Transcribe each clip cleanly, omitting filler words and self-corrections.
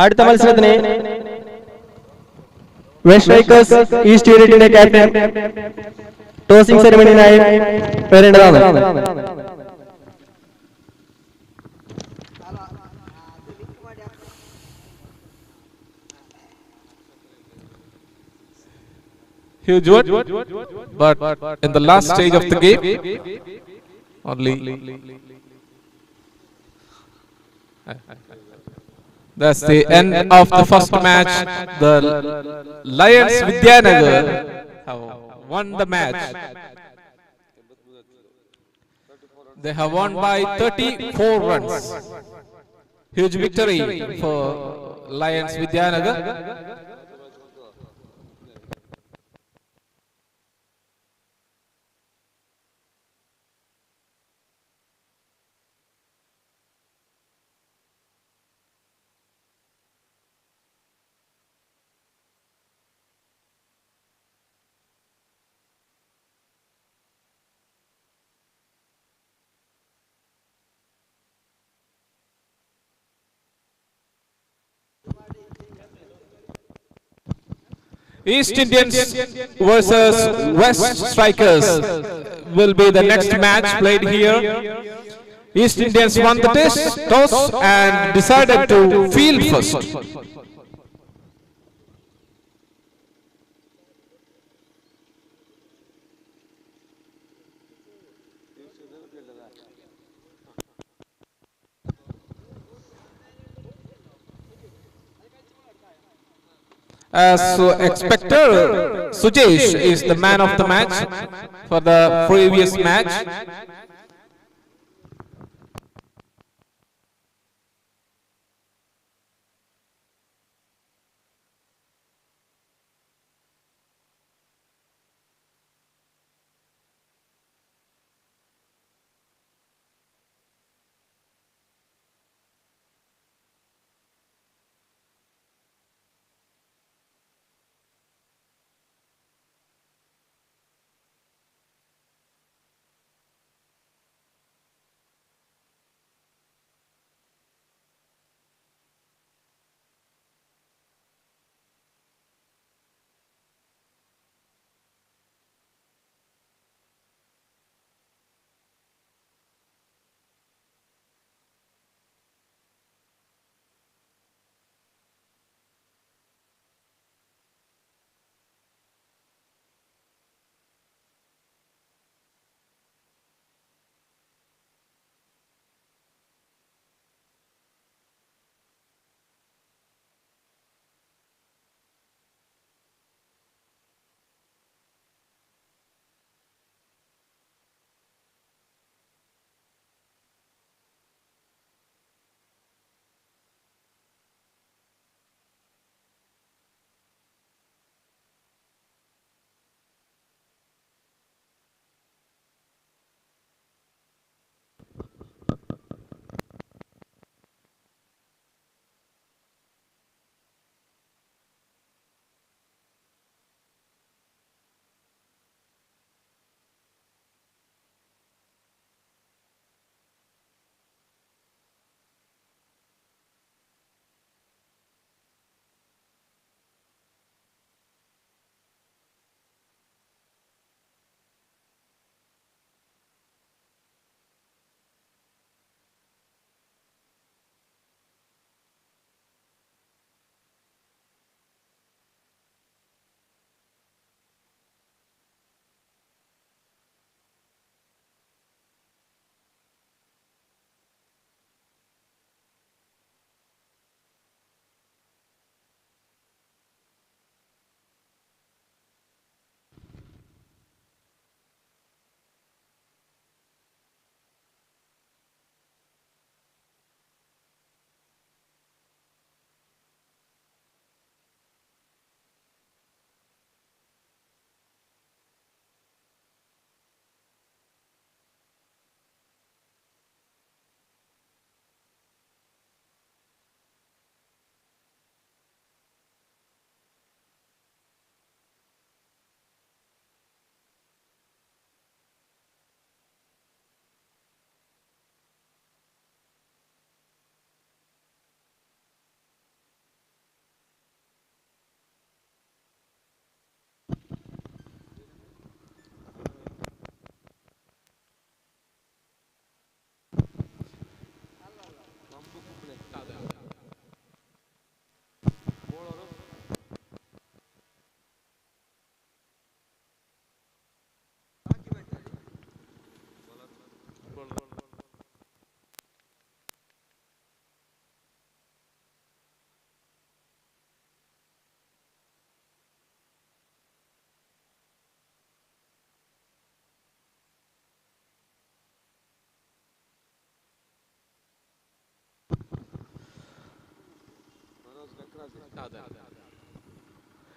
അടുത്ത മത്സരത്തിന് west strikers east യൂണിറ്റിന്റെ ക്യാപ്റ്റൻ ടോസിംഗ് സെറിമണിനായി വരേണ്ടതാണ്. Huge one, but in the last stage of the game, only that's the end of the first match. The Lions Vidyanagar have won the match. They have won by 34 runs. Huge victory for Lions Vidyanagar. East Indians versus West Strikers will be the next match played here. East Indians won the toss and decided to field first. As expected, Sujesh is the man of the match for the previous match.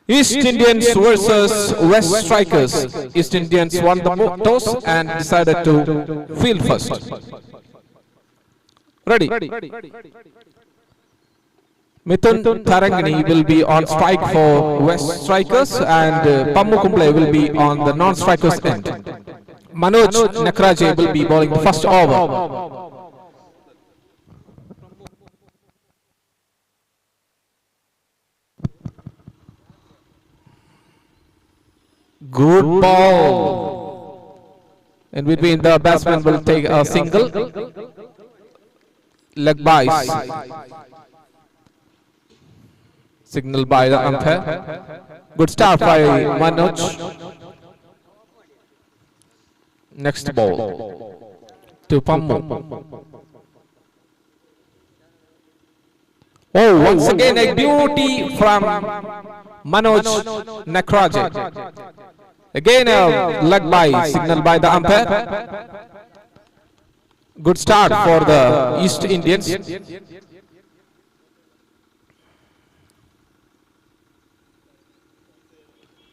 East Indians versus West Strikers. East Indians won the toss and decided to field first. Ready. Mithun Tarangini will be on strike for West Strikers and Pammu Kumble will be on the non-strikers end. Manoj Nakraje will be bowling the first over. Good ball. In between, the batsman will take a single. Leg byes. Signal by the umpire. Good start by Manoj. Next ball to Pammu. Oh, once again a beauty from Manoj Nakraje. Again a leg by, signal by the umpire. Good start for the East Indians.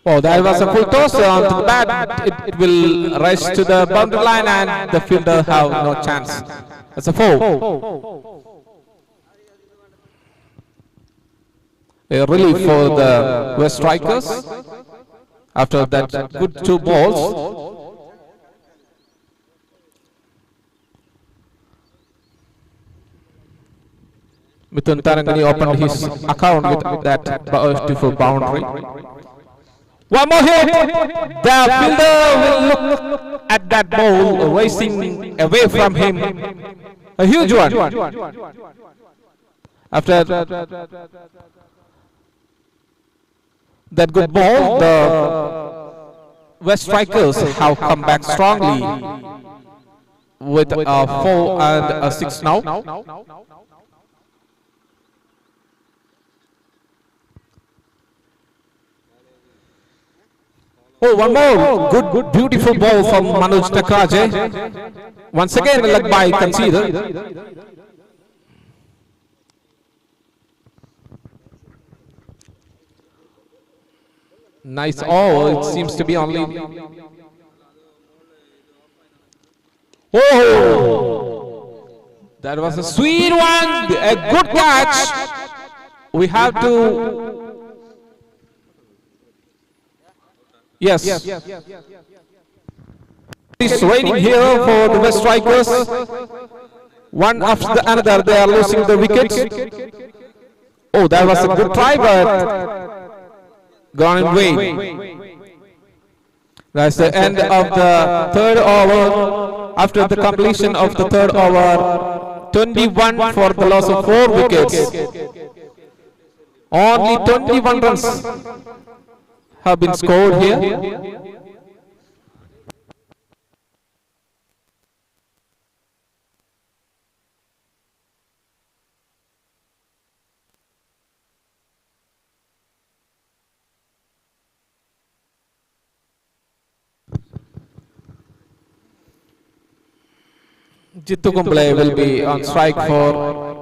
Oh, that was a full toss onto the bat. It will rise to the boundary line and the fielder have no chance. That's a 4. A relief for the West Strikers after that good 2 balls. Mithun Tarangani opened his account with that beautiful boundary. One more hit! The fielder will look at that ball racing away from him. A huge one. After that good ball, the West Strikers have come back strongly with a 4 and a 6 now. Oh, one more good, beautiful ball from Manoj Nakraje. Once again, a leg by conceded. Nice. Oh, it seems to be only. Oh, that was a sweet one. A good catch. We have to. Yes. It's raining here for the West Strikers. One after the another, they are losing the wickets. Oh, that was a good try, but gone in vain. That's the end of the third over. After the completion of the third over, 21 for the loss of 4 wickets. Only 21 runs have been scored here. Jittu Kumble will be on strike for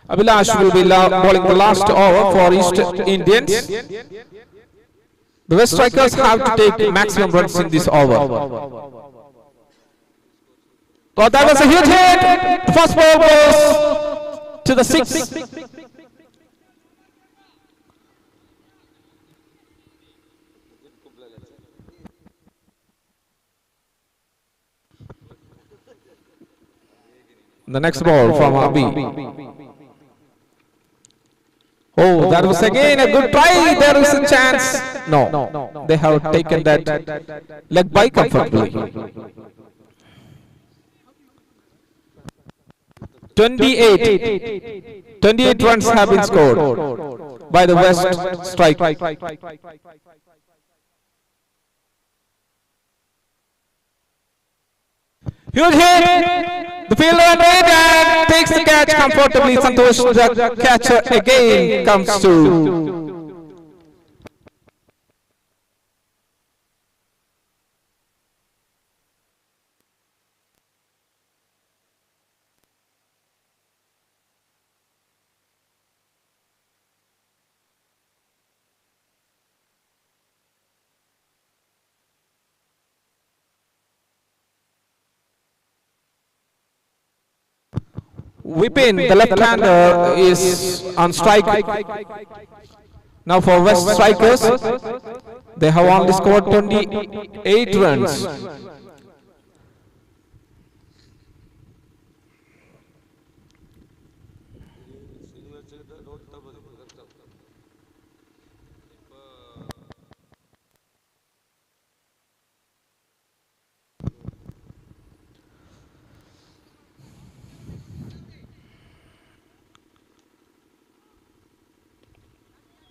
Abhilash will be bowling the last over for East Indians. The West Strikers have to take maximum runs in this over. Oh, that was a huge hit! The first ball goes to the 6. The next ball from Abhi. Oh, that was again a good try. There is a chance. No, they have taken that leg by comfortably. 28 runs have been scored by the West Strike. Huge hit. The fielder under it and takes the catch comfortably. Santosh, the catcher, again comes to. Vipin, the left-hander, is on strike. Now for West Strikers, they have only scored 28 runs.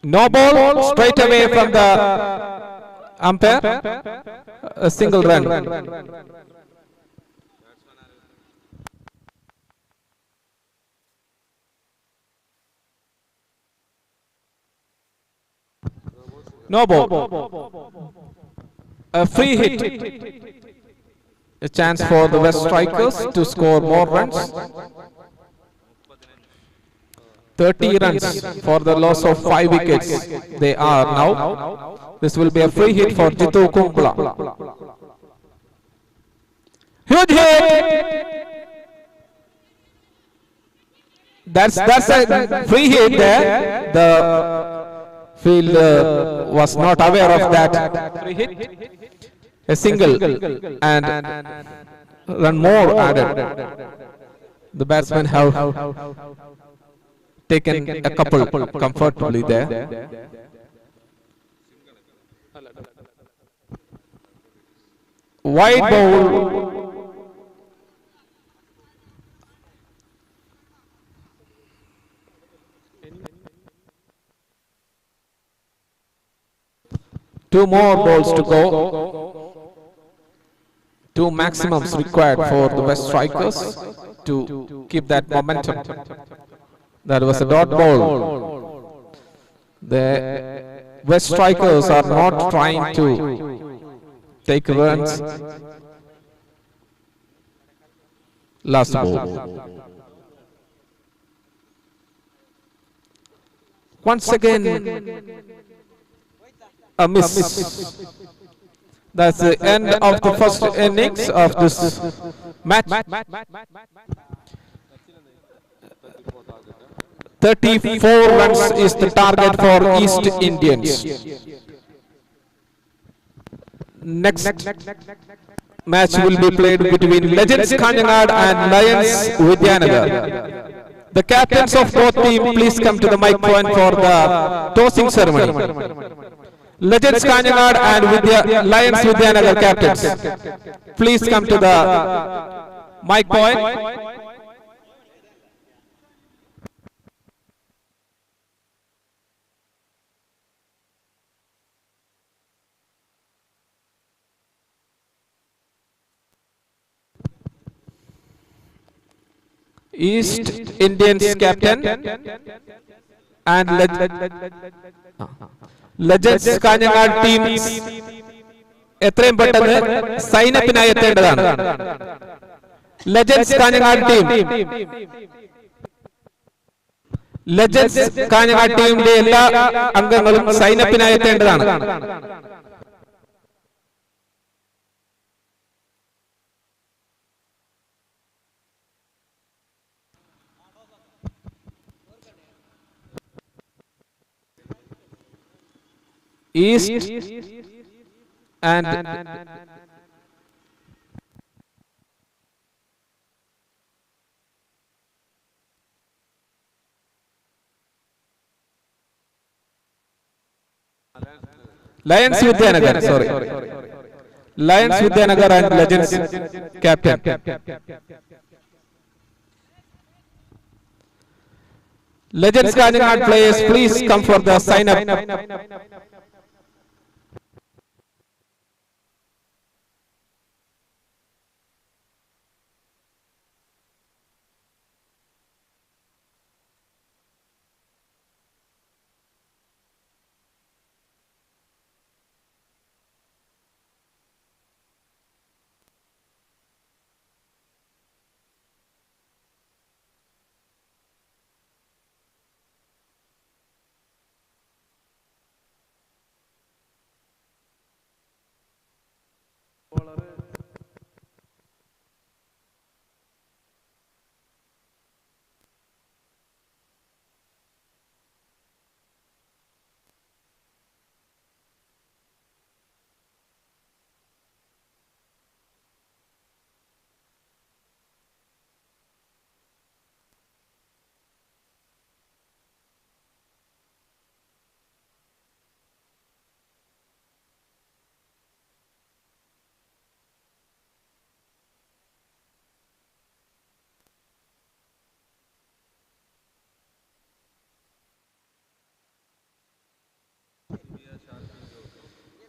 No ball, straight away from the umpire. A single run. No ball. A free hit. A chance for the West Strikers to score more runs. 30 runs for the loss of 5 wickets. They are now. This will be a free hit for Jitu Kumpla. Huge hit! That's a free hit there. The fielder was not aware of that free hit. A single and run more added. The batsmen have taken a couple comfortably there. Wide ball. Two more balls to go. Two maximums required for the West Strikers to keep that momentum. That was a dot ball. The West Strikers are not trying to take runs. Last ball. Once again, a miss. That's the end of the first innings of this match. 34 runs is the target for East Indians. Next match will be played between Legends Kanhangad and Lions Vidyanagar. The captains of both teams, please come to the mic point for the tossing ceremony. Legends Kanhangad and Lions Vidyanagar captains, please come to the mic point. East Indians captain and Legends Kanhangad team എത്രയും പെട്ടെന്ന് സൈനപ്പിനായി എത്തേണ്ടതാണ്. Legends Kanhangad team, Legends Kanhangad ടീമിന്റെ എല്ലാ അംഗങ്ങളും സൈനപ്പിനായി എത്തേണ്ടതാണ്. East and Lions Vidyanagar, sorry. Lions Vidyanagar and Legends captain. Legends Kanhangad players, please come for the sign up.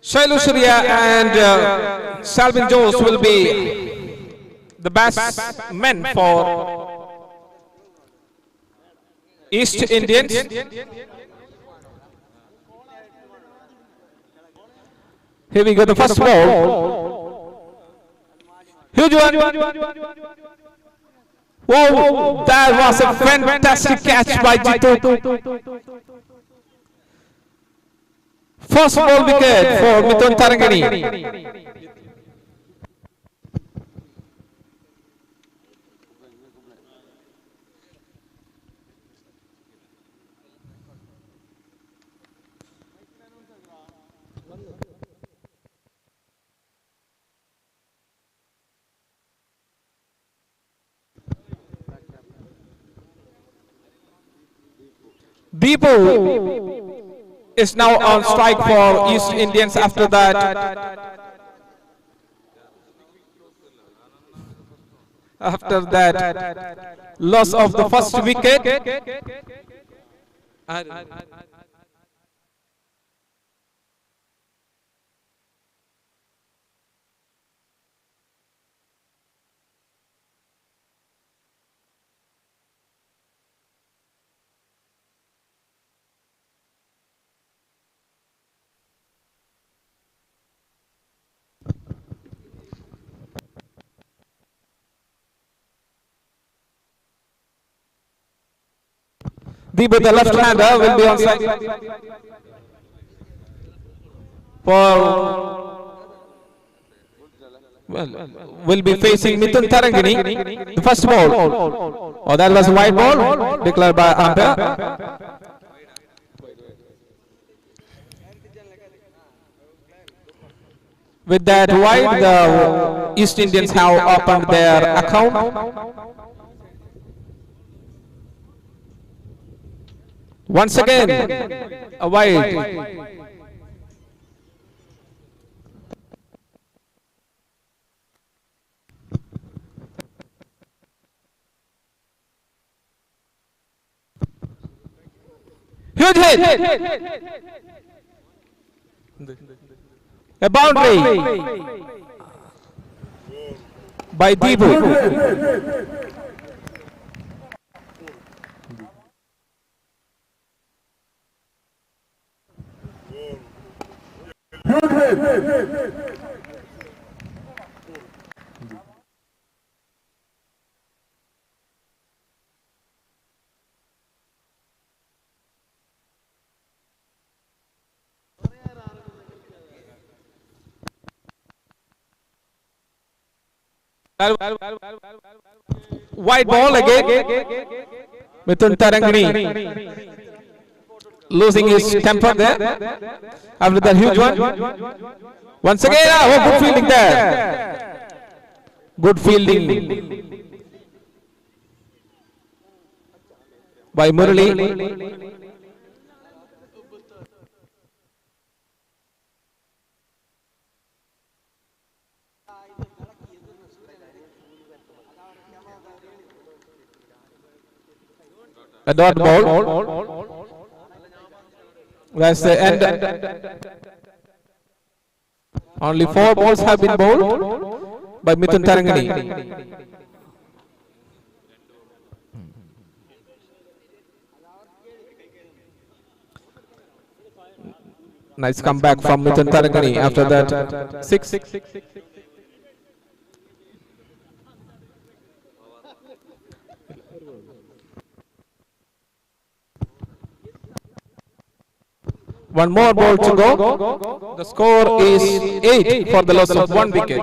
Shailu Surya and Salvin Jose will be the best men for East Indians. Here we go, the first ball. Huge one. Whoa, that was a fantastic catch by Jitu. First ball wicket for Mithun Tarangini. Deepu is now on strike for East Indians after that loss of the first wicket. Deepu, the left-hander, will be on strike for, well, will be facing Mithun Tarangini. The first ball. Oh, that was a wide ball declared by umpire. With that wide, the East Indians have opened their account. Once again, a wide. Huge hit. A boundary by Deepu. Huge hit. White ball again. Mithun Tarangini losing his temper there after that huge one. Once again, oh, good fielding there. Good fielding by Murali. A dot ball. That's the end. Only 4 balls have been bowled by Mithun Tarangini. Nice comeback from Mithun Tarangini after that 6. One more ball to go. The score is 8 for the loss of 1 wicket.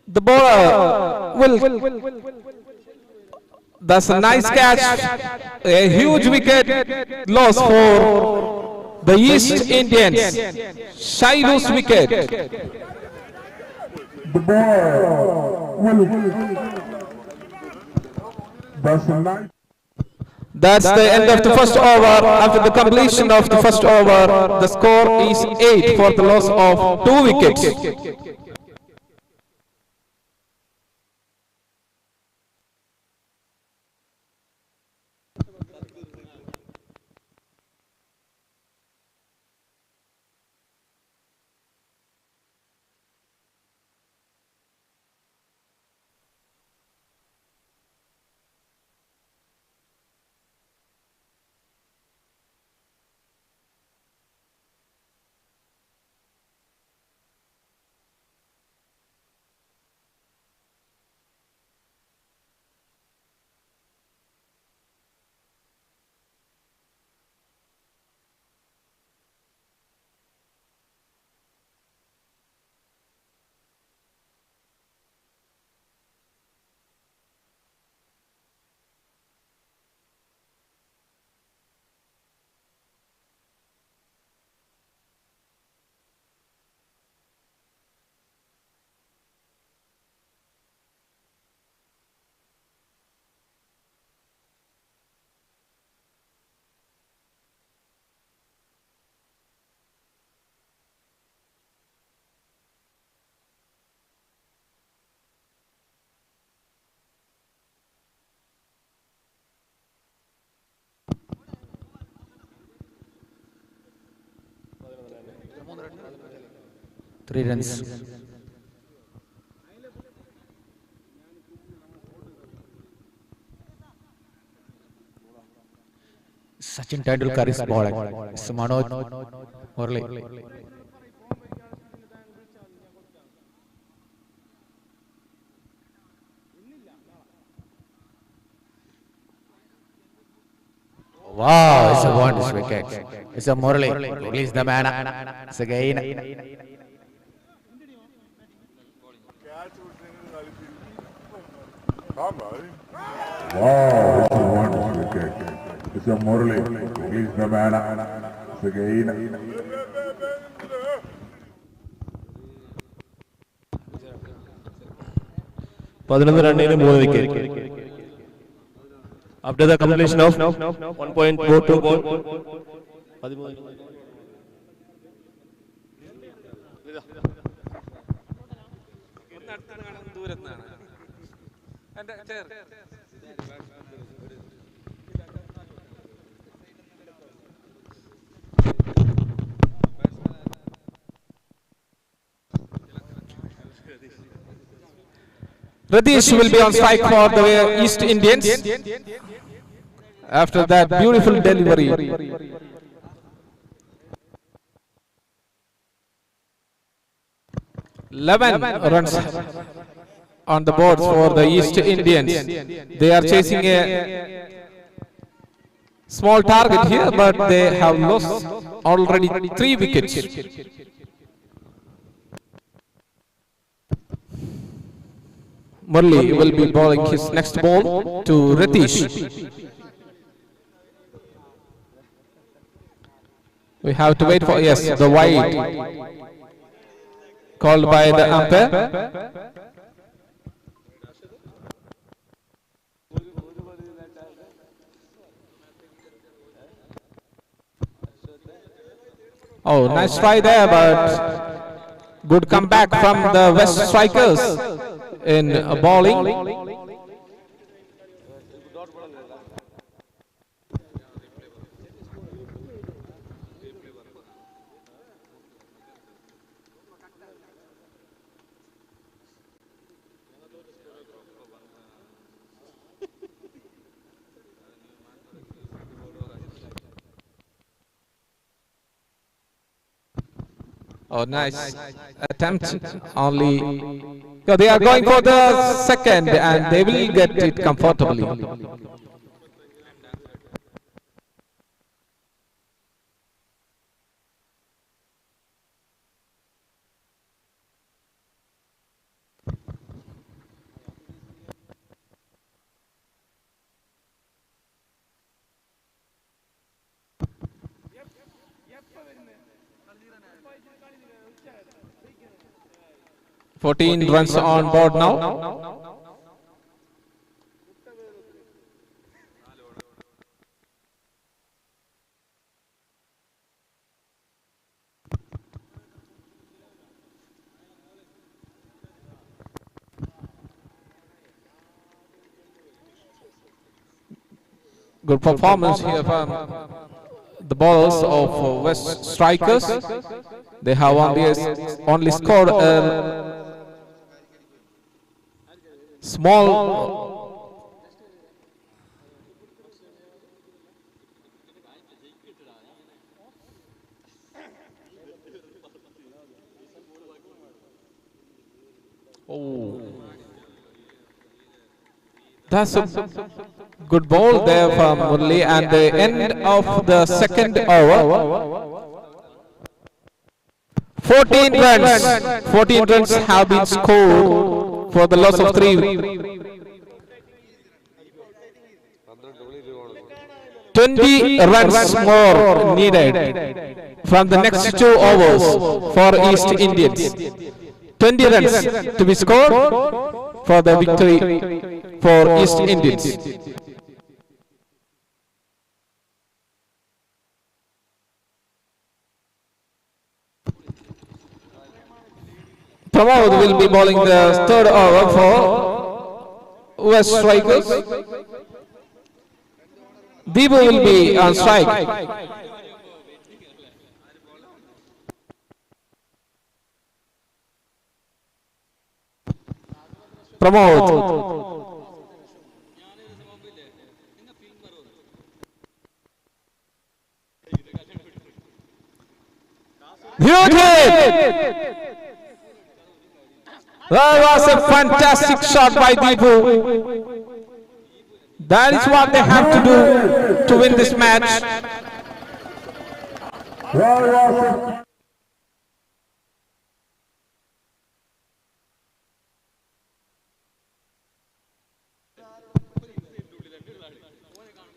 The bowler will. That's a nice catch. A huge wicket loss for the East Indians. Shailu's wicket. The ball will. That's a nice. That's the end of the first over. After the completion of the first over, the score is 8 for the loss of 2 wickets. 3 runs. Sachin Tendulkar is bowling. It's Manoj Murli. Wow, it's a wonderful wicket. It's a Murli. Murli is the man. It's again. Wow, it's a wonderful wicket. It's a Murli. Murli is the man. It's again. 11 റണ്ണിന് 3 wicket. After the completion of 1.42 ball, 13. Ratish will be on strike for the East Indians after that beautiful delivery. 11 runs on the boards for the East Indians. They are chasing a small target here, but they have lost already 3 wickets. Murli will be bowling his next ball to Ratish. We have to wait for, yes, the wide called by the umpire. Oh, nice try there, but good comeback from the West Strikers in bowling. Oh, nice attempt. Only so they are going for the second, and they will get it comfortably. 14 runs on board now. Good performance here from the bowlers of West Strikers. They have only scored a small oh, that's a good ball there from Murli, and the end of the second over. 14 runs. 14 runs have been scored for the loss of 3. 20 runs more needed from the next 2 overs for East Indians. 20 runs to be scored for the victory for East Indians. Pramod will be bowling the third over for West Strikers. Deepu will be on strike. Pramod. Huge hit! That was a fantastic shot by Deepu. That is what they have to do to win this match. That was a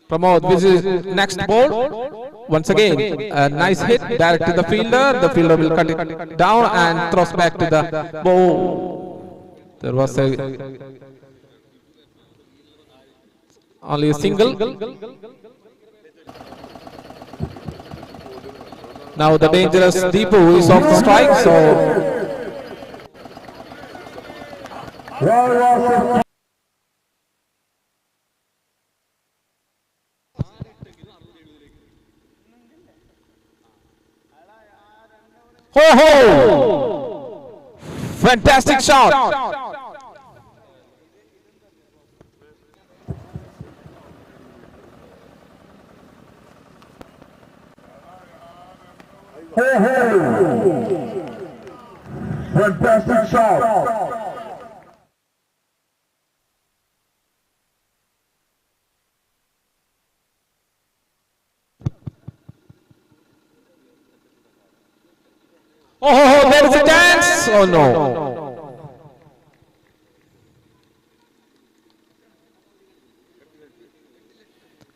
Pramod, this is next ball. Once again, a nice hit direct to the fielder. The fielder will cut it down and throws back to the ball. There was a only a single. Now the dangerous Deepu is off the strike, so That was a ho ho! Fantastic shot. Ho ho! Fantastic shot. Oh, ho, ho, there is a chance. Oh no.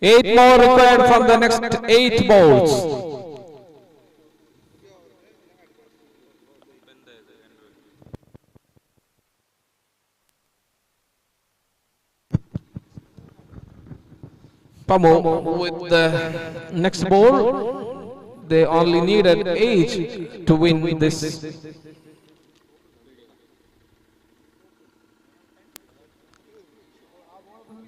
8 more required from the next 8 balls. Pamo with the next ball. They only needed 8 to win this.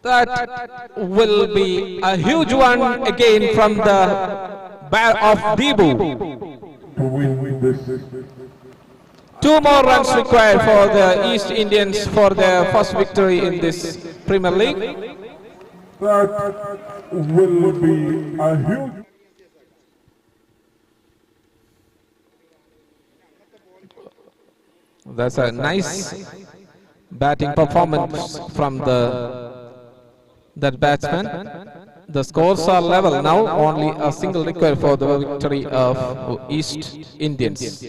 That will be a huge one again from the bat of Deepu. To win this. 2 more runs required for the East Indians for their first victory in this Premier League. That will be a huge. That's a nice batting performance from that batsman. The scores are level now, only a single required for the victory of East Indians.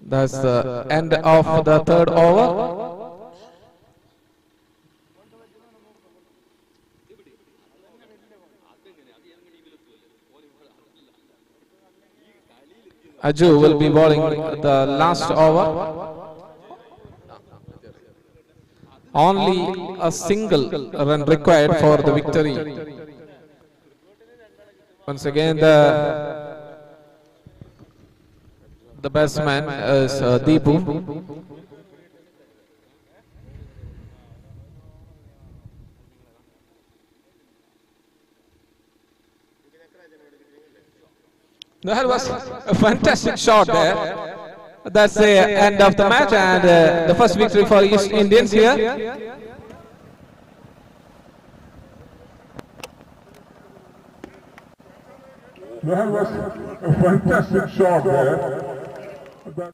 That's the end of the third over. Aju will be bowling the last over. Only a single run required for the victory. Once again, the batsman is Deepu. That was a fantastic shot there. That's the end of the match and the first victory for East Indians here. That was a fantastic shot there. That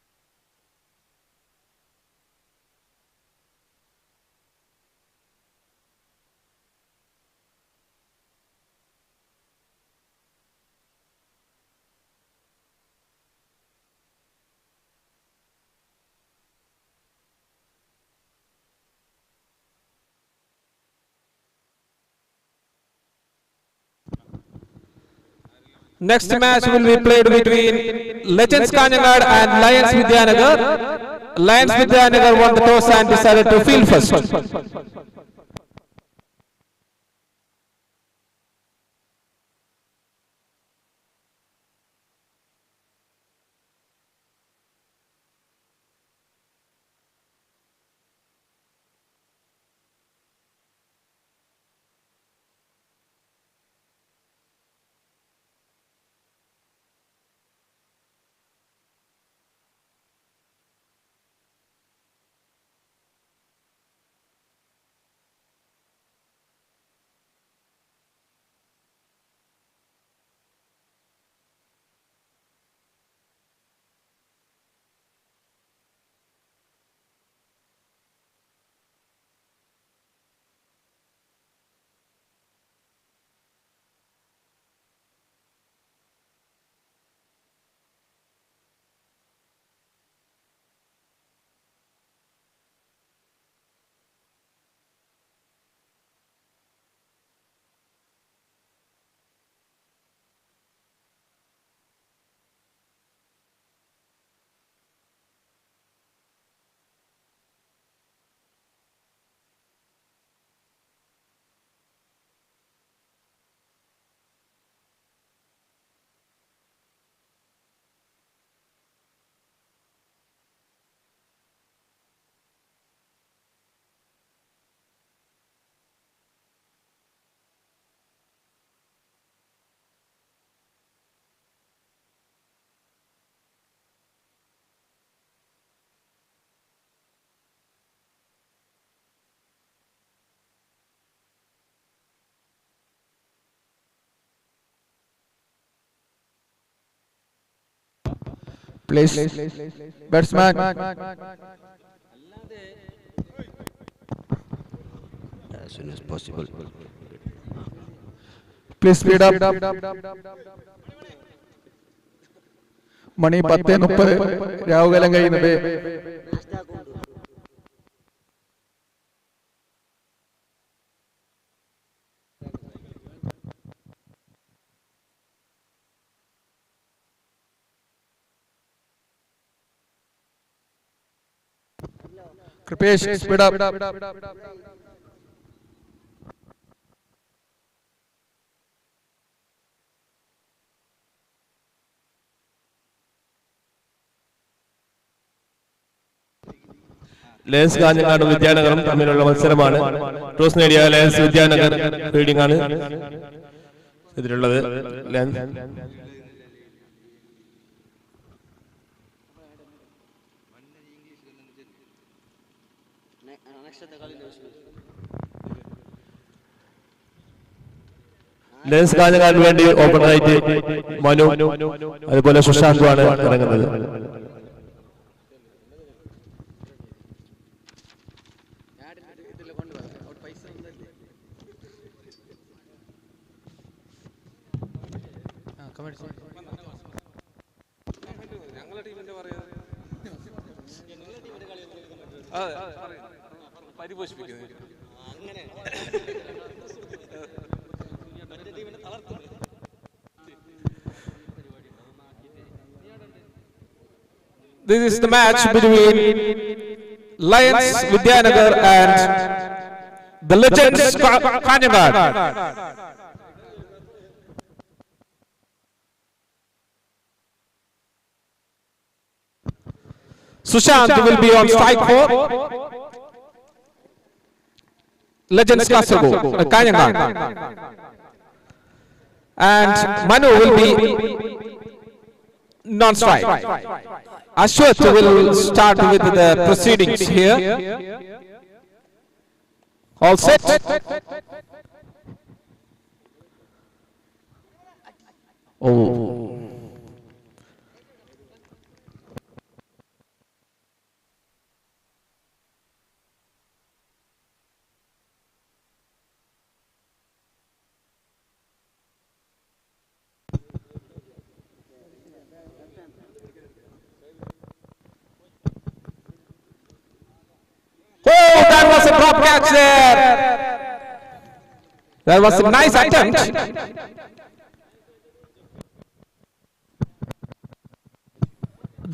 Next match will be played between Legends Kanhangad and Lions Vidyanagar. Lions Vidyanagar won the toss and decided to field first. Please, batsman. As soon as possible. Please speed up. മണി 10:30, രാഹുകാലം കഴിയുന്നത്. Kripesh, speed up. Lions കാഞ്ഞങ്ങാടും വിദ്യാനഗറും തമ്മിലുള്ള മത്സരമാണ്. Toss നേടിയ lions Vidyanagar fielding ആണ് ഇതിലുള്ളത്. Lions കാഞ്ഞങ്ങാടിന് വേണ്ടി ഓപ്പണറായിട്ട് മനു, അതുപോലെ സുശാന്തുമാണ് ഇറങ്ങുന്നത്. This is the match between Lions Vidyanagar and the Legends Kanhangad. Sushant will be on strike for Legends Kasaragod, Kanhangad. And Manu will be non-strike. Ashwath will start with the proceedings here. All set. Oh. Oh, that was a drop catch there. That was a nice attempt.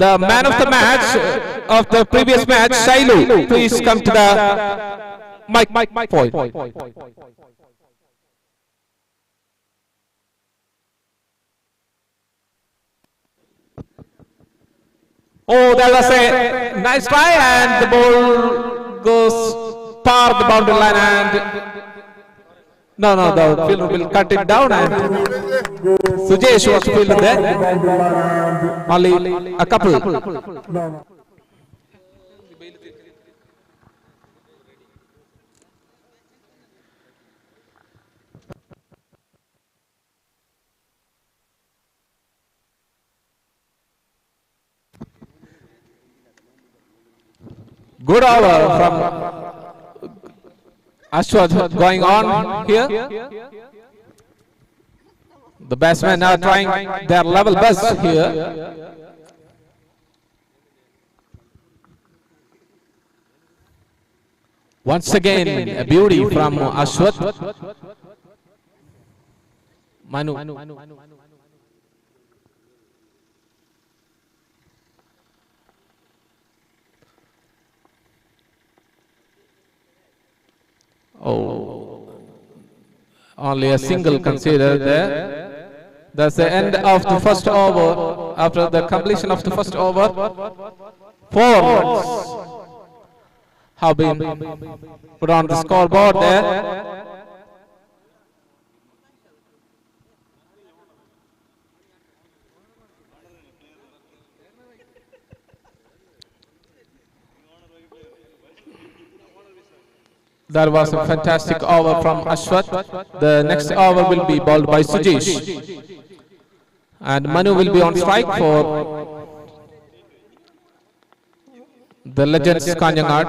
The man of the match of the previous match, Shailu, please come to the mic point. Oh, that was a nice try, and the ball goes par the boundary line, and no, the fielder will cut it down, and Sujesh was fielded there. Only a couple. Good over from Ashwath going on here. The batsmen are trying their level best here. Once again, a beauty from Ashwath. Manu. Oh, only a single conceded there. That's the end of the first over. After the completion of the first over, 4 runs have been put on the scoreboard there. That was a fantastic over from Ashwath. The next over will be bowled by Sujesh. And Manu will be on strike for the Legends Kanhangad.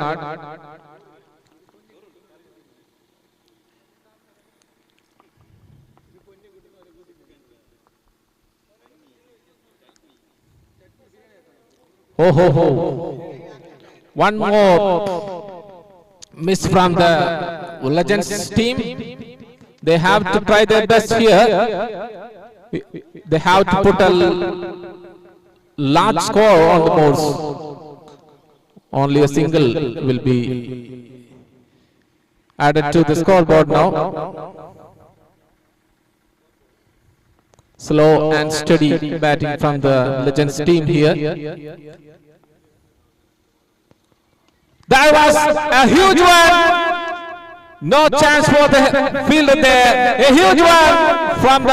Oh ho ho. One more miss from the Legends team. They have to try their best here. They have to put a large score on the boards. Only a single will be added to the scoreboard now. Slow and steady batting from the Legends team here. That was a huge one. No chance for the fielder there. A huge one from the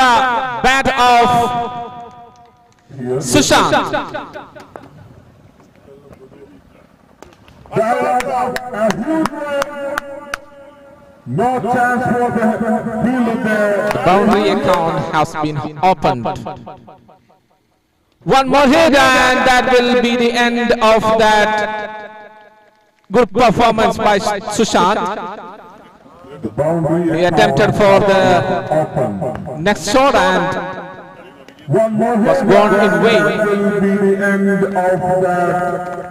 bat of Sushant. That was a huge one. No chance for the fielder there. The boundary account has been opened. One more hit and that will be the end of that good performance by Sushant. The boundary He attempted for the open. next shot and One more was hit gone in and vain. that will be the end of that.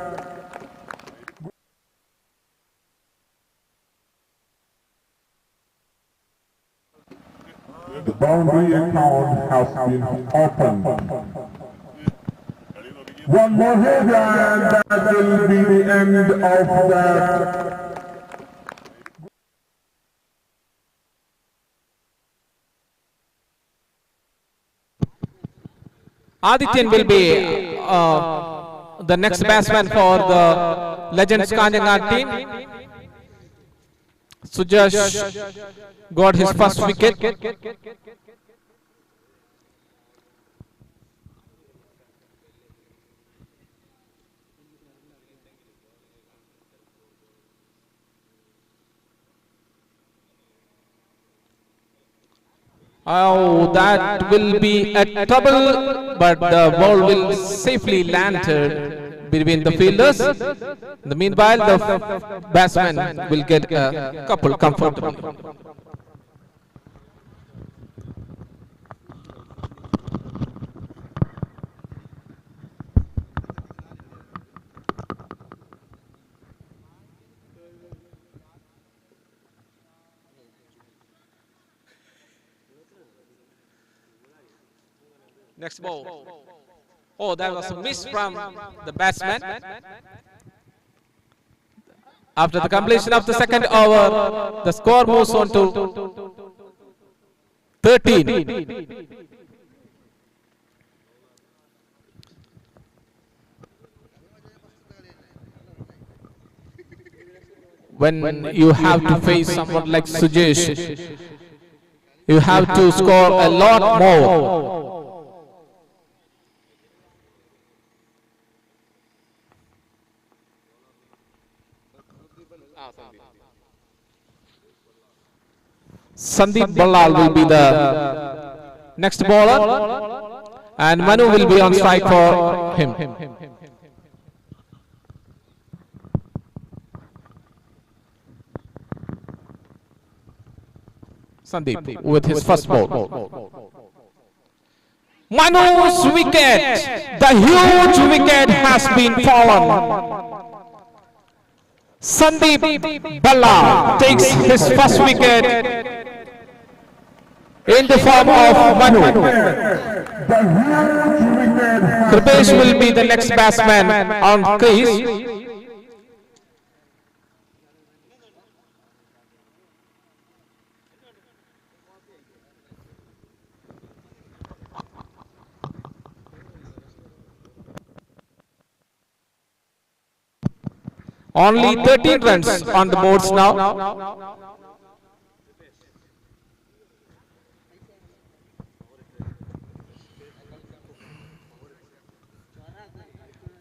The boundary account has been opened. One more hit and that will be the end of that. Adityan will be the next batsman for the Legends Kanhangad team. Sujash got his first wicket. Oh, that will be a trouble, but the ball will safely land between the fielders. In the meanwhile, the batsman will get a couple comfortably. Next ball. Oh, that was a miss from the batsman. After the completion of the second over, the score moves on to 13. When you have to face someone like Sujesh, you have to score a lot more. Sandeep Ballal will be the next bowler, and Manu will be on strike for him. Sandeep with his first ball. Manu's wicket, the huge wicket has been fallen. Sandeep Ballal takes his first wicket in the form of Manu. The huge wicket has Kripesh will be the next batsman on crease. Only 13 runs on the boards now.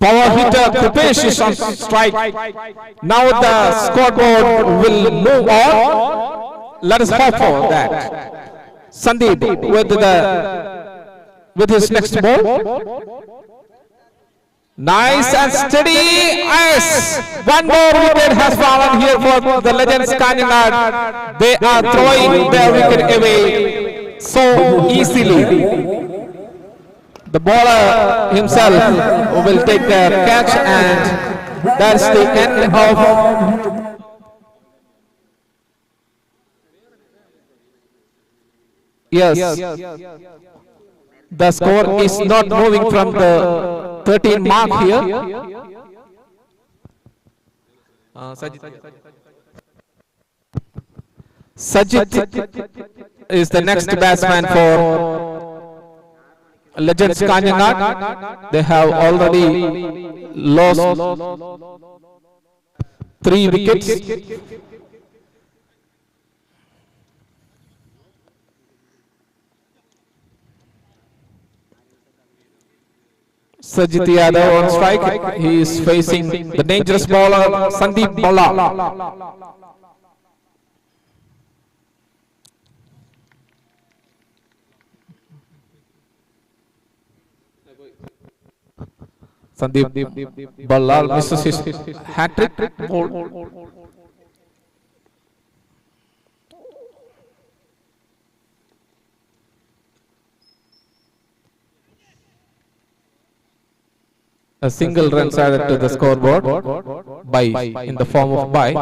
Power hitter Kripesh is on strike. Now the scoreboard will move on. Let us hope for that. Sandeep with his next ball. Nice and steady. Yes, one more wicket has fallen here for the Legends Kanhangad. They are throwing their wicket away so easily. The bowler himself will take the catch, and that's the end of yes. The score is not moving from the 13 mark here. Sajit is the next batsman for Legends Kanhangad. They have already lost 3 wickets. Sajit Yadav on strike. He is facing the dangerous bowler Sandeep Bala. Sandeep Ballal misses his hat-trick ball. A single run added to the scoreboard by in the form of bye.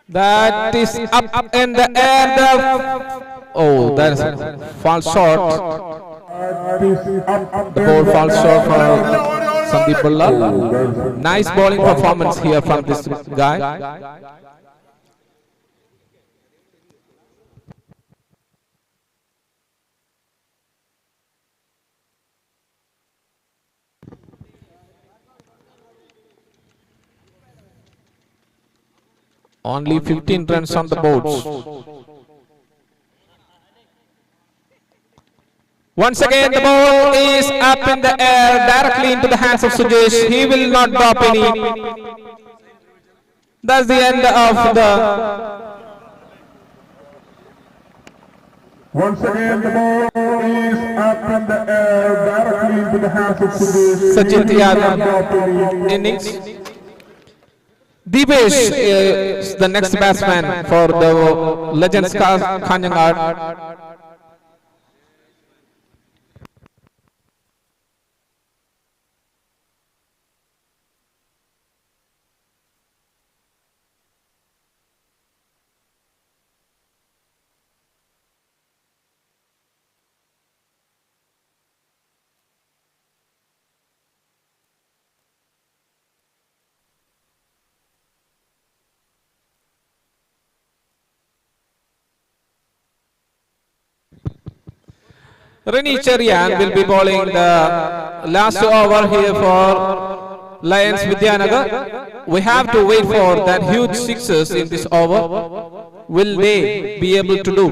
That is up in the air. Oh, that is fall short. The ball falls short for Sandeep Ballal. Nice bowling performance here from this guy. Only 15 runs on the boards. Once again, the ball is up in the air, directly into the hands of Sujesh. He will not drop any. That's the end of the... Once again, the ball is up in the air, directly into the hands of Sujesh. Sajit Yadav innings. Deepesh is the next batsman for the Legends Kanhangad. Rini Cherian will be bowling the last over here for Lions Vidyanagar. We have to wait for that huge sixes in this over. Will they be able to do?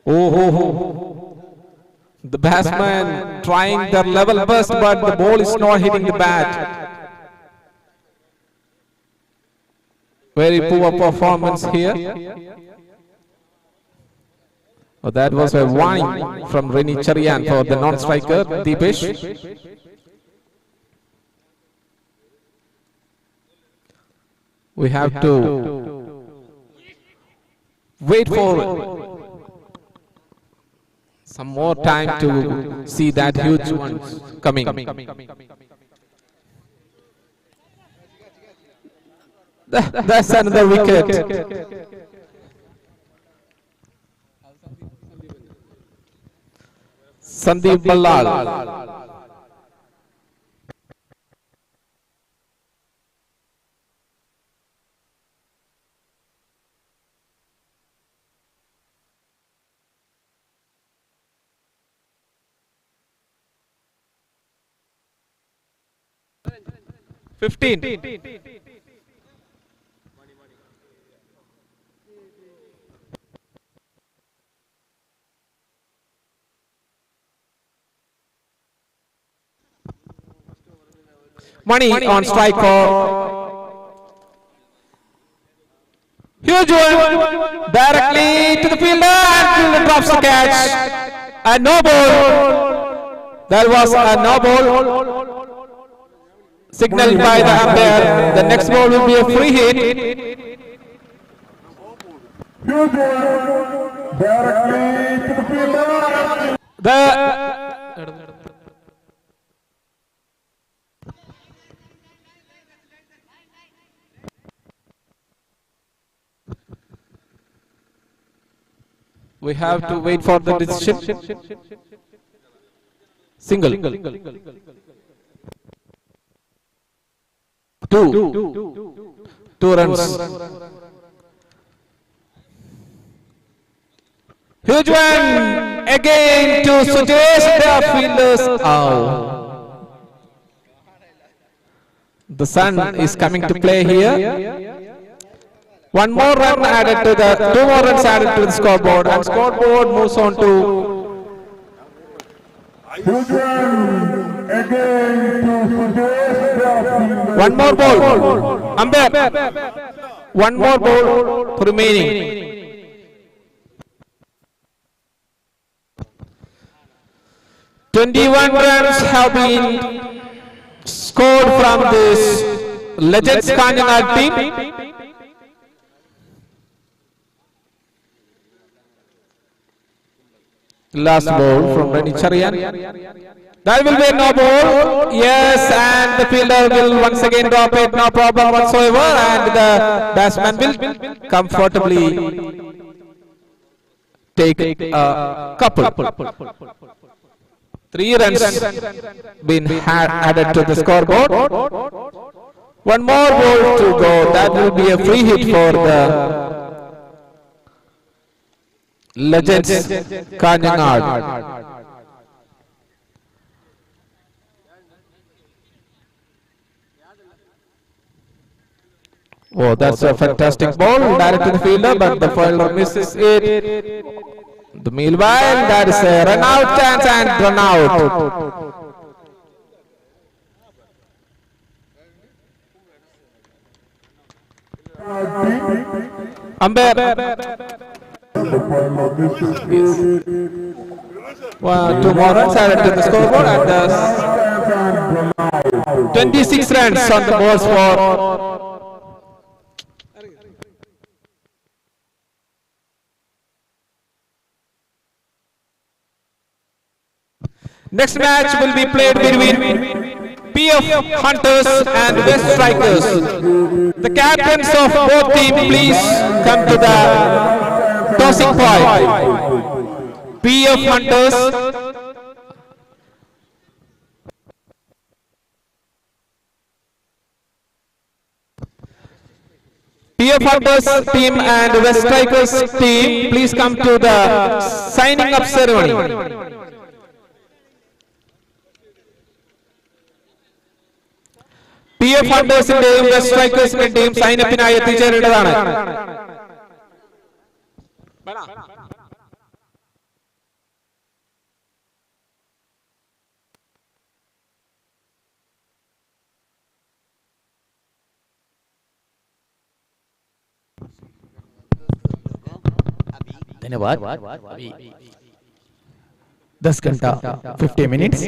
Oh, ho, ho. The batsman trying their level best, but the ball is not hitting the bat. Very poor performance here. Oh, that was a warning from Rini Cherian for the non-striker, Deepesh. We have to wait for some more time to see that huge one coming. That's another wicket. Sandeep Ballal. 15. Mani on strike for huge one directly to the fielder, and fielder drops the catch. A no ball. That was a no ball signaled by the umpire. The next ball will be a free hit. Huge one directly to the fielder. The We have to wait for the decision. Single. 2. 2 runs. Huge one again to Sujesh, the fielders. Oh. The sun is coming to play here. One more run added to the, 2 more runs added to the scoreboard, and scoreboard moves on to Huge one again to Sujesh, the fielder. One more ball. Umpire. One more ball remaining. 21 runs have been scored from this Legends Kanhangad team. Last ball from Rani Charian. That will be a no ball. Yes, and the fielder will once again drop it. No problem whatsoever. And the batsman will comfortably take a couple. 3 runs been added to the scoreboard. One more ball to go. That will be a free hit for the Legends Kanhangad. Oh, that's a fantastic ball direct to the fielder, but the fielder misses it. The meanwhile, that is a run out chance and run out. Umpire. Yes. 2 more runs added to the scoreboard, and the 26 runs on the boards for Next match will be played between PF Hunters and West Strikers. The captains of both teams, please come to the tossing point. PF Hunters PF Hunters team and West Strikers team, please come to the signing up ceremony. PF ഹണ്ടേഴ്സിന്റെയും west സ്ട്രൈക്കേഴ്സിന്റെയും സൈനപ്പിനായി എത്തിച്ചേരേണ്ടതാണ്. धन्यवाद। अभी 10 घंटा 50 minutes.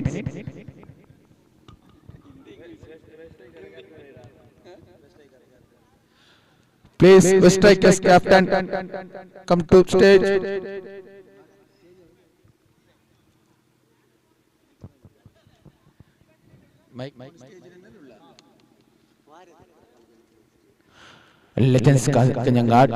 Please, West Strikers captain, come to stage. Mike. Legends Kanhangad.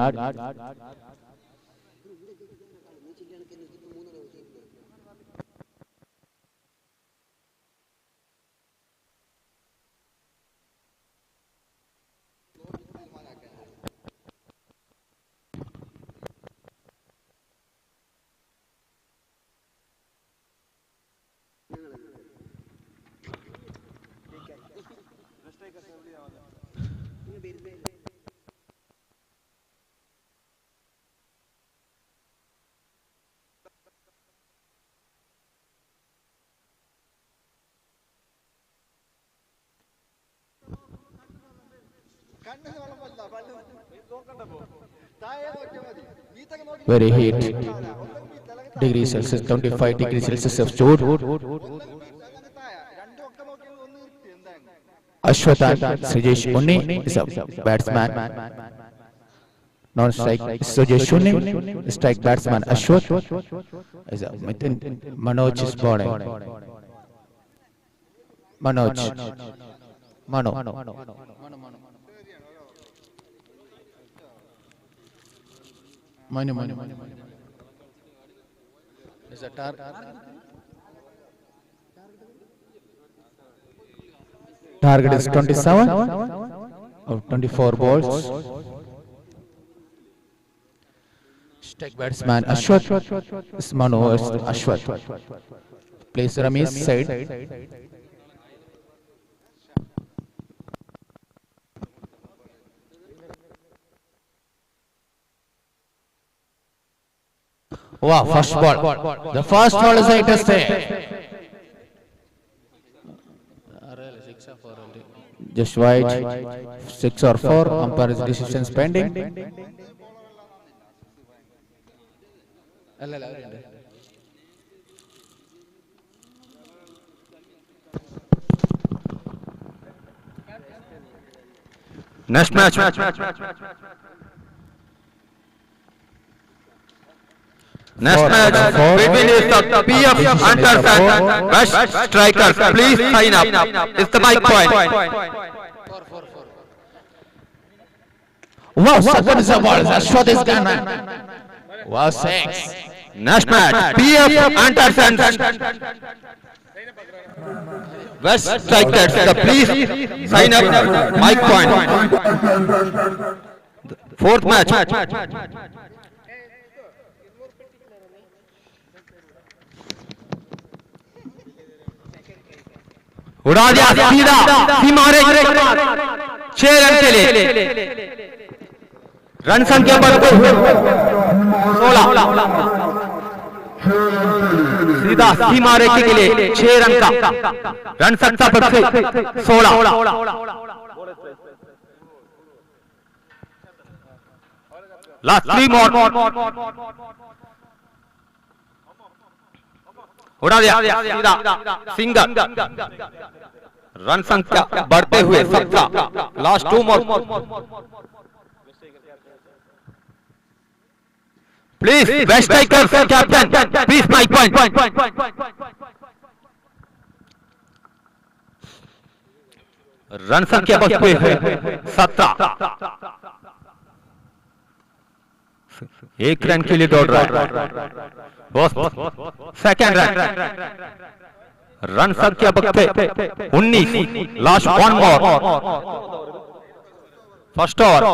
Very heat. Degree Celsius, 25 degrees Celsius of ചൂട്. Ashwath and Sujesh Unni is a batsman. Non-strike Sujesh Unni, strike batsman Ashwath is a Mithun. Manoj is bowling. Manoj. Mano. Manu, Manu. Is a Target is 27 of 24 balls. Strike batsman Ashwath is Manu is Ashwath. Plays Ramesh side. Wow, first ball. The first ball is a hit stay. Just wide, 6 or 4, umpire's decisions pending. Next match. Next match between is the PF Hunters and West Strikers. Please sign up. It's the mic point. Wow, second is a ball. Ashwath is gone, man. Wow, 6. Next match, PF Hunters and West Strikers. The please sign up. Mic point. Fourth match. उड़ा दिया सीधा सीमा रेखा, 6 run के लिए। Run संख्या बढ़ते हुए 16। सीधा सीमा रेखा के लिए 6 रन का रन संख्या बढ़ते 16। Last 3 more. उड़ा दिया सीधा सिंगल। रन संख्या बढ़ते हुए 17। Last 2 more. Please West Strikers captain, please mic point. Run संख्या बढ़ते हुए 17। 1 रन के लिए दौड़ रहा है। Second run. Run संख्या बढ़ते 19। Last 1 more. First over.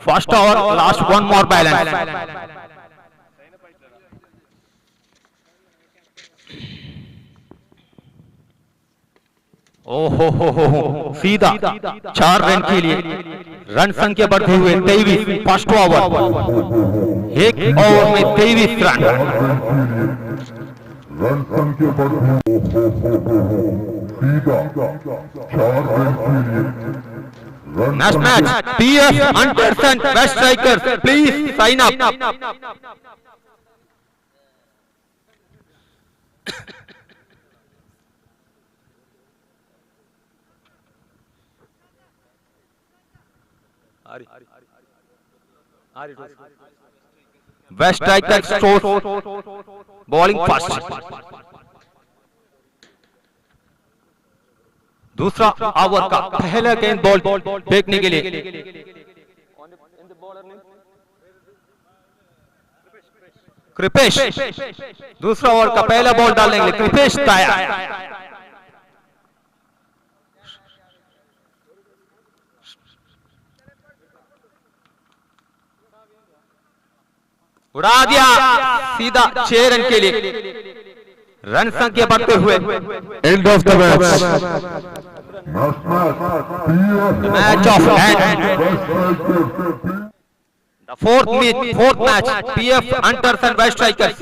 First over, last 1 more balance. ओ हो, सीधा 4 रन के लिए। रन संख्या बढ़ते हुए 23। First over, 1 over में 23 रन। रन संख्या बढ़ते सीधा 4 रन के लिए। Next match, PF Hunters and West Strikers. Please sign up. West Strikers toss bowling first. दूसरा ओवर का पहला गेंद बॉल फेंकने के लिए कृपेश। दूसरा ओवर का पहला बॉल डालने के लिए कृपेश तैयार। उड़ा दिया सीधा 6 रन के लिए। रन संख्या बढ़ते हुए End of the match. Match of end. The fourth match, PF Hunters and West Strikers.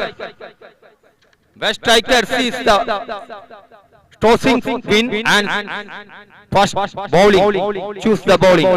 West Strikers is the Tossing win and first bowling. Choose the bowling.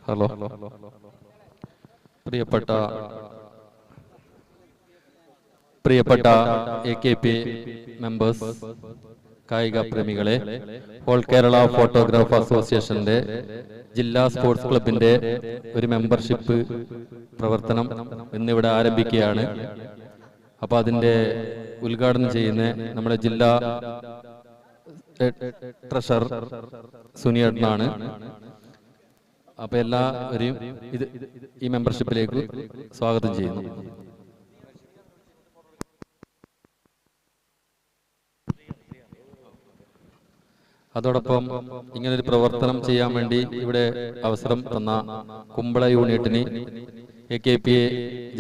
Hello, പ്രിയപ്പെട്ട പ്രിയപ്പെട്ട എ.കെ.പി മെമ്പേഴ്സ്, കായിക പ്രേമികളെ, all Kerala photograph അസോസിയേഷന്റെ ജില്ലാ sports ക്ലബിന്റെ ഒരു membership പ്രവർത്തനം ഇന്നിവിടെ ആരംഭിക്കുകയാണ്. അപ്പൊ അതിന്റെ ഉദ്ഘാടനം ചെയ്യുന്ന നമ്മുടെ ജില്ലാ ട്രഷറർ സുനിയേട്ടനാണ്. അപ്പൊ എല്ലാവരെയും ഇത് ഈ മെമ്പർഷിപ്പിലേക്ക് സ്വാഗതം ചെയ്യുന്നു. അതോടൊപ്പം ഇങ്ങനൊരു പ്രവർത്തനം ചെയ്യാൻ വേണ്ടി ഇവിടെ അവസരം തന്ന കുമ്പള യൂണിറ്റിന് എ.കെ.പി.എ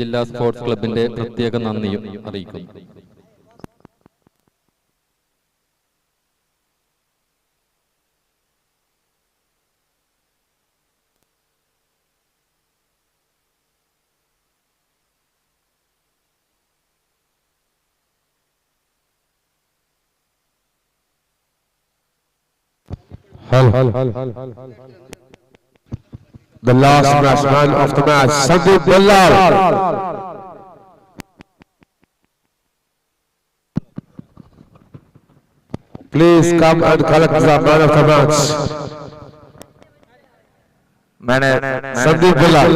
ജില്ലാ സ്പോർട്സ് ക്ലബിന്റെ പ്രത്യേക നന്ദിയും അറിയിക്കുന്നു. The last match, man of the match, Sandeep Bellal. Please come and collect the man of the match. Sandeep Bellal.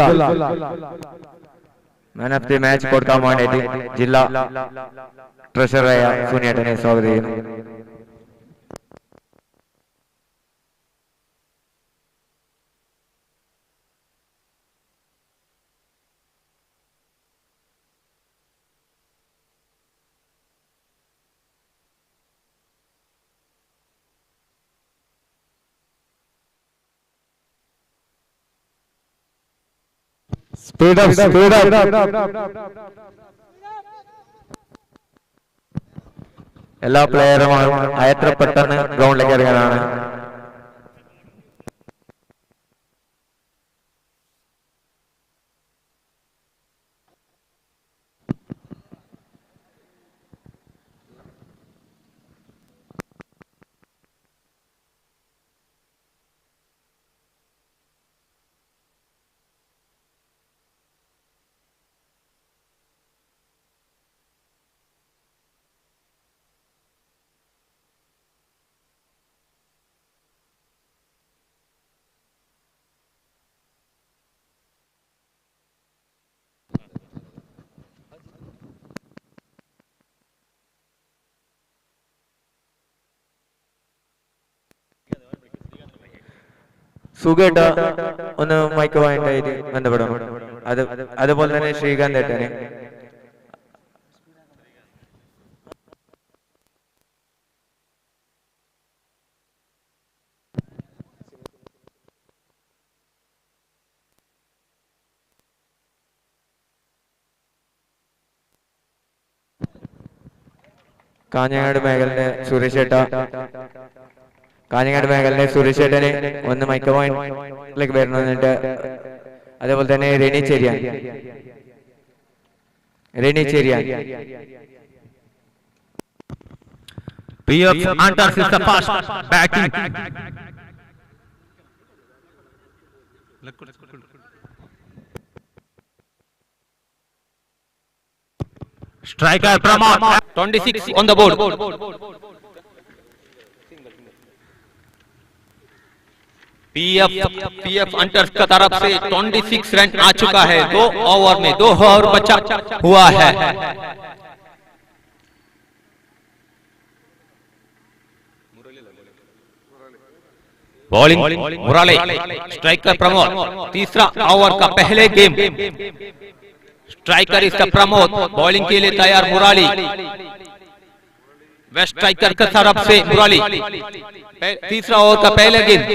Man of the match കൊടുക്കാൻ വേണ്ടിയിട്ട് ജില്ലാ ട്രഷററായ സുനിയേട്ടനെ സ്വാഗതം ചെയ്യുന്നു. Speed up, speed up. എല്ലാ പ്ലെയർമാരും എത്ര പെട്ടെന്ന് ഗ്രൗണ്ടിലേക്ക് ഇറങ്ങാനാണ്. സുഖേട്ട ഒന്ന് മൈക്ക് വാങ്ങിട്ടായിട്ട് ബന്ധപ്പെടണം. അത് അതുപോലെ തന്നെ ശ്രീകാന്ത് ഏട്ടന്. കാഞ്ഞങ്ങാട് മേഖലന്റെ സുരേഷ് ഏട്ട, കാഞ്ഞങ്ങാട് മേഖലന്റെ സുരേഷ് ഏട്ടനെ ഒന്ന് മൈക്ക് പോയിന്റിലേക്ക് വരണമെന്നുണ്ട്. അതേപോലെ തന്നെ Reni Cherian, Reni Cherian. PF Hunters is the first batting. Striker Pramod, 26 on the board. PF Hunters का तरफ से 26 रन आ चुका है। 2 ओवर में 2 ओवर बचा हुआ है। Bowling Murali, striker Pramod. तीसरा ओवर का पहले गेम, स्ट्राइकर इसका प्रमोद, बॉलिंग के लिए तैयार मुराली। वेस्ट स्ट्राइकर का तरफ से मुराली, तीसरा ओवर का पहले गेंद।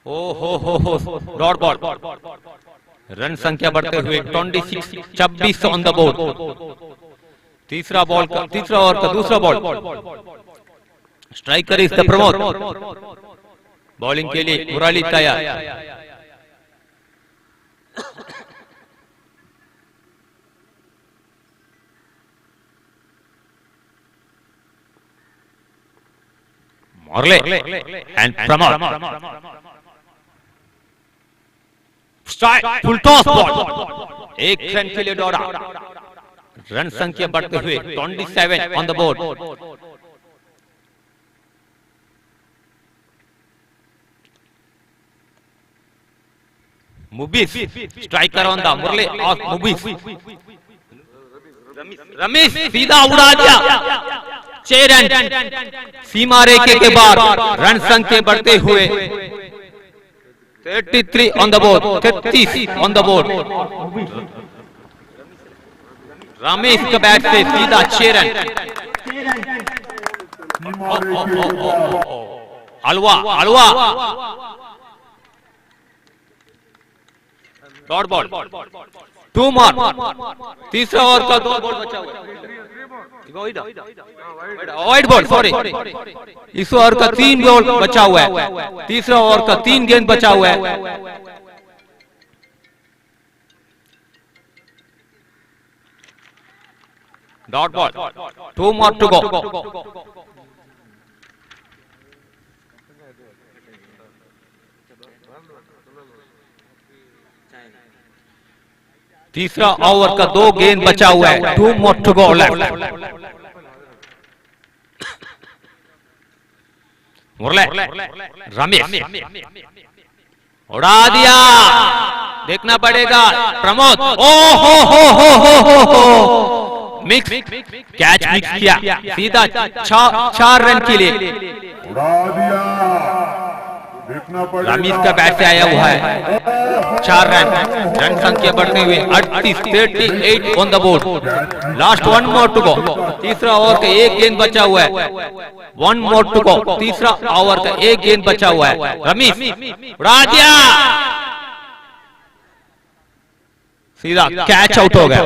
ओ हो हो, डॉट बॉल। रन संख्या बढ़ते हुए 26, 26 ऑन the board. तीसरा बॉल का, तीसरा ओवर का दूसरा ball. Striker is the Pramod, bowling के लिए मुराली तैयार। Murali and Pramod. Strike, full toss ball. 1 run के लिए दौड़ा। रन संख्या बढ़ते हुए 27 on the board. Mubis, striker on the Murali और मुबीस। रमेश सीधा उड़ा दिया, 6 रन। सीमा रेखे के बाद रन संख्या बढ़ते हुए 33 on the board, 33 on the board. Ramesh के बैट से सीधा 6 रन। अलवा अलवा, डॉट बॉल, 2 मार। तीसरा ओवर का 2 बॉल बचा हुआ है। वाइड बॉल, सॉरी, इस ओवर का 3 बॉल बचा हुआ है। तीसरा ओवर का 3 गेंद बचा हुआ है। Dot ball, 2 more to go. तीसरा ओवर का 2 गेंद बचा हुआ है। 2 more to go left. Murali, Ramesh उड़ा दिया, देखना पड़ेगा प्रमोद। ओ हो हो हो हो हो हो, मिक्स कैच मिक्स किया, सीधा 4 रन के लिए। उड़ा दिया, देखना पड़ेगा। रमेश का बैट से आया हुआ है 4 रन। रन संख्या बढ़ते हुए 38, 38 on the board. Last 1 more to go. तीसरा ओवर का 1 गेंद बचा हुआ है। 1 मोर टू गो। तीसरा ओवर का 1 गेंद बचा हुआ है। रमेश उड़ा दिया, सीधा कैच आउट हो गया।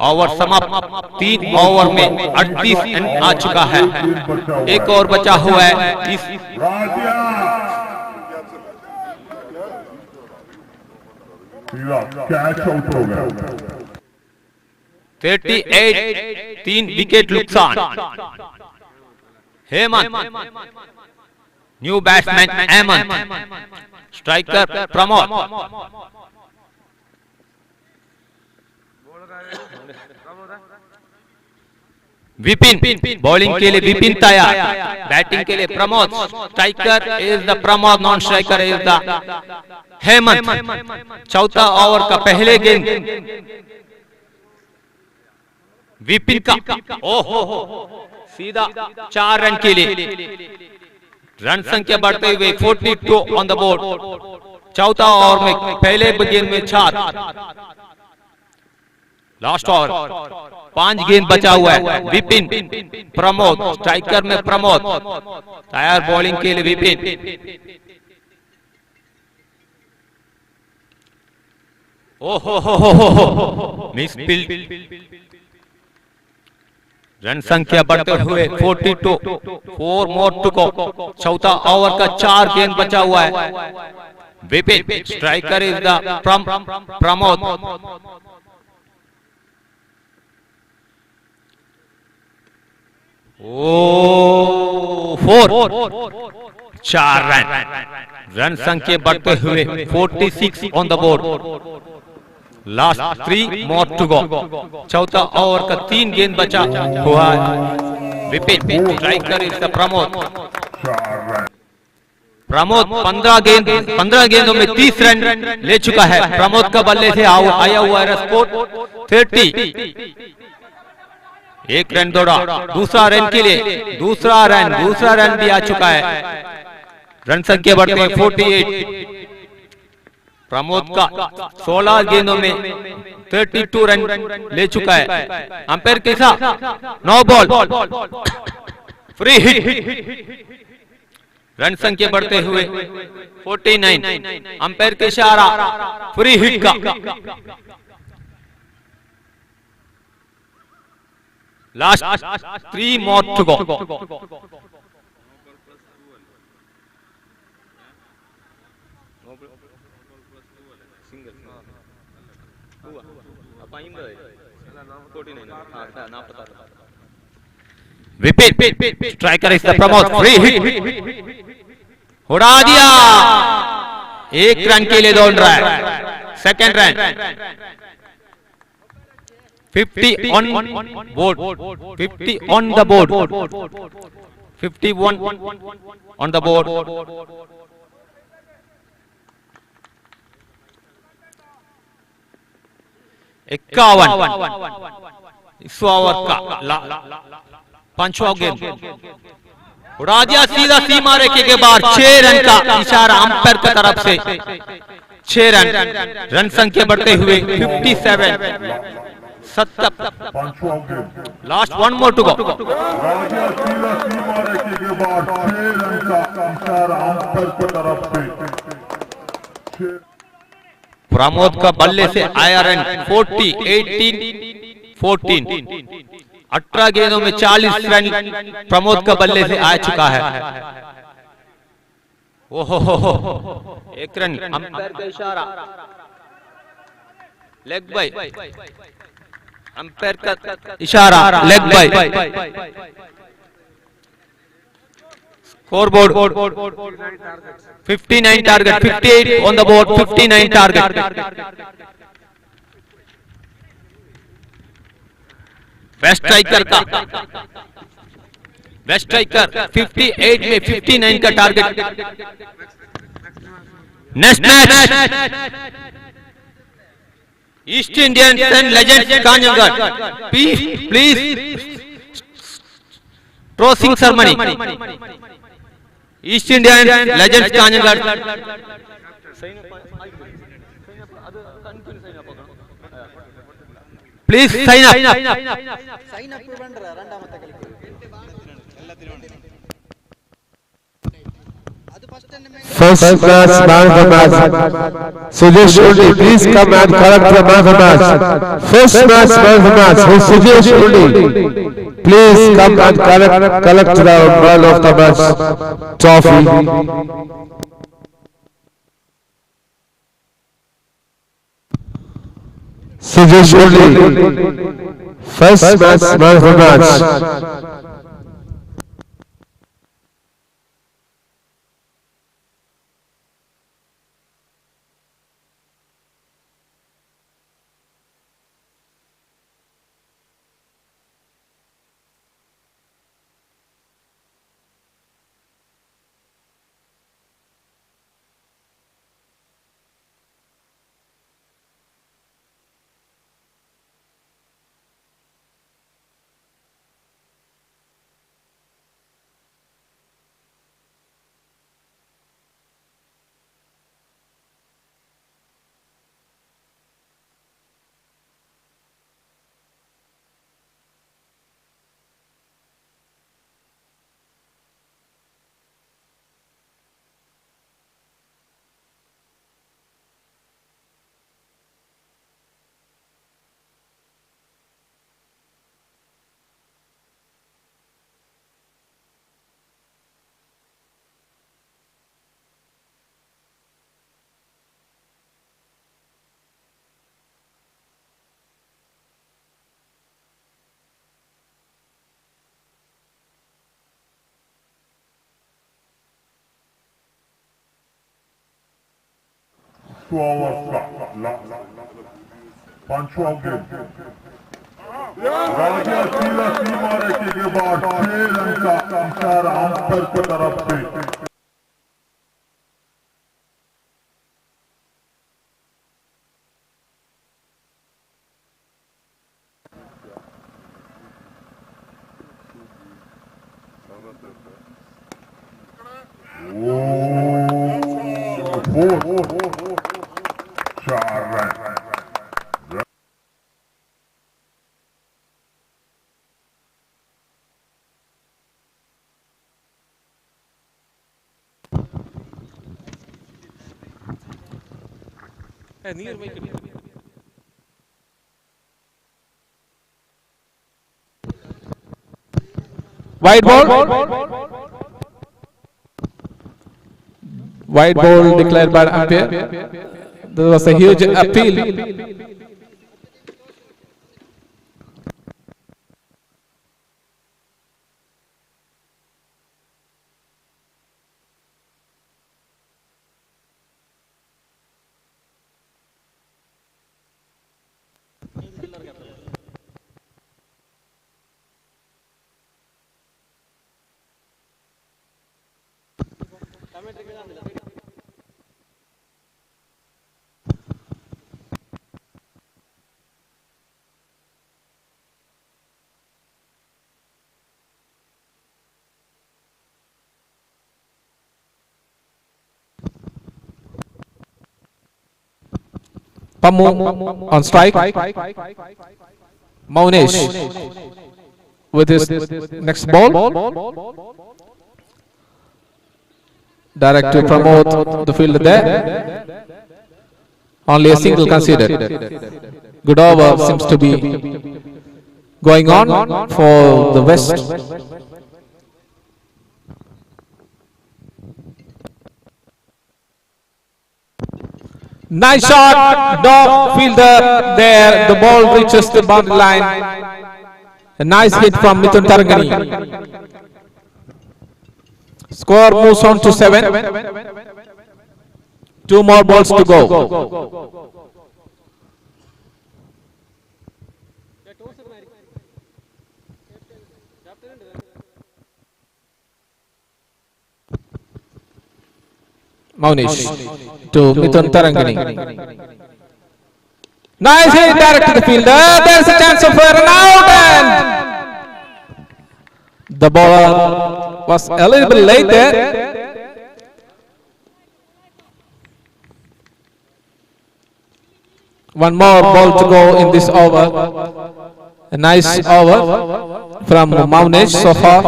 ओवर समाप्त। 3 ओवर में 38 रन आ चुका है। 1 और बचा हुआ है। इस कैच आउट हो गया। 38, 3 विकेट नुकसान। Hemant, new batsman Hemant, striker Pramod. Vipin bowling के लिए विपिन तैयार, बैटिंग के लिए Pramod. Striker is the Pramod, non striker is the Hemant. चौथा ओवर का पहले गेंद विपिन का, ओहो सीधा 4 रन के लिए। रन संख्या बढ़ते हुए 42 ऑन the board. चौथा ओवर में पहले गेंद में 4, लास्ट ओवर 5 गेंद बचा हुआ है। विपिन प्रमोद, स्ट्राइकर में प्रमोद तैयार बॉलिंग के लिए विपिन। ओ हो हो हो हो, मिस फील्ड। रन संख्या बढ़ते हुए 42, 4 मोर टू गो। चौथा ओवर का 4 गेंद बचा हुआ है। Vipin striker is the Pramod. Oh 4, 4 run. Run संख्या बढ़ते हुए 46 on the board. Last 3 more to go. चौथा ओवर का 3 गेंद बचा हुआ है। Vipin striker is the Pramod. Pramod 15 गेंदों में 30 रन ले चुका है। प्रमोद का बल्ले से आया हुआ है स्कोर 30। 1 रन दौड़ा, दूसरा रन के लिए, दूसरा रन भी आ चुका है। रन संख्या बढ़ते हैं 48। प्रमोद का 16 गेंदों में 32 रन ले चुका है। अंपायर कैसा, 9 बॉल, फ्री हिट। रन संख्या बढ़ते हुए 49। अंपायर का इशारा फ्री हिट का। Last 3 more to go. Vipin striker is the Pramod, free hit उड़ा दिया। 1 रन के लिए दौड़ रहा है। Second run 50 on board, 50 on the board, 51 on the board. 51 इस ओवर का 5वां गेंद उड़ा दिया सीधा सीमा रेखे के बाहर। 6 रन का इशारा अंपायर की तरफ से। 6 रन, रन संख्या बढ़ते हुए 57, 70। Last 1 more to go. Pramod का बल्ले से आया रन 40, 18, 14। 18 गेंदों में 40 रन प्रमोद का बल्ले से आ चुका है। ओहो हो, 1 रन, अंपायर का इशारा लेग बाय, अंपायर का इशारा leg bye. Score board 59 target, 58 on the board, 59 target. West striker का, वेस्ट स्ट्राइकर 58 में 59 का target. Next match East Indians and Legends Kanhangad. Please tossing ceremony. East Indians Legends Kanhangad. Please sign up. First match, man of the match. Sujesh Undi, please come and collect the man of the match. First match, man of the match. Sujesh Undi, please come and collect the man of the match trophy. Sujesh Undi, first match, man of the match. Two overs का पांचवा गेंद। राजा सीधा सीमा रेखा के बाद 6 run का इशारा umpire की तरफ से। 4 run. White ball. White ball declared by umpire. There was a huge appeal. Pammu on strike. Maunesh with his next ball. Direct to Pramod, the fielder there. Only a single conceded. Good over seems to be going on for the West. Nice shot, dog fielder there. The ball reaches the boundary line. A nice hit from Mithun Tarangani. Score moves on to 7. 2 more balls to go. Maunish to Mithun Tarangani. Nice hit direct to the fielder. There's a chance of a run out, and the ball was a little bit late there. One more ball to go in this over. A nice over from Maunesh so far.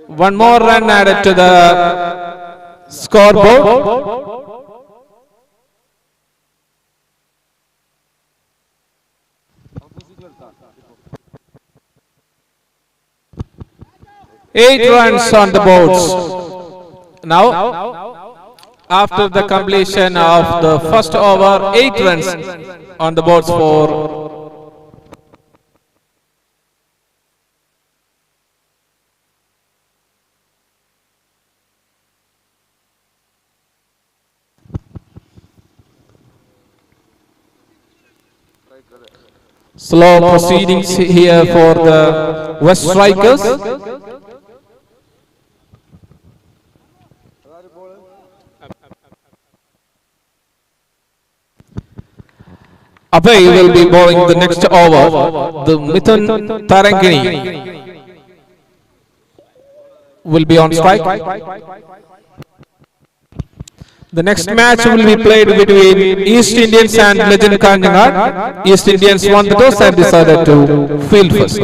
One more run added to the scoreboard. Eight runs on the boards. Now, after the completion of the first over, 8 runs on the boards for slow proceedings here for the West Strikers. Abhay will be bowling the next over. The Mithun Tarangini will be on strike. The next match will be played between East Indians and Legend Kanhangad. East Indians won the toss and decided to field first.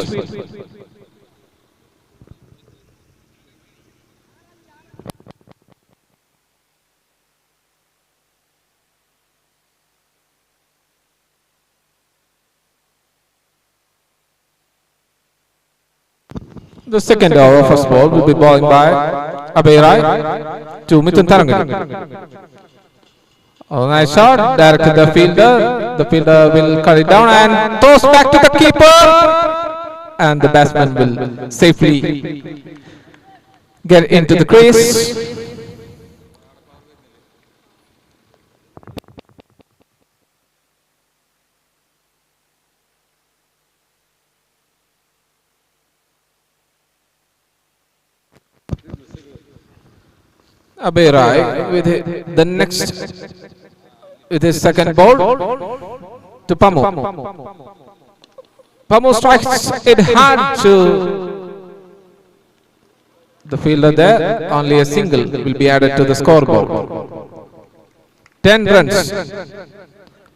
The second over, first ball, will be bowling by Abhay Rai to Mithun Tarangani. Oh, nice shot, direct to the fielder. The fielder will cut it down and throws back to the keeper. And the batsman will safely get into the crease. Abhay Rai with the next, with his second ball to Pamu. Pamu strikes it hard to the fielder there. Only a single will be added to the scoreboard. 10 runs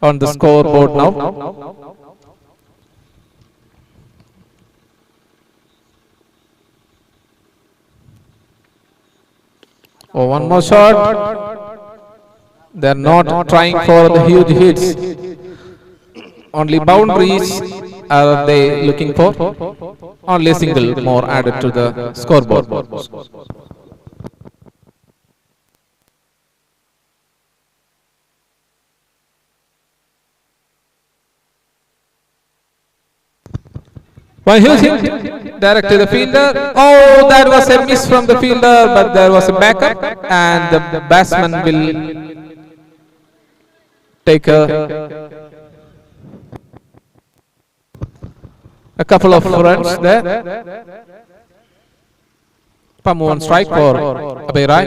on the scoreboard now. Oh, one more shot. They are not trying for the huge hits. Only boundaries are they looking for. Only a single more added to the scoreboard. One huge hit direct to the fielder. Oh, that was a miss from the fielder, but there was a backup, and the batsman will take a couple of runs there. Pamu on strike for Abhay Rai.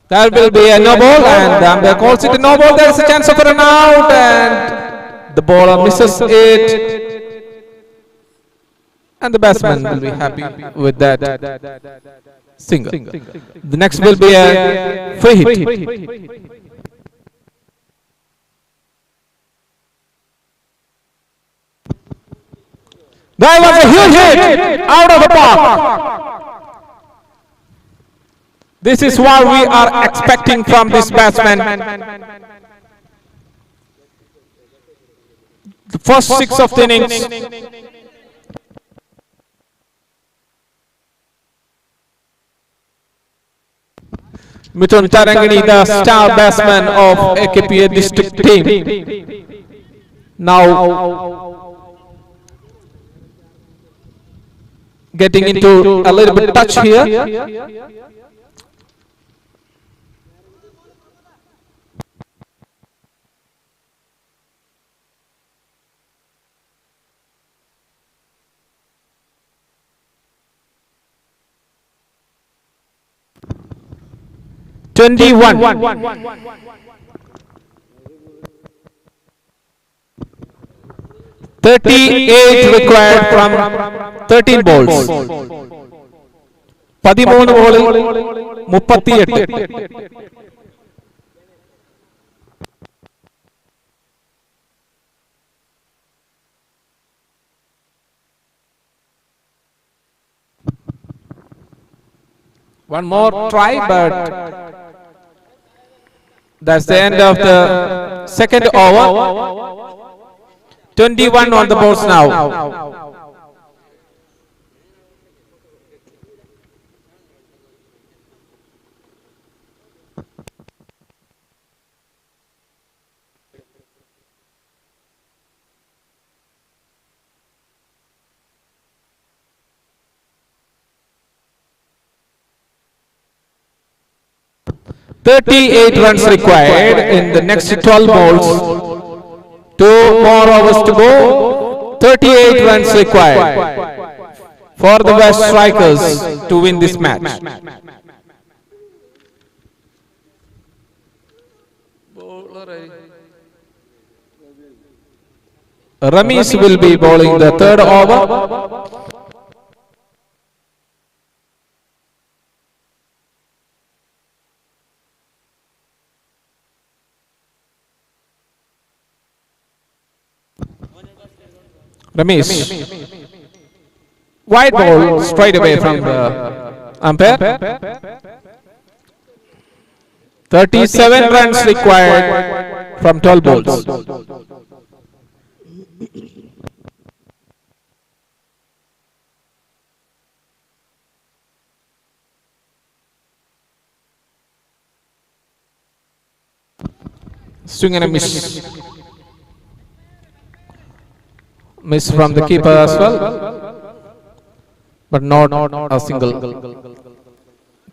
There will be a no ball, and the umpire calls it a no ball. There is a chance of a run out, and the bowler misses it. And the batsman will be happy with that single. The next will be a free hit. That was a huge hit out of the park. This is what we are expecting from this batsman. The first 6 of the innings. Mithun Tarangini, the star batsman of AKPA district team, now getting into a little bit touch here. 21. 38 required from 13 balls. 13 ബോളിൽ 38. One more try, but that's the end of the second over. 21 on the boards now. 38 runs required in the next 12 balls. 2 more overs to go. 38 runs required for the West Strikers to win this match. Ramesh will be bowling the third over. Ramesh, wide ball straight away from the umpire. 37 runs required from 12 balls. Swing and a miss. Miss from the keeper as well. But not a single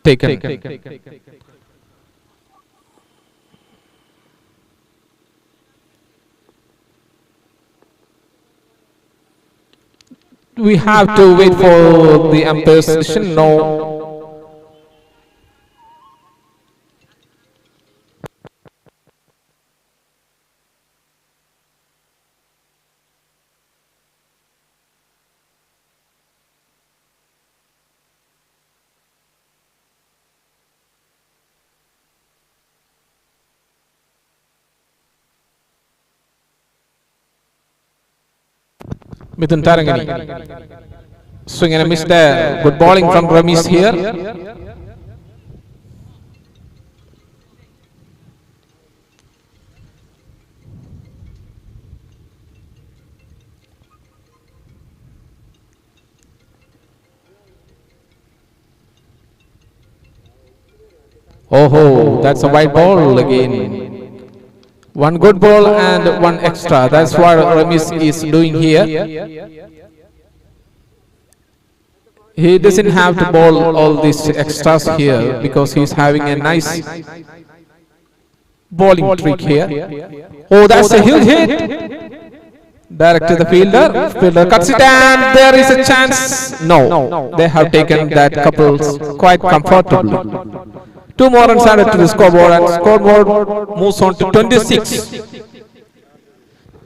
taken. We have to wait for the umpire's decision. No. Mithun Tarangani. Swing and a miss there. Good bowling from Ramesh here. Oh ho, that's a white ball again. One good ball and one extra. That's what Ramesh is doing here. He doesn't have to bowl all these extras here because he's having a nice bowling trick here. Oh, that's a huge hit. Direct to the fielder. Fielder cuts it and there is a chance. No, they have taken that couple quite comfortably. Two more runs added to the scoreboard and scoreboard moves on to 26.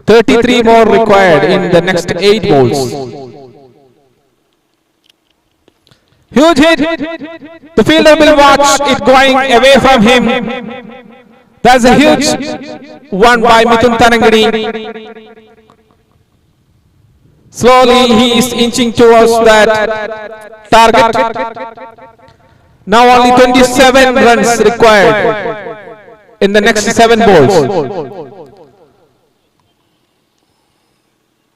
33 more required in the next 8 balls. Huge hit. The fielder will watch it going away from him. That's a huge one by Mithun Tarangani. Slowly he is inching towards that target. Now only 27 runs required in the next 7 balls.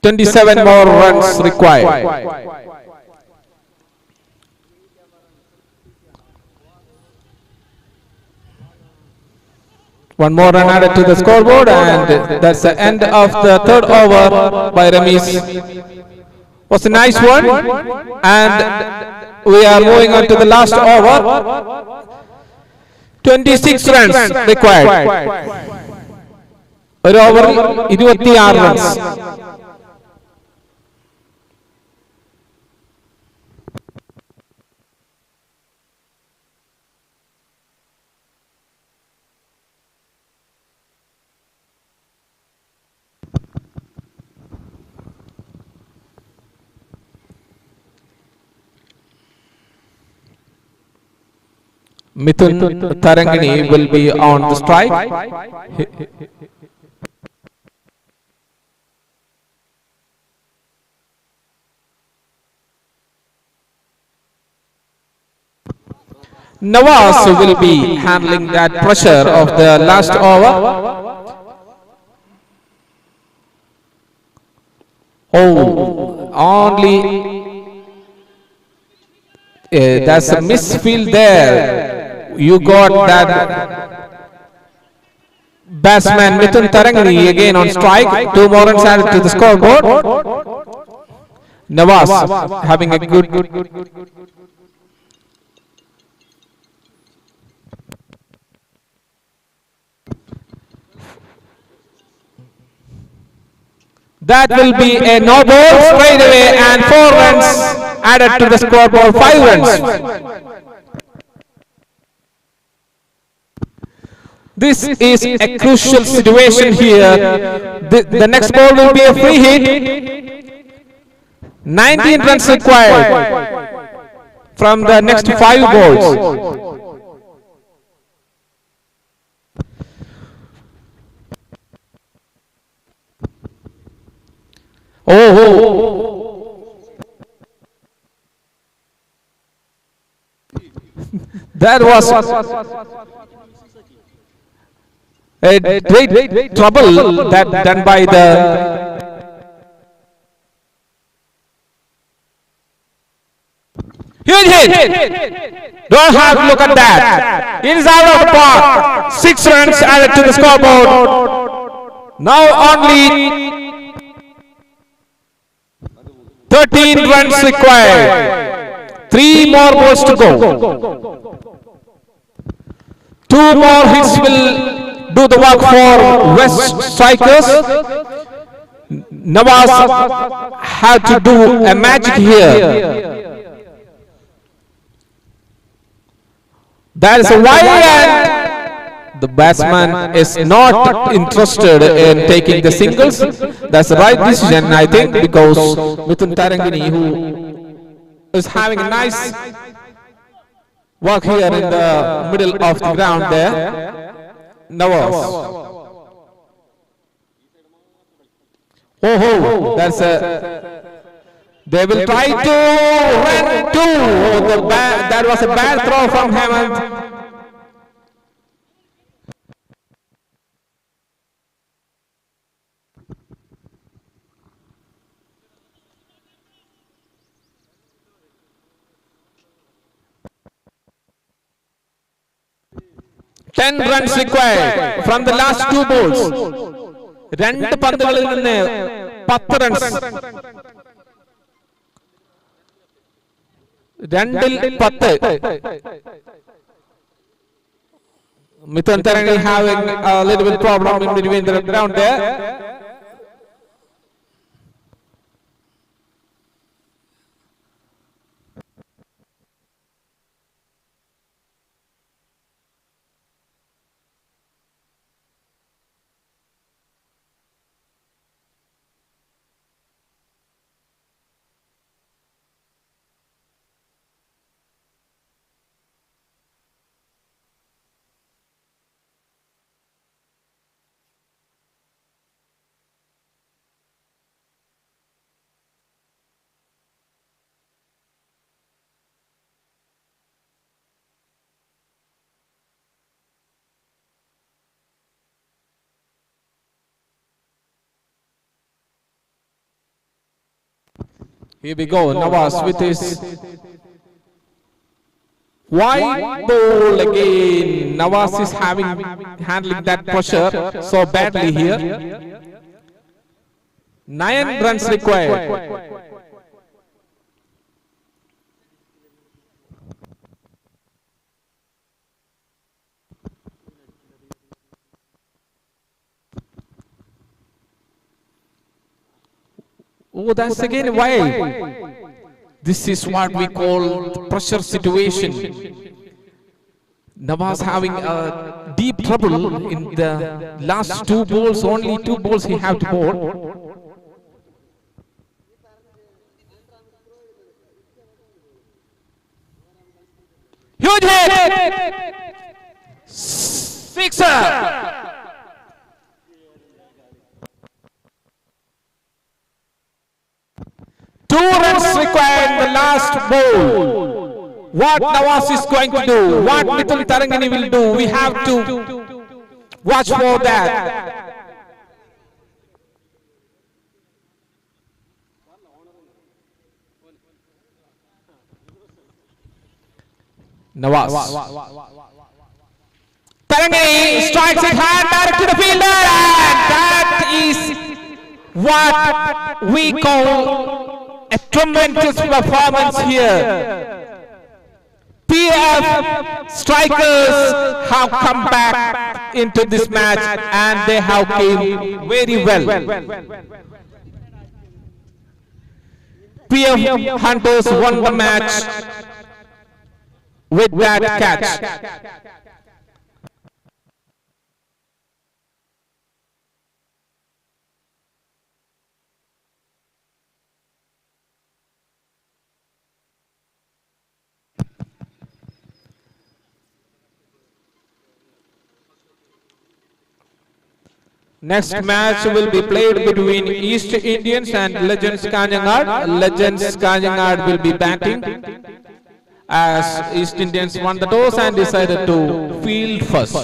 27 more runs required. One more run added to the scoreboard, and that's the end of the third over by Ramesh. Was a nice one, and we are moving on to the last over. 26 runs required. ഒരു ഓവറിൽ 26 runs. Mithun Tarangani will be on the strike. Nawaz will be handling that pressure of the last over. Oh, only that's a misfield there. You got that batsman Mithun Tarangani again on strike. Two more runs added to the scoreboard. Nawaz having a good That will be a no ball straight away, and 4 runs added to the scoreboard, 5 runs. This is a crucial situation here. The next ball will be a free hit. 19 runs required from the next 5 balls. Oh, that was a great trouble that done by the huge hit. Don't have to look at that. It is out of the park. 6 runs added to the scoreboard. Now only 13 runs required. 3 more balls to go. 2 more hits will do the work for West Strikers. Nawaz had to do a magic here. That is a wide, and the batsman is not interested in taking the singles. That's the right decision, I think, because Mithun Tarangini, who is having a nice work here in the middle of the ground there, Nawaz. Oh ho, that's a. They will try to run 2. Oh, that was a bad throw from Hemant. Ten runs required from the last 2 balls. 2 പന്തുകളിൽ നിന്ന് 10 runs. 2-ൽ 10. Mithun Tarangini having a little bit problem in between the ground there. Here we go, Nawaz with his white ball again. Nawaz is handling that pressure so badly here. 9 runs required. Oh, that's again why. This is what we call the pressure situation. Nawaz having a deep trouble in the last 2 balls. Only 2 balls he have to bowl. Huge hit! Sixer! 2 runs required in the last ball. What Nawaz is going to do, what Mithun Tarangini will do, we have to watch for that. Nawaz. Tarangini strikes it hard direct to the fielder, and that is what we call a tremendous performance here. PF Strikers have come back into this match and they have came very well. PF Hunters won the match with that catch. Next match will be played between East Indians and Legends Kanhangad. Legends Kanhangad will be batting as East Indians won the toss and decided to field first.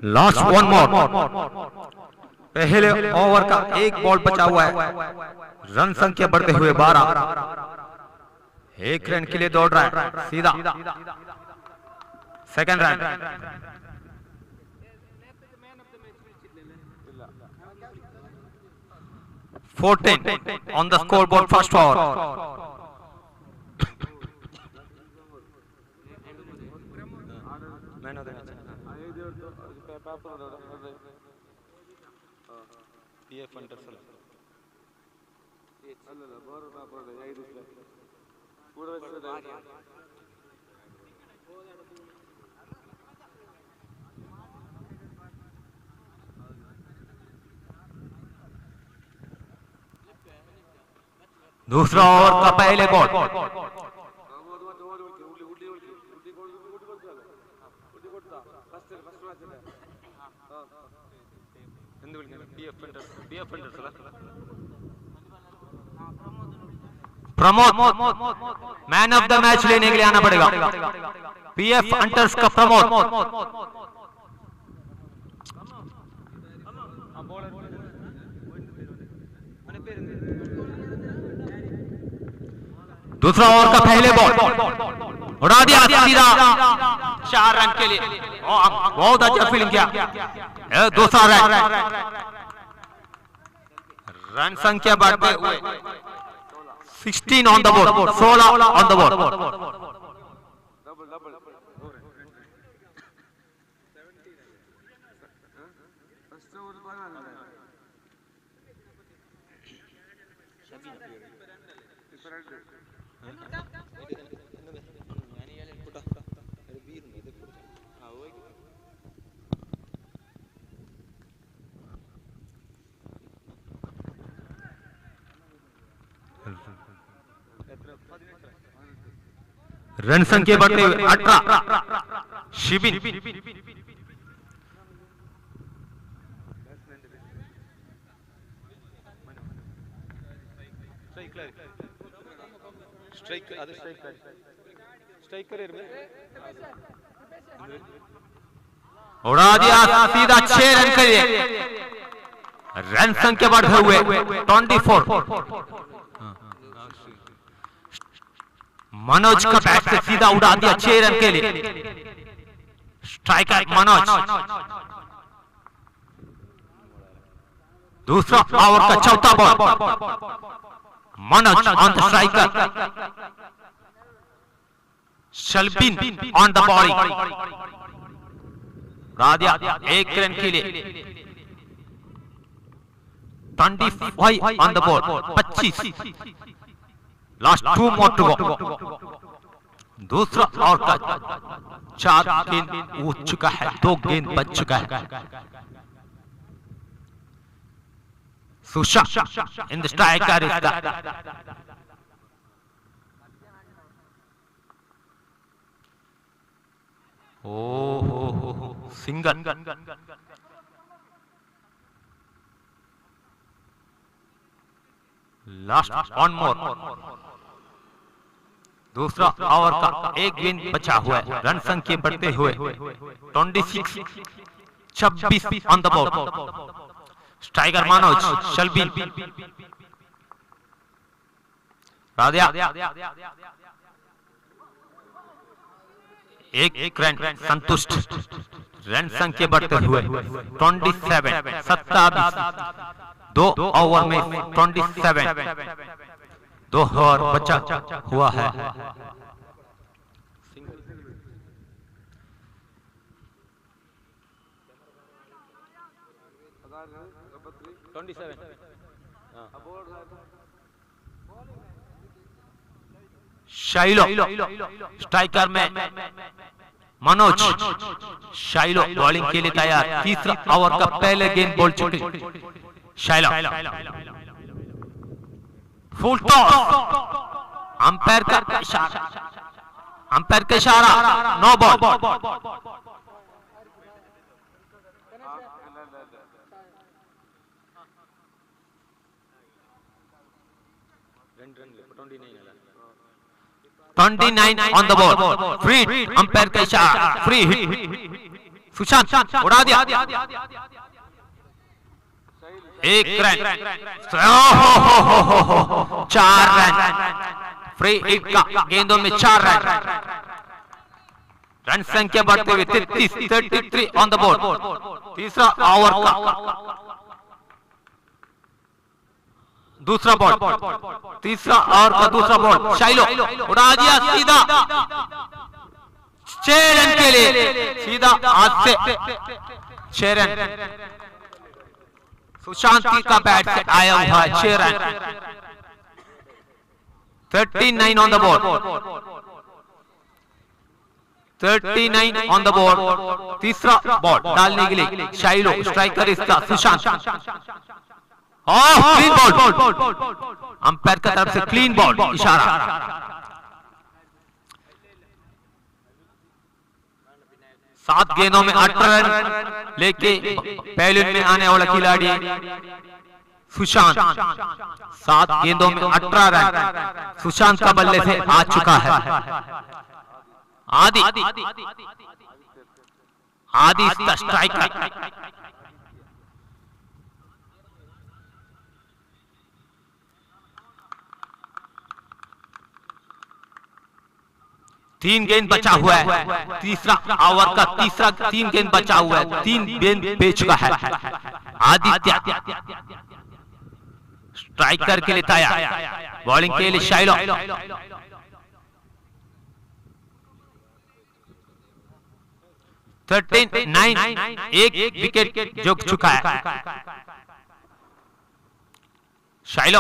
Last one more. पहले over का एक ball बचा हुआ है। Run संख्या बढ़ते हुए 12। एक रन के लिए दौड़ रहा है सीधा। Second run. 14 on the scoreboard first over. दूसरा ओवर का पहले ball. Pramod man of the match लेने के लिए आना पड़ेगा। पीएफ हंटर्स का प्रमोद। दूसरा ओवर का पहले बॉल उड़ा दिया सीधा 4 रन के लिए। बहुत अच्छा फील्डिंग किया। दूसरा रन। रन संख्या बढ़ते हुए 16 on the board, 16 on the board. Run संख्या बढ़ते हुए 18। शिबिन उड़ा दिया सीधा 6 रन के लिए। रन संख्या बढ़ते हुए 24। मनोज का बैट से सीधा उड़ा दिया 6 रन के लिए। स्ट्राइकर मनोज। दूसरा ओवर का चौथा ball. Manoj on the striker, Shalbin on the bowling. उड़ा दिया 1 रन के लिए। 25 on the board, 25। Last 2 more to go. दूसरा ओवर का 4 गेंद उठ चुका है, 2 गेंद बच चुका है। सुशा इन the striker is the ओ हो सिंगल। Last one more. दूसरा ओवर का 1 गेंद बचा हुआ है। रन संख्या बढ़ते हुए 26 26 on the board. Striker Manoj Shalbin. Radhya 1 run संतुष्ट। रन संख्या बढ़ते हुए 27 27। 2 ओवर में 27। 2 ओवर बचा हुआ है। शाइलो स्ट्राइकर में मनोज। शाइलो बॉलिंग के लिए तैयार। तीसरा ओवर का पहले गेंद बॉल चुके शाइलो। Full toss. अंपायर का इशारा, अंपायर का इशारा, no ball. 29 on the board. Free umpire का इशारा, फ्री हिट। सुशांत उड़ा दिया, 1 रन, 4 रन, फ्री हिट का गेंदों में 4 रन। रन संख्या बढ़ते हुए 33, 33 ऑन the board. तीसरा ओवर का दूसरा बॉल, तीसरा ओवर का दूसरा बॉल, शाइलो उड़ा दिया सीधा 6 रन के लिए, सीधा हाथ से 6 रन। सुशांत का बैट से आया हुआ है 6 run. 39 on the board, 39 on the board. तीसरा बॉल डालने के लिए शाइलो, स्ट्राइकर इसका सुशांत, और क्लीन बॉल, अंपायर की तरफ से क्लीन बॉल इशारा। 7 गेंदों में 18 रन लेके पहले में आने वाला खिलाड़ी सुशांत। 7 गेंदों में 18 रन सुशांत का बल्ले से आ चुका है। आदि आदि इसका स्ट्राइकर। तीन गेंद बचा हुआ है, तीसरा ओवर का तीसरा 3 गेंद बचा हुआ है, 3 गेंद पे चुका है आदित्य। स्ट्राइकर के लिए तैयार, बॉलिंग के लिए शाइलो। 13-9, 1 विकेट जोक चुका है शाइलो।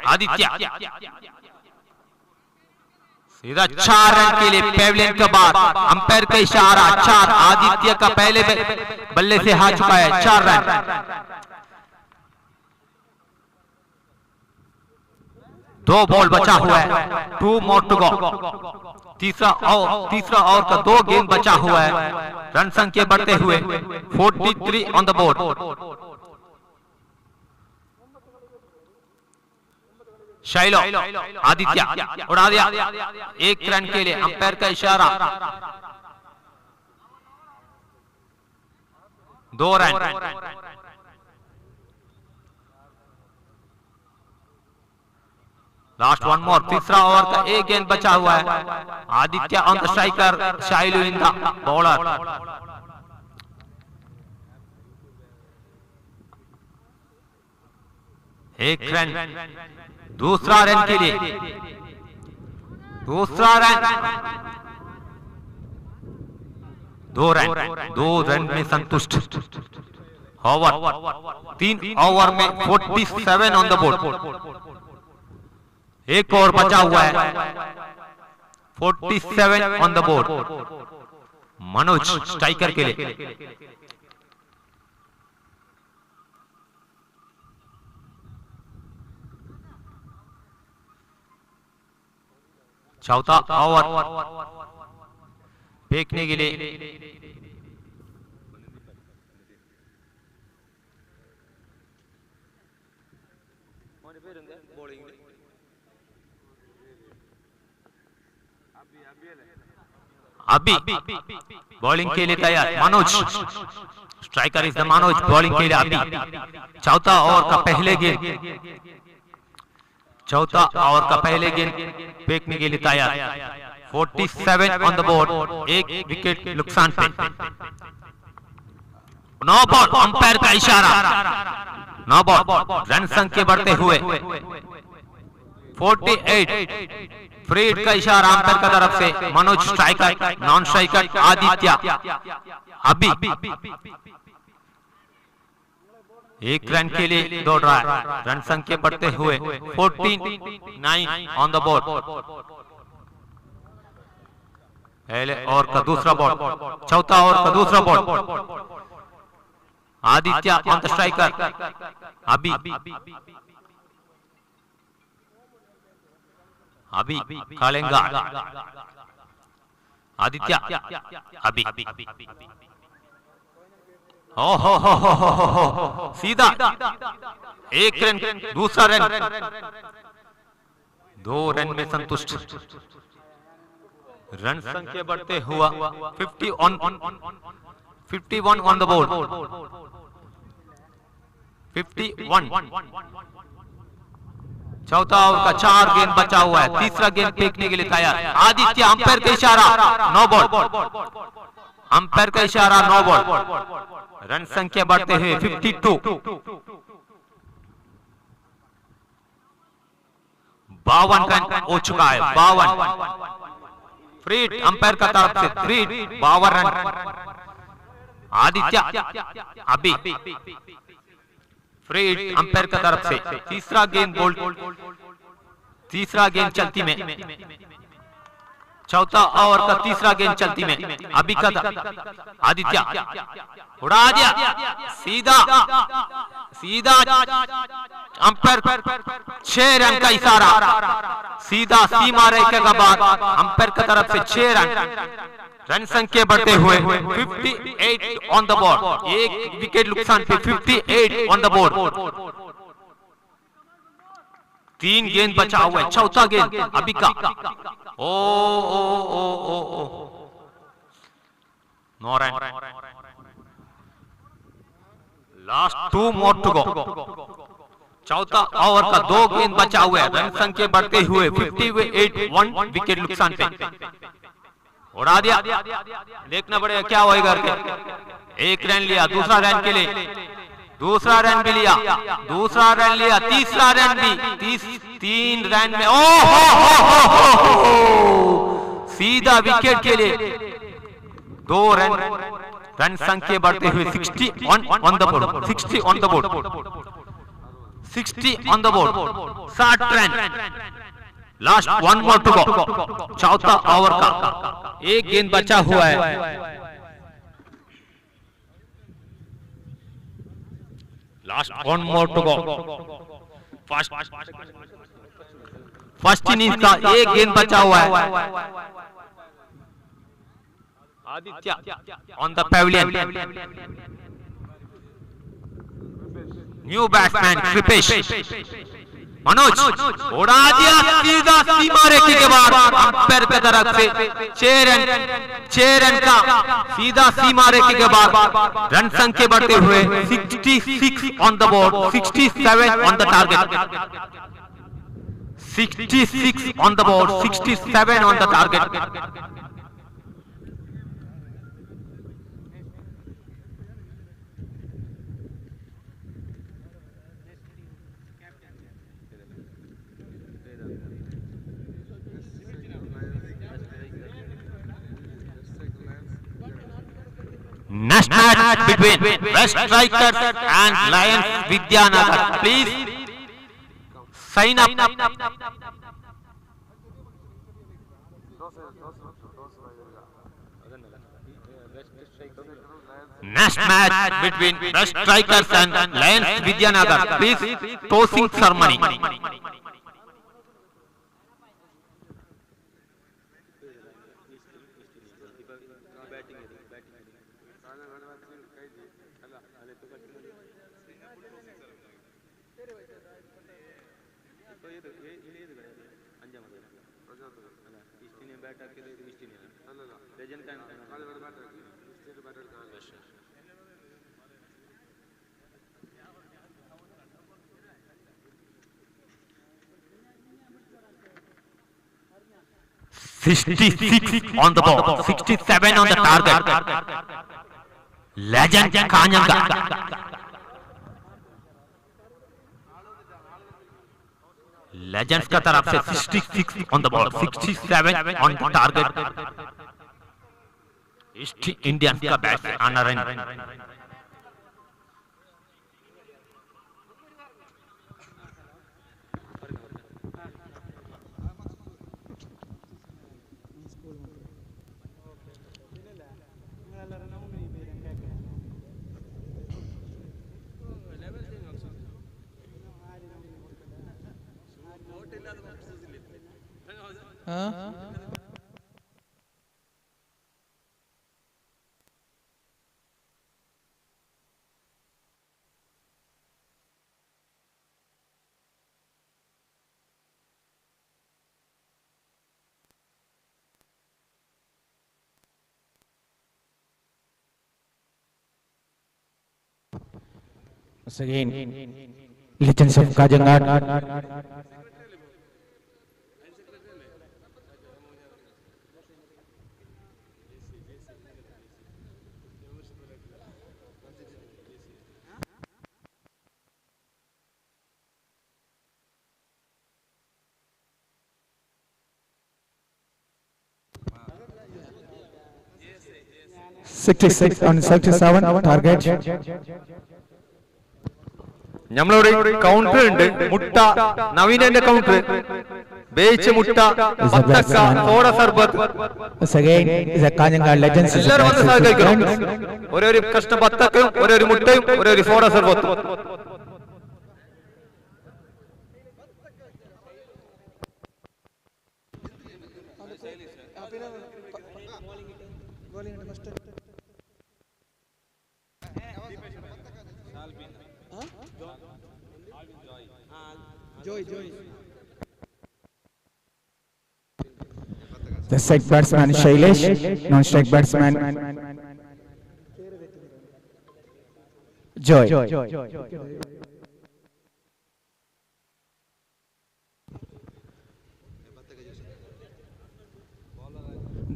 आदित्य सीधा 4 रन के लिए पेवलियन के बाद अंपायर का इशारा 4। आदित्य का पहले बल्ले से हार चुका है 4 रन। दो बॉल बचा हुआ है, 2 मोर टू गो। तीसरा ओवर का 2 गेंद बचा हुआ है। रन संख्या बढ़ते हुए 43 on the board. Shiloh Aditya उड़ा दिया 1 रन के लिए, अंपायर का इशारा। 2 रन। लास्ट 1 मोर, तीसरा ओवर का 1 गेंद बचा हुआ है। Aditya on the striker, Shailu in the bowler. एक रन, दूसरा रन के लिए, दूसरा रन, 2 रन, 2 रन में संतुष्ट। ओवर 3 ओवर में 47 ऑन the board. एक और बचा हुआ है, 47 on the board. Manoj striker के लिए। चौथा ओवर फेंकने के लिए अभी बॉलिंग के लिए तैयार Manoj. Striker is the Manoj, bowling के लिए अभी। चौथा ओवर का पहले गेंद, चौथा ओवर का पहले गेंद फेंकने के लिए तैयार। 47 ऑन the board, 1 wicket नुकसान पे। 9 बॉल, अंपायर का इशारा, 9 बॉल। रन संख्या बढ़ते हुए 48। फ्री हिट का इशारा अंपायर का तरफ से। Manoj striker, non striker Aditya. अभी 1 रन के लिए दौड़ रहा है। रन संख्या बढ़ते हुए 49 ऑन the board. पहले ओवर का दूसरा बॉल, चौथा ओवर का दूसरा ball. Aditya on the striker. अभी अभी कालेंगा आदित्य। अभी हो हो हो हो हो हो, सीधा 1 रन, दूसरा रन, 2 रन में संतुष्ट। रन संख्या बढ़ते हुआ 50 ऑन 51 on the board. 51. चौथा ओवर का 4 गेंद बचा हुआ है। तीसरा गेंद फेंकने के लिए तैयार आदित्य। अंपायर का इशारा नो बॉल। अंपायर का इशारा नो बॉल। रन संख्या बढ़ते हुए 52। 52 रन हो चुका है। 52 फ्री अंपायर का तरफ से फ्री 52 रन। आदित्य अभी फ्री अंपायर का तरफ से तीसरा गेंद बोल, तीसरा गेंद चलती में। चौथा ओवर का तीसरा गेंद चलती में। अभी का आदित्य उड़ा दिया सीधा सीधा। अंपायर 6 रन का इशारा। सीधा सीमा रेखा का बाद अंपायर की तरफ से 6 रन। रन संख्या बढ़ते हुए 58 ऑन the board. एक विकेट नुकसान पे 58 ऑन the board. 3 गेंद बचा हुआ है। चौथा गेंद अभी का। ओ ओ ओ ओ ओ no run. Last 2 more to go. चौथा ओवर का 2 गेंद बचा हुआ है। रन संख्या बढ़ते हुए 58, 1 विकेट नुकसान पे। उड़ा दिया, देखना पड़ेगा क्या होएगा करके। 1 रन लिया, दूसरा रन के लिए, दूसरा रन भी लिया, दूसरा रन लिया, तीसरा रन भी, 3 रन में ओ हो हो हो हो हो, सीधा विकेट के लिए 2 रन। रन संख्या बढ़ते हुए 60 on the board, 60 on the board, 60 on the board, 60 run. Last 1 more to go. चौथा ओवर का 1 गेंद बचा हुआ है। Last 1 more to go. First innings का 1 गेंद बचा हुआ है। Aditya on the pavilion. New batsman Kripesh. Manoj उड़ा दिया सीधा सीमा रेखा के बाद। अंपायर की तरफ से 6 रन, 6 रन का सीधा सीमा रेखा के बाद रन संख्या बढ़ते हुए 66 on the board, 67 on the target. 66 on the board, 67 on the target. Next match between West Strikers and Lions Vidyanagar. Please sign up. Next match between West Strikers and Lions Vidyanagar. Please tossing ceremony. 66 on the board, 67 on the target. Legend Kanhangad. Legends का तरफ से 66 on the board, 67 on the target. East Indians का bat आना run. Once again, Legends of Kanhangad. 66 on 77 target. നമ്മളോട് counter ഉണ്ട്. മുട്ട, നവീനന്റെ counter, വേവിച്ച മുട്ട, ബത്തക്ക, soda സർബത്ത്. Once again, is a Kanhangad Legends. is a എല്ലാവരും വന്ന് സഹകരിക്കണം. friends. ഓരോരു കഷ്ണം ബത്തക്കയും ഓരോരു മുട്ടയും ഓരോരു soda സർബത്തും. The strike batsman Shailesh, non-strike batsman Joy.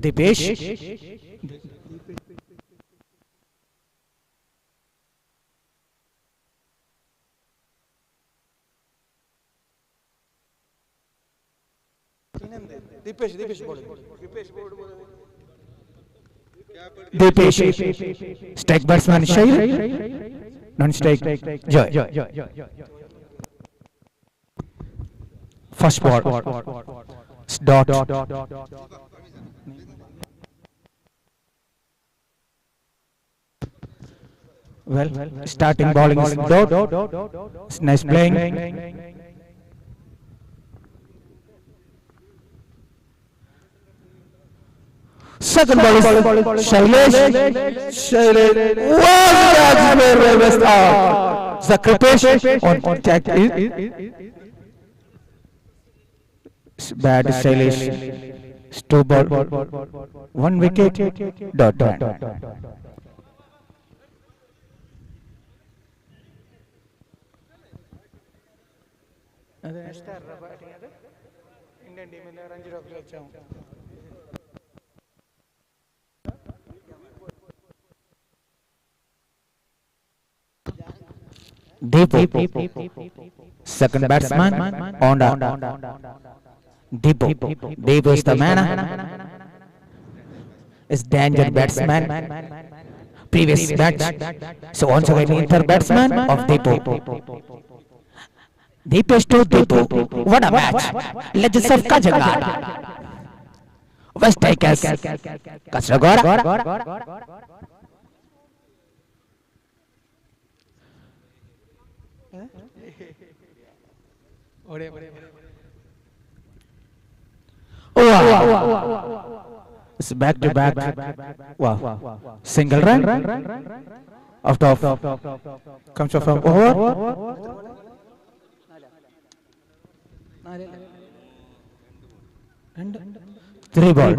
Dipesh. Dipesh, strike batsman Shail, non-strike Joy. First ball, dot. Well, starting bowling is dot. It's nice playing. Second ball is Shailesh. Shailesh. One catch very well out. The Kripesh on tag is bad Shailesh. Two ball, 1 wicket, dot run. Indian ടീമിന്റെ Ranji trophy കളിച്ചാവും. Deepu, second batsman on the Deepu. Deepu is the man. Is danger batsman. Previous match. So once again inter batsman of Deepu. Deepesh to Deepu. What a match. Legends of Kanhangad. West Tigers. Kasaragod. Wow. It's back to back. Wow. Single run. Out of comes from over. 3 ball.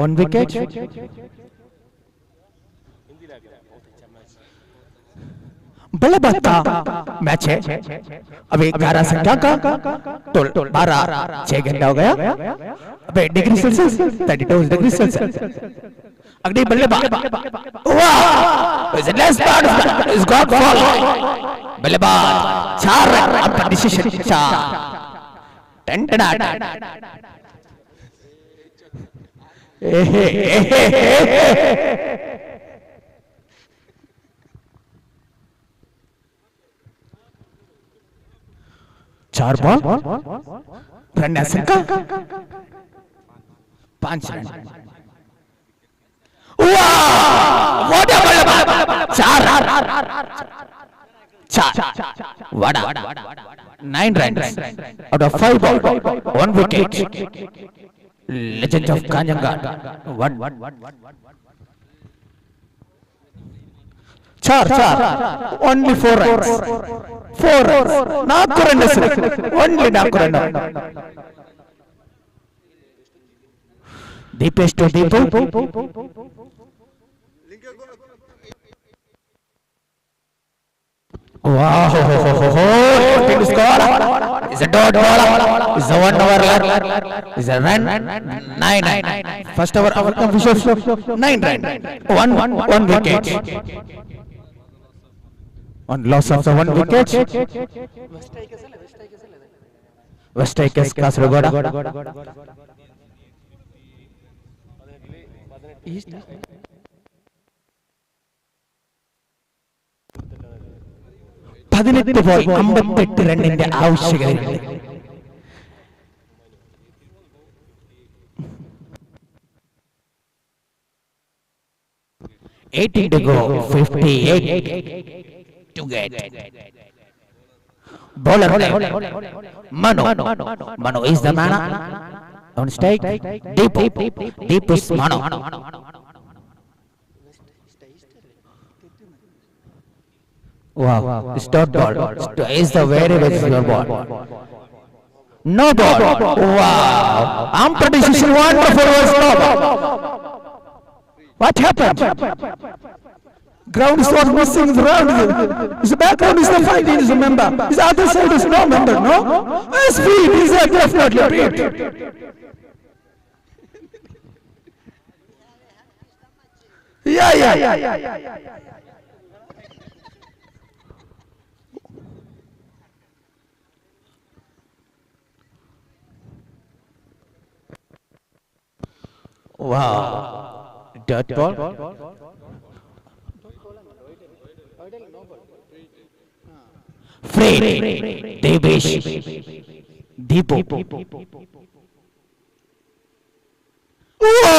1 wicket. बल्लेबाज का match है। अभी 11 संख्या का तो 12 6 घंटा हो गया। अबे डिग्री सेल्सियस 32 डिग्री सेल्सियस। अगली बल्लेबाज, वाह, is less bat is got ball. बल्लेबाज 4 रन, अब डिसीजन 4 टन टन। 4 ball, run का 5 रन। वाह, what a बल्लेबाज, 4 4 what a 9 run out of 5 ball, 1 wicket. Legend of Kanhangad 1 4 4 only 4 runs, 4 runs, 4 run, only 4 run. Deepesh to Deepu. Wow, score. It's a dot ball. It's a 1 over. It's a run. 9. First over our official 9 run. 1 wicket. One loss of the 1 wicket. West Tigers Kasaragod. 18 ball 58 റണ്ണിന്റെ ആവശ്യകതയുണ്ട്. 18 to go, 58 to get. Bowler Manu. Manu is the man on strike. Deepu. Deepu is Manu. Wow, it's dot ball. Is the very very slow ball. No ball. Wow, I'm pretty sure wonderful was no ball. What happened? Ground is not missing the round. His background is the fighting is a member. His other side is no member, no? His feet is a definitely beat. Yeah, yeah, yeah, yeah, yeah. Wow. Dot ball. Free. Devesh. Deepu. Whoa!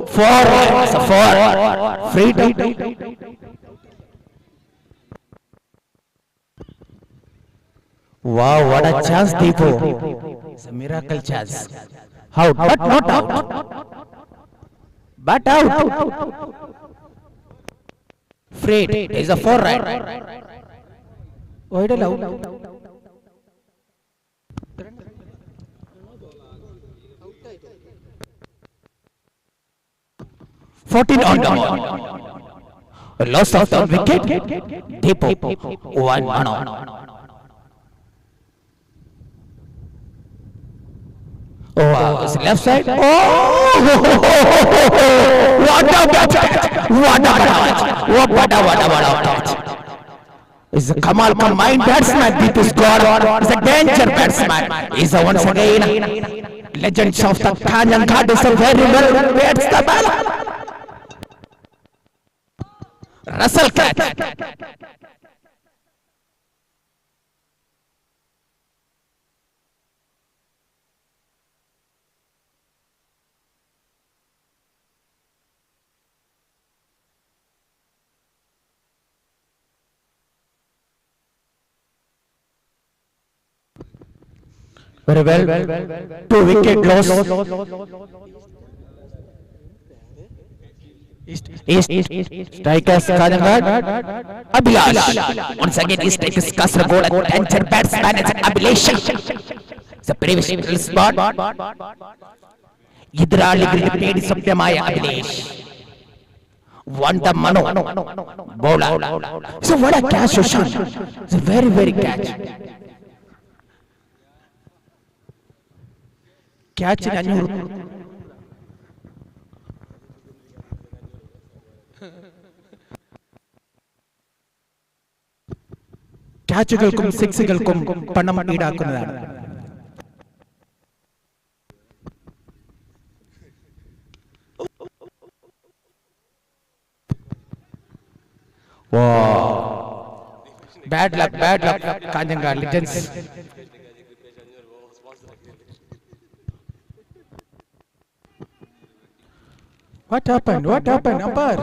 4. 4. Free. Wow, what a chance, Deepu. It's a miracle chance. Out, but not out. But out. Freight is a 4 run. Wide out. 14 on the ball. Loss of the wicket. Deepu. 1 on. Oh, wow. It's left side. Oh, what a catch! What a catch! What a what a what a catch! It's a Kamal combined batsman. Deepu score. It's a danger batsman. He's a once again legends of the Kanhangad is a very well bats the ball. Russell catch. Very well. 2 wicket loss. East Strikers Kanhangad. Abhilash. Once again, East Strikers Kasaragod. Danger batsman is Abhilash. It's a previous spot. എതിരാളികളുടെ പേടി സ്വപ്നമായ Abhilesh. Won the Manu. Bowler. So what a catch, Shoshan. It's a very, very catch. ക്യാച്ചിന് 500. ക്യാച്ചുകൾക്കും സിക്സുകൾക്കും പണം ഈടാക്കുന്നതാണ്. Bad luck, bad luck, Kanhangad legends. What happened? What happened? Umpire.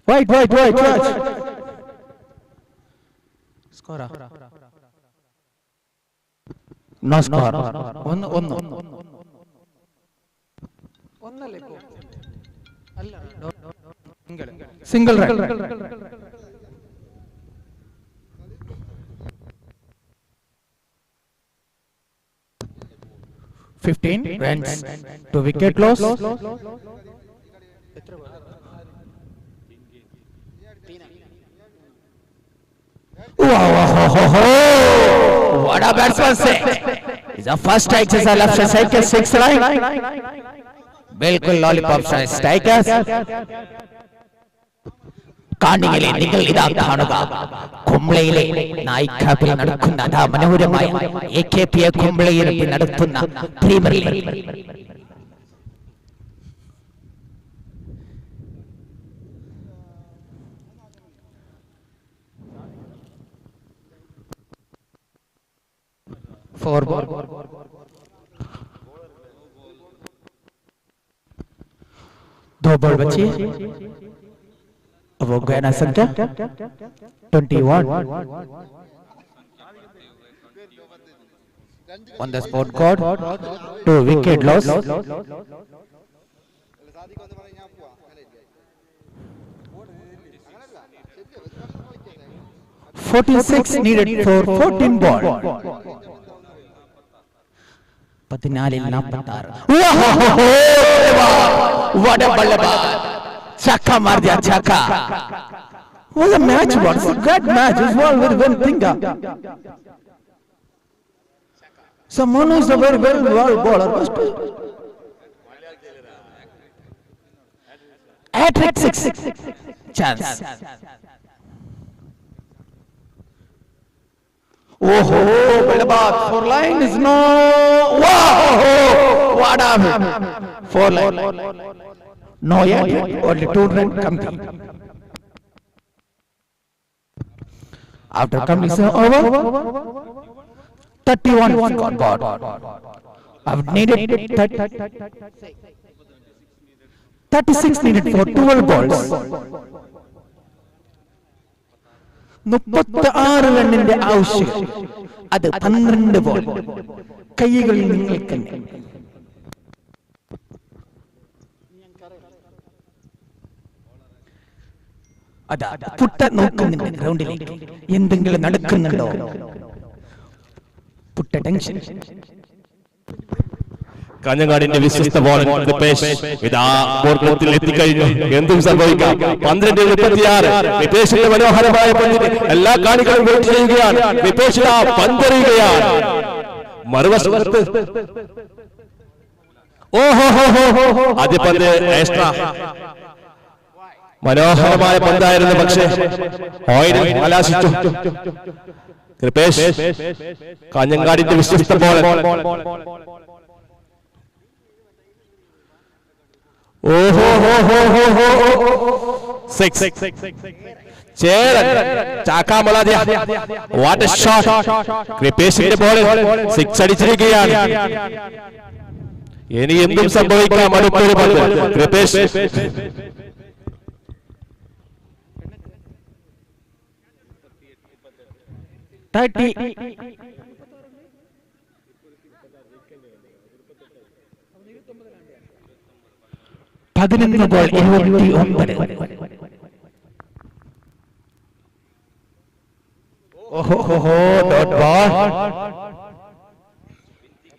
Wait, wait, wait, wait. Score. No score. 1 1. Single run. 15 runs to wicket loss. Wow, ho, ho, ho. What a batsman say. It's a first strike is a left side six line. बिल्कुल lollipop strikers. കാണികളെ നിങ്ങൾ ഇതാ കാണുക, കുമ്പളയിലെ നായിക്കാപ്പിൽ നടക്കുന്ന അതാ മനോഹരമായ A K P A കുമ്പളയിൽ നടത്തുന്ന premier league. Four ball, दो बॉल बची. अब वो गया ना संख्या 21 on the spot card, 2 wicket loss. 46 needed for 14 ball. 14-46. What a ball! छक्का मार दिया, छक्का. Was a match, was a great match as well with one finger. So Manu is a very well well bowler. Hat-trick six chance. Oh ho, Belabat, four line is no. Wow, what a four line. No yet, only 2 run complete. After completion over, 31 got board. I've needed 36 needed for 12 balls. 36 റണ്ണിന്റെ ആവശ്യം, അത് 12 ball. കൈകളിൽ നിങ്ങൾക്ക് തന്നെ. അതാ പുട്ട നോക്കുന്നുണ്ട് ഗ്രൗണ്ടിലേക്ക്, എന്തെങ്കിലും നടക്കുന്നുണ്ടോ? Putta tension. കാഞ്ഞങ്ങാടിന്റെ വിശ്വസ്ത ബോളർ കൃപേഷ് ഇതാ പോർക്കളത്തിൽ എത്തിക്കഴിഞ്ഞു. എന്തും സംഭവിക്കാം. 12-36. കൃപേഷിന്റെ മനോഹരമായ പന്തിന് എല്ലാ കാണികളും വെയിറ്റ് ചെയ്യുകയാണ്. കൃപേഷ് ഇതാ പന്തെറിയുകയാണ്. മറുവശത്ത് ഓഹോ ഹോ ഹോ, ആദ്യ പന്ത് എക്സ്ട്രാ മനോഹരമായ പന്തായിരുന്നു, പക്ഷേ ഓയിലിൽ കലാശിച്ചു. കൃപേഷ് കാഞ്ഞങ്ങാടിന്റെ വിശ്വസ്ത ബോളർ. ഓഹോ ഹോ ഹോ ഹോ ഹോ, സിക്സ്. ചേരൻ ചാക്കാമളാദ്യ. What A shot! കൃപേഷിന്റെ ബോളിൽ സിക്സ് അടിച്ചിരിക്കുകയാണ്. ഇനി എന്തും സംഭവിക്കാം. അടുത്തൊരു പന്ത് കൃപേഷ്. 30 11 ball 29. ഓഹോ ഹോ, ഡോട്ട് ബോൾ.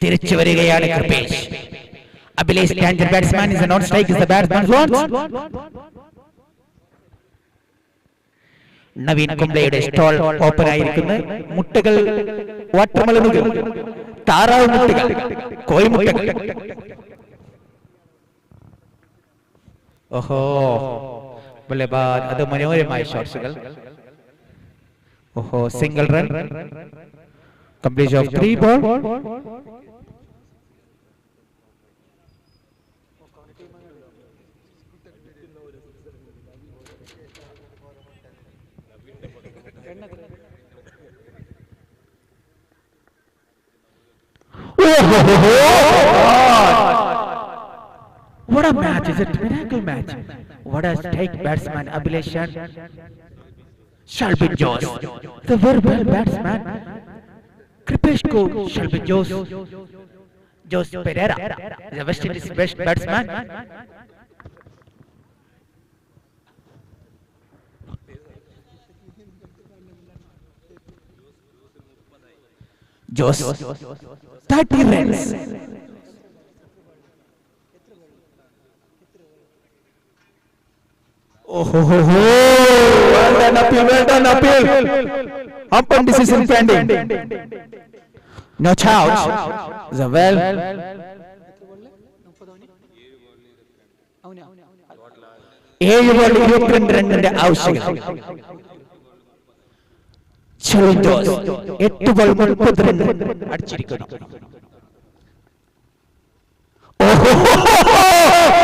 തിരിച്ചു വരികയാണ് Kripesh. Abhilesh danger batsman is non strike is the batsman wants. Naveen കുംബ്ലയുടെ stall open ആയിരിക്കുന്നു. മുട്ടകൾ, വാട്ടർമെലണുകൾ, താറാവ് മുട്ടകൾ, കോഴിമുട്ടകൾ. ഓഹോ, അത് മനോഹരമായ ഷോട്ട്സുകൾ. ഓഹോ, single run, complete of 3 ball. What a match! It's a miracle match. What a strike batsman, Abhilesh Shalbin Jose. The very well batsman. Kripesh ko Shalbin Jose. Jose Pereira, the West Indies best batsman. Jose, 30 runs. Oh, well done appeal, well done appeal. Umpire decision pending. Not out. The well. 7 ball 22 റണ്ണിന്റെ ആവശ്യകത. ചെറിൻ Jose 8 ball 30 run അടിച്ചിരിക്കുന്നു.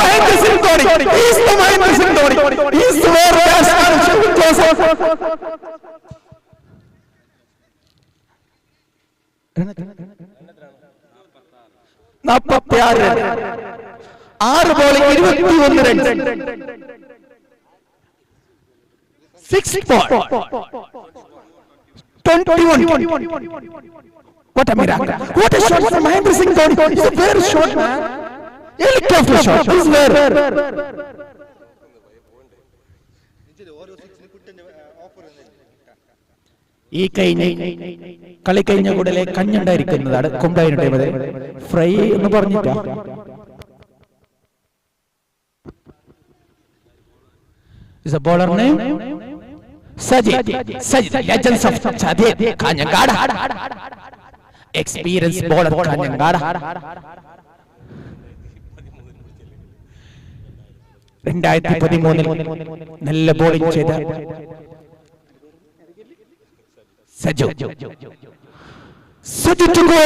Mahendra Singh Dhoni. He's the Mahendra Singh Dhoni. He's the world batsman Shelvin Joseph. 46 run. 6 ball 21 run. 6 ball 21. What a miracle. What a shot from Mahendra Singh Dhoni. He's a very short man. Helicopter shot. He's very. ഈ കഴിഞ്ഞ കളി കഴിഞ്ഞ കൂടലെ കഞ്ഞുണ്ടായിരിക്കുന്നതാണ് കുമ്പളയുടെ fry എന്ന് പറഞ്ഞിട്ടാ. Is a bowler name? Sajid. Sajid, legends of Sajid, Kanhangad. Experienced bowler Kanhangad. 2013 നല്ല bowling ചെയ്ത Saju. Saju to go.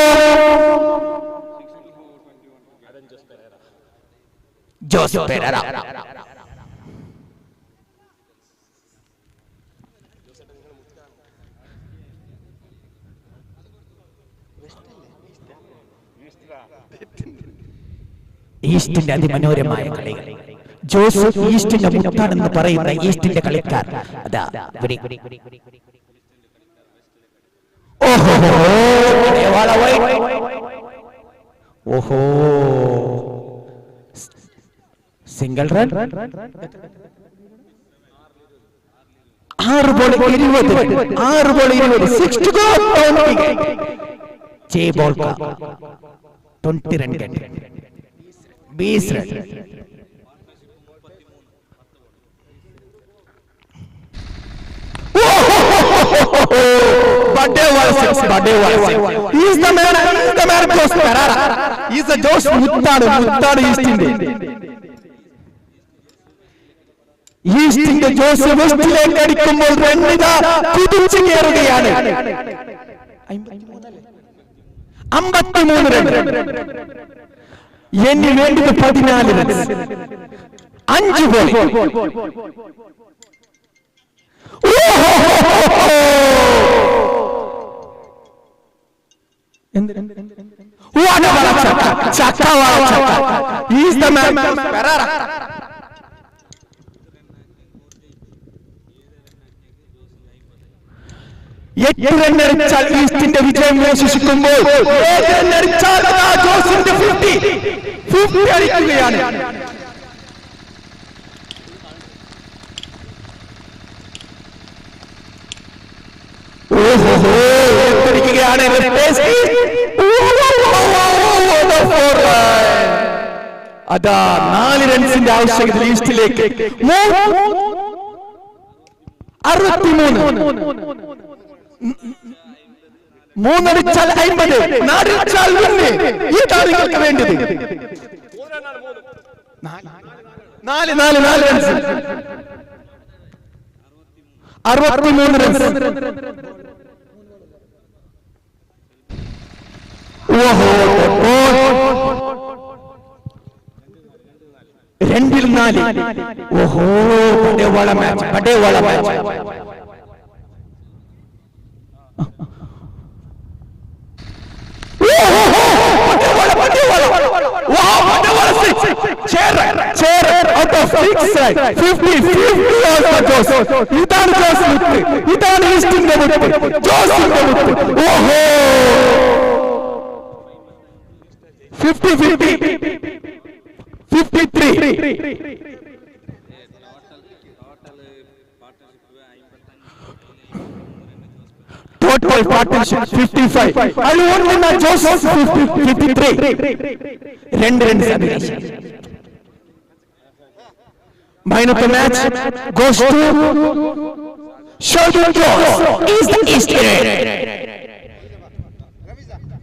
Jose Pereira. ഈസ്റ്റിന്റെ അതിമനോഹരമായ കളികൾ. ജോസ് ഈസ്റ്റിന്റെ മുത്താണെന്ന് പറയുന്ന ഈസ്റ്റിന്റെ കളിക്കാർ അതാ ഇവിടെ. ഓഹോ, ഓഹോ, single run. 6 ball 20, 6 ball 20. 6 to go. 6 ball 20 run, 20 run. He's the man, he's the man, Jose Pereira. He's the Jose മുത്താണ്, മുത്താണ് ഈസ്റ്റിന്റെ. ഈസ്റ്റിന്റെ ജോസ് വെസ്റ്റിലേക്ക് അടിക്കുമ്പോൾ റണ്ണിതാ കുതിച്ചു കയറുകയാണ്. 53 റൺ. ഇനി വേണ്ടത് 14 runs. 5 ball. What a chakka! Chakka wala chakka! He's the man. Pereira. എട്ട് run അടിച്ചാൽ ഈസ്റ്റിന്റെ വിജയം ഘോഷിക്കുമ്പോൾ 7 റൺ അടിച്ചാൽ അതാ ജോസിന്റെ 50 അടിക്കുകയാണ്. ഓഹോ, അടിക്കുകയാണ്. അതാ 4 റൺസിന്റെ ആവശ്യകത ഈസ്റ്റിലേക്ക്. 63 3 അടിച്ചാൽ 50, 4 അടിച്ചാൽ 1. ഇതാണ് നിങ്ങൾക്ക് വേണ്ടത്. 4 4 4 റൺസ്. 63 റൺസ്. ഓഹോ, 2-ൽ 4. ഓഹോ, ബഡേ വാല മാച്ച്, ബഡേ വാല മാച്ച്. ഇതാണ് ജോസ് മുത്ത്, ഇതാണ് ഈസ്റ്റിന്റെ മുത്ത്, ജോസിന്റെ മുത്ത്. ഓഹോ, 50 50 53. Total partnership 55. അതിൽ Jose 53. 2 runs Abhilash. Man of the match goes to Sheldon Jones. Is the East Unit.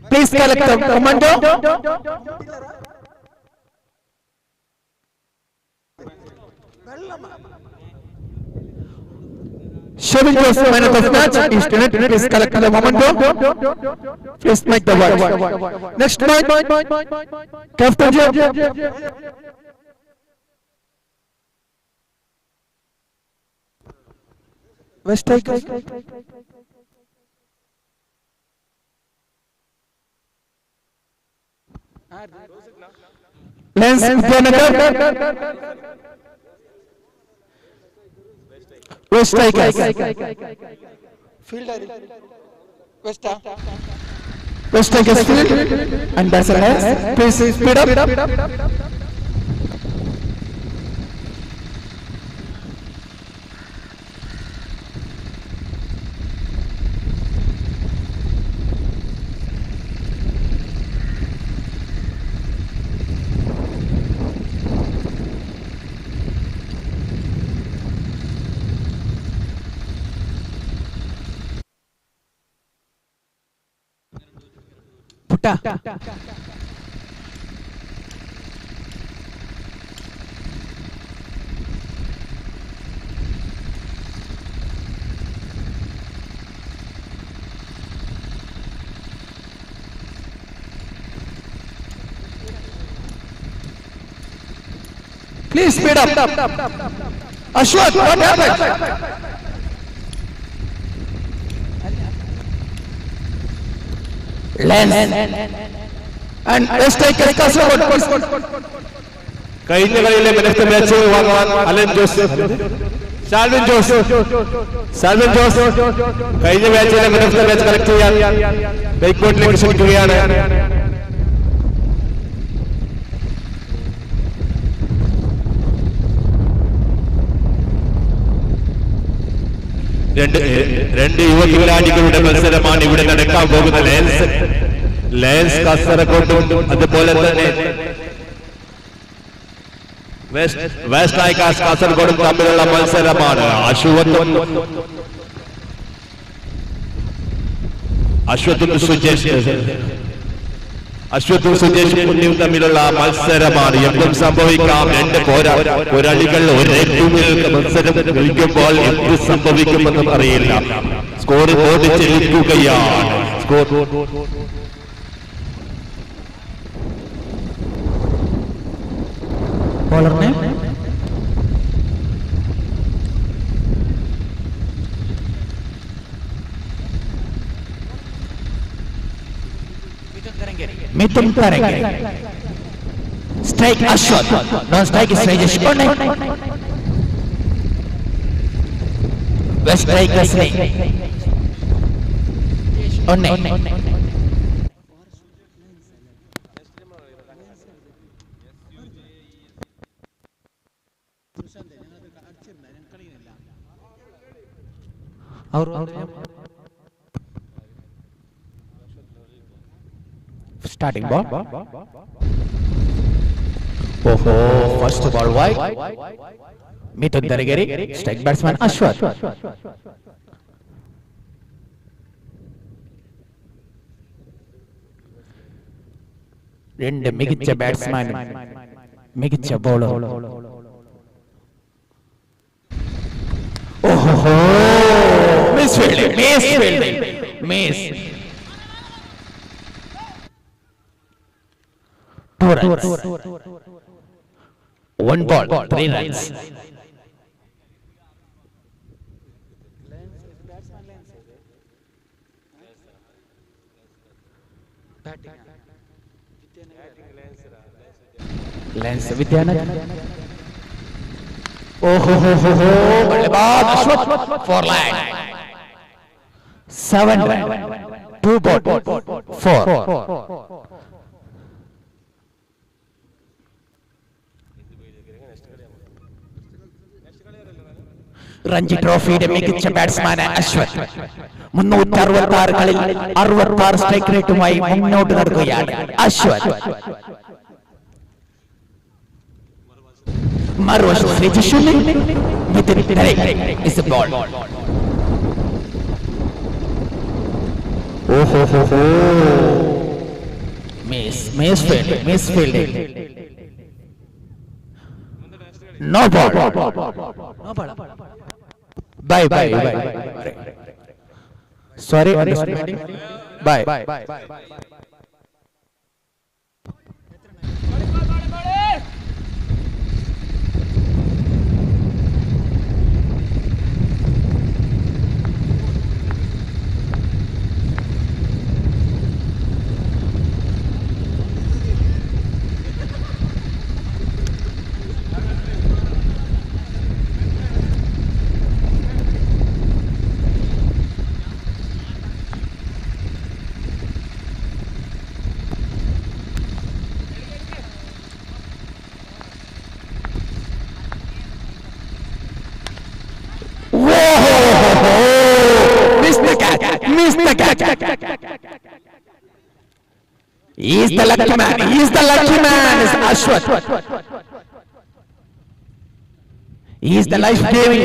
Please collect the memento. Shevin Joseph, man of the match, East Unit. Please collect the memento. Please make the work. Next match, Captain Jim. West Tigers. Lens Vidyanagar. West Tigers. West Tigers field and that's a lens. Please speed up. Putta. Please speed up. Ashwath, what happened? Lens and West Tigers Kasaragod. കഴിഞ്ഞ കളിയിലെ man of the match വാങ്ങാൻ Allen Jose, Shalvin Jose, Shalvin Jose കഴിഞ്ഞ മാച്ചിലെ man of the match collect ചെയ്യാൻ bake ക്ഷണിക്കുകയാണ്. രണ്ട് രണ്ട് യുവ ഖിലാഡികളുടെ മത്സരമാണ് ഇവിടെ നടക്കാൻ പോകുന്നത്. ലയൻസ് ലയൻസ് കാസർഗോഡും അതുപോലെ തന്നെ വെസ്റ്റ് വെസ്റ്റ് ടൈഗേഴ്സ് കാസർഗോഡും തമ്മിലുള്ള മത്സരമാണ്. അശ്വത്തും അശ്വത്തും സുജേഷ് അശ്വത്തും സുജേഷ് പുണ്യവും തമ്മിലുള്ള മത്സരമാണ്. എന്തും സംഭവിക്കാം. രണ്ട് പോരാളികൾ ഒരേ ടീമിൽ മത്സരം കളിക്കുമ്പോൾ എന്ത് സംഭവിക്കുമെന്നും അറിയില്ല. സ്കോർ ബോർഡ് ചെലിക്കുകയാണ്. സ്കോർ ബോളർ ने Mithun Tarangeri. Strike Ashwath. Non strike is Rajesh Onne. West Strikers ने Onne. Starting ball. Oh, first ball wide. Mithun Tarangeri, strike batsman Ashwath. രണ്ട് മികച്ച ബാറ്റ്സ്മാനും മികച്ച ബോളറും. ഓഹോ, miss fielding, miss fielding, miss. 2 runs. 1 ball, 3 runs. Lens Vidyanagar. ഓഹോ ഹോ ഹോ ഹോ, ബल्लेबाज Ashwath, 4 line. 7 run, 2 ball, 4. Ranji ട്രോഫിയുടെ മികച്ച ബാറ്റ്സ്മാൻ അശ്വത് 366 കളിൽ 66 സ്ട്രൈക്ക് റേറ്റുമായി മുന്നോട്ട് നടക്കുകയാണ് അശ്വത്. മറുവശം Sreejesh Unni, Nithin is the ball. ഓഹോ ഹോ ഹോ, miss miss field, miss fielding. No ball, no ball. Bye bye bye, sorry, bye. Missed the catch. He is the lucky man. He is the lucky man. Is Ashwath. He is the life giving.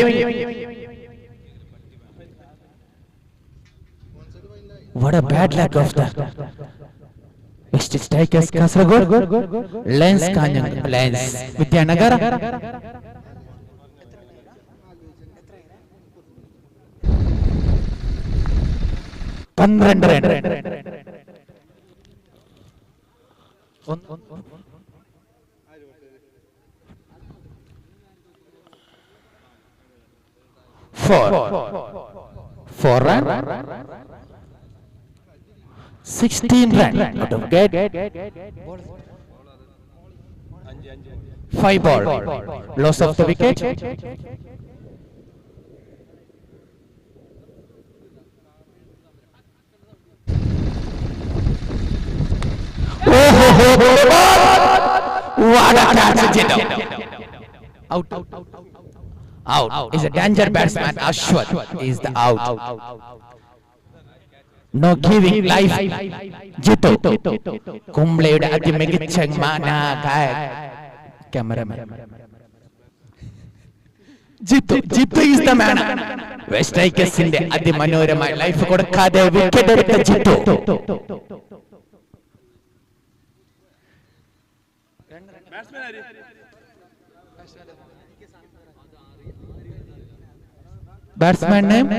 What a bad luck of the West Strikers Kasaragod. Lens Kanyang, Lens Vidyanagar. 12 run. 4 run, 16 run out of gate. 5 ball, loss of the wicket. What a catch, Jito. Out. Out. Is a danger batsman. Ashwath is the out. No giving life. Jito. കുംബ്ലയുടെ അതിമികച്ച cameraman. Jithu. Jithu is the man. West സ്ട്രൈക്കേഴ്സിന്റെ അതിമനോഹരമായ life കൊടുക്കാതെ wicket എടുത്ത Jithu. Batsman name?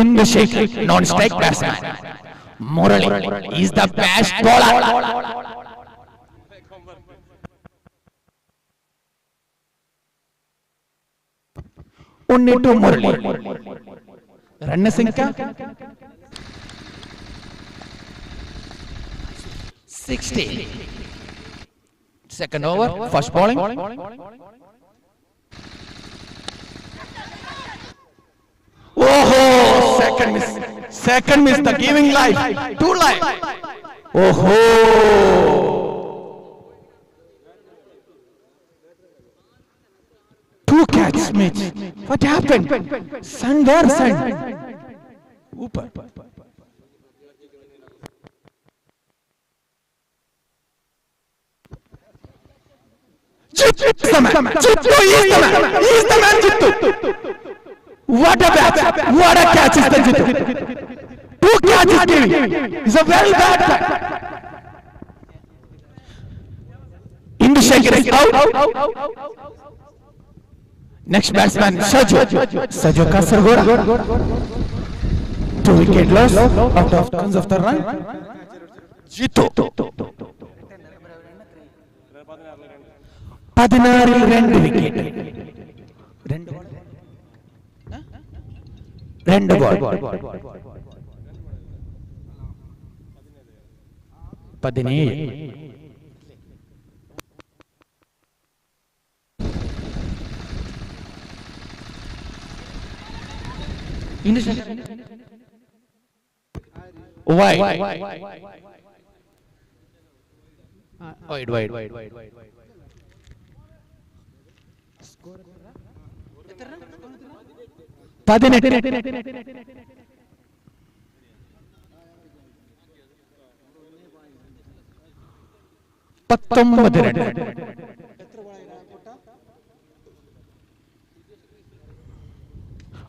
Indushekhar, non-strike batsman. Murali is the best bowler. Unni to Murali. Run സംഖ്യ 60. Second over, first bowling. Oh, second miss. Second miss, the giving life. 2 life. Oh, 2 catch, Mitch. What happened? Sun there, sun. Upar. Jittu is the man. Jittu is the man. He is the man, Jittu. What a catch! What a catch is the Jittu. 2 catches giving. It's a very bad catch. Indushekhar is out. Next batsman Saju. Saju Kasaragod. 2 wicket loss out of tons of the run. Jittu. 16 2 wicket. 2 ball. 17. Why? Wide wide. 18. 19 run.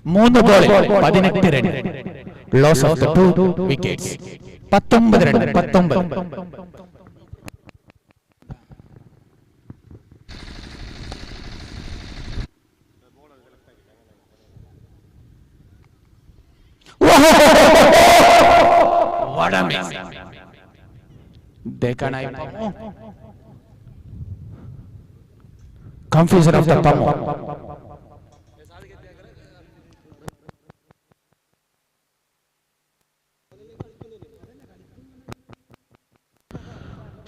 3 ബോളിൽ 18 run. Loss of the 2 wickets. 19 run. 19. What a miss. देखा नहीं Pammu. Confusion of the Pammu.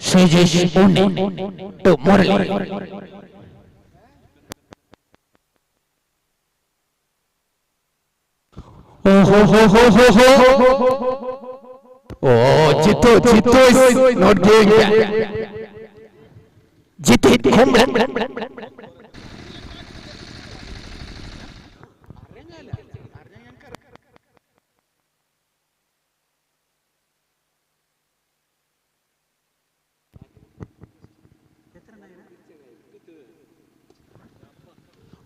Sreejesh Unni to Murali. Oh ho ho ho ho ho. Oh, Jittu, Jittu is not giving back. Jittu Kumbla.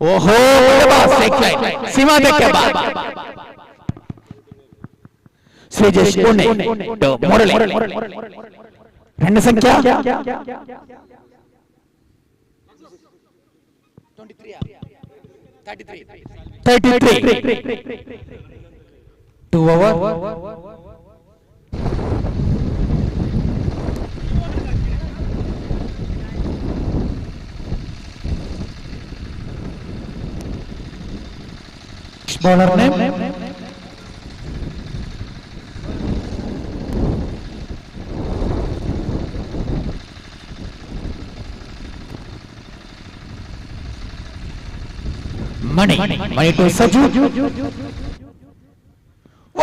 ओहो, सीमा देख के बाद श्रीजेश उन्नी to Murali. Run संख्या 33. 2 over. Bowler name Mani. Mani to Saju.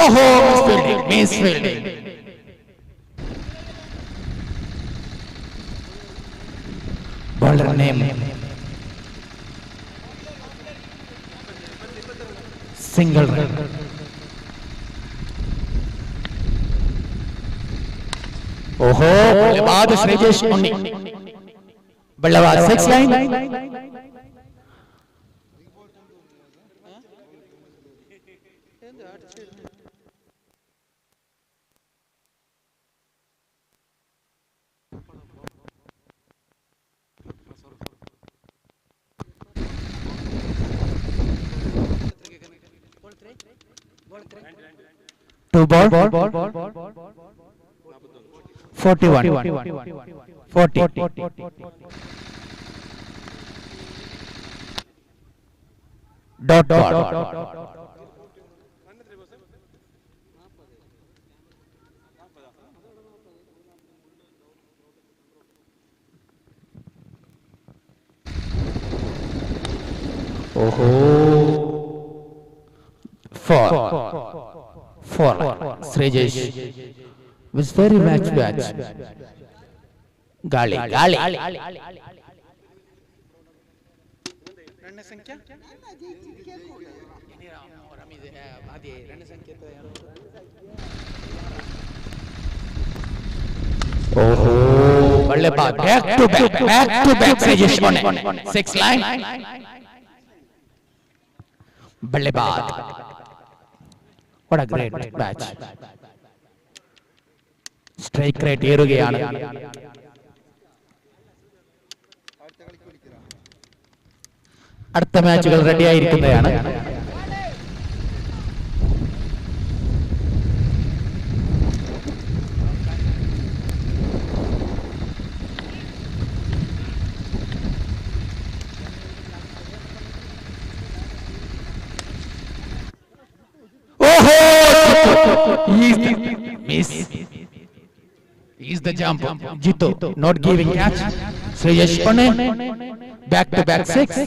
ओहो, misfielding, misfielding. Bowler name single run. ओहो, बल्लेबाज श्रीजेश उन्नी. बल्लेबाज 6 line. 2 ball 41 40. Dot ball. ओहो, 4 4. Sreejesh was very much match. Gali Gali. ओहो, बल्लेबाज back to back, back to back Sreejesh Unni. 6 line. बल्लेबाज. What a great match. Strike rate ഏറുകയാണ്. അടുത്ത മാച്ചുകൾ റെഡിയായിരിക്കുന്നതാണ്. ഓഹോ, miss. Is the jump. Jittu not giving catch. Sreejesh Unni back to back 6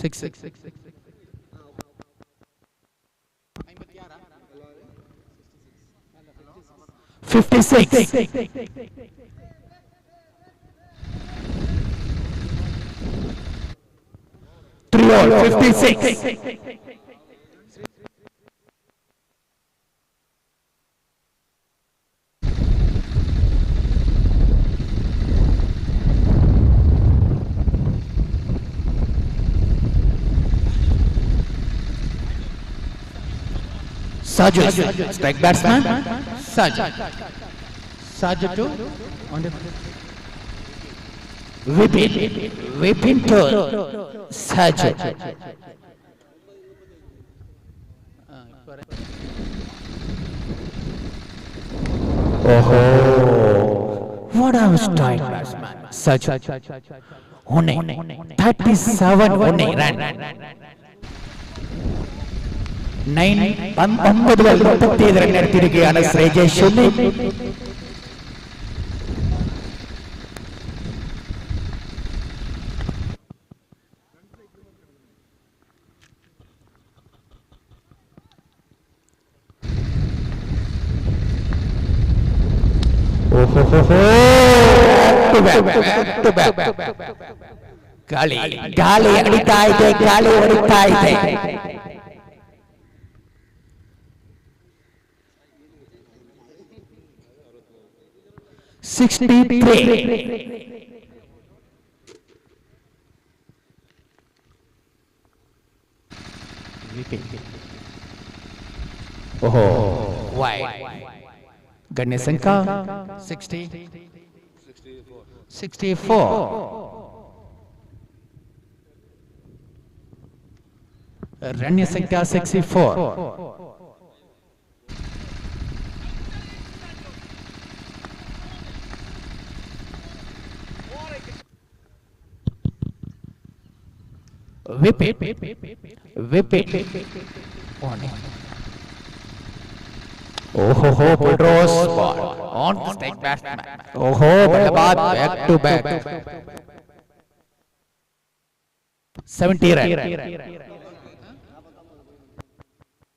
6 6 56. 3 all 56. Saju, strike batsman. Saju. Saju to on the Vipin. Vipin to Saju. Oh, what a strike batsman. Saju. One 37 one run. 9 9 37 run എടുത്തിരിക്കുകയാണ് ശ്രീജേഷ് ഉണ്ണി. ಗಾಳಿ ಗಾಳಿ ಹೊಡಿತಾ ಇದೆ, ಗಾಳಿ ಹೊಡಿತಾ ಇದೆ. 63. ಓಹೋ, wide. ಗಣ್ಯ ಸಂಖ್ಯಾ 60 64. ರಣ್ಯ ಸಂಖ್ಯಾ 64. Whip it, whip it. Oh, ho, Pedro's ball on the strike batsman. Oh, ho, Balabat back to back. 70 run.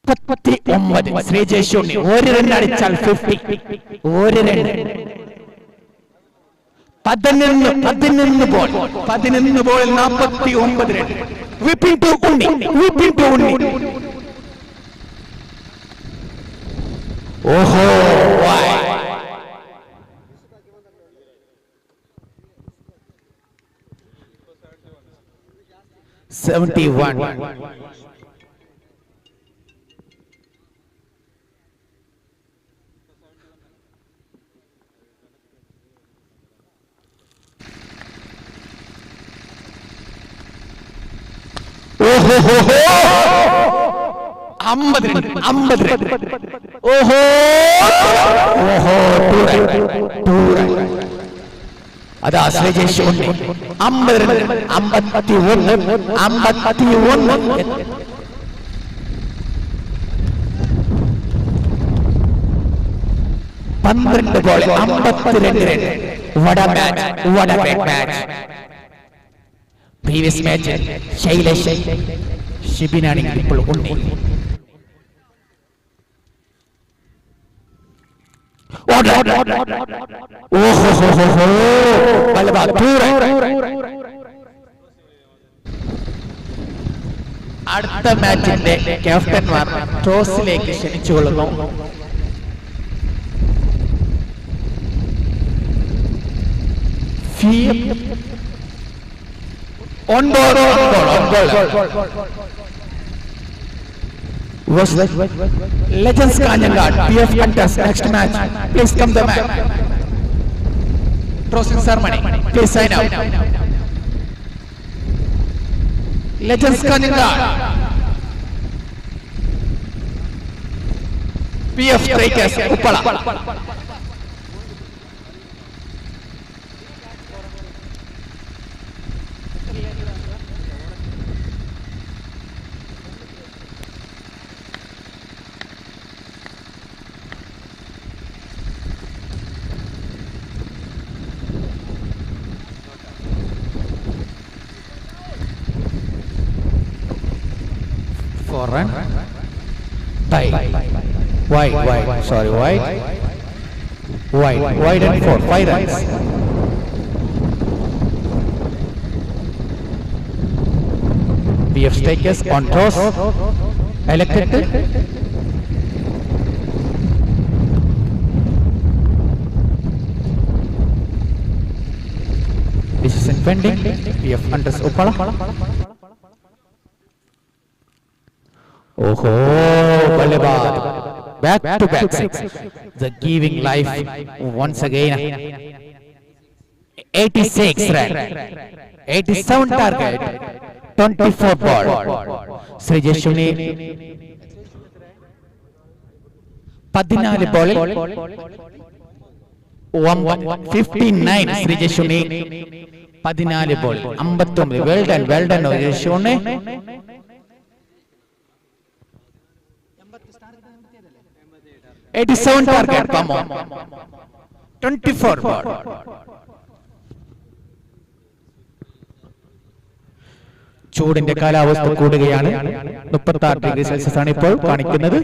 39 Sreejesh Unni ഒരു റൺ അടിച്ചാൽ 50. ഒരു റൺ. 11 ബോൾ, 11 ബോളിൽ 49 run. Vipin to Unni, Vipin to Unni. ഓഹോ, 71. 52 52. ഓഹോ ഓഹോ, 2 run. അതാ ശ്രീജേഷ് ഉണ്ണി. 52 51 51. 12 ball 52 run. What a match, what a great match. Previous match Shailesh ഷിബിനാണെങ്കിൽ ഇപ്പോൾ ഉണ്ണി. അടുത്ത മാച്ചിന്റെ ക്യാപ്റ്റന്മാർ ടോസിലേക്ക് ക്ഷണിച്ചുകൊള്ളുന്നു. On ball, on ball, on ball. Legends Kanhangad, PF contest, next match. Please come the match. Tossing ceremony. Please sign out. Legends Kanhangad. PF Strikers, Uppala. 4 run by wide, wide, sorry, wide, wide, wide and 4, 5 runs. PF Strikers on toss elected decision pending. PF Hunters Uppala. Oho, Baleba. Back to back six. The giving life once again. 86 run. 87 target. 24 ball. Sreejeshuni 14 ബോളിൽ 59. Sreejeshuni 14 ball 59. Well done, well done Sreejeshuni. 87 target, come on. 24 ball. ചൂടിന്റെ കാലാവസ്ഥ കൂടുകയാണ്. 36 degree Celsius ആണ് ഇപ്പോൾ കാണിക്കുന്നത്.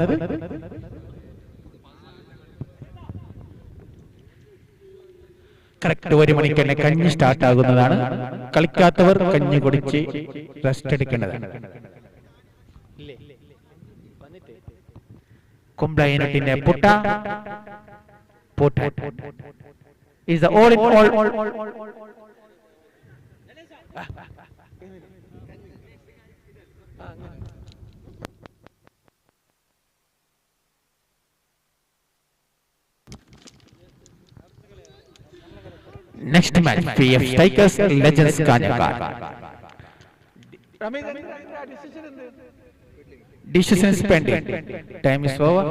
Correct 1 മണിക്ക് തന്നെ കഞ്ഞി സ്റ്റാർട്ട് ആകുന്നതാണ്. കളിക്കാത്തവർ കഞ്ഞി കുടിച്ച് റെസ്റ്റ് എടുക്കേണ്ടതാണ്. കുംബ്ല യൂണിറ്റിന്റെ Putta Putta is the all in all. Next match, PF Strikers Legends Kanhangad. Decision is pending. Time is over.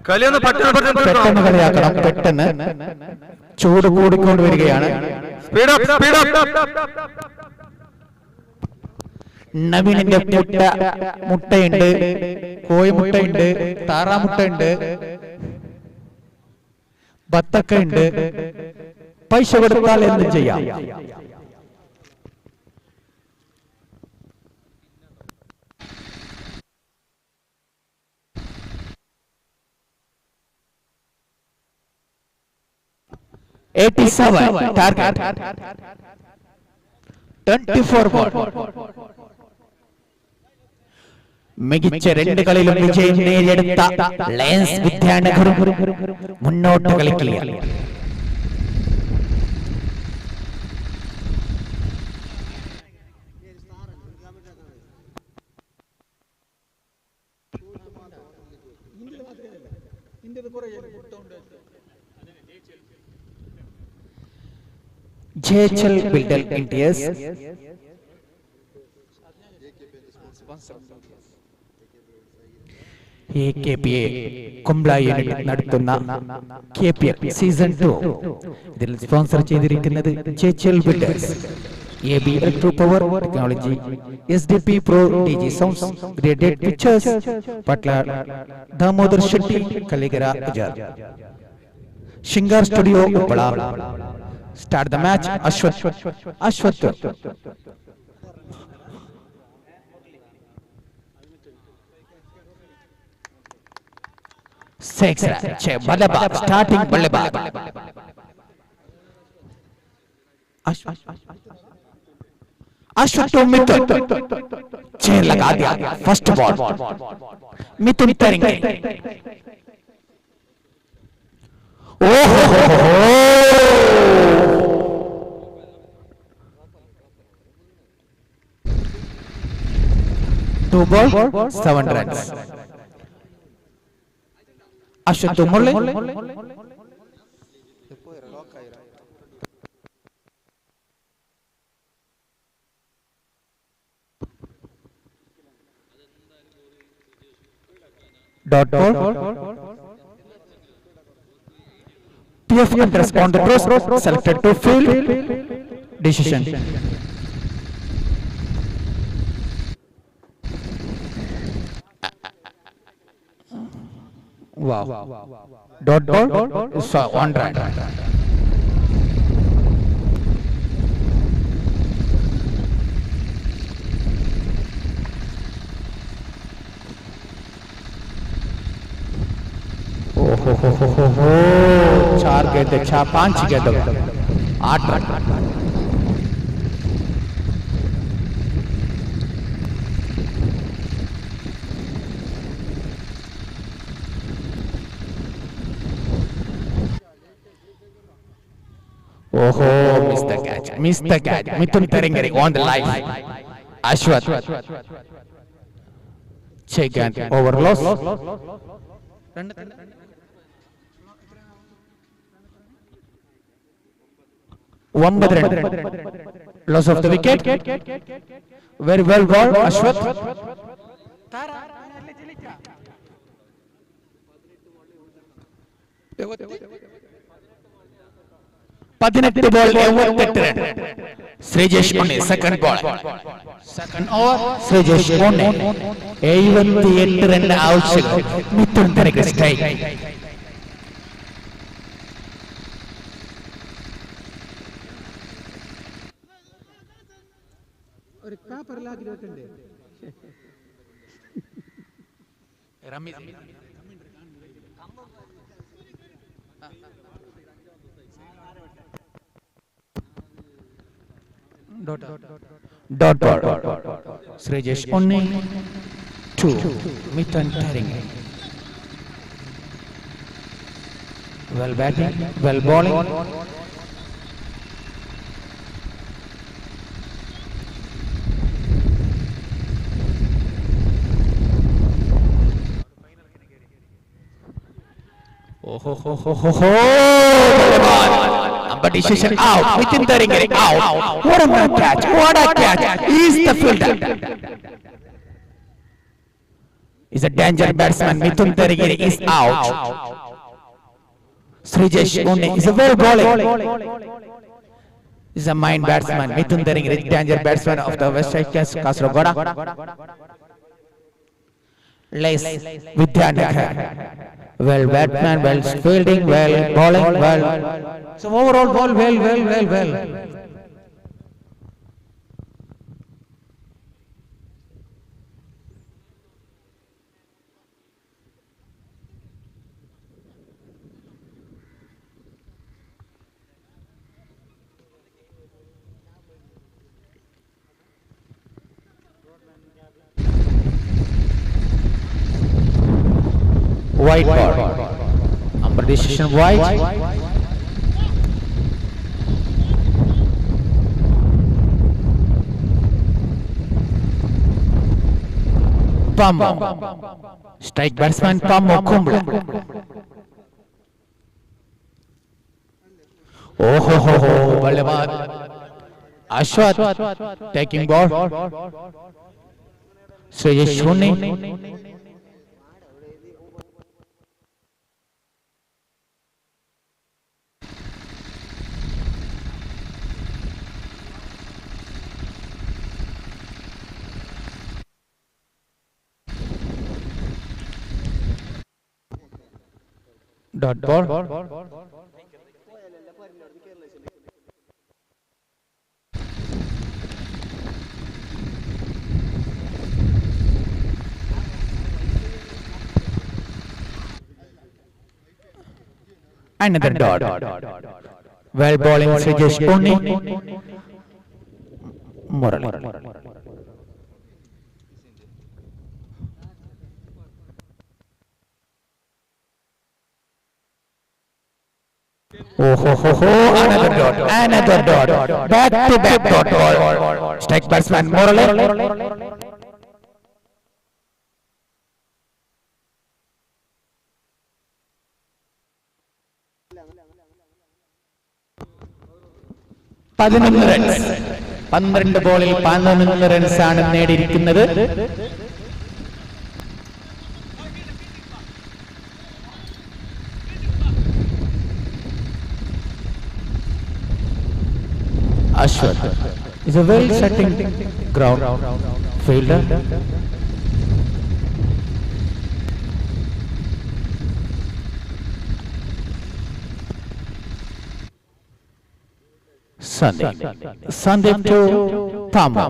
കളിയൊന്ന് പെട്ടെന്ന് പെട്ടെന്ന് പെട്ടെന്ന് കളിയാക്കണം. പെട്ടെന്ന് ചൂട് കൂടിക്കൊണ്ട് വരികയാണ്. Speed up, speed up. നവീനിന്റെ മുട്ട മുട്ടയുണ്ട്, കോഴിമുട്ടയുണ്ട്, താറാമുട്ടയുണ്ട്, ബത്തക്കയുണ്ട്. പൈസ കൊടുത്താൽ എന്തും ചെയ്യാം. 87 target, 24 ball. മികച്ച 2 കളിയിലും വിജയം നേടിയെടുത്ത ലയൻസ് വിദ്യാനഗറും മുന്നോട്ട് കളിക്കുക. JHL Builder Indias AKPA Kumbla unit നടത്തുന്ന KPL season 2 ഇതിൽ സ്പോൺസർ ചെയ്തിരിക്കുന്നത് JHL Builders, AB Electro Power Technology, SDP Pro DG Sounds, Graded Pictures, Patla Damodar Shetty, Kaligara Ujar, Shingar Studio Uppala. Start the match. Ashwath Ashwath 6 run. Baleba starting Baleba. Ashwath Mithun 6 लगा दिया। First ball मिथुन करेंगे। ओहो 2 ball 7 runs. Ashwath Murali dot ball. PF Hunters on the toss selected to field. Decision. Wow. Dot ball is 1 run. हो हो हो हो हो, 4 गेंद, 4 5 गेंद, 8 रन। ओहो, miss the catch, miss the catch. Mithun Tarangere on the line. Ashwath 6 गेंद over loss. 9 run, loss of the wicket. Very well ball Ashwath. 18 ball 88 run. Sreejesh Unni second ball, second over. Sreejesh Unni 78 run ആവശ്യം. മിഥുൻ തരംഗിരി strike. Dot ball. Sreejesh Unni 2, Mithun Tarangiri. Well batting, well bowling. Oh ho ho ho ho ho! But decision out. Mithun Tarangiri out. What a catch! What a catch! He's the fielder. He's a danger batsman. Mithun Tarangiri is out. Sreejesh Unni is a well bowling. He's a mind batsman. Mithun Tarangiri, danger batsman of the West Strikers Kasaragod. Les Vidyanagar. Well batsman, well fielding, well bowling, well. So overall ball well, well, well, well. White ball. Number decision white. Pammo. Strike batsman Pammo Kumbla. Oh ho ho ho, Ballebad. Ashwath taking ball. Sreejesh Unni. Dot ball. Another dot. Well bowling Sreejesh Unni. Murali. Oh ho ho ho, another dot, another dot, back to back dot ball. Strike batsman Murali. 11 runs, 12 ബോളിൽ 11 runs ആണ് നേടിയിരിക്കുന്നത്. Ashwath is a well setting ground fielder. Sandeep. Sandeep to Pammo.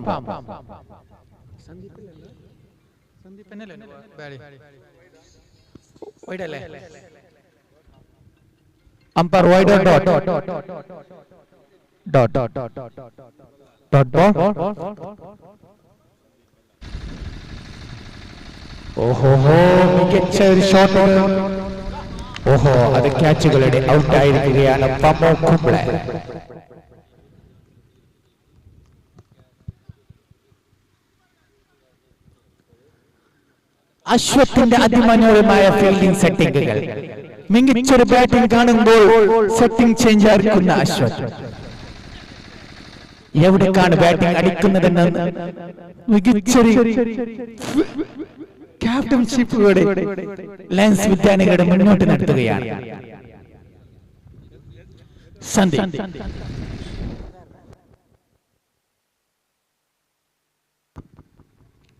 Umpire wide or dot? Dot. Dot ball. ഓഹോ, മികച്ച ഒരു shot. ഓഹോ, അത് ക്യാച്ചുകളുടെ out ആയിരിക്കുകയാണ് പമോ കുംബ്ലെ. അശ്വത്തിന്റെ അതിമനോഹരമായ ഫീൽഡിംഗ് സെറ്റിംഗുകൾ. മികച്ചൊരു ബാറ്റിംഗ് കാണുമ്പോൾ സെറ്റിംഗ് ചേഞ്ച് ആക്കുന്ന അശ്വത് എവിടേക്കാണ് ബാറ്റിംഗ് അടിക്കുന്നതെന്ന് മികച്ചൊരു ക്യാപ്റ്റൻഷിപ്പോടെ ലയൻസ് വിദ്യാനഗരുടെ മുന്നോട്ട് നടത്തുകയാണ്. Sandeep,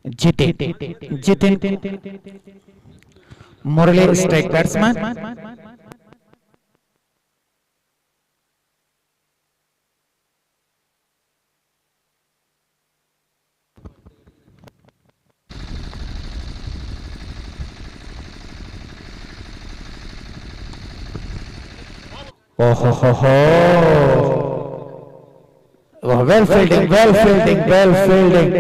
Jitin, Jitin Murali strike batsman. Oh ho ho. Oh, well fielding, well fielding, well fielding.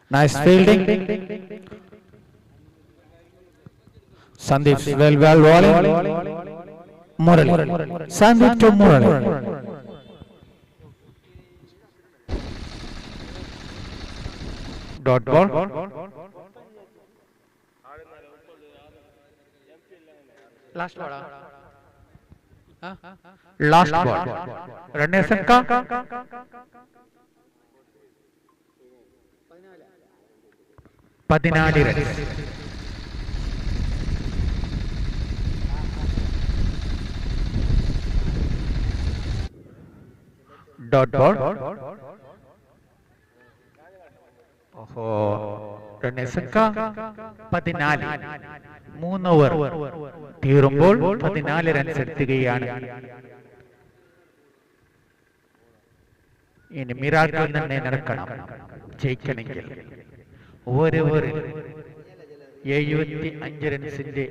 Nice fielding. Sandeep, well, well bowling. Murali. Sandeep to Murali. Dot ball. Last ball. Last ball. Run संख्या 14 runs. Dot ball. ഓഹോ, run സംഖ്യ 14. 3 over തീരുമ്പോൾ 14 runs എത്തുകയാണ്. ഇനി miracle തന്നെ നടക്കണം ജയിക്കണമെങ്കിൽ. ഒരു ഓവറിൽ 75 റൺസിന്റെ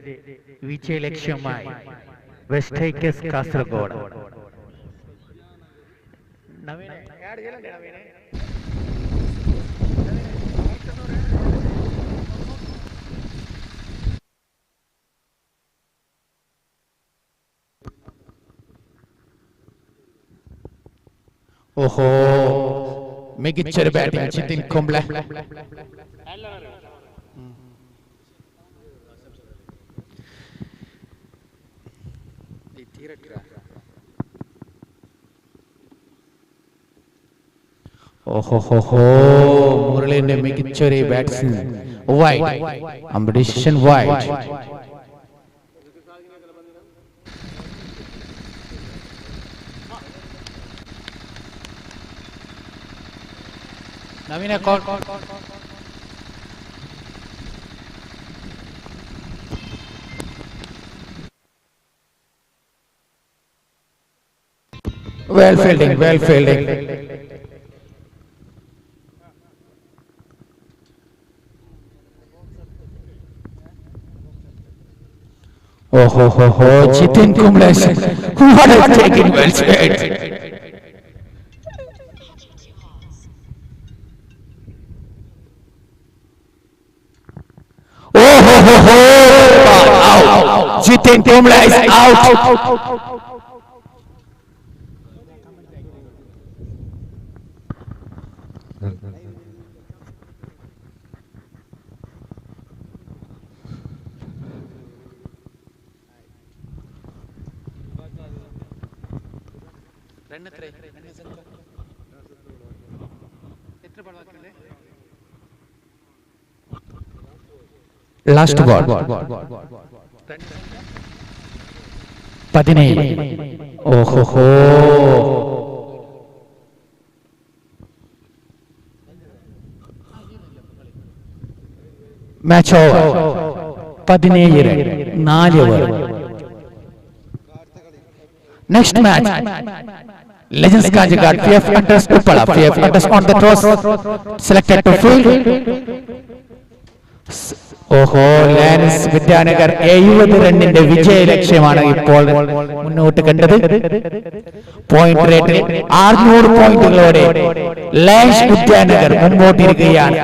വിജയലക്ഷ്യമായി വെസ്റ്റ് ഹൈക്കേഴ്സ് കാസർഗോഡ്. ഓഹോ, മികച്ചൊരു ബാറ്റിംഗ് ജിതിൻ കുംബ്ലെ. ഓഹോ ഹോ ഹോ, മുരളിന്റെ മികച്ചൊരു batsman. Wide, decision wide. Naveen call. Well fielding, well fielding. Oh ho ho ho, Jitin Kumble, what a taken, well played. Oh ho ho ho, out. Jitin Kumble is out. Last ball. 17. ഓഹോ ഹോ, match over. 17 run, 4 over. Next match, Legends Kanjikad, PF Hunters Uppala. PF Hunters on the toss, selected to field. ഓഹോ, lance Vidyanagar 70 റണ്ണിന്റെ വിജയ ലക്ഷ്യമാണ് ഇപ്പോൾ മുന്നോട്ട് കണ്ടത്. Point റേറ്റിൽ 600 പോയിന്റുകളോടെ lance Vidyanagar മുമ്പോട്ടിരിക്കുകയാണ്.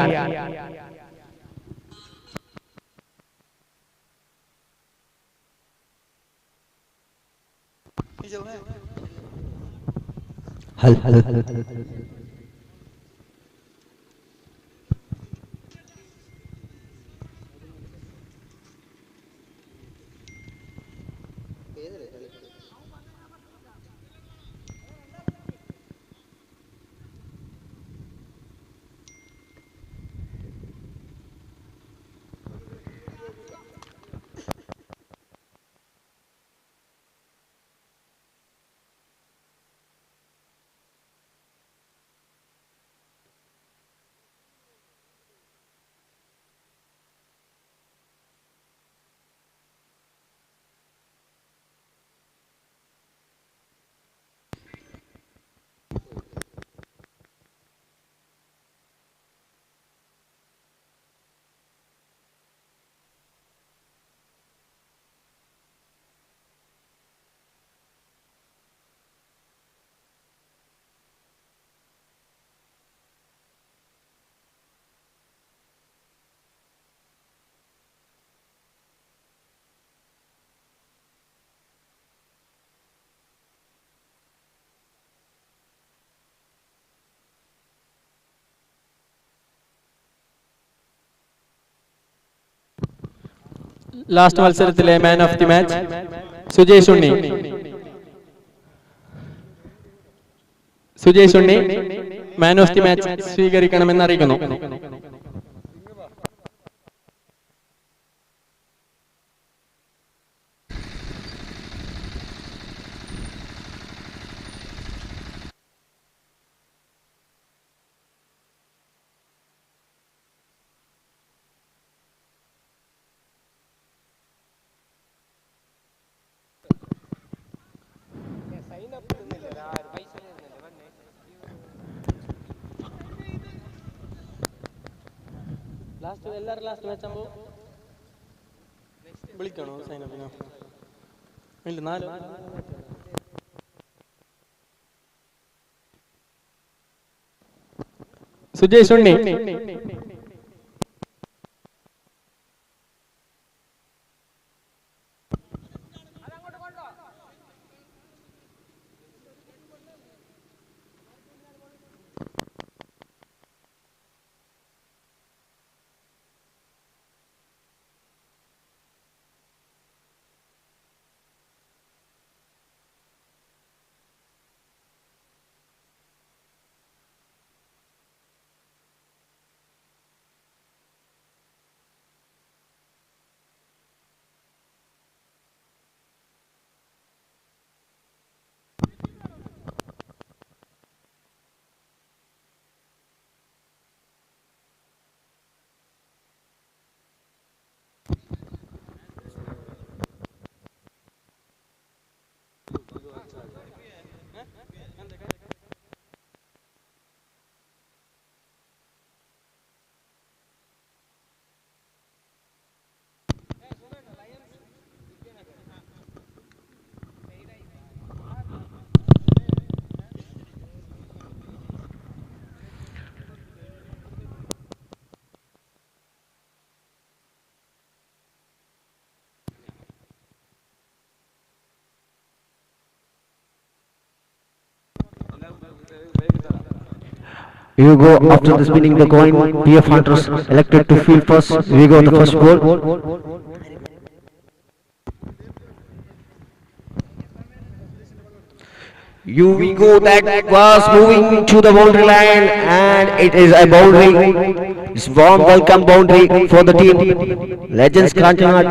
Last മത്സരത്തിലെ man of the match Sujesh Unni. Sujesh Unni man of the match സ്വീകരിക്കണമെന്ന് അറിയിക്കുന്നു. എല്ലാവരും ലാസ്റ്റ് മാച്ച് ആകുമ്പോൾ വിളിക്കണോ സൈനപ്പിനോ? ഇല്ല, നാല് Sujesh Unni. You go after the spinning the coin. PF Hunters elected to field first. We go the first goal. You we go that was moving to the boundary line, and it is a boundary. It's warm welcome boundary for the team. Legends Kanchanaad.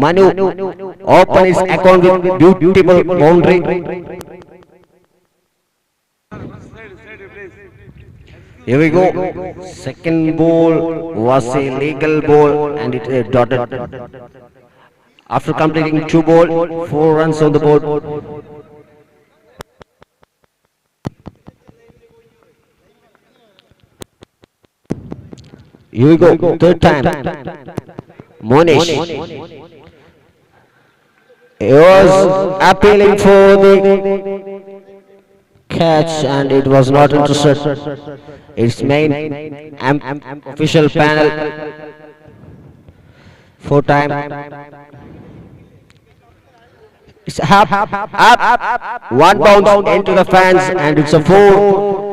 Manu open his account with beautiful boundary. Here we go. Second ball was a legal ball and it is dotted. After completing 2 ball, 4 runs on the board. Here we go, third time. Monish. He was appealing for the catch and it was not interested. Its main official panel. Four time. It's up, up, one bounce into the fence and it's a 4.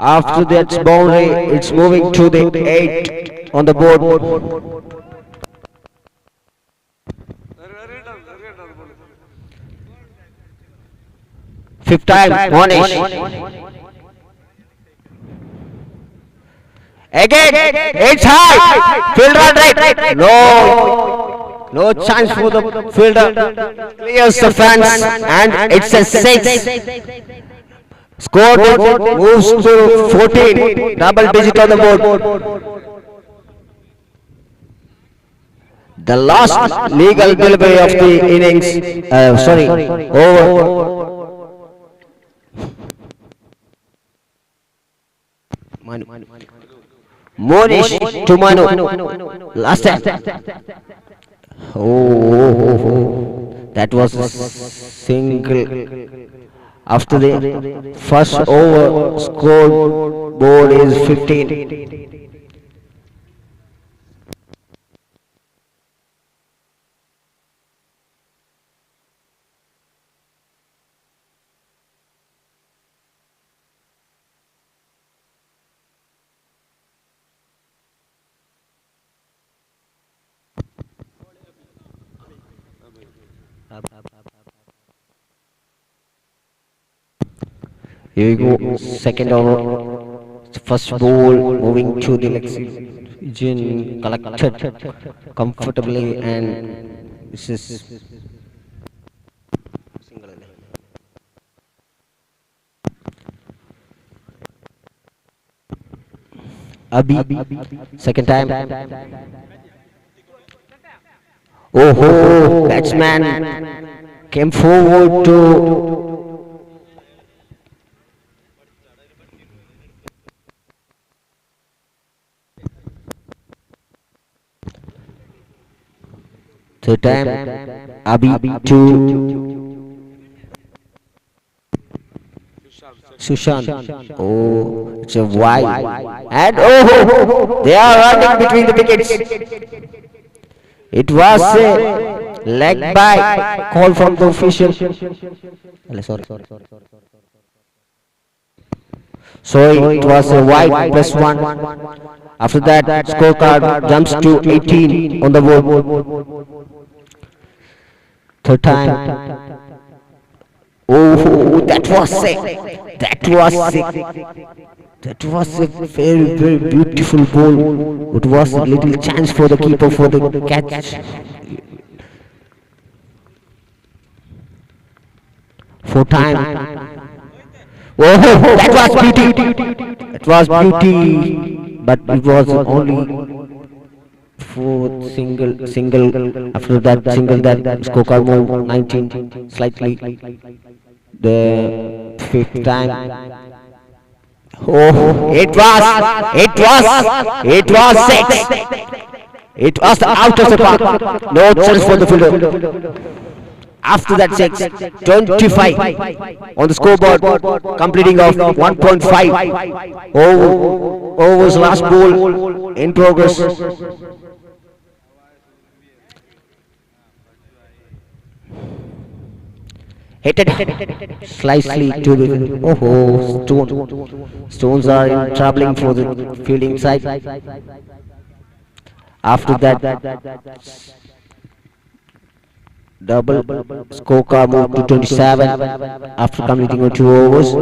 After that boundary, it's moving to the 8 on the board. Fifth time, Monish. Again, it's high. Fielder on right. No, no chance for the fielder. Clears the fence and it's a 6. Score moves to 14. Double digit on the board. The last legal delivery of the innings. Over. Manu. Monish to Manu. Last time. Oh, that was a single. After the first over, score board is 15. Here we go, second over, first ball moving to the Lexington, collected comfortably, and this is single. Abhi, second time. Oh ho, batsman came forward to third time, Abhi to Sushant. Oh, it's a wide. And oh, they are running between the wickets. It was a leg by call from the official. Sorry. So it was a wide +1. After that, scorecard jumps to 18 on the board. Third time. Oh, that was sick. That was sick. That was a very, very beautiful ball. It was a little chance for the keeper for the catch. Four time. Oh, that was beauty. It was beauty, but it was only four single. After that single, that scorecard moved 19 slightly. The fifth time. Oh, it was 6. It was out of the park. No chance for the fielder. After that 6, 25 on the scoreboard, completing of 1.5. Overs last ball in progress. Hit it slightly to the stone. Stones are in troubling for the fielding side. After that double, scorecard moved to 27 after completing 2 overs.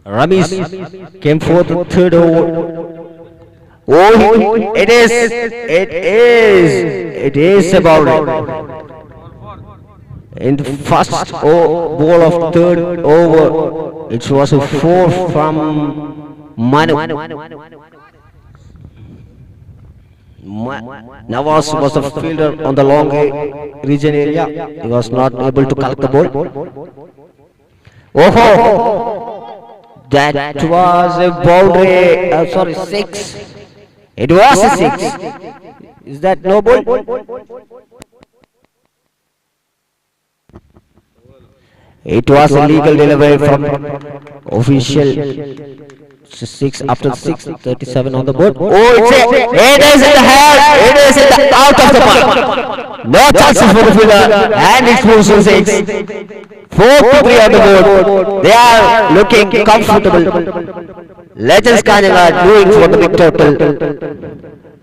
Ramesh came for the third over. Oh, it is It is a boundary. In the first ball of third over, it was a 4 from Manu. Nawaz was the fielder on the long region area. He was not able to collect the ball. Oh, that was a boundary. Sorry, 6. It was a 6. Is that no ball? It was a legal delivery from official. 6 after 6, 37 on the board. Oh, it is in the hand. It is in the out of the park. No chances for the fielder, and it moves to 6. 4-3 on the board. They are looking comfortable. Legends Kanhangad doing for the big total.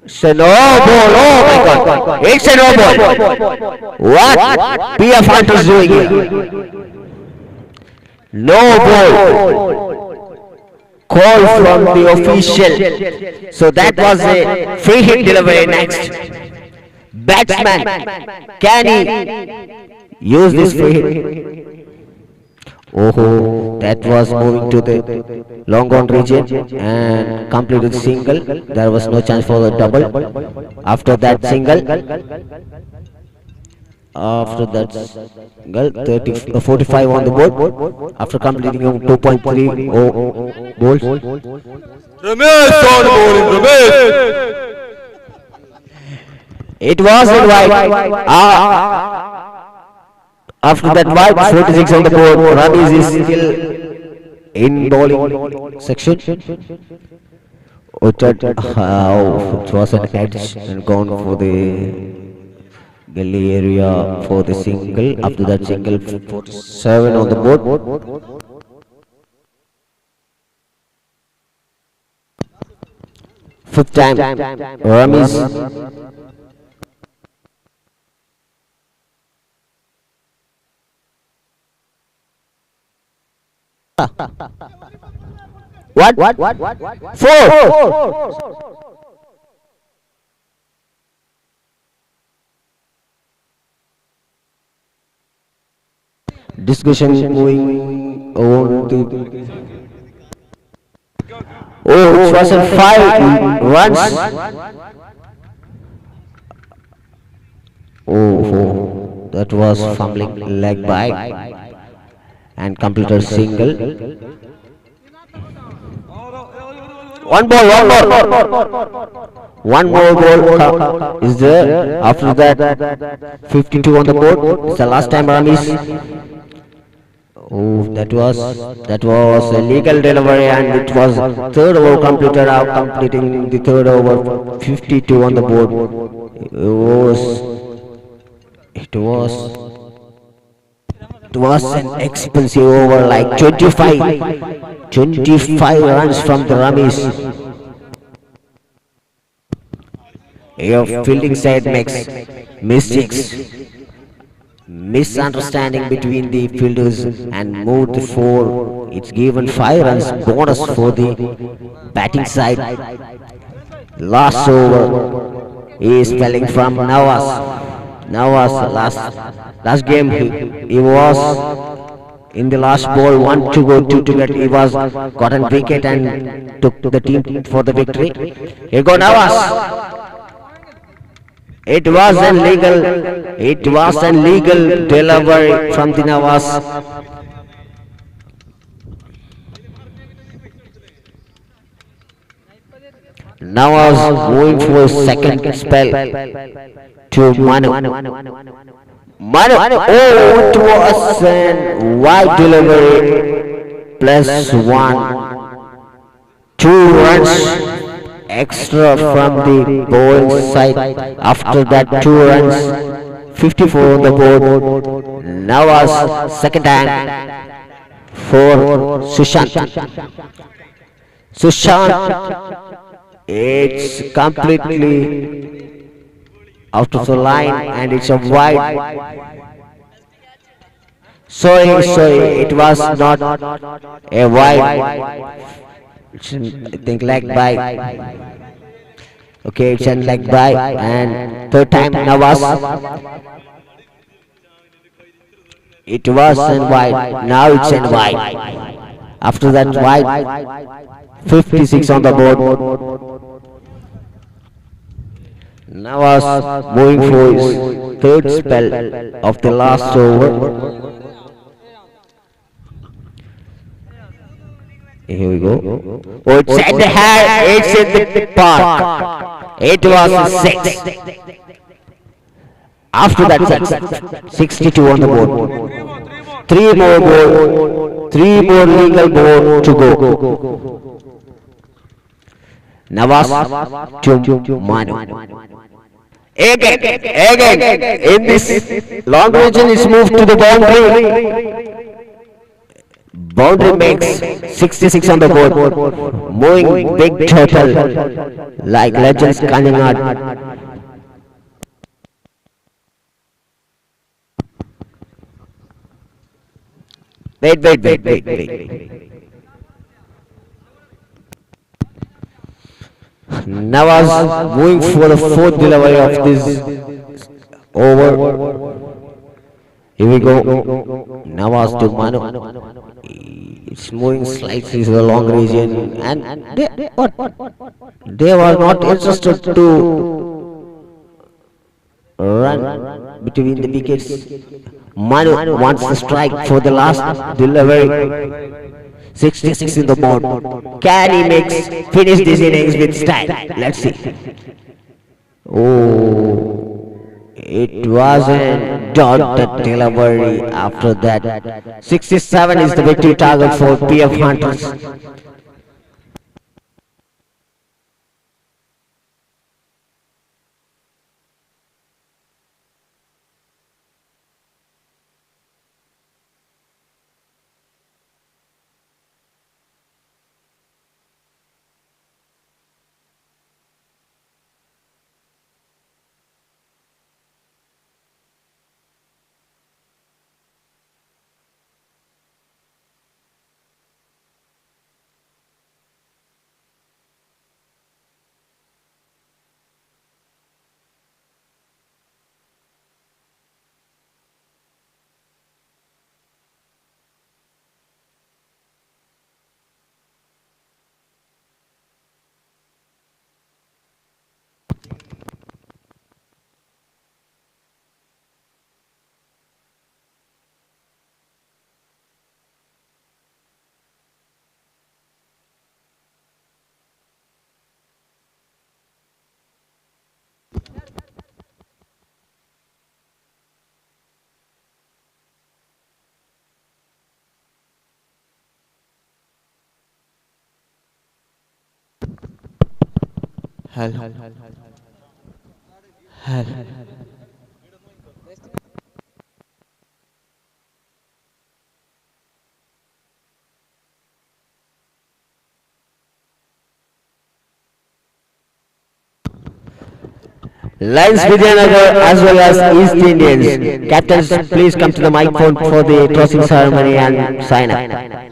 It's a no ball. Oh my God! It's a no ball. What PF Hunters doing here? No ball. Call from the official. So that was a free hit delivery. Next batsman, can he use this free hit? Oh, that was moving to the long on region and completed single. There was no chance for the double. After that single, 45 on the board. After completing 2.30 balls. Ramesh on bowling, Ramesh. It was in white. After that white, 46 on the board. Ramesh is still in bowling section. It was an edge and gone for the gully area for the single. After that single, 47 on the board. Fifth time, Ramesh. What? 4. Discussion going on to. Oh, it was a 5 runs. Oh, that was fumbling leg by and completed single. One more ball is there. After that, 52 on the board. It's the last time Ramesh. Oh, that was a legal delivery, and it was third over completed. Out completing the third over, 52 on the board. It was an expensive over, like 25 runs from the Ramesh. Your fielding side makes mistakes, misunderstanding between the fielders, and moved the 4. It's given 5 runs bonus for the batting side. Last over is spelling from Nawaz. Nawaz last game he was in the last ball, 1 to go, 2 to get. He was gotten wicket and took the team for the victory. Here go Nawaz. It was an legal delivery from the Nawaz. Nawaz going for a second spell to Manu. Manu, oh, it was an wide delivery, +1, 2 runs extra from the bowling side. After that 2 runs, 54 on the board. Nawaz second time for Sushant. Sushant, it's completely out of the line and it's a wide. Sorry, it was not a wide. It's, I think, leg by. Okay, it's an leg by, and third time Nawaz. It was an wide, now it's an wide. After that wide, 56 on the board. Nawaz moving for his third spell of the last over. Here we go. Oh, it's at the hand, it's in the park. It was 6. After that 6, 62 on the board. 3 more board, 3 more legal board to go. Nawaz to Manu. Again, in this long region, it's moved to the boundary. Boundary makes 66 on the board, moving big total like Legends Kanhangad. Wait. Nawaz moving for the fourth delivery of this over. Here we go. Nawaz to Manu. It's moving slightly to the long region, and they were not interested to run between the wickets. Manu wants the strike for the last delivery. 66 in the board. Can he finish this innings with style? Let's see. Oh, it was a dot delivery after that. 67 is the victory target for PF Hunters. Hello. Hello. Lions Vidyanagar as well as East Indians. Captains, please come to the microphone for the tossing ceremony and sign up.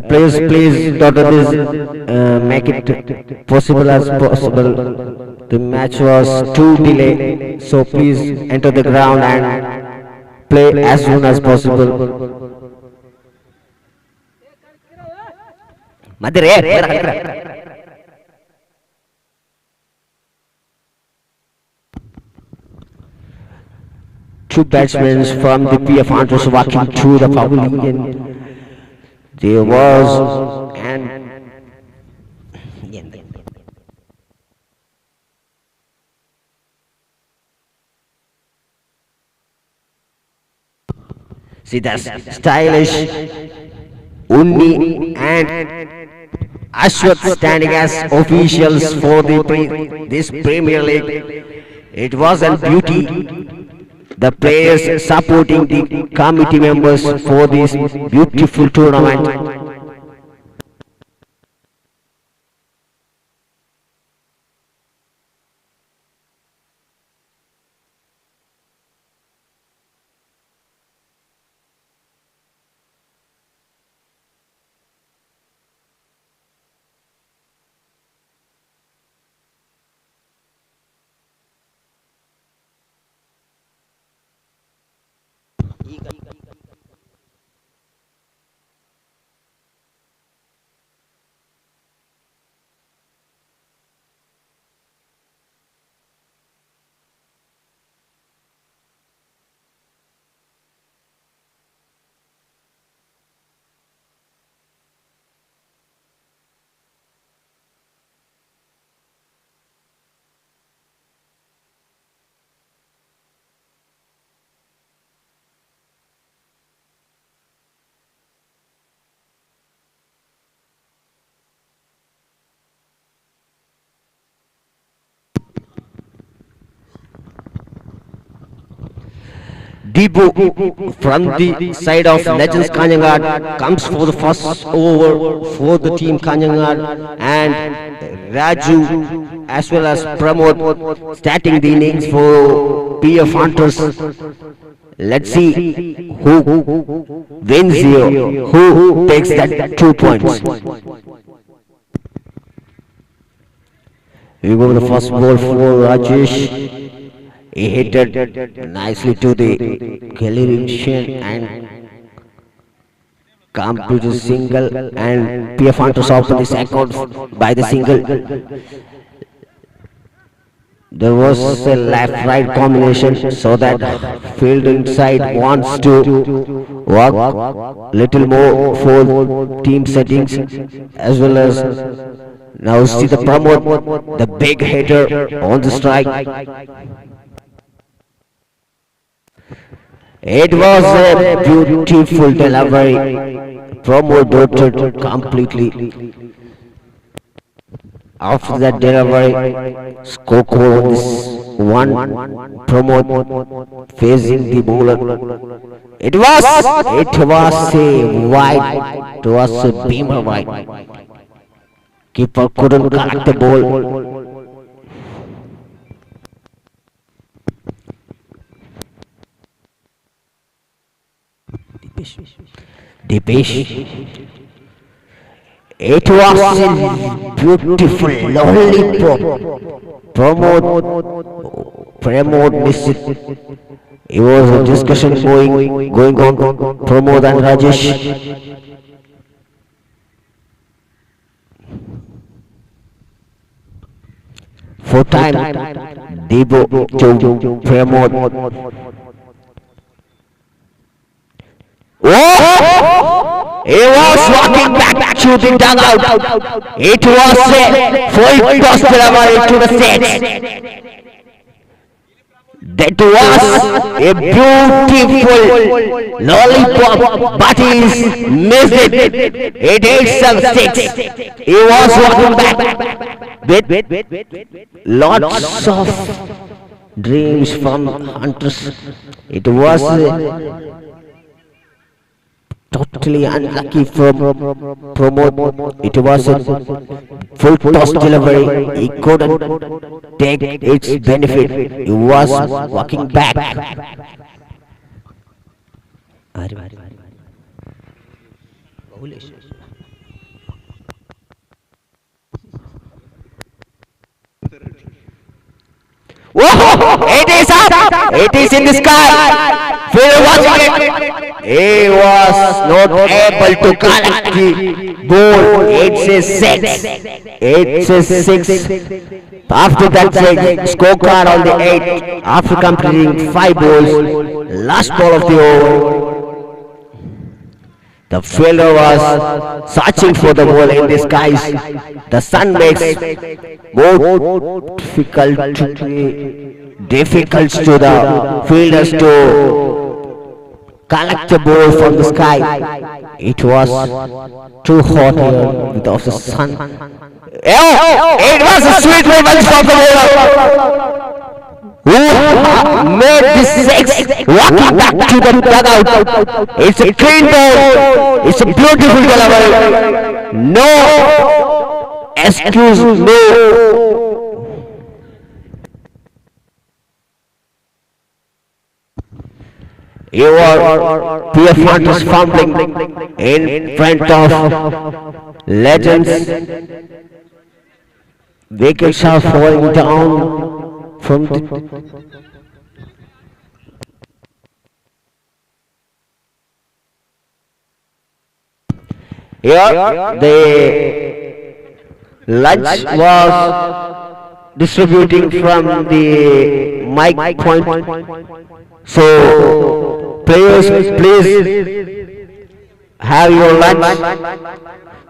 Please, daughter, this make it possible as possible. The match was too delay, so please enter the ground and play as soon as possible. Two batsmen from the PF Hunters walking to the pavilion. There was an See, that's stylish Unni and Ashwath standing as officials for this Premier League. It was a beauty. The players supporting the committee members for this beautiful tournament. Deepu from the side of Legends Kanhangad comes for the first over for the team Kanhangad, and Raju as well as Pramod starting the innings for PF Hunters. Let's see who wins here, who takes that 2 points. We go with the first ball for Rajesh. He hit it nicely to the gallery and come to the single, and PF Hunters open this account by the single. There was a left-right combination, so that field inside wants to work little more for team settings, as well as now see the Pramod, the big hitter on the strike. It was a beautiful delivery. Pramod dotted completely. After that delivery, score this one, Pramod facing the bowler. It was a wide, it was a beamer wide. Keeper couldn't collect the ball. Dipesh. It was a beautiful lollipop. Pramod missed it. It was a discussion going on. Pramod and Rajesh. For time, Debo to Pramod. Oh! He was walking back to the dugout. It was a full toss delivery to the six. That was a beautiful lollipop, but he missed it. It is a six. He was walking back with lots of dreams from Hunters. It was totally unlucky from Pramod. It was a full toss delivery. He couldn't take its benefit. He was walking back. Whoa! It is up! It is in the sky! Phil watching it! He was not able to collect the ball. It's a six. It's a six. After that six, scorecard on the 8. After completing 5 balls, last ball of the over. The fielder was searching for the ball in disguise. The sun makes more difficult to the fielders to collect the ball from the sky. It was too hot here without the sun. Oh, it was a sweet revenge from the bowler who made this six, walking back to the dugout. It's a clean ball. It's a beautiful delivery. No excuse, no. You are PF Hunters fumbling in front of Legends. Wickets are falling down from the here. The lunch was distributing from the mic point. So players, please have your lunch.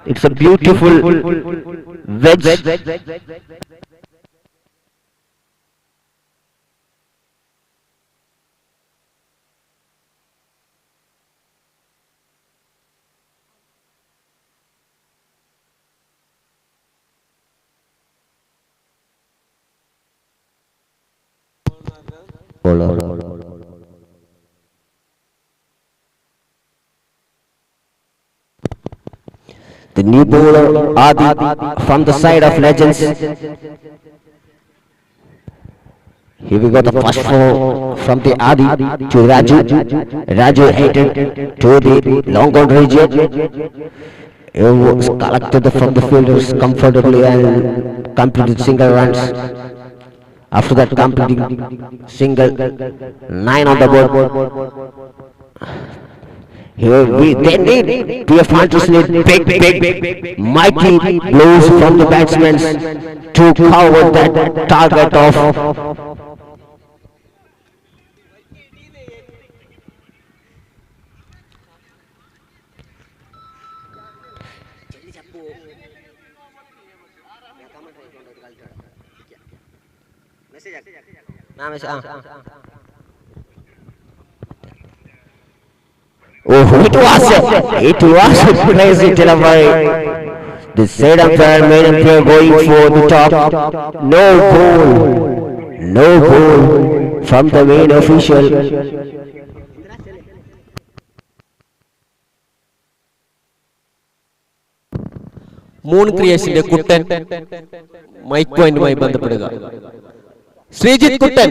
It's a beautiful veg. The new bowler Adi from the side of Legends. Here we got the first four from the Adi to Raju. Raju headed to the long on region. It was collected from the fielders comfortably and completed single runs. After that, completing single, 9 on the board. Here we they need PF Hunters need big, mighty blows from the batsmen to cover that target of Oh, it was a crazy delivery. The set umpire, main umpire going for the top. No goal from the main official. Moon ക്രിയേഷന്റെ Kuttan mic പോയിന്റുമായി ബന്ധപ്പെടുക. Sreejith Kuttan.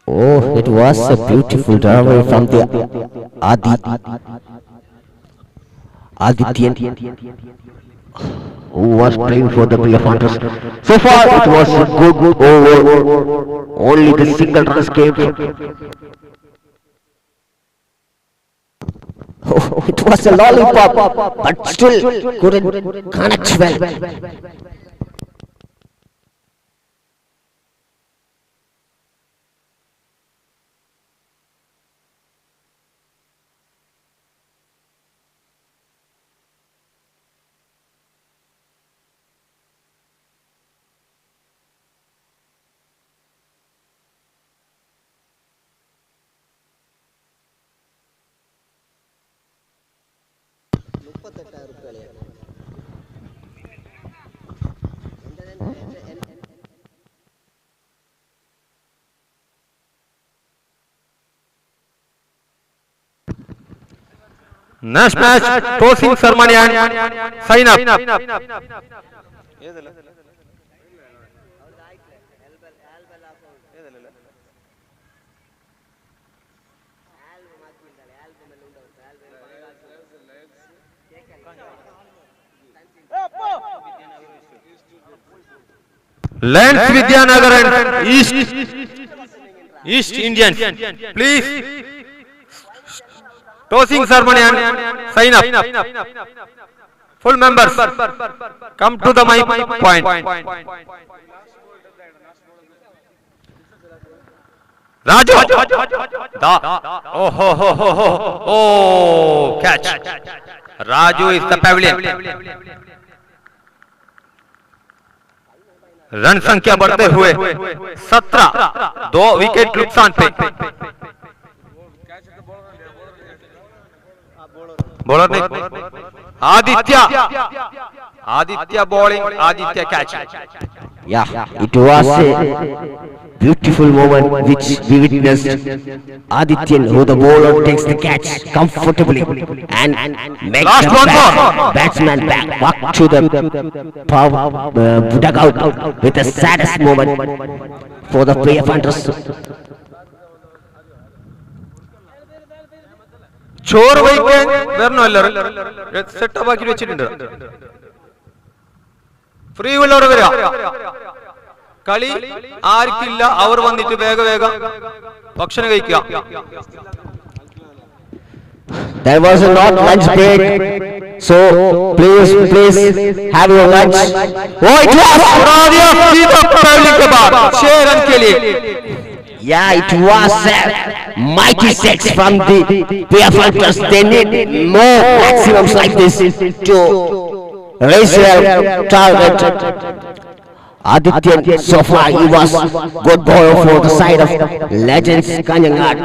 Oh, it was a beautiful delivery from the Adityan, who was playing for the PF Hunters. So far, it was a good over. Only the single runs came. Oh, it was a lollipop, but still couldn't connect well. Next match, tossing ceremony and sign up. Lens Vidyanagar and East Indians, please. Tossing ceremony and sign up. Full members, come to the mic point. Raju ദാ. ഓഹോ ഹോ ഹോ ഹോ ഓ, catch. Raju is the pavilion. Run संख्या बढ़ते हुए 17, 2 wicket नुकसान पे। बॉलर ने Aditya, Aditya bowling, Aditya catch. Yeah, it was a beautiful moment which we witnessed. Adityan, who the bowler, takes the catch comfortably and makes Last the one more. Batsman back walk to the power, dugout with the saddest moment for the player hunters. ചോറ് വയ്ക്കാൻ വരണോ എല്ലാവരും? Setup ആക്കി വെച്ചിട്ടുണ്ട്. Free ഉള്ളവർ വരിക. കളി ആർക്കില്ല അവർ വന്നിട്ട് വേഗം വേഗം ഭക്ഷണം കഴിക്കുക. There was a not lunch break, so please, please have your lunch. Oh, it was! के बाद 6 रन के लिए। Yeah, it was a mighty six from the PF Hunters. They need more maximums like this to raise their target. Adityan, so far he was good bowler for the side of Legends Kanhangad.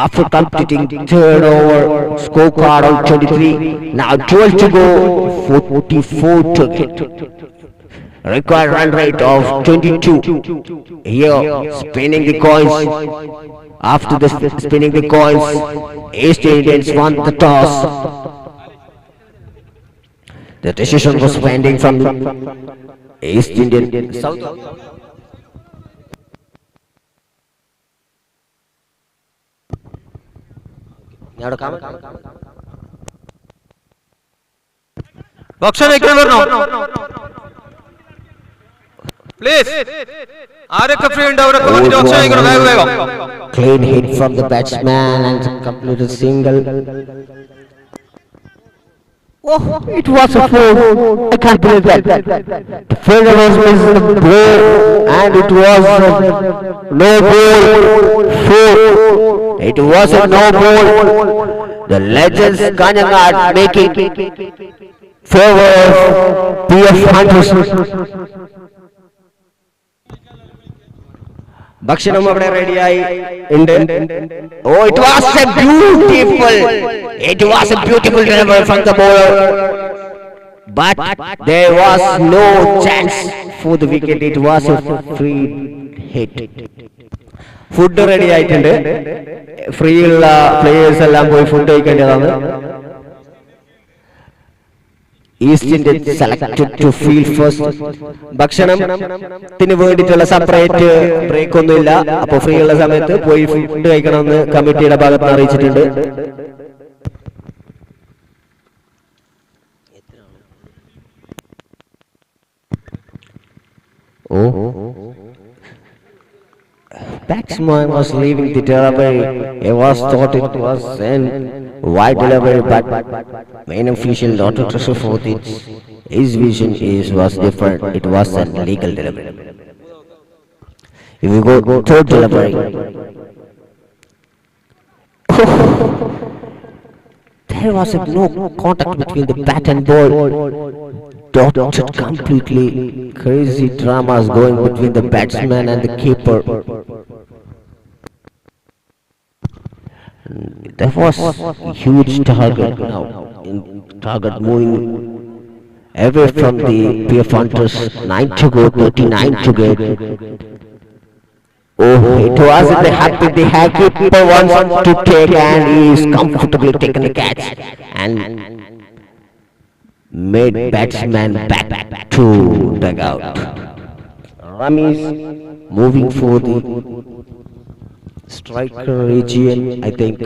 After completing third over, scorecard on 23, now 12 to go, 44 to get. Required run rate of 22. Here, spinning the coins. After the spinning the coins, East Indians won the toss. The decision was pending from East Indian South. ഭക്ഷണം കഴിക്കാൻ വരണോ please? ആരൊക്കെ free ഉണ്ട് അവരൊക്കെ വന്നിട്ട് ഭക്ഷണം കഴിക്കണം വേഗം വേഗം. Clean hit from the batsman and completed single. Oh, it was a four. I can't believe that. The fielder was missing the ball and it was a no ball. Four. It was a no ball. The Legends Kanhangad making favor of PF Hunters. ഭക്ഷണം അവിടെ റെഡിയായി ഉണ്ട്. Oh, it was a beautiful delivery from the bowler, but there was no chance for the wicket. It was a free hit. Food ready ആയിട്ടുണ്ട്. Free ഉള്ള players എല്ലാം പോയി food കഴിക്കേണ്ടതാണ്. East Indian selected to field first. ഭക്ഷണത്തിന് വേണ്ടിയിട്ടുള്ള separate break ഒന്നുമില്ല. അപ്പൊ free ഉള്ള സമയത്ത് പോയി ഫുഡ് കഴിക്കണമെന്ന് കമ്മിറ്റിയുടെ ഭാഗത്ത് നിന്ന് അറിയിച്ചിട്ടുണ്ട്. Oh, batsman was leaving the delivery. It was thought it was an wide delivery, but main official not interested for it. His vision is was different. It was a legal delivery. If we go third delivery, there was a no contact between the bat and ball. Dotted completely. Crazy dramas going between the batsman and the keeper. There was huge target now. In target moving away from the PF Hunters. 9 to go, 39 to get. Oh, it was the happy the keeper wants to take, and he is comfortably taken the catch and made batsman back to dugout. Ramesh moving for the striker region, I think.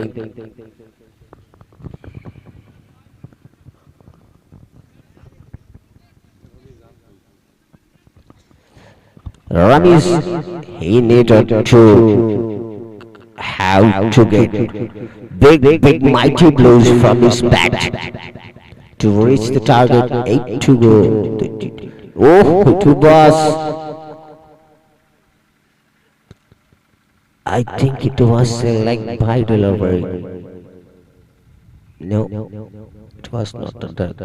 Ramesh, he needed to have to get big, big mighty blows from his bat to reach the target. 8 to go. Oh, it was I think it was a leg by delivery. No, it was not a duck.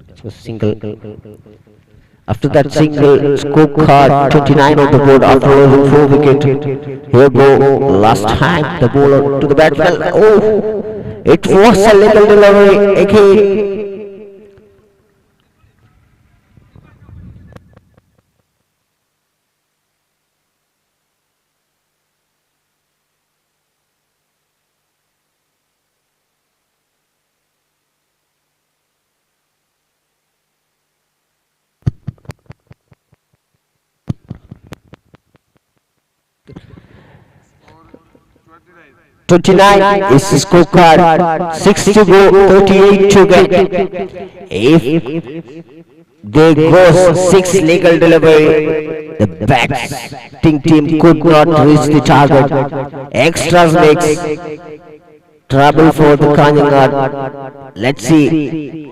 It was single. After that single, scorecard 29 on the board after losing 4 wicket. Here go last time the bowler to the batsman. Oh, it was a little delivery again. Twenty-nine is the scorecard. 6 to go, 38 to get. If they go 6 legal delivery, the batting team could not reach the target. Extras makes trouble for the Kanhangad. Let's see.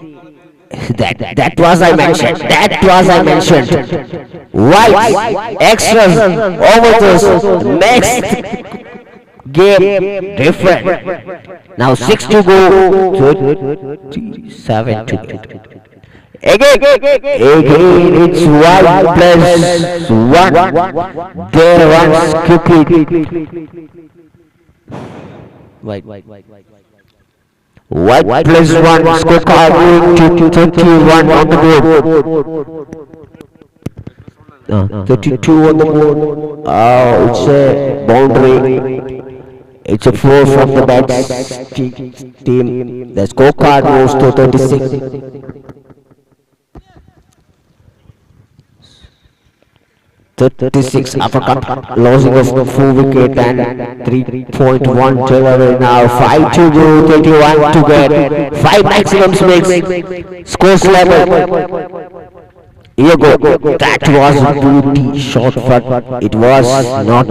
That was I mentioned. That was I mentioned. White extras overthrows makes game different. Now 6 to go, 37 to get. Again it's 1 plus 1. There runs quickly. White plus 1, scorecard moving to 31 on the board. 32 on the board. Oh, it's a boundary. It's a 4 from the batting team. The scorecard moves to 36. 36 after losing of 4 wicket and 3.1 delivery now. 5 to go, 31 to get. 5 maximum makes scores level. Here go. That was a beauty shot, but it was not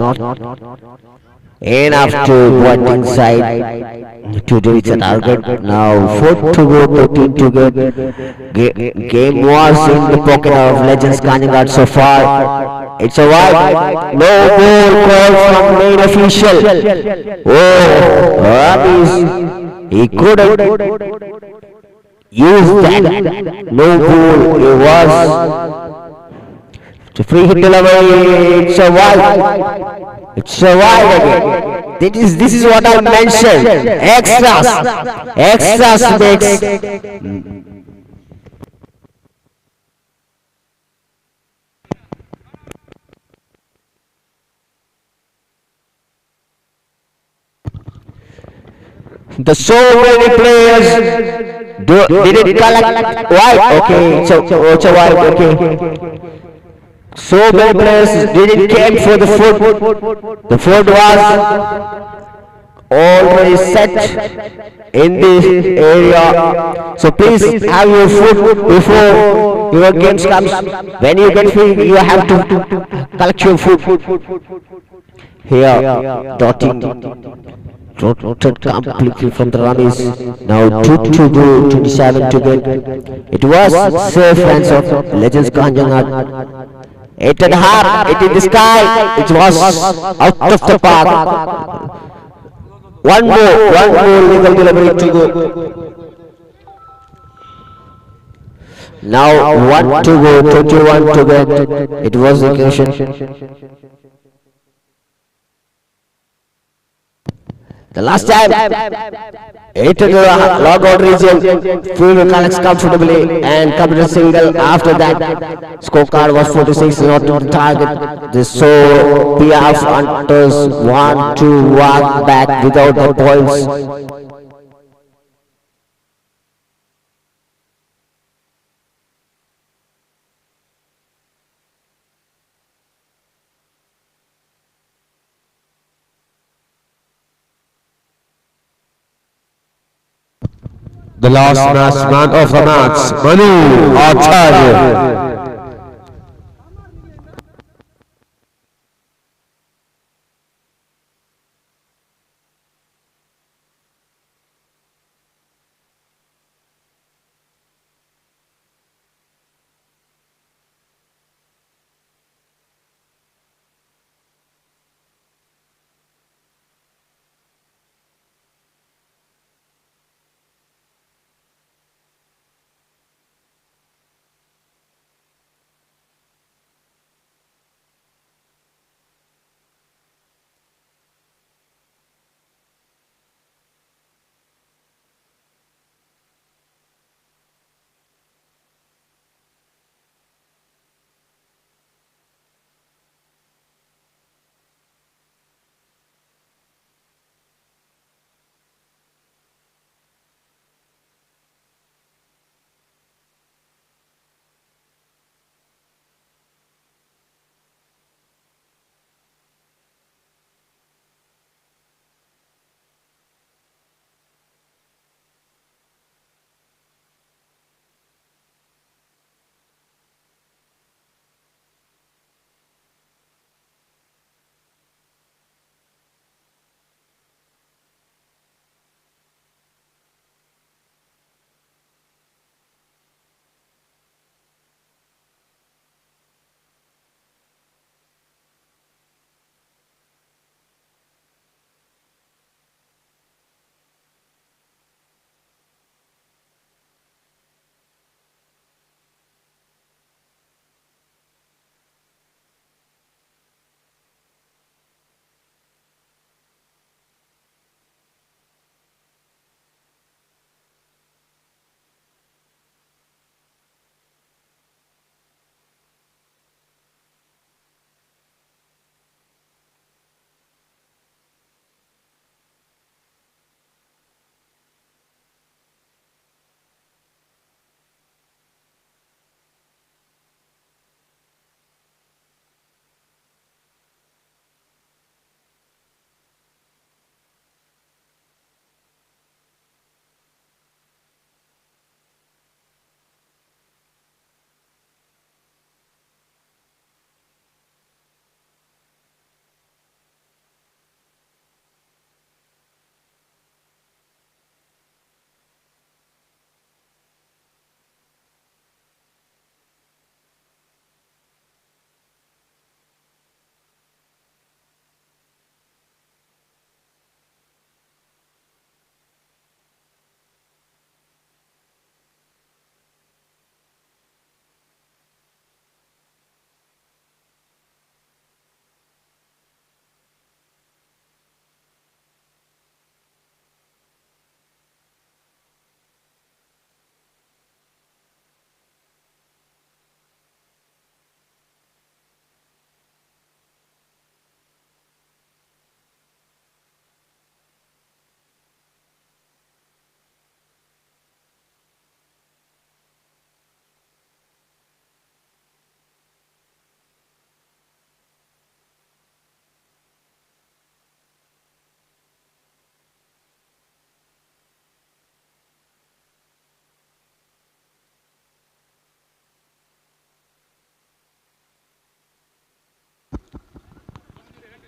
enough to go inside to reach the target. Now 4 to go, 13 to get. Game was in the pocket of Legends Kanhangad so far. It's a wide. No goal call from main official. Oh, Ramis, he couldn't use that. No goal. It was a free hit delivery. It's a wide. It's a wide again. This is what I mentioned. Extras. Extras makes. The so many players didn't collect wide. Okay, so it's a wide. Okay. So many players didn't came for the foot. The foot was already set in this area. So please have your foot before your games comes. When you get free, you have to collect your foot. Here, dotting. Rotated completely from the Ramis. Now 2 to go, 27 to get. It was safe hands of Legends Kanhangad. 8.5, it in the sky. It was out of the park. One more legal delivery to go. Now 1 to go, 21 to get. It was the occasion. The last time, it to the logout region, Fuel collects comfortably and completed single. After that, scorecard was 46, not to target. The so PF Hunters want to walk back without the points. The last match, man of the match, Manu Acharya.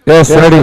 Yes, ready.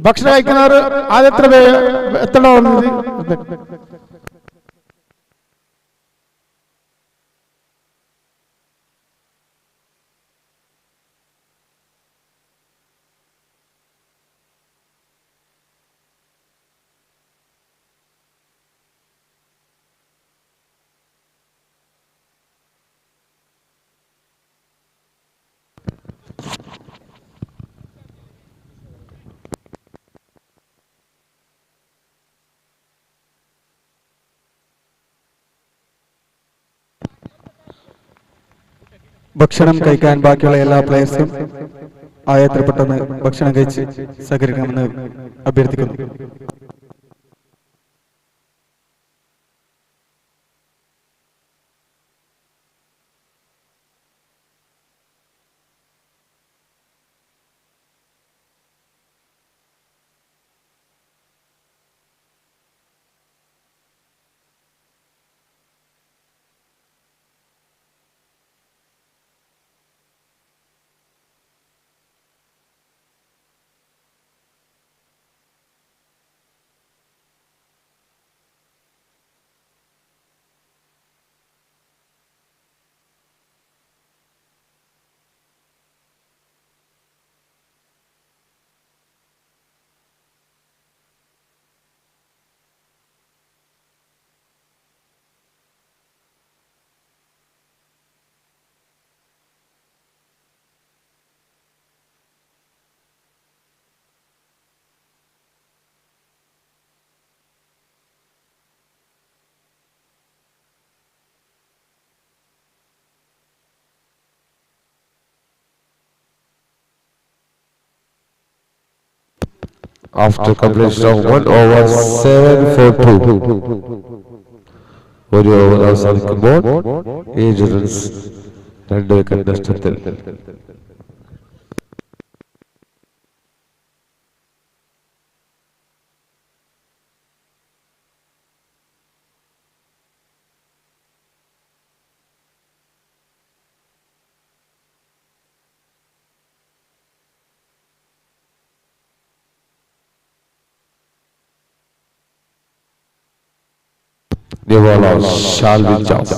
ഭക്ഷണം കഴിക്കുന്നവർ ആദ്യത്ര എത്തണമെന്ന്. ഭക്ഷണം കഴിക്കാൻ ബാക്കിയുള്ള എല്ലാ പ്ലേയേഴ്സും ആയത്ര പെട്ടെന്ന് ഭക്ഷണം കഴിച്ച് സഹകരിക്കണമെന്ന് അഭ്യർത്ഥിക്കുന്നു. After completion of 1 over 7 for 2. ഒരു ഓവർ അവസാനിക്കുമ്പോൾ 7 റൺസ്, 2 വിക്കറ്റ് നഷ്ടത്തിൽ. New ball of Shalvin Jones.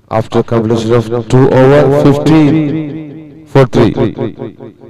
After completion of 2 over 15 for 3.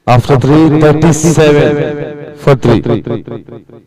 After 3:37 for 3.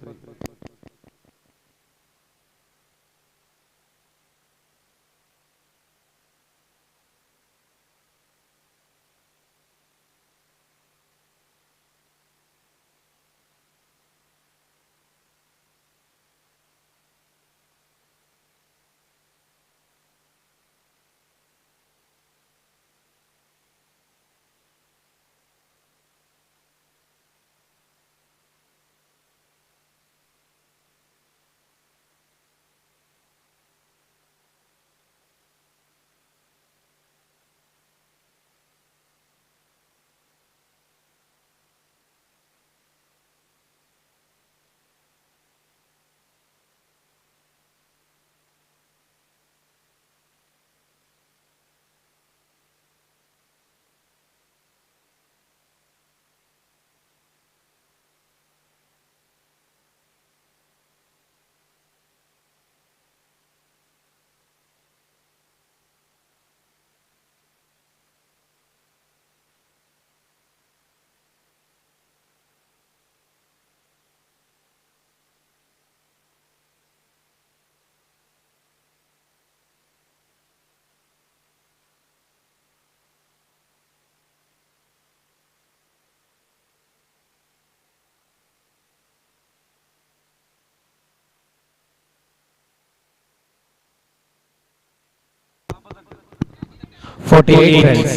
48 runs.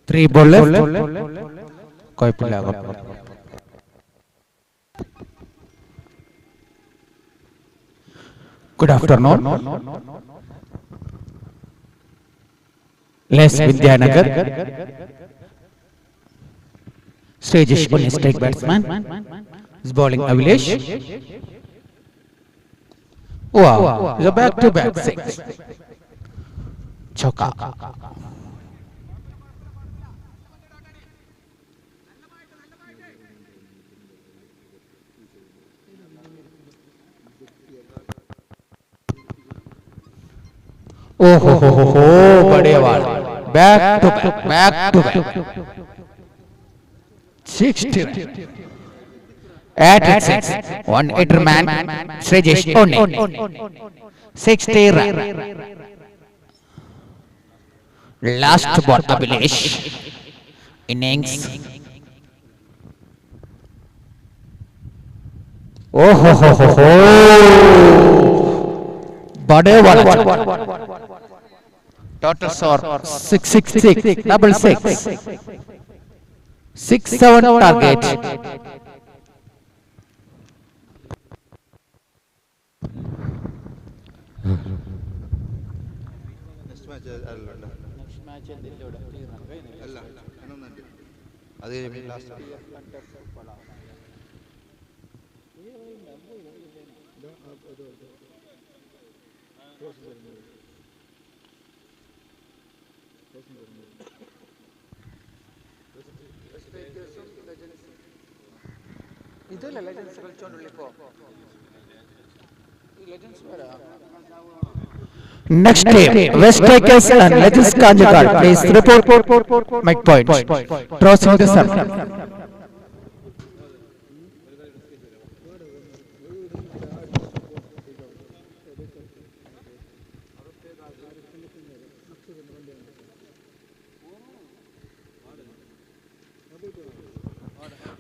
3 ball left. കുഴപ്പമില്ല. Good afternoon. Les Vidyanagar. Sreejesh Unni, strike batsman. Is bowling Avilesh. Wow, it's a back to back six. Choka. Oh ho ho ho ho, बड़े वाला. Back to back, back to back. 60. At 6, 1 hitter man, Srejesh Unni. 60 run. Last ball, Abhilesh. Innings. Oh ho ho ho ho. बड़े वाला. Total score 6 6 6 double 6 6 7 target. Next match അല്ലല്ലോ. അല്ല, അത് കഴിഞ്ഞ് last. ഇതല്ലേ legends കളിച്ചോണ്ടുള്ളിപ്പോ. Next team, West Takers and Legends Kanjikal, please report mic point. Crossing the sun.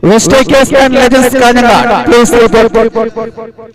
West Takers and Legends Kanjikal, please report.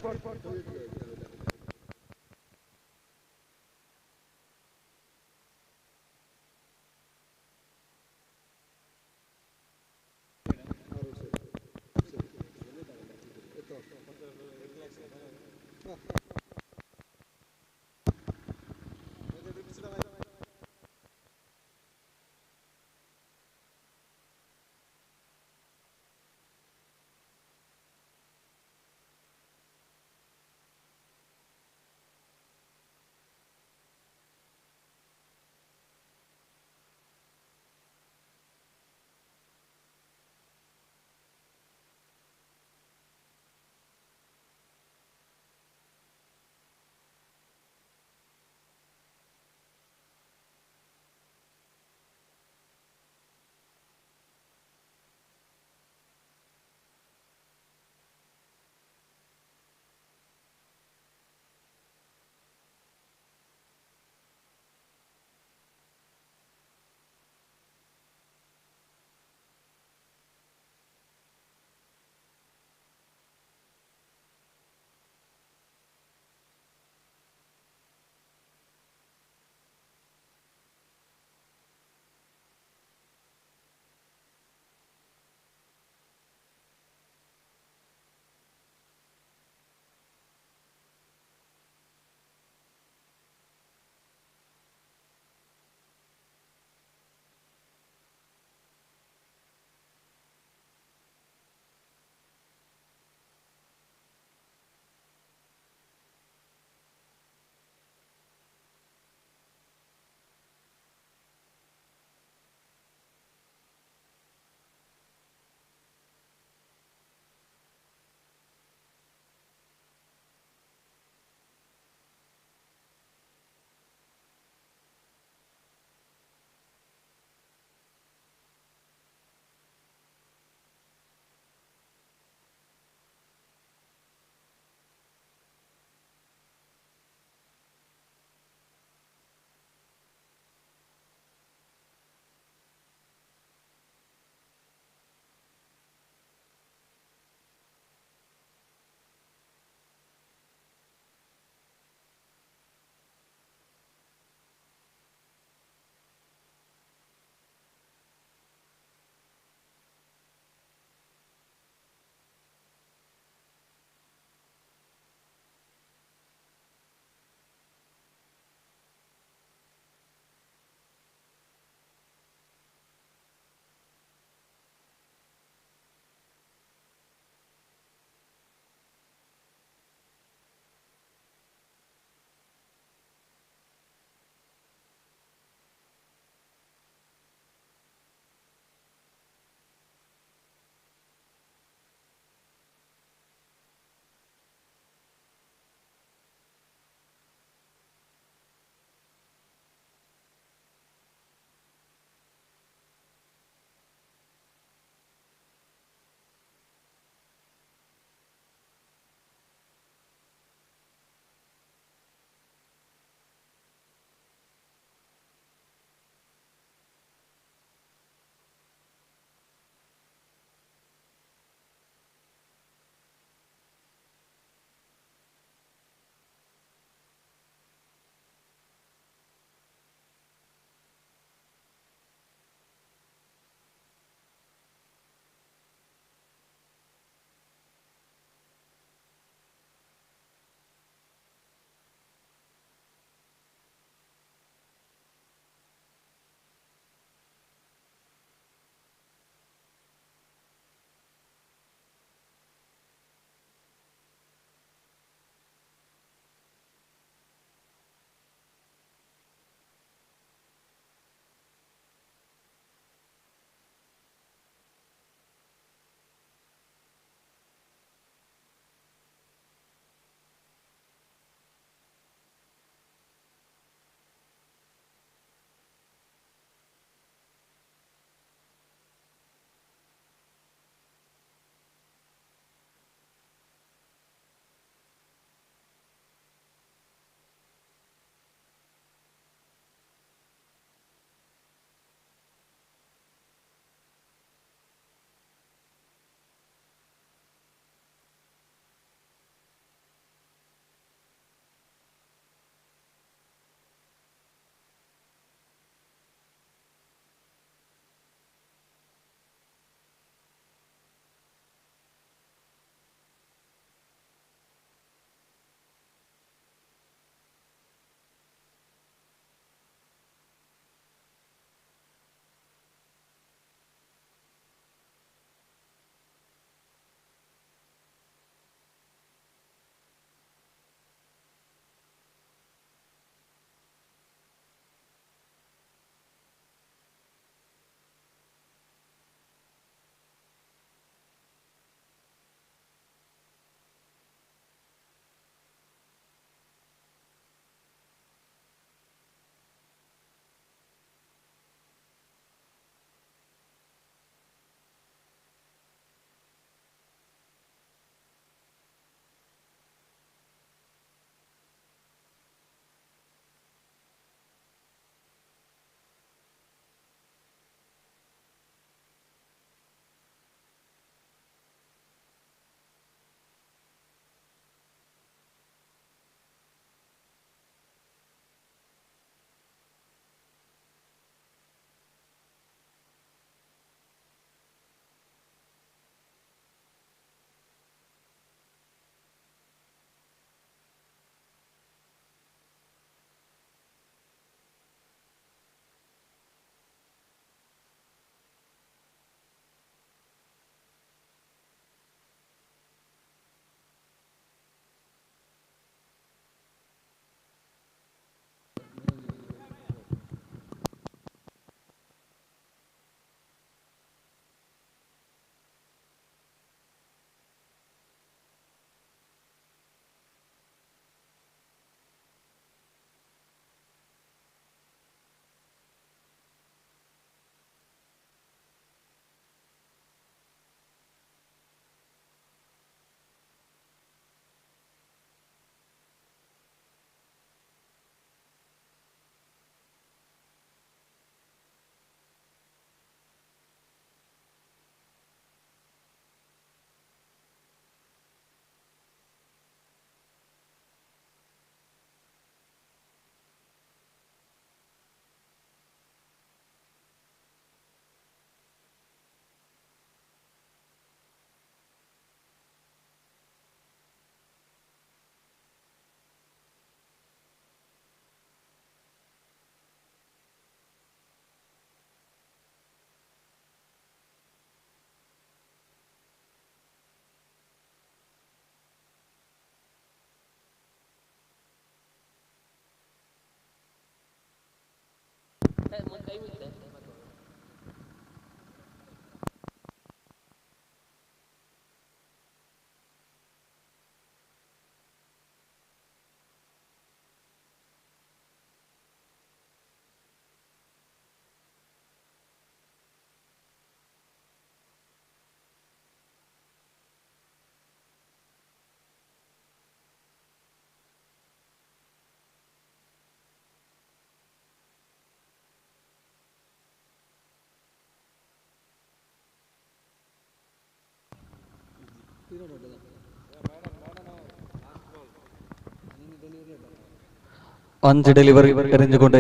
5 delivery എറിഞ്ഞുകൊണ്ട്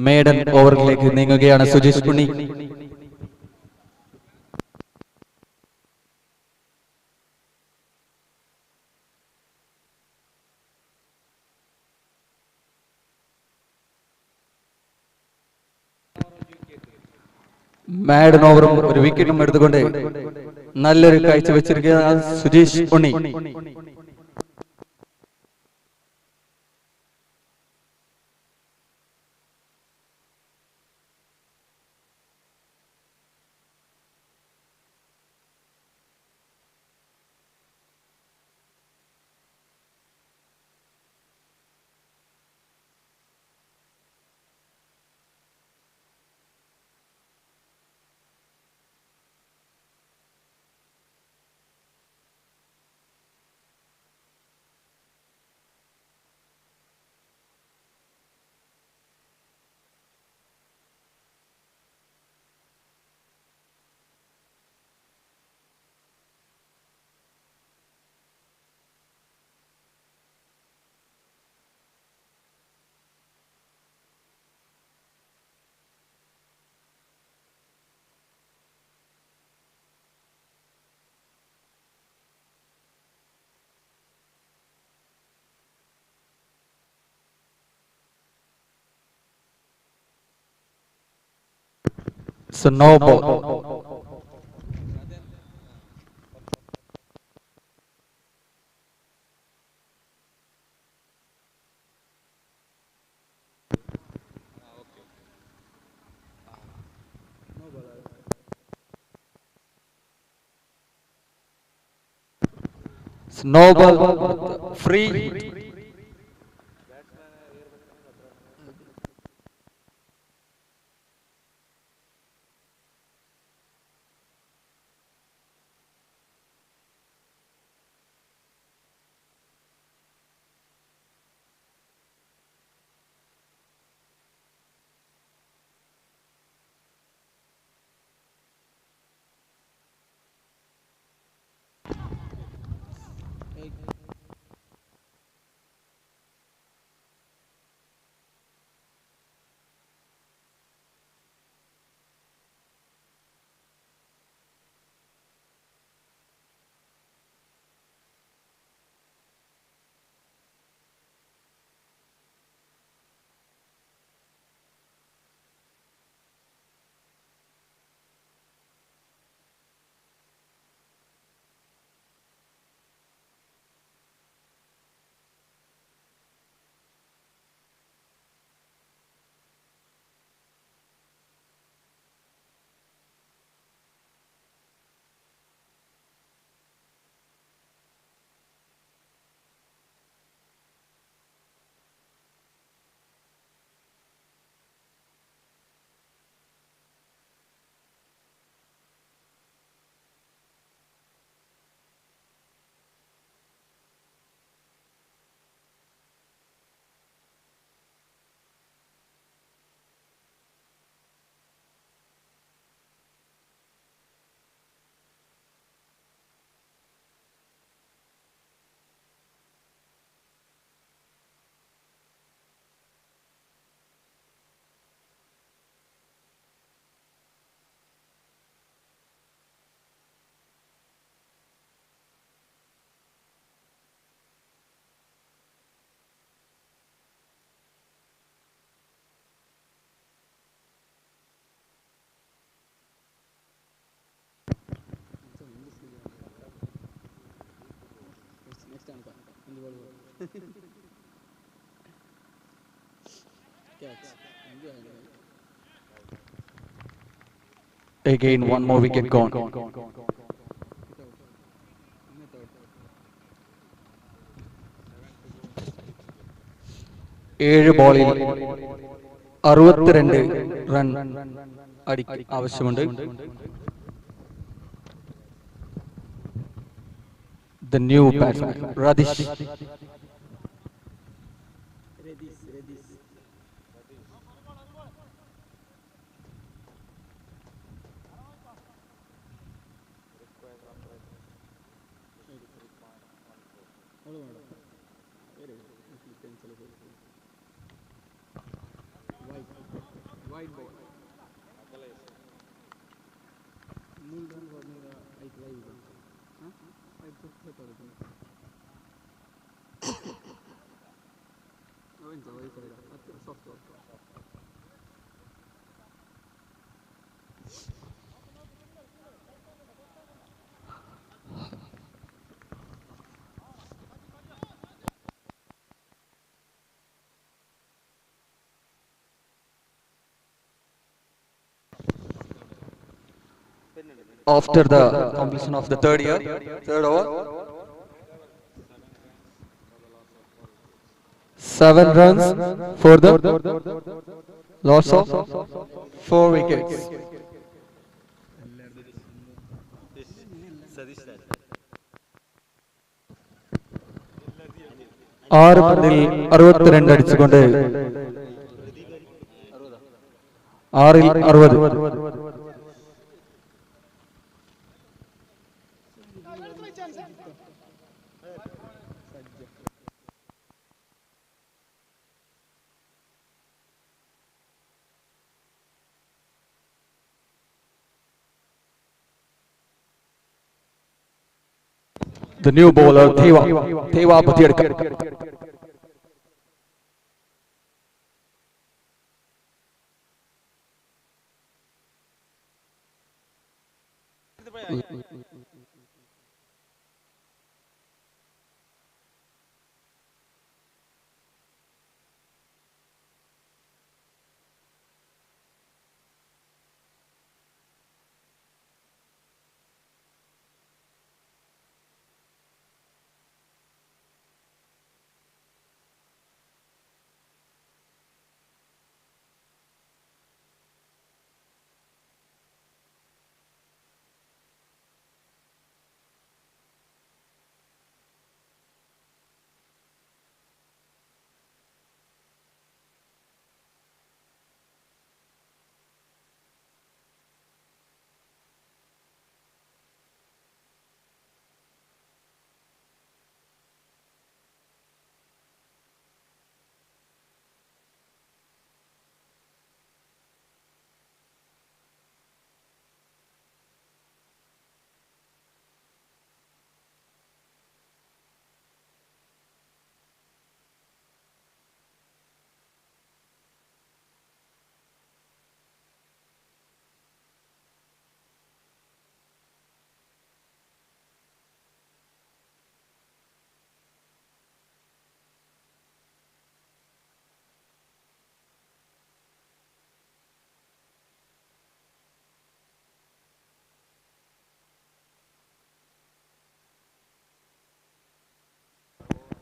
maiden ഓവറിലേക്ക് നീങ്ങുകയാണ് സുജീഷ് ഉണ്ണി. Madden ഓവറും ഒരു വിക്കറ്റും എടുത്തുകൊണ്ട് നല്ലൊരു കാഴ്ച വെച്ചിരിക്കുകയാണ് Sujeesh Unni. So no ball. So no ball. Free. Catch. Again, one more wicket gone. 7 ബോളിൽ 62 run അടി ആവശ്യമുണ്ട്. The new batsman Radish. After the completion of the third over, 7 runs for the loss of 4 wickets. 6 പന്തിൽ 62 അടിച്ചുകൊണ്ട് 6-ൽ 60. The new bowler Theva Bhatirka.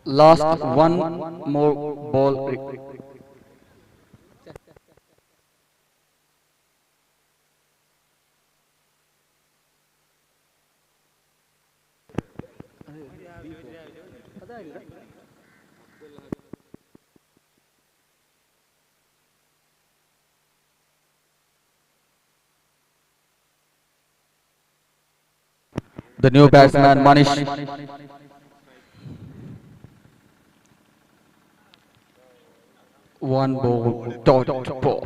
Last one more ball. The new batsman Manish. One ball, dot ball.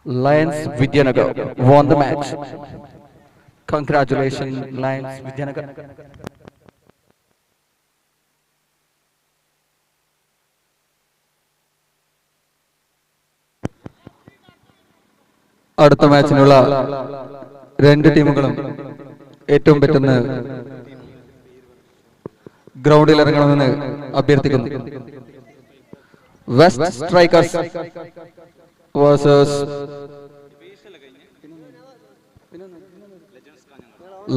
Lions Vidyanagar won the match. Congratulations, Lions Vidyanagar. അടുത്ത മാച്ചിനുള്ള രണ്ട് ടീമുകളും ഏറ്റവും പെട്ടെന്ന് ഗ്രൗണ്ടിൽ ഇറങ്ങണമെന്ന് അഭ്യർത്ഥിക്കുന്നു. West Strikers versus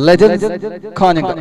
Legends Kanhangad.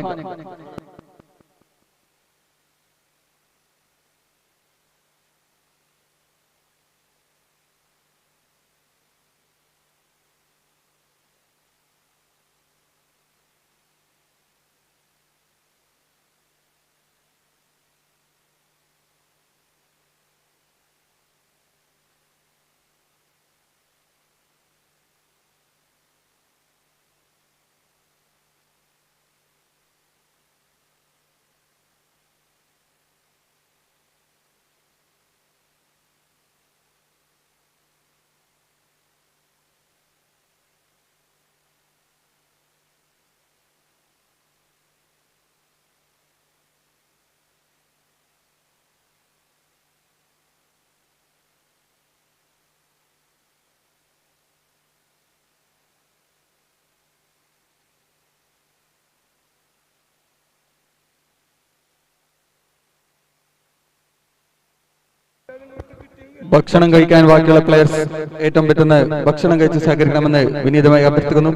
ഭക്ഷണം കഴിക്കാൻ ബാക്കിയുള്ള പ്ലെയേഴ്സ് ഏറ്റവും പെട്ടെന്ന് ഭക്ഷണം കഴിച്ച് സഹകരിക്കണമെന്ന് വിനീതമായി അഭ്യർത്ഥിക്കുന്നു.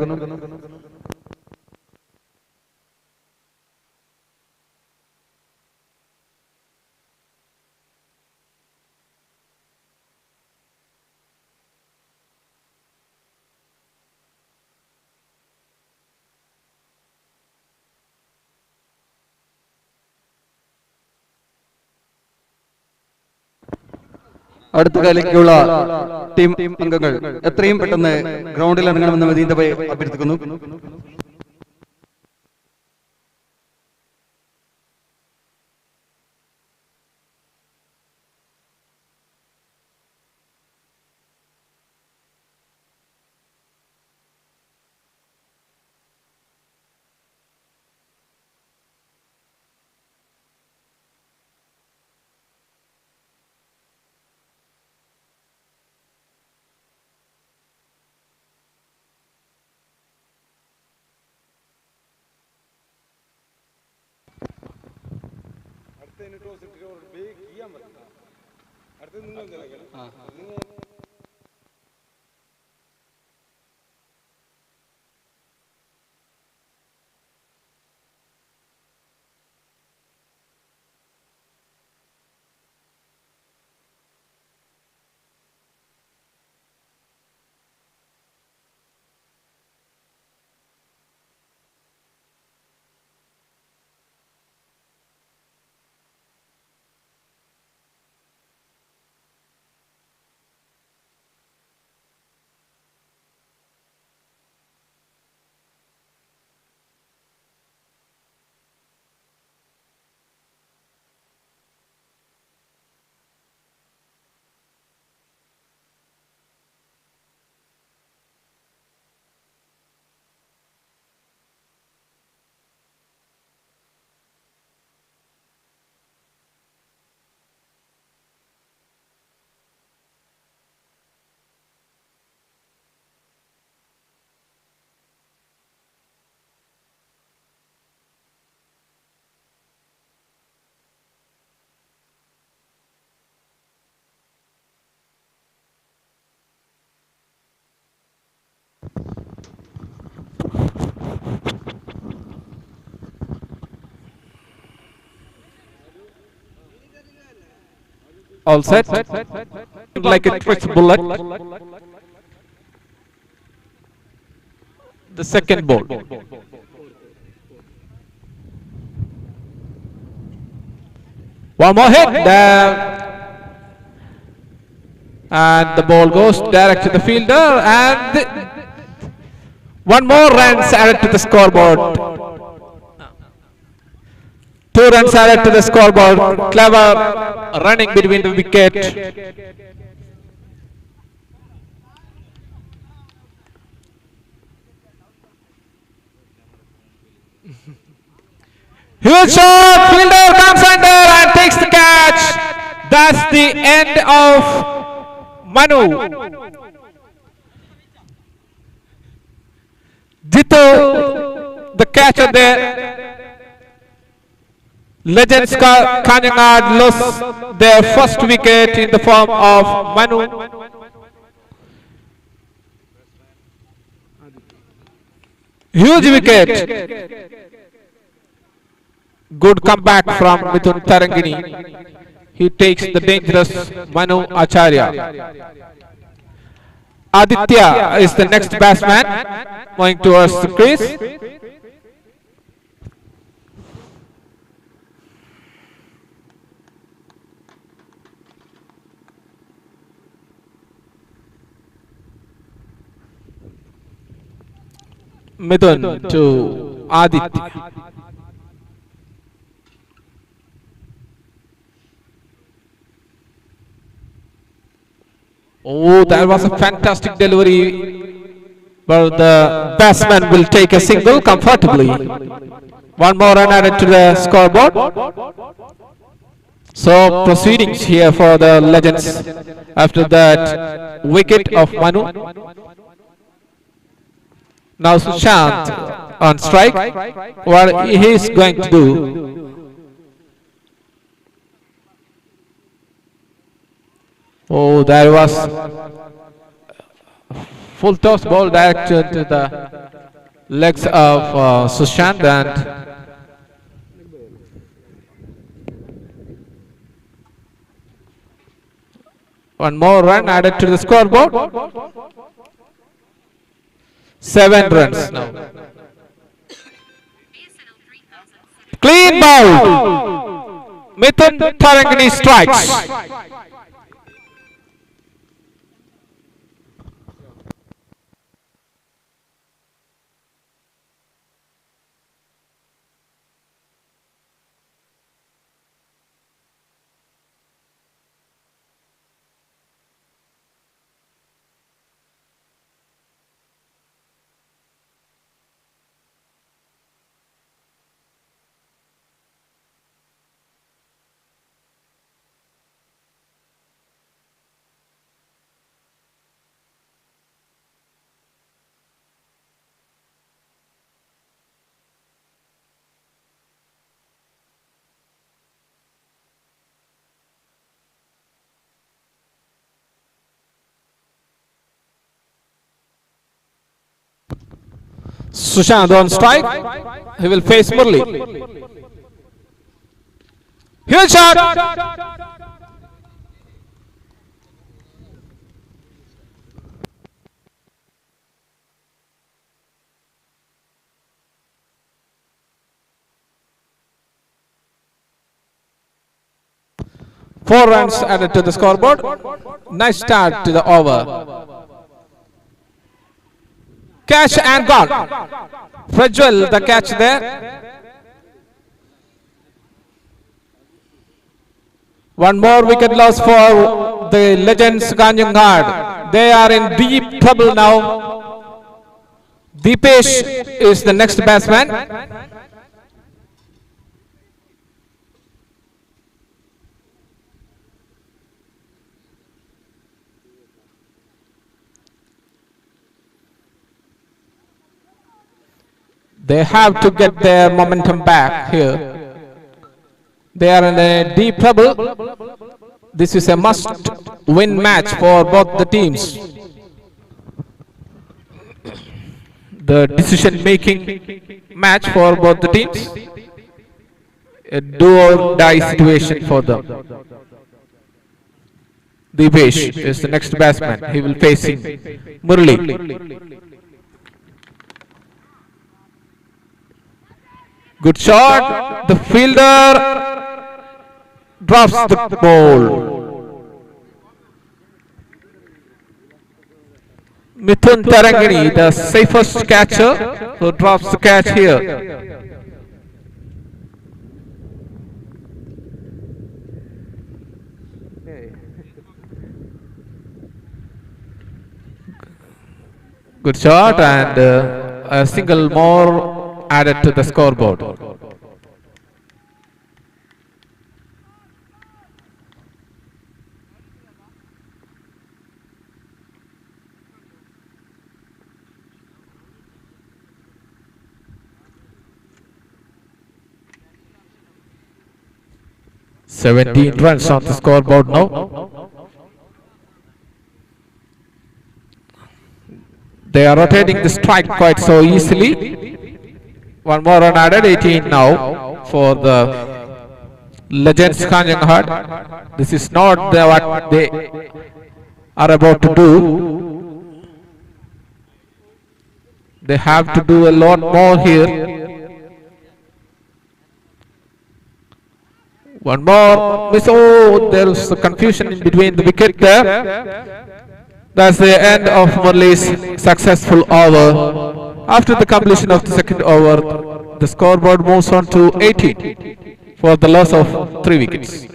അടുത്ത കളിക്കുള്ള ടീം അംഗങ്ങൾ എത്രയും പെട്ടെന്ന് ഗ്രൗണ്ടിൽ ഇറങ്ങണമെന്ന് വിനീതമായി അഭ്യർത്ഥിക്കുന്നു. All set, like a twist bullet. The second ball. One more hit there. And the ball goes direct to the fielder, and one more runs added to the scoreboard. 2 runs added to the scoreboard. Clever running between the wicket. Huge shot! Fielder comes under and takes the catch. That's the end of Manu. Jito, the catcher there. Legends Kanhangad lost their first wicket in the form of Manu. Huge wicket. Good comeback from Mithun Tarangini. He takes the dangerous Manu Acharya. Aditya is the next batsman going towards the crease. Mithun to Aditya. Oh, that was a fantastic delivery, but the batsman will take a single comfortably. One more run added to the scoreboard. So proceedings here for the Legends after that wicket of Manu. Now Sushant on strike. What he is going to do? Oh, there was full toss ball directed to the legs of Sushant, and one more run added to the scoreboard. 7 runs now. Clean ball. Mithun Tarangini strikes. Sushant on strike. He will face Murli. Huge shot. Four runs added to the scoreboard. Nice start to the over. Catch and gone. Prajwal, the catch there. One more wicket loss for the Legends Kanhangad. They are in deep trouble now. Deepesh is the next batsman. They have to get their momentum back here. They are in a deep trouble. This is a must-win match for both the teams. The decision-making match for both the teams. A do-or-die situation for them. Deepesh is the next batsman. He will facing Murli. Good shot. The fielder drops the ball. Mithun Tarangini, the safest catcher, who drops the catch here. Good shot, and a single more added to the scoreboard. 17 runs on the scoreboard now. They are rotating the strike quite so easily. One more run added, 18 now for the Legends Kanhangad. This is not what they are about to do. They have to do a lot more here. One more miss. Oh, there is a confusion in between the wicket there. That's the end of Murli's successful over. After the completion of the second over, the scoreboard moves on to 18 for the loss of 3 wickets.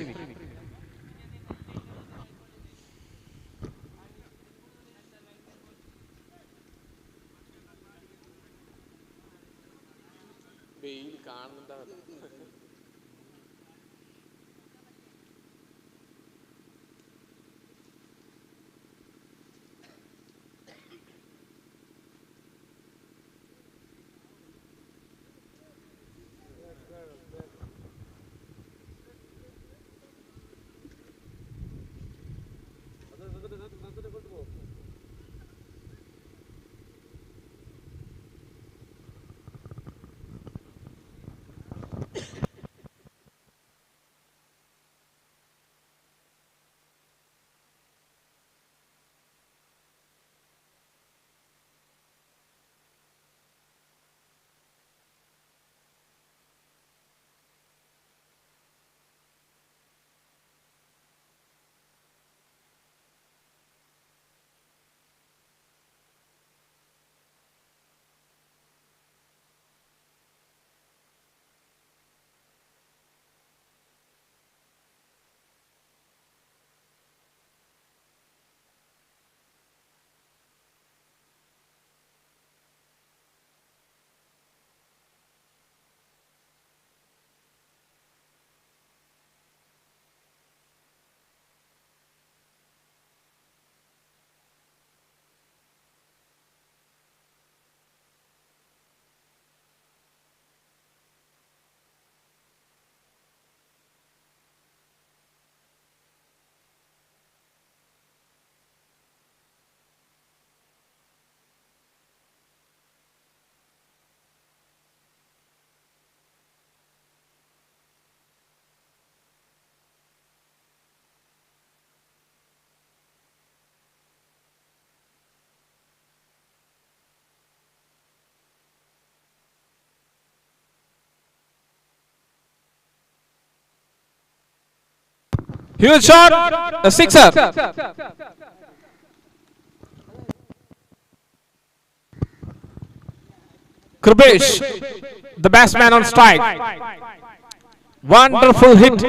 Huge shot, a sixer. Kripesh, the batsman on strike. Wonderful hit.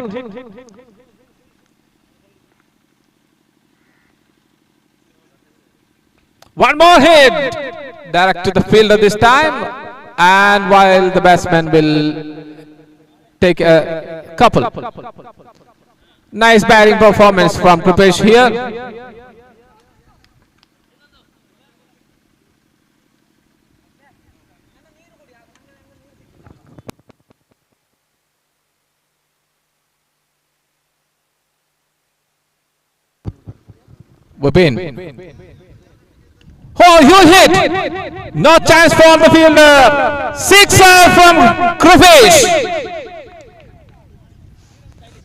One more hit. Direct to the fielder this time. And while the batsman will take a couple. Nice batting performance from Kripesh here. Vipin. Oh, huge hit! No chance for the fielder. Sixer from Kripesh.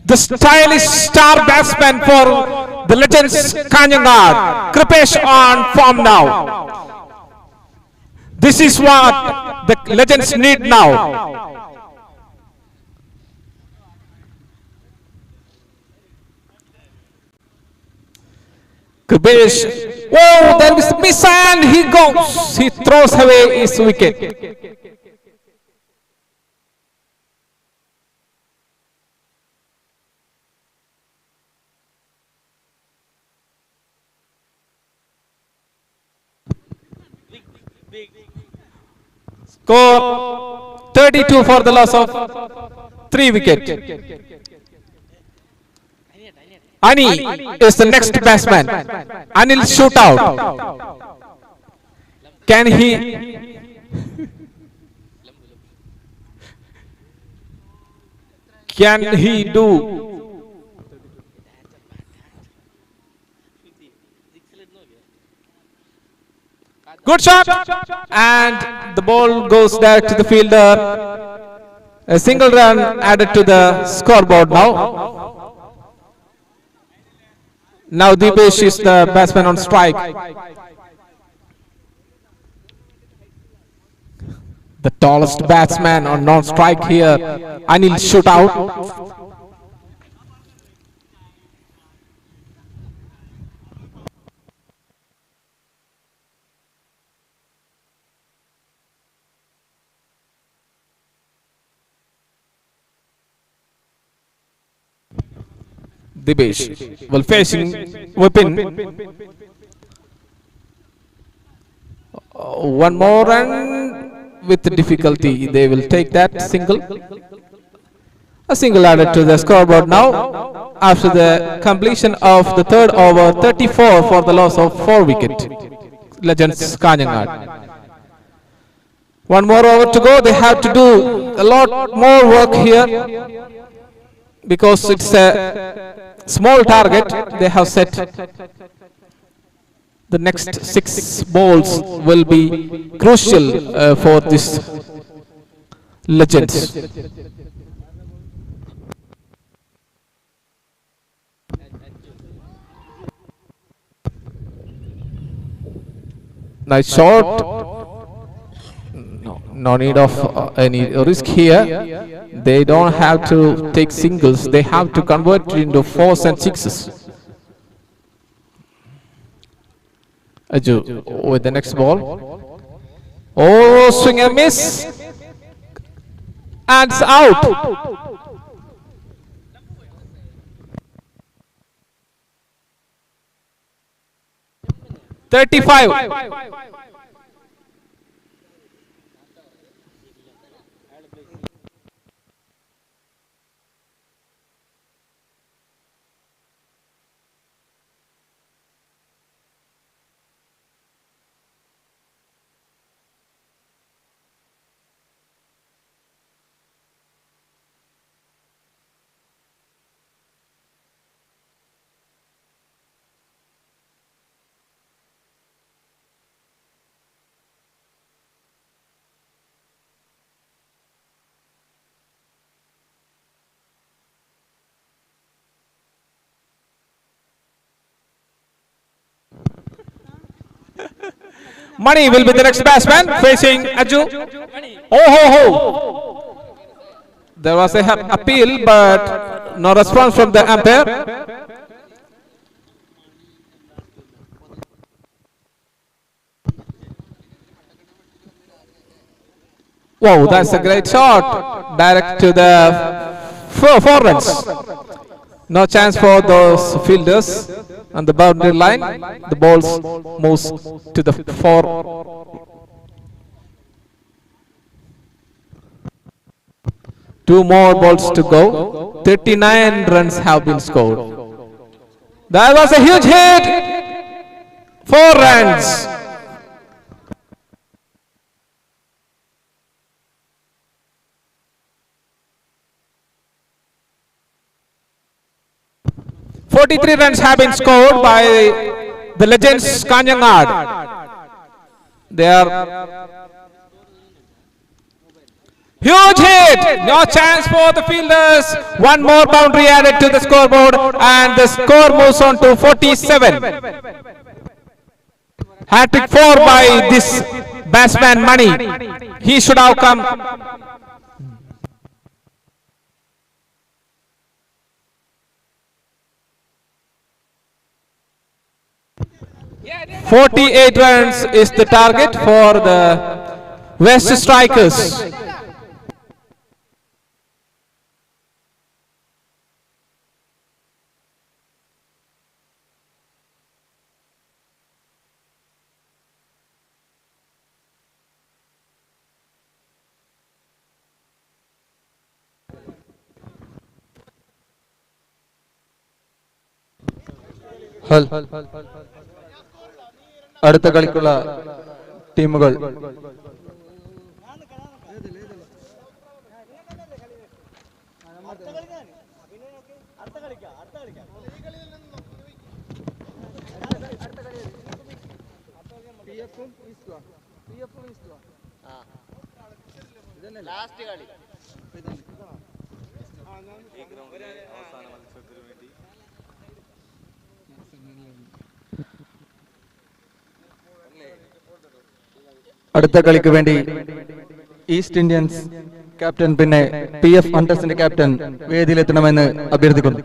The stylish star batsman for the Legends Kanhangad, Kripesh on form now. This is what the Legends need now. Kripesh, oh, there is a miss and he goes. He throws away his wicket. Score 32 for the loss of 3 wickets. Ani is the next batsman. Anil shootout. Can he? Can he do Good shot, and the ball goes direct to the fielder. A single run added to the scoreboard now. Now Deepesh is the batsman on strike. The tallest batsman on non-strike here, Anil Shootout. Dibesh will facing Vipin. One more run with difficulty. They will take that single. A single added to the scoreboard now after the completion of the third over, 34 for the loss of 4 wicket. Legends Kanhangad. One more over to go. They have to do a lot more work here because it's a small target they have set. The next 6 balls will be crucial for this Legends. Nice shot. No, no need of any risk here. They don't have to take singles. They have to convert it into 4s and 6s. Aju with the next ball. Oh, swing and miss. And it's out. 35. Mani will be the next batsman facing Aju. Oh ho ho! There was a appeal, but no response from the umpire. Wow, that's a great shot. Direct to the 4 runs. No chance for those fielders on the boundary line. The ball moves to the 4. 2 more balls to go. 39 runs have been scored. That was a huge hit. 4 runs. 43 runs have been scored by the Legends Kanhangad. They are huge hit. No chance for the fielders. One more boundary added to the scoreboard, and the score moves on to 47. Hat-trick 4 by this batsman Mani. He should have come. 48 runs is the target for the West Strikers. അടുത്ത കളിക്കുള്ള ടീമുകൾ അടുത്ത കളിക്ക് വേണ്ടി east Indians captain പിന്നെ P F ഹണ്ടേഴ്സിന്റെ captain വേദിയിലെത്തണമെന്ന് അഭ്യർത്ഥിക്കുന്നു.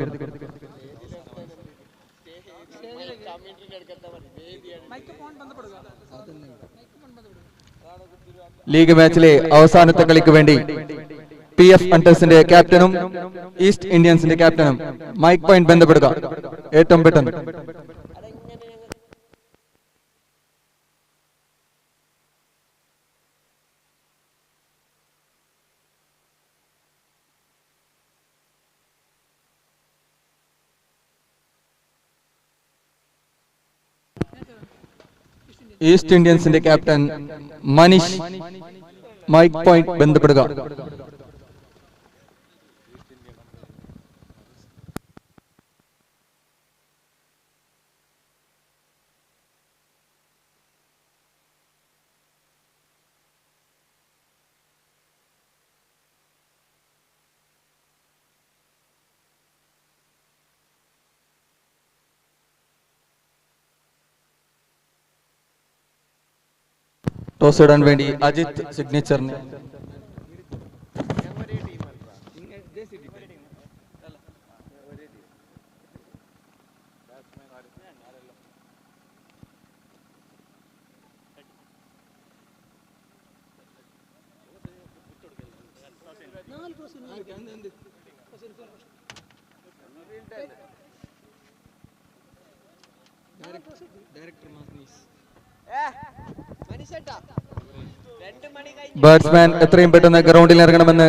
League മാച്ചിലെ അവസാനത്തെ കളിക്ക് വേണ്ടി പി എഫ് ഹണ്ടേഴ്സിന്റെ ക്യാപ്റ്റനും ഈസ്റ്റ് ഇന്ത്യൻസിന്റെ ക്യാപ്റ്റനും മൈക്ക് പോയിന്റ് ബന്ധപ്പെടുക ഏറ്റവും പെട്ടെന്ന്. ഈസ്റ്റ് ഇന്ത്യൻസിന്റെ ക്യാപ്റ്റൻ മനീഷ് മൈക്ക് പോയിന്റ് ബന്ധപ്പെടുക. ടോസ് ഇടാൻ വേണ്ടി അജിത് സിഗ്നേച്ചറിന് ബാറ്റ്സ്മാൻ എത്രയും പെട്ടെന്ന് ഗ്രൗണ്ടിൽ ഇറങ്ങണമെന്ന്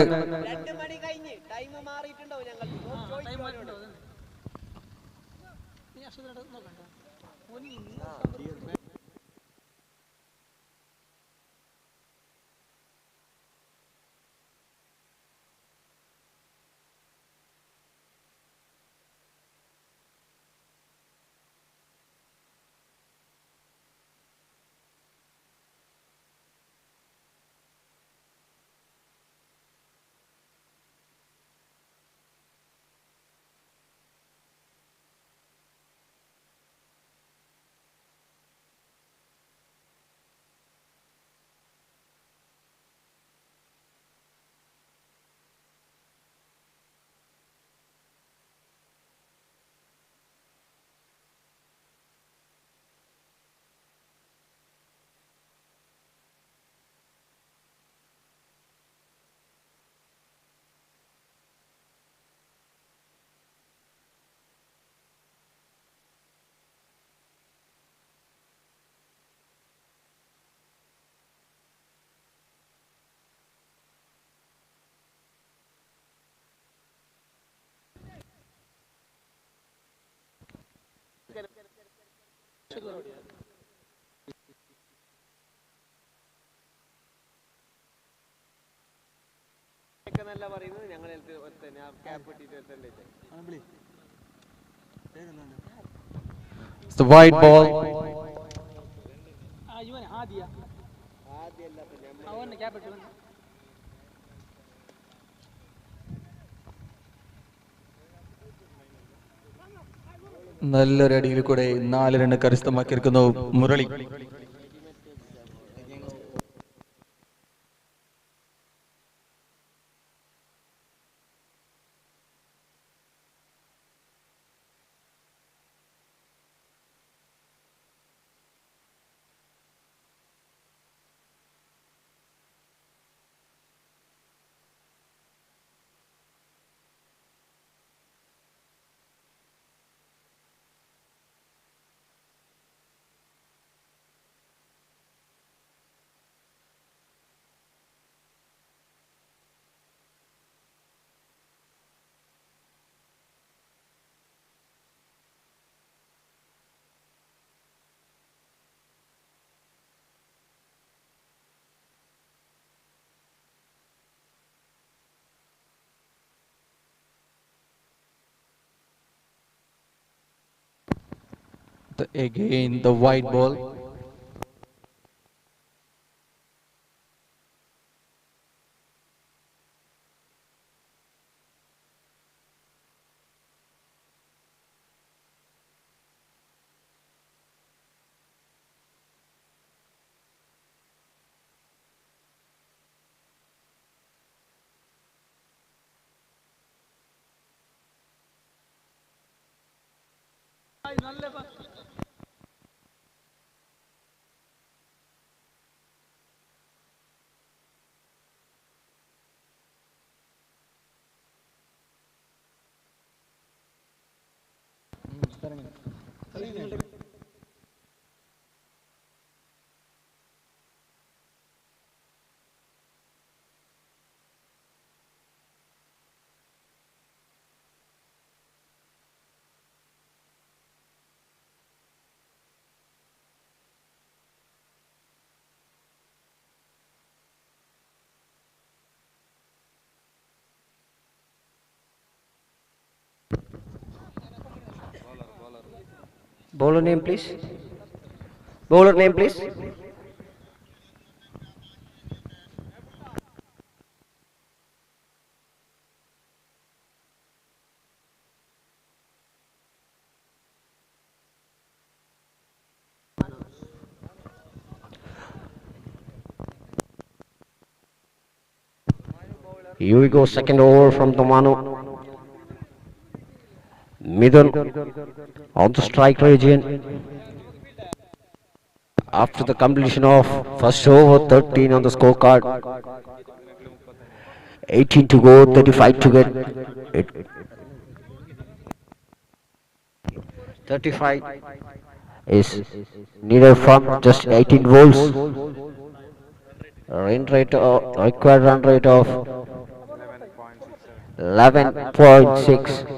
It's the white ball. നല്ലൊരു അടിയിൽ കൂടെ 4 റൺ കരസ്ഥമാക്കിയിരിക്കുന്നു Murali. Again the white ball. Bowler name, please. Bowler name, please. Here we go, second over from Domano. Midun on the strike region. After the completion of first over, 13 on the scorecard. 18 to go, 35 to get. It. 35 is needed from just 18 balls. Run rate of, required run rate of 11.6.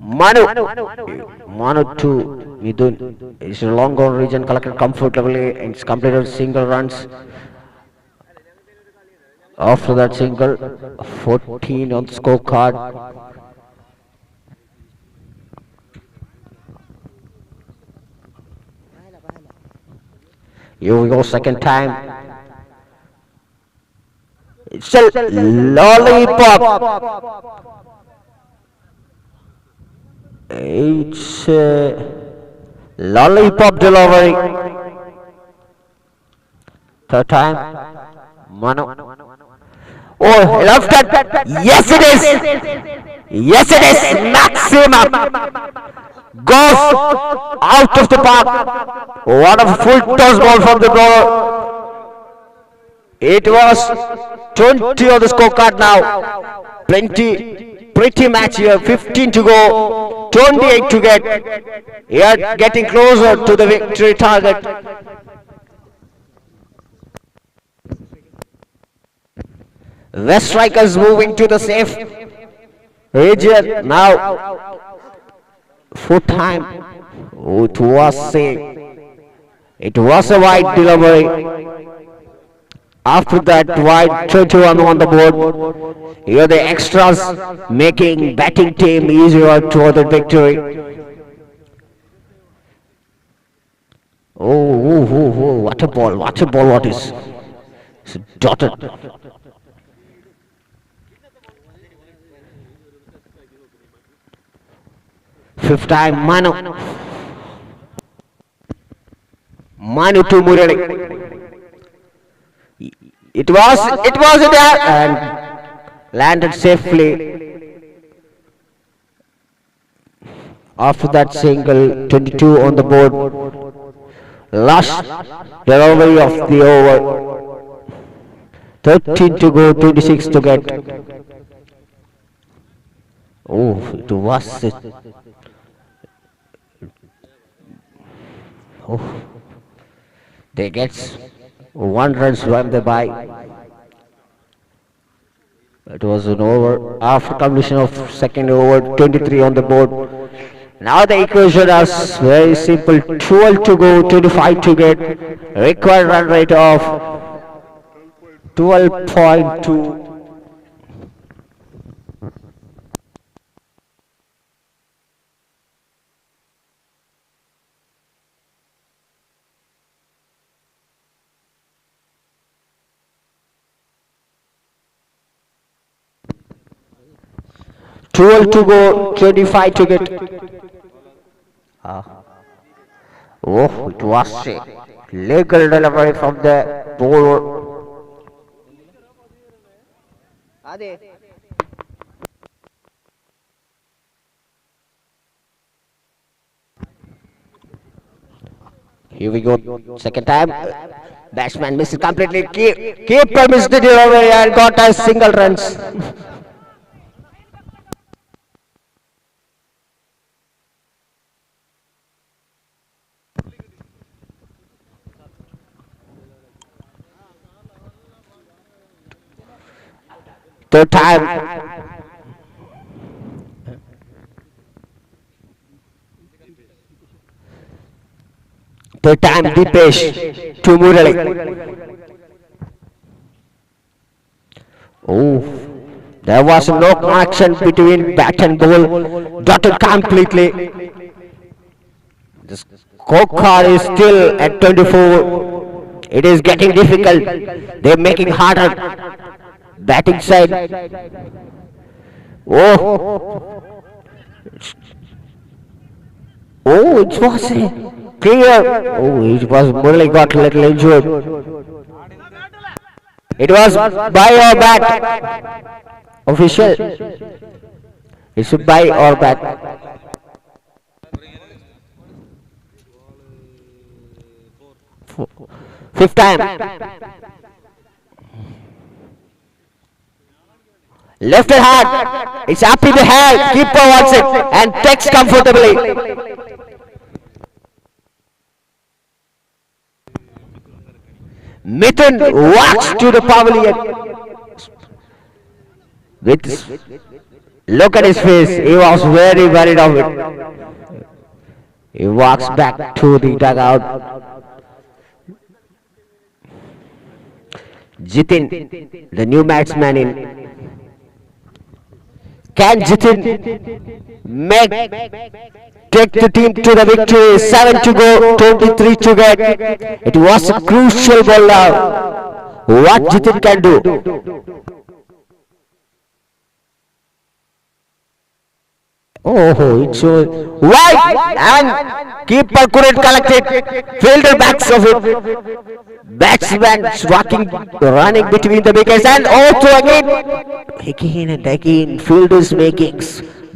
Manu to Midun is a long gone region, collected comfortably and it's completed single runs. After that single, 14 on the scorecard. Here we go, second time. It's a lollipop. It's a lollipop delivery. Third time, Manu. Oh, left that. Yes, it is. Yes, it is. Maximum goes out of the park. What a full toss ball from the bowler. It was 20 on the scorecard now. Plenty, pretty match here. 15 to go, 28 to get. Here, getting closer to the victory target. West Strikers moving to the safe region now. Fourth time. Oh, it was a wide delivery. After that wide, 21 on the board. Here the extras making batting team easier toward the victory. Oh, what a ball, what a ball, what is. It's dotted. Fifth time, Manu. Manu to Murali. It was in there and landed safely. After that single, 22 on the board. Last delivery of the over. 13 to go, 26 to get. Oh, it was it. Oh, they gets 1 run from the bye. It was an over after completion of second over, 23 on the board. Now the equation is very simple: 12 to go, 25 to get. Required run rate of 12.2. 12 to go, 25 to get. Oh, it was a legal delivery from the bowler. Here we go. Second time. Batsman missed it completely. Keeper missed the delivery and got a single runs. Third time. Third time Deepesh to Murali. Oh, there was no connection between bat and ball. Dotted completely. The scorecard is still at 24. It is getting difficult. They're making harder. Batting side. Oh. Oh, it was clear. Oh, it was Murali got a little injured. It was by or bat. Official. It's by or bat. Fifth time. Left it hard. It's up in the hand. Keeper wants it and takes comfortably. Mithun walks to the pavilion. With look at his face, he was very worried of it. He walks back to the dugout. Jitin, the new batsman in. Can Jitin take the team to the victory? 7 to go, 23 to get. It was a crucial ball now. What Jitin can do? Oh, it's so wide and keeper couldn't collect it. Fielder backs of it. Batsman walking, running between the wickets and also again and again fielders making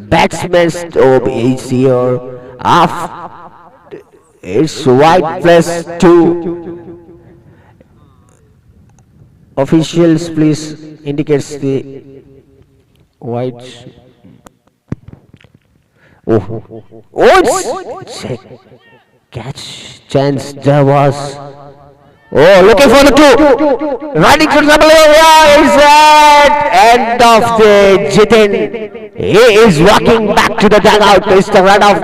batsmen stop is here off. It's wide plus 2. Officials, please indicates the white. Oh, it's a catch chance there was. Oh, looking for the 2. Running to double area is at end of the Jitin. He is walking back to the dugout. It's the run off.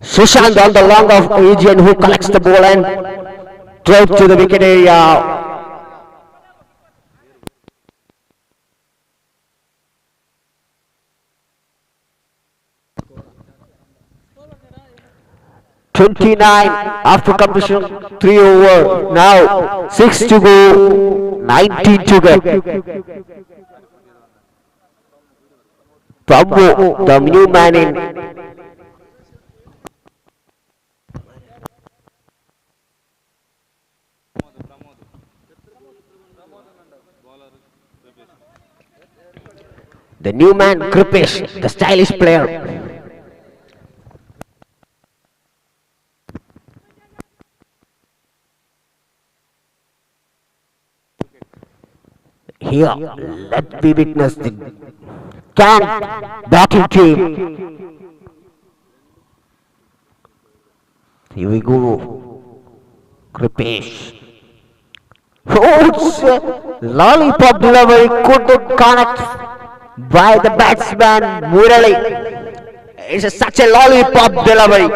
Sushant on the long of region who collects the ball and throws to the wicket area. 29 after completion 3 over. Now 6 to go, 19 to get. Prabhu, the new man in. The new man Kripesh, the stylish player. Here, let me witness the can batting team. Here we go. Kripesh. Oh, it's a lollipop delivery, couldn't connect by the batsman Murali. It's such a lollipop delivery.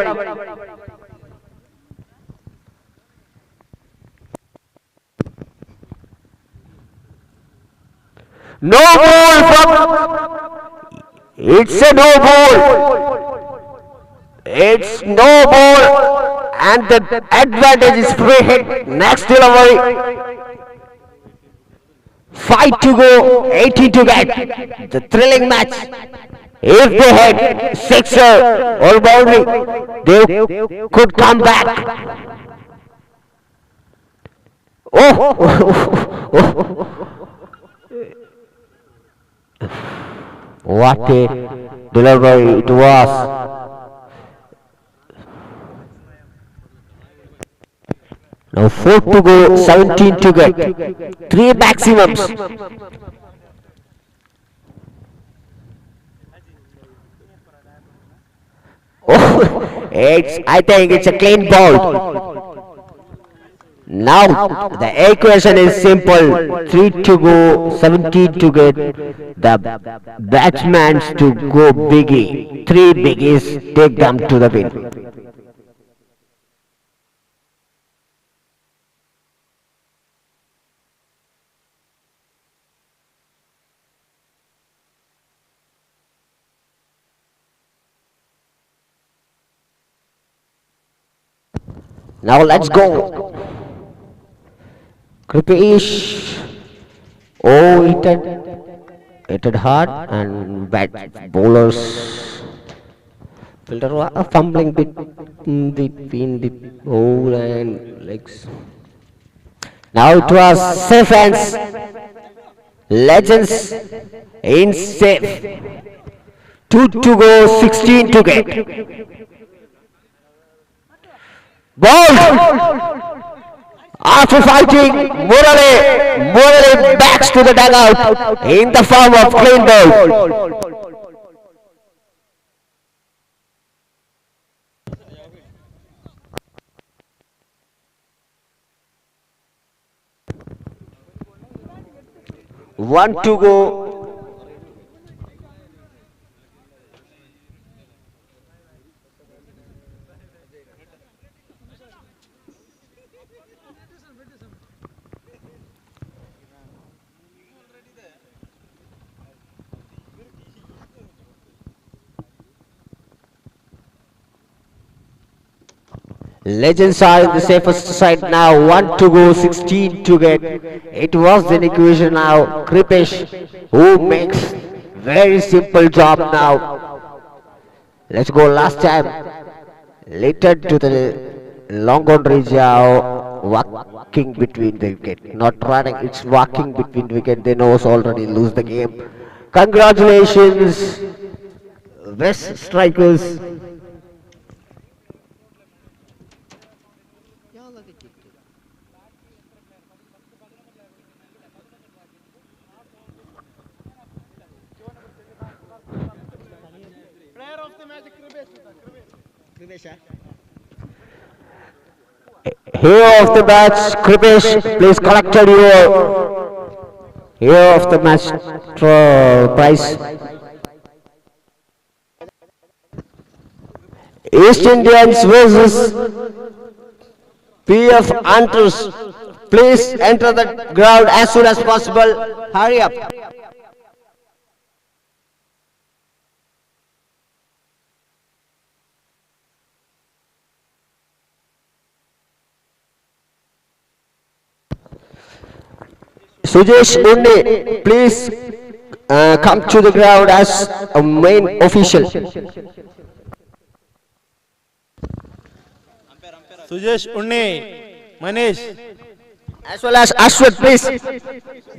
No ball from. It's a no ball. It's no ball, and the advantage is free hit. Next delivery. 5 to go, 18 to get. The thrilling match. If they had sixer or boundary, they could come back. Oh, what a delivery it was. Now 4 to go, 17 to get. 3 maximums. Oh, I think it's a clean ball. Now the equation is simple. 3 to go, 17 to get. The batsmen to go biggie. 3 biggies take them to the win. Now let's go. Kripesh. Oh, it hit hard and bad bowlers. Fielder fumbling between the ball and legs. Now it was safe hands. Legends in safe. 2 to go, 16 to get. Ball! After fighting, Murali backs to the dugout in the form of clean ball. One to go. Legends are in the safest side now. 1 to go, 16 to get. It was an equation now. Kripesh, who makes very simple job now. Let's go last time. Later to the long on region, walking between the wicket. Not running, it's walking between the wicket. They knows already lose the game. Congratulations, West Strikers. Hero of the match, Kripesh, please collect your hero of the match prize. East Indians versus PF Hunters. Please enter the ground as soon as possible. Hurry up. Sujesh Unni, please come to the ground as a main official. Sujesh Unni, Manish. As well as Ashwath, please.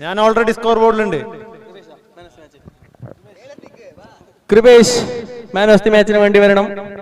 I already scoreboard. Kripesh, man of the match in Vandi Varanam.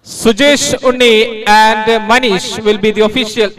Sujesh Unni and Manish will be the official.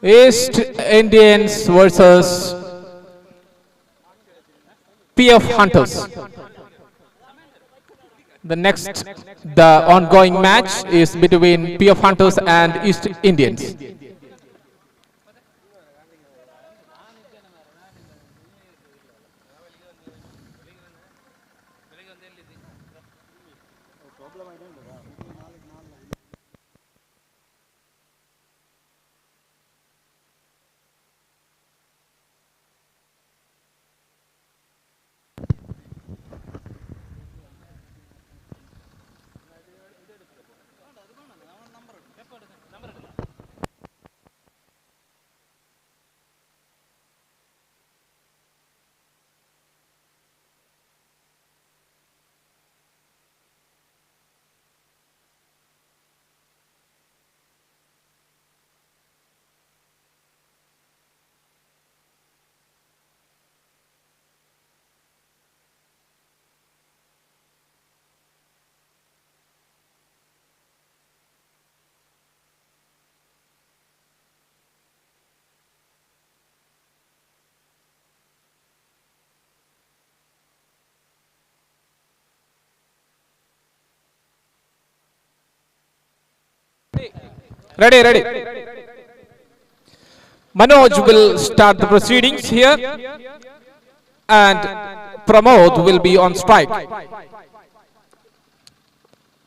East Indians versus PF Hunters. The ongoing match is between PF Hunters and East Indians. Ready, ready. Manoj will start the proceedings here and Pramod will be on strike.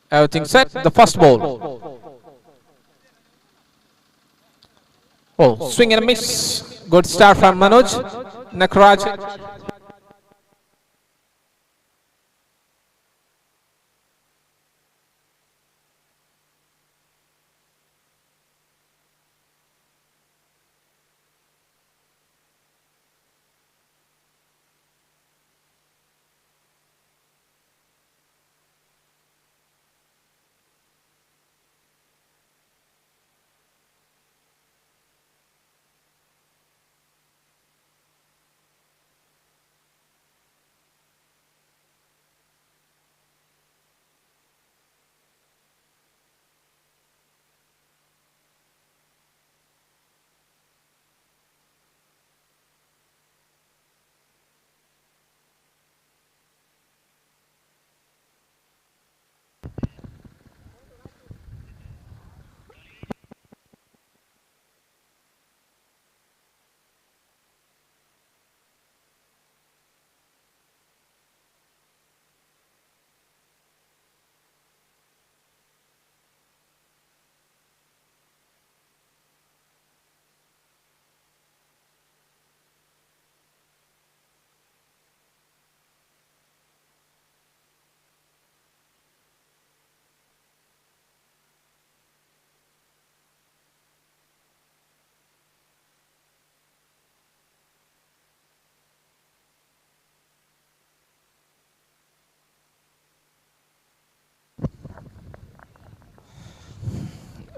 Everything set, the first ball. Oh, swing and a miss. Good start from Manoj. Nakraj.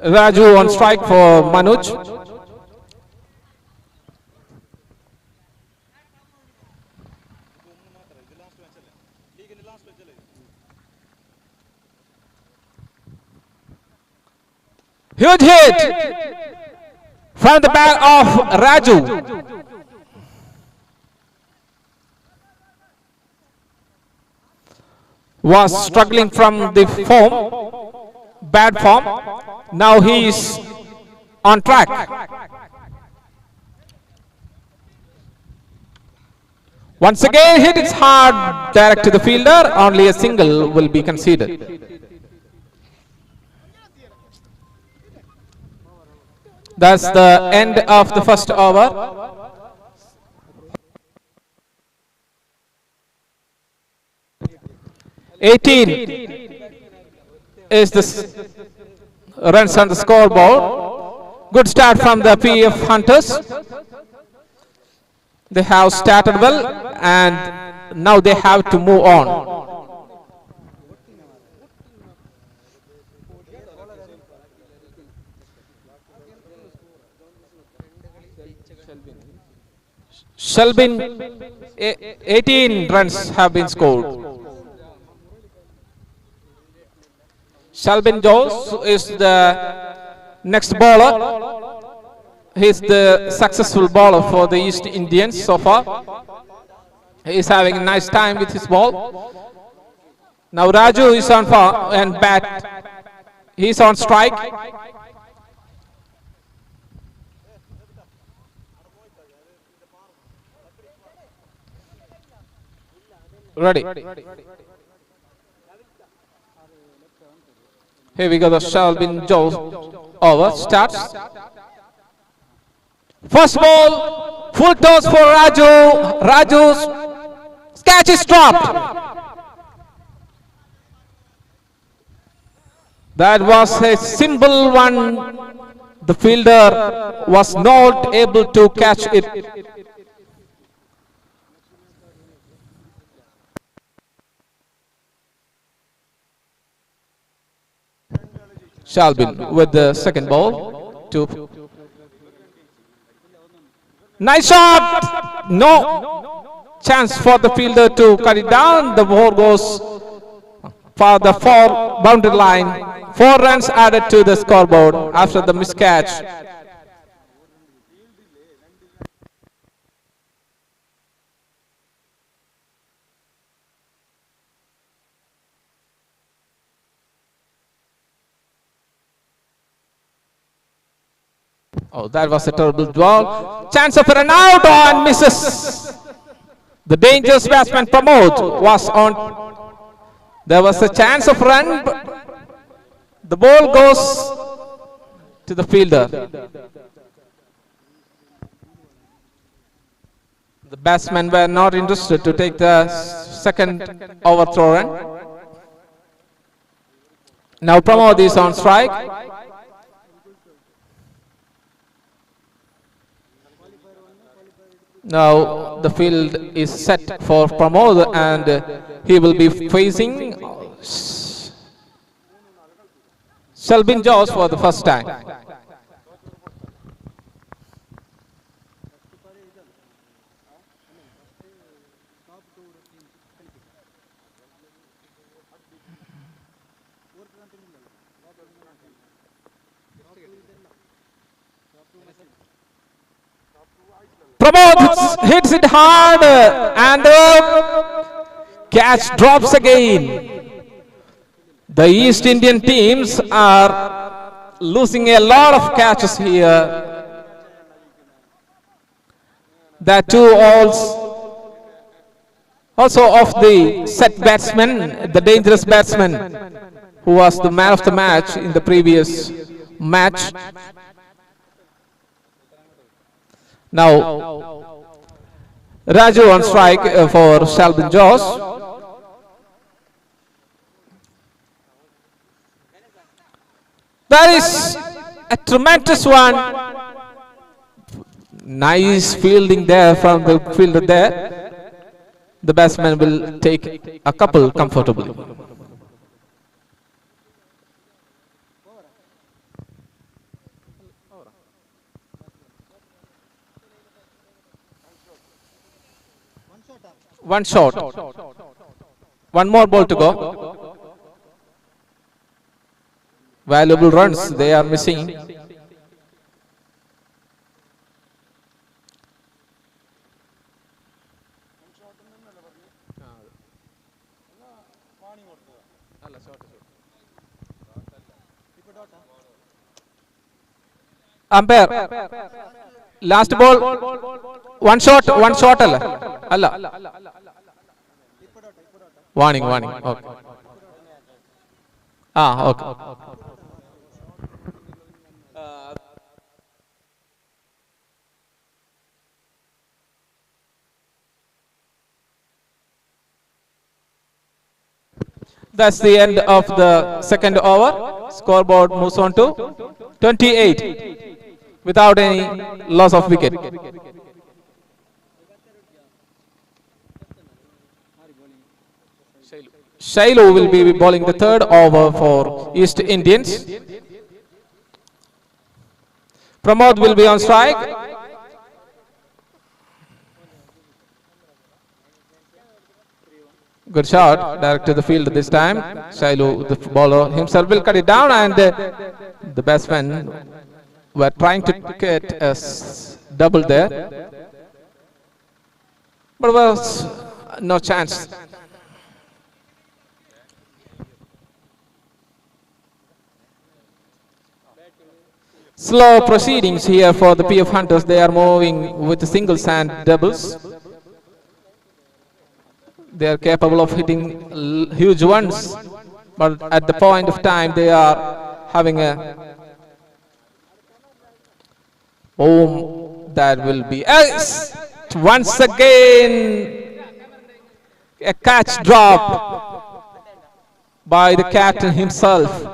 Raju on strike for Manuj. Huge hit from the bat of Raju. Was struggling from the form, bad form. Now he is on track. Once again, hit it hard direct to the fielder. Only a single will be conceded. That's the end of the first over. 18 is the runs on the scoreboard. Good start from the PF Hunters. They have started well and now they have to move on. Shelbin, 18 runs have been scored. Shelbin Jose is the next bowler. He is the successful bowler for the East Indians so far. He is having a nice time with his ball. Now Raju is on far and bat. He is on strike. Ready. Here we go, the Shelbin Jose over starts. First ball, full toss for Raju. Raju's catch is dropped. That was a simple one. The fielder was not able to catch it. Shelbin with the second ball. Two. Nice shot! No chance for the fielder to cut it down. The ball goes for the four boundary line. 4 runs added to the scoreboard after the miscatch. Oh, that was a terrible ball. Chance of a run out and misses. The dangerous batsman Pramod was on. There was a chance of run, but the ball goes to the fielder. The batsmen were not interested to take the second overthrow run. Now Pramod is on strike. Now the field is set for Pramod and he will be facing Shelbin Jose for the first time. Pramod hits it hard and the catch drops again. The East Indian teams are losing a lot of catches here. The two also of the set batsman, the dangerous batsman who was the man of the match in the previous match. Now, Raju on strike for Shelbin Jose. That is a tremendous one. Nice fielding there from the fielder there. The batsman will take a couple comfortably. One shot. One more ball to go. Valuable runs they are missing. Umpire, last ball, one shot, one shot alla. Alla. Warning, warning. Okay. Ah, okay. That's the end of the second over. Scoreboard moves on to 28 without any loss of wicket. Shailu will be bowling the third over for East Indians. Pramod will be on strike. Good shot, direct to the field this time. Shailu, the bowler himself, will cut it down, and the batsmen were trying to get a double there, but was no chance. Slow proceedings here for the PF Hunters. They are moving with singles and doubles. They are capable of hitting huge ones, but at the point of time they are having a boom. That will be once again a catch drop by the captain himself.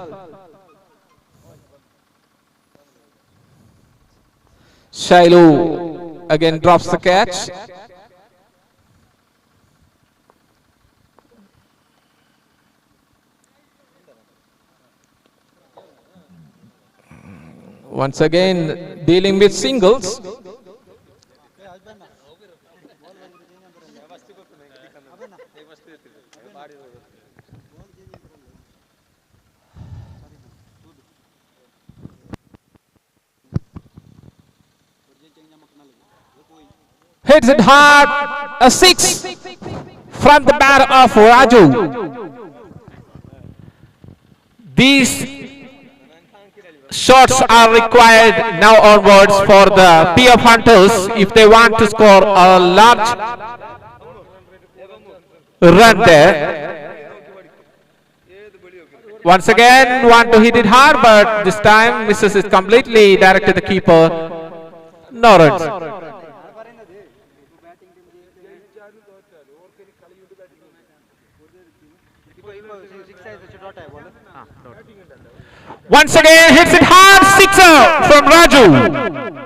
Shailu again drops the catch. Once again dealing with singles. Hits it hard, a 6 from the bat of Raju. These shots are required now onwards for the PF Hunters if they want to score a large run there. Once again, want to hit it hard, but this time misses it completely, direct to the keeper. No runs. Once again, hits it hard, sixer from Raju.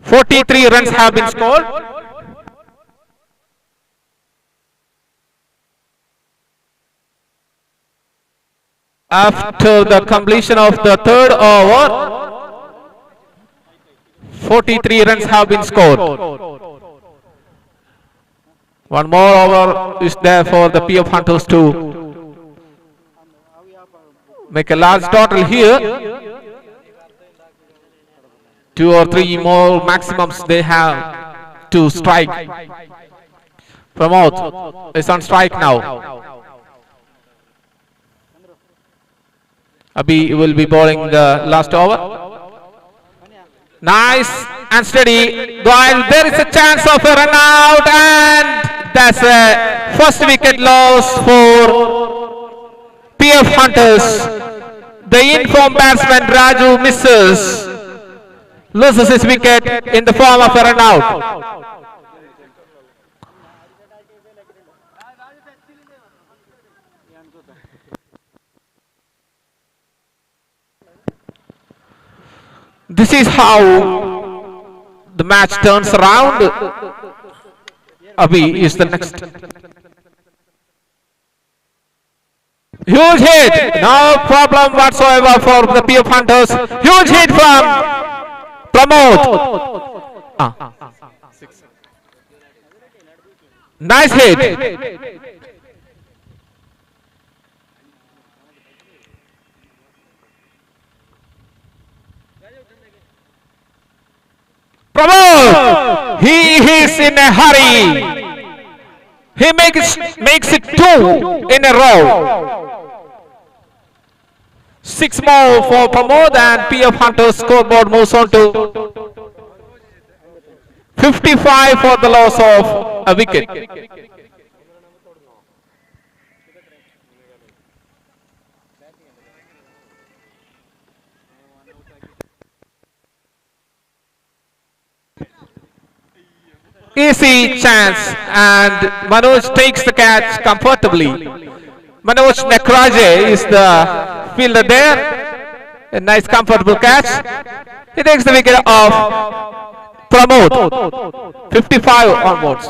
43 runs have been scored. After the completion of the third over, 43 runs have been scored. One more over is there for the PF Hunters to make a large total here. 2 or 3 more maximums they have to strike. Pramod is on strike now. Abhi will be bowling the last over. Nice and steady. While there is a chance of a run out, and that's a first wicket loss for PF Hunters. The informed batsman Raju misses, loses his wicket in the form of a run out. This is how the match turns around. Abhi is the next. Huge hit. No problem whatsoever for the PF Hunters. Huge hit from Pramod. Nice hit. Pramod, he is in a hurry. He makes it 2 in a row. 6 more for Pramod, and PF Hunters scoreboard moves on to 55 for the loss of a wicket. Easy chance, and Manoj takes the catch comfortably. Manoj Nakraje is the fielder there. A nice comfortable catch. He takes the wicket of Pramod. 55 onwards.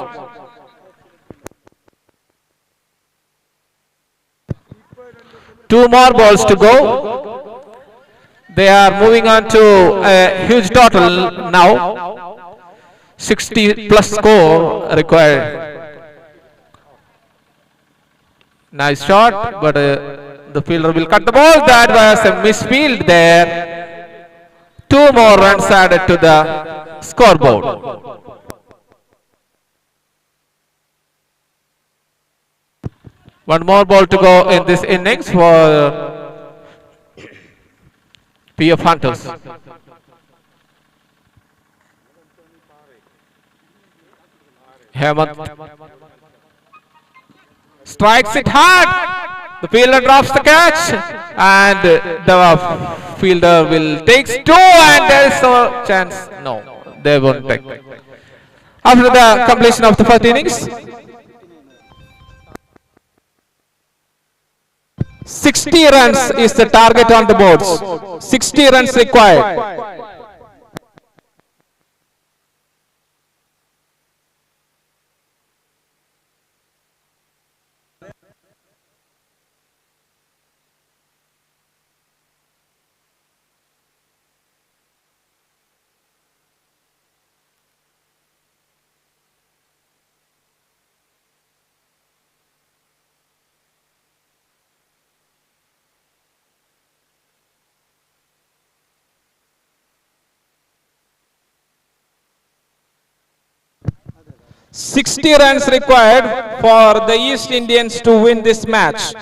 2 more balls to go. They are moving on to a huge total now. 60 plus score required. Nice shot, but the fielder will cut the ball. That was a misfield there. 2 more runs added to the scoreboard. One more ball to go in this innings for PF Hunters. Hemant strikes it hard. The fielder drops the catch, and the fielder will takes 2, and there is no chance. No, they won't take. After the completion of the first innings, 60 runs is the target on the boards. 60 runs required. 60 runs required for the East Indians to win this match.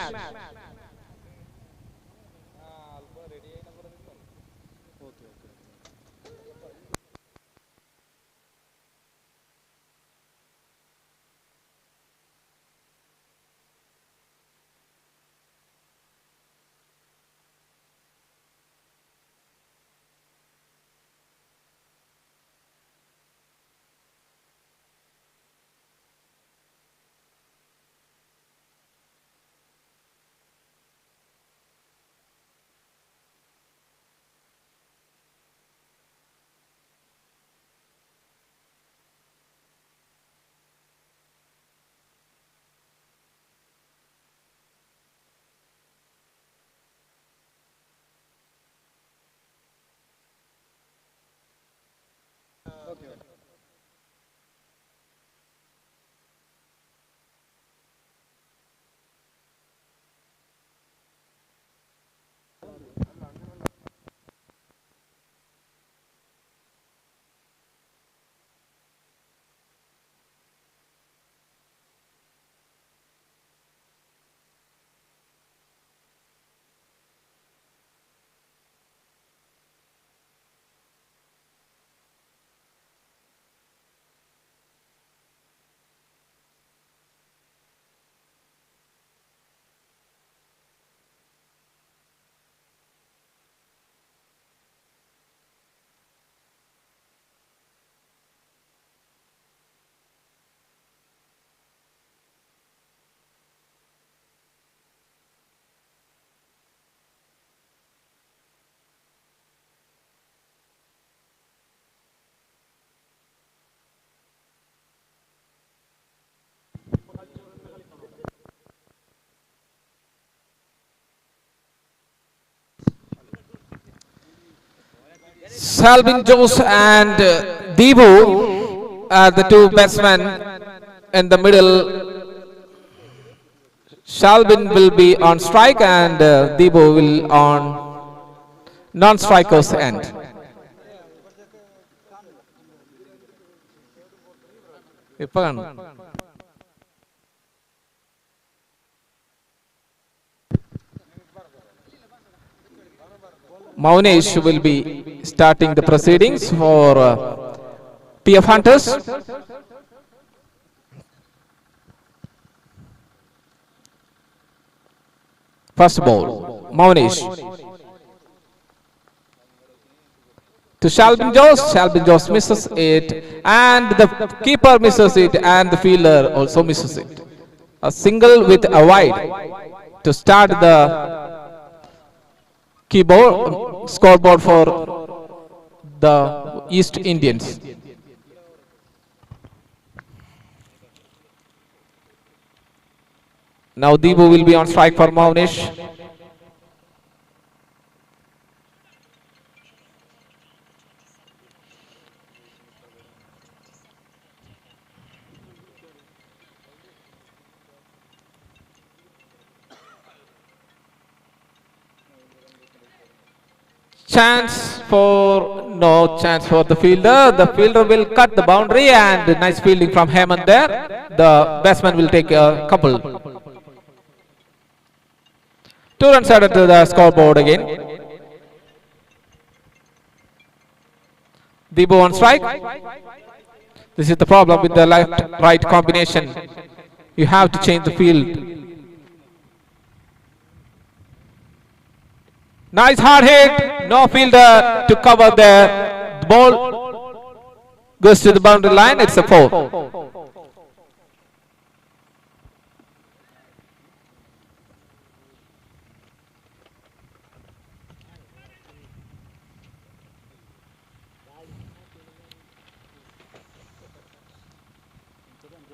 Salvin Jose and Deepu are the two batsmen in the middle. Shalvin will be on strike and Deepu will on non-strikers end. ഇപ്പൊ കാണും. Maunesh will be starting the proceedings for PF Hunters. First ball, Maunesh to Shalvin Jose. Shalvin Jose misses it, and the keeper misses it, and the fielder also misses it. A single with a wide to start the keyboard scoreboard for the East Indians. Now Deepu will be on strike for Maunesh. Chance for no chance for the fielder. The fielder will cut the boundary, and nice fielding from Hemant there. The batsman will take a couple. 2 runs added to the scoreboard again. Deepu on strike. This is the problem with the left-right combination. You have to change the field. Nice hard hit. No fielder to cover there. The ball goes to the boundary line. It's a 4.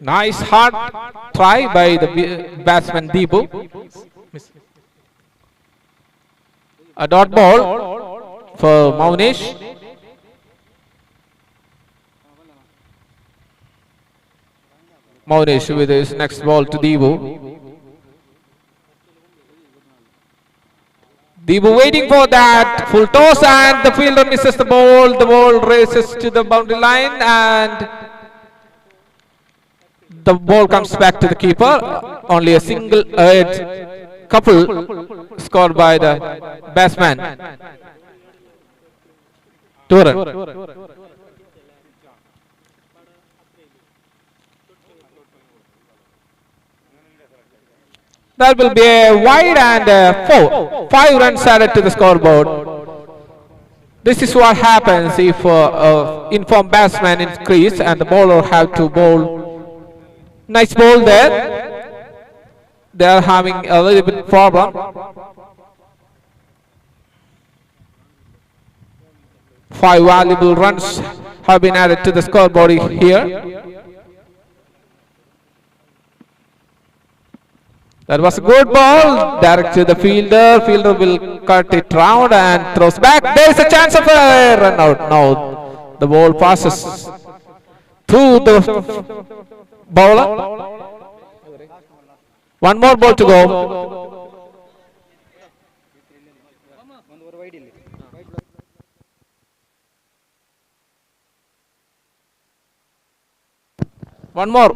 Nice hard try by the batsman Deepu. A dot ball for Maunesh. Maunesh with his next ball to Deepu. Deepu waiting for that full toss, and the fielder misses the ball. The ball races to the boundary line, and the ball comes back to the keeper. Only a single couple scored by the batsman. 2 runs. That will be a wide and a 4. 5 runs added to the scoreboard. This is what happens if informed batsman increase and the bowler have to bowl. Nice ball there. They are having a little bit problem. 5 valuable runs have been added to the scoreboard here. That was a good ball, direct to the fielder. Fielder will cut it round and throws back. There is a chance of a run out. Now the ball passes through the bowler. One more ball to go. One more.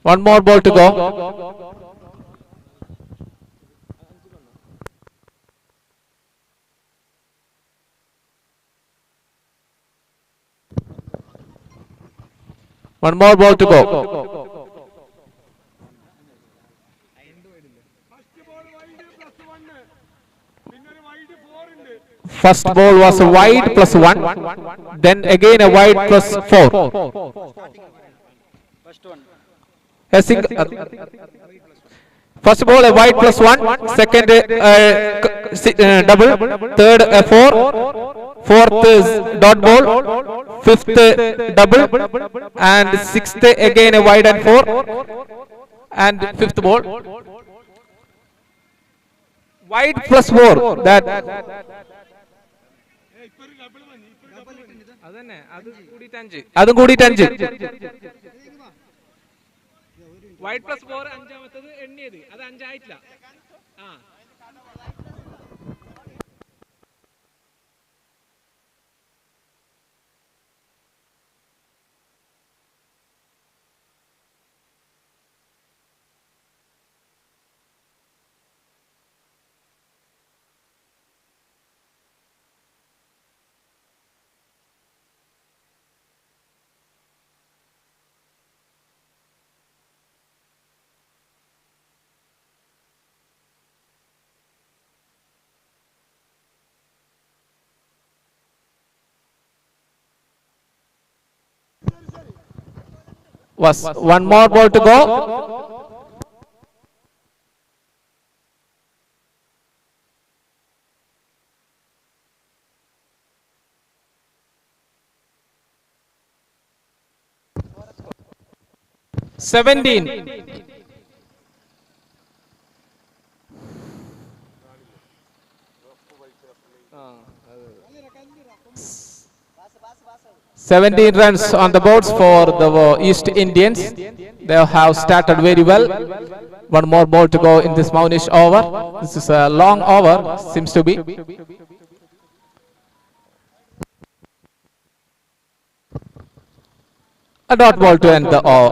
One more ball to go. One more ball to go. First ball was a wide plus 1, then again a wide plus 4. A single, first ball a wide plus 1, second double, third a 4, fourth is dot ball, fifth double, and sixth again a wide and 4, and fifth ball. Wide plus 4, that അതും കൂടിയിട്ട് 5. White plus 4 അഞ്ചാമത്തത് എണ്ണിയത് അത് 5 ആയിട്ടില്ല. ആ Was one more ball to go. Seventeen. 17 runs on the boards for the East Indians. They have started very well. One more ball to go in this Mounish over. This is a long over, seems to be. A dot ball to end the over.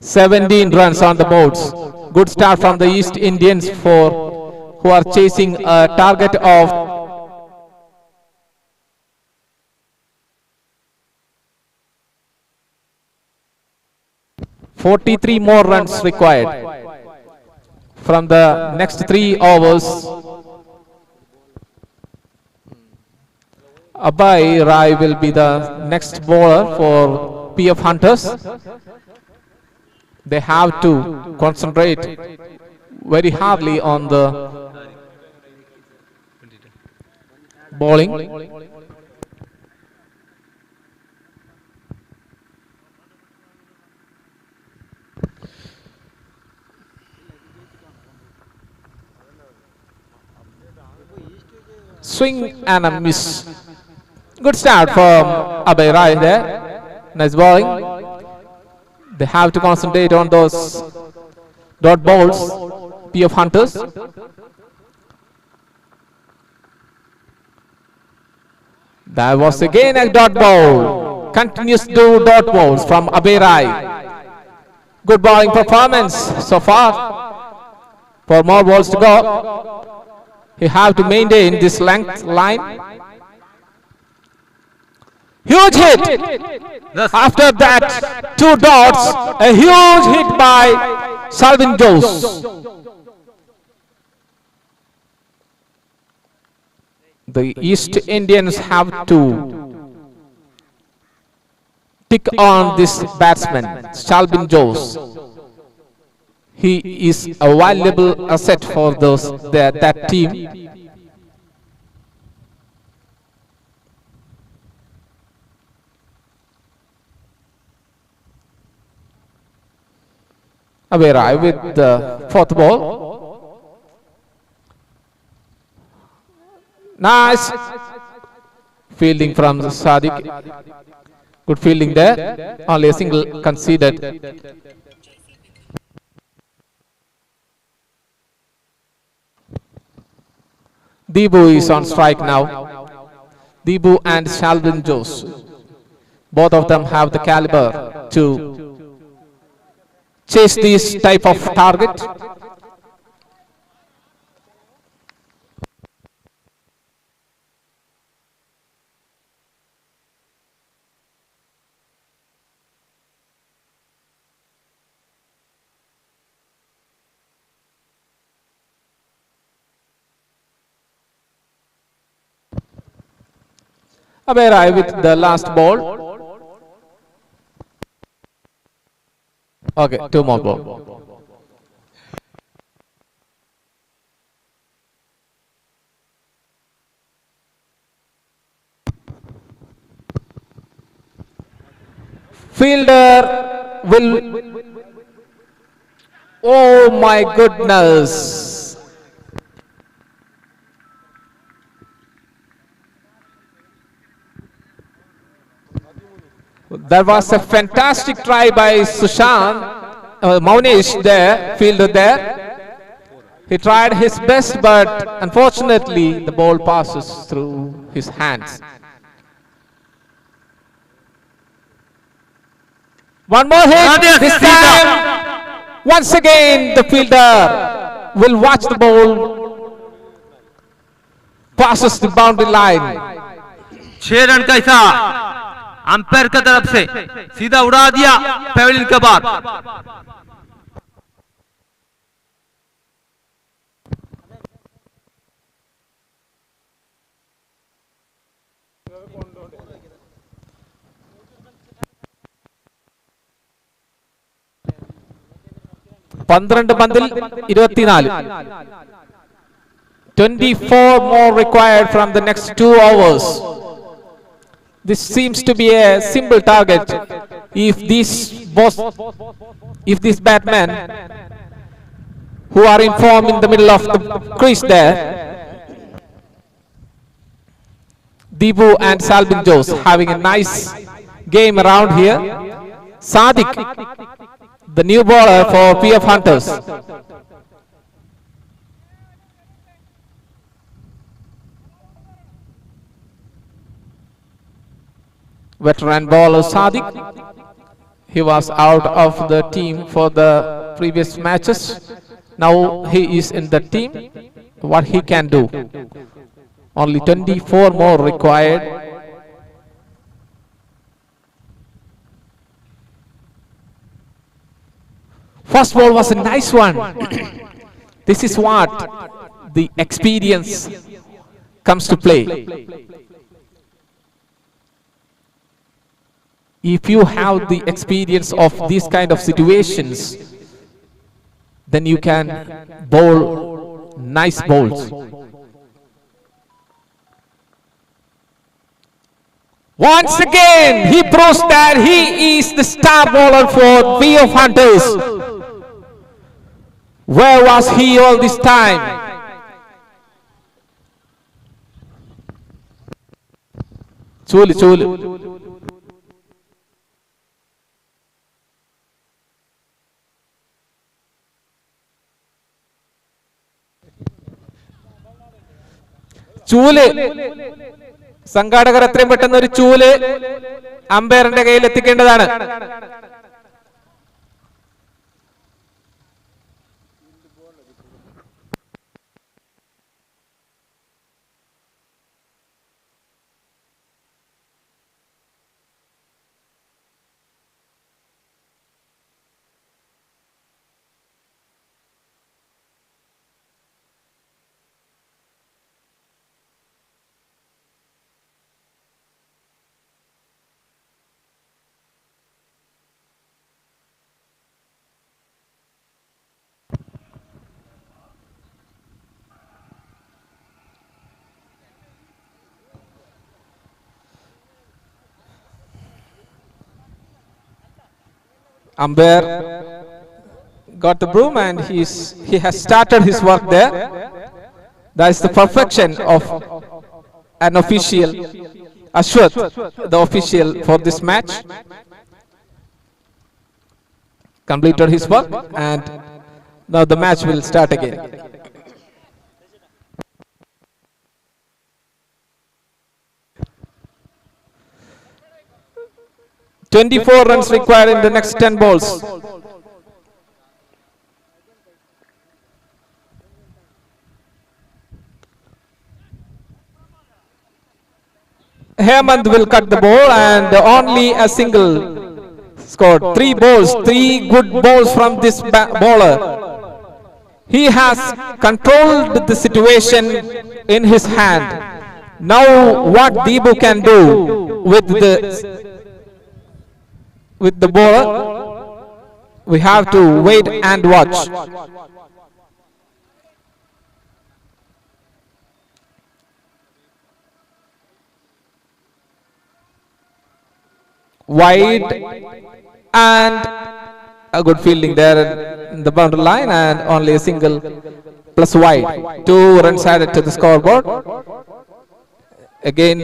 17 runs on the boards. Good start from the East Indians for who are chasing a target of 43 more runs required from the next 3 overs. Abhay Rai will be the next bowler for PF Hunters. They have to concentrate very hardly on the bowling. Swing and a miss. Good start from Abhay Rai there. Nice bowling. They have to concentrate on those dot balls, PF Hunters. That was again a dot ball. Continuous 2 dot balls from Abhay Rai. Good bowling performance so far. 4 more balls to go. He have to maintain this length line. Huge hit. After that, 2 dots, a huge hit by Salvin Jose. The East Indians have to tick on this batsman, Salvin Jose. He is a valuable asset for those that team. Abhay Rai with the 4th ball. Nice fielding from Sadiq. Good fielding there. Only a single conceded. Deepu is on strike now. Deepu and Shalvin Jose. Both of them have the caliber to chase this type of target. Abhay Rai with the last ball. Okay, 2 more ball. Fielder will Oh my goodness. That was a fantastic try by Sushant, Maunish there, fielder there. He tried his best, but unfortunately the ball passes through his hands. One more hit, this time, once again the fielder will watch the ball, passes the boundary line. 6 run का हिसाब umpire की तरफ से सीधा उड़ा दिया pavilion के बाद। പന്ത്രണ്ട് പന്തിൽ 24. 24 more required from the next 2 overs. This seems to be a simple target if these batmen who are in form in the middle of the crease there, Deepu and Salvin Jose having a nice game around here. Sadiq, the new bowler for PF Hunters. Veteran bowler Sadiq, he was out of the team for the previous matches. Now he is in the team. What he can do? Only 24 more required. First ball was a nice one. This is what the experience comes to play. If you have the experience of these kind of situations, then you can bowl nice balls. Once again, he proves that he is the star bowler for PF Hunters. Where was he all this time? Chuli, chuli. ചൂല് സംഘാടകർ എത്രയും പെട്ടെന്ന് ഒരു ചൂല് അമ്പയറിന്റെ കയ്യിൽ എത്തിക്കേണ്ടതാണ്. Umpire got the broom and he has started his work there. That is the perfection of an official, Ashwath, the official for this match. Completed his work and now the match will start again. 24 runs required in the next 10 balls. Hemant will cut the ball and only a single scored. 3 balls, 3 good balls from this bowler. He has controlled the situation in his hand. Now what Deepu can do with the bowler, we have to wait and watch. Wide and A good fielding there in the boundary line, and only a single plus wide. 2 runs added to the scoreboard. Again,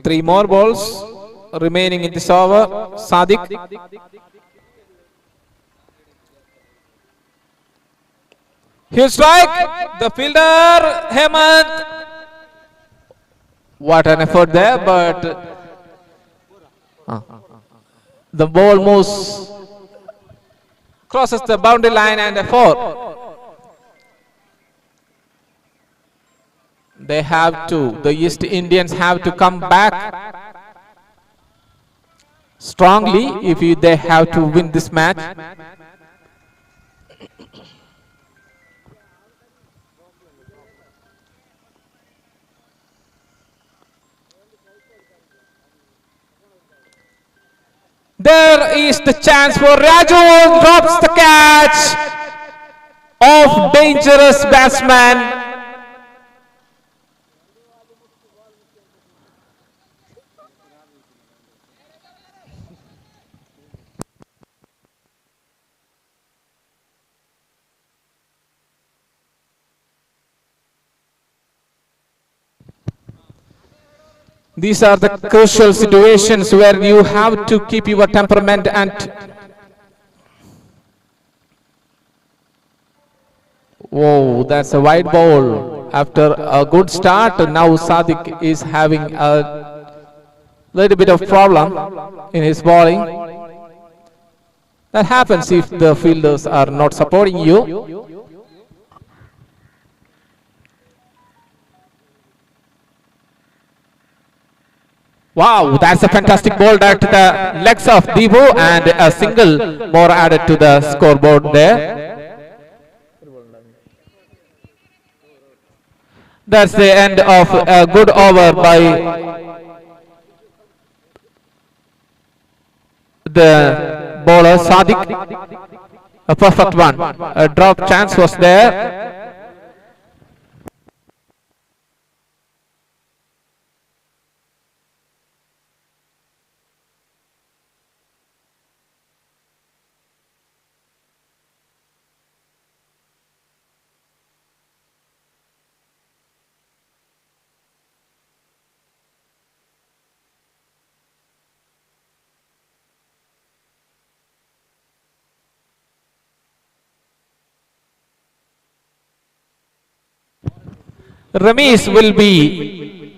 3 more balls remaining in this over. Sadiq. Huge strike. The fielder Hemant. What an effort there, but the ball moves, crosses the boundary line, and a 4. They have to, the East Indians have to come back strongly if they have to win this match. There is the chance for Raju, drops the catch of dangerous batsman. These are the crucial situations where you have to keep your temperament and... Whoa, that's a wide ball. After a good start, now Sadiq is having a little bit of problem in his bowling. That happens if the fielders are not supporting you. Wow, that's a fantastic ball to the legs of Deepu, and a single more added to the scoreboard there. That's the end of a good over by the bowler Sadiq. A perfect one. A drop chance was there. Ramesh will be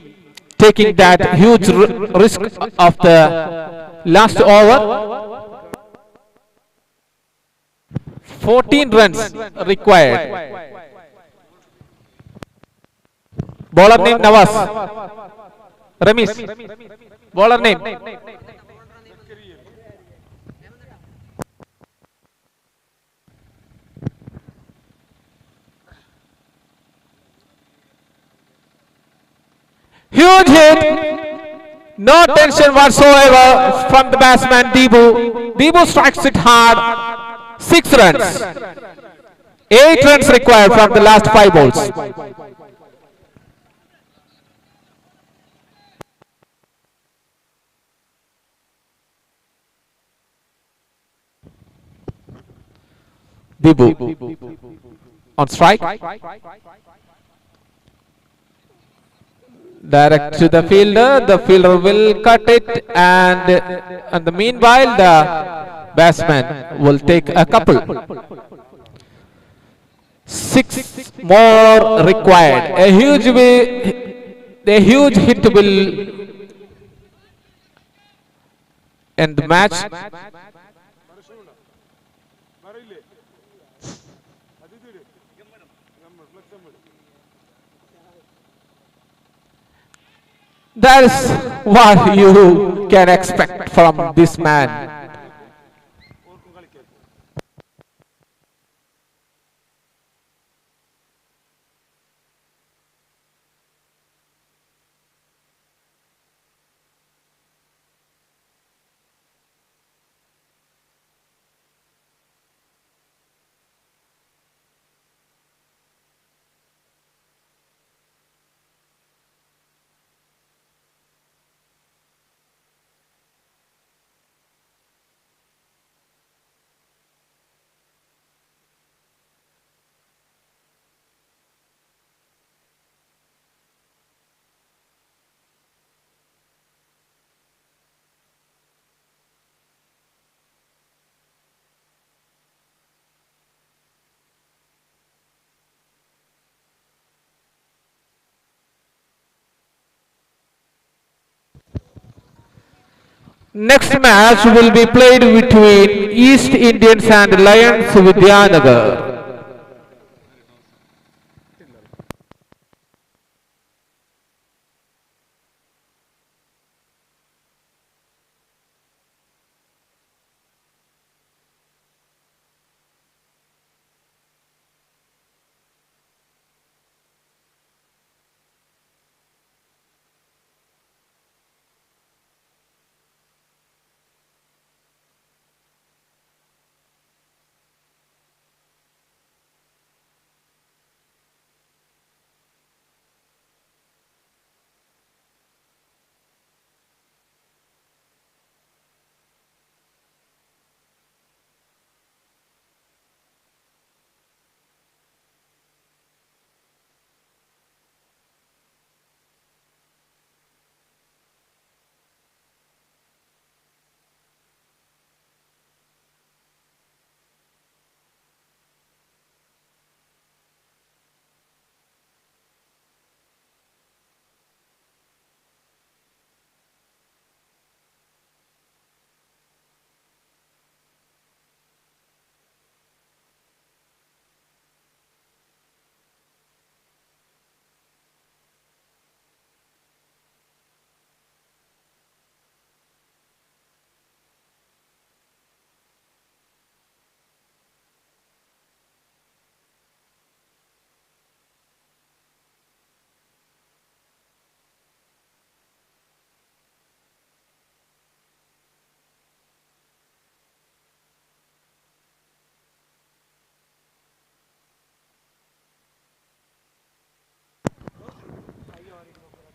taking that huge risk of the last over. 14 runs required. Bowler name Nawaz. Ramesh. Bowler name. Huge hit, no tension whatsoever from the batsman Deepu. Deepu strikes it hard, 6 runs, 8 runs required from the last 5 balls. Deepu on strike. Direct to the fielder will cut it, and in the meanwhile the batsman will take a couple. 6 more required. A huge hit will end the match. That is what you can expect from this man. Next match will be played between East Indians and Lions Vidyanagar.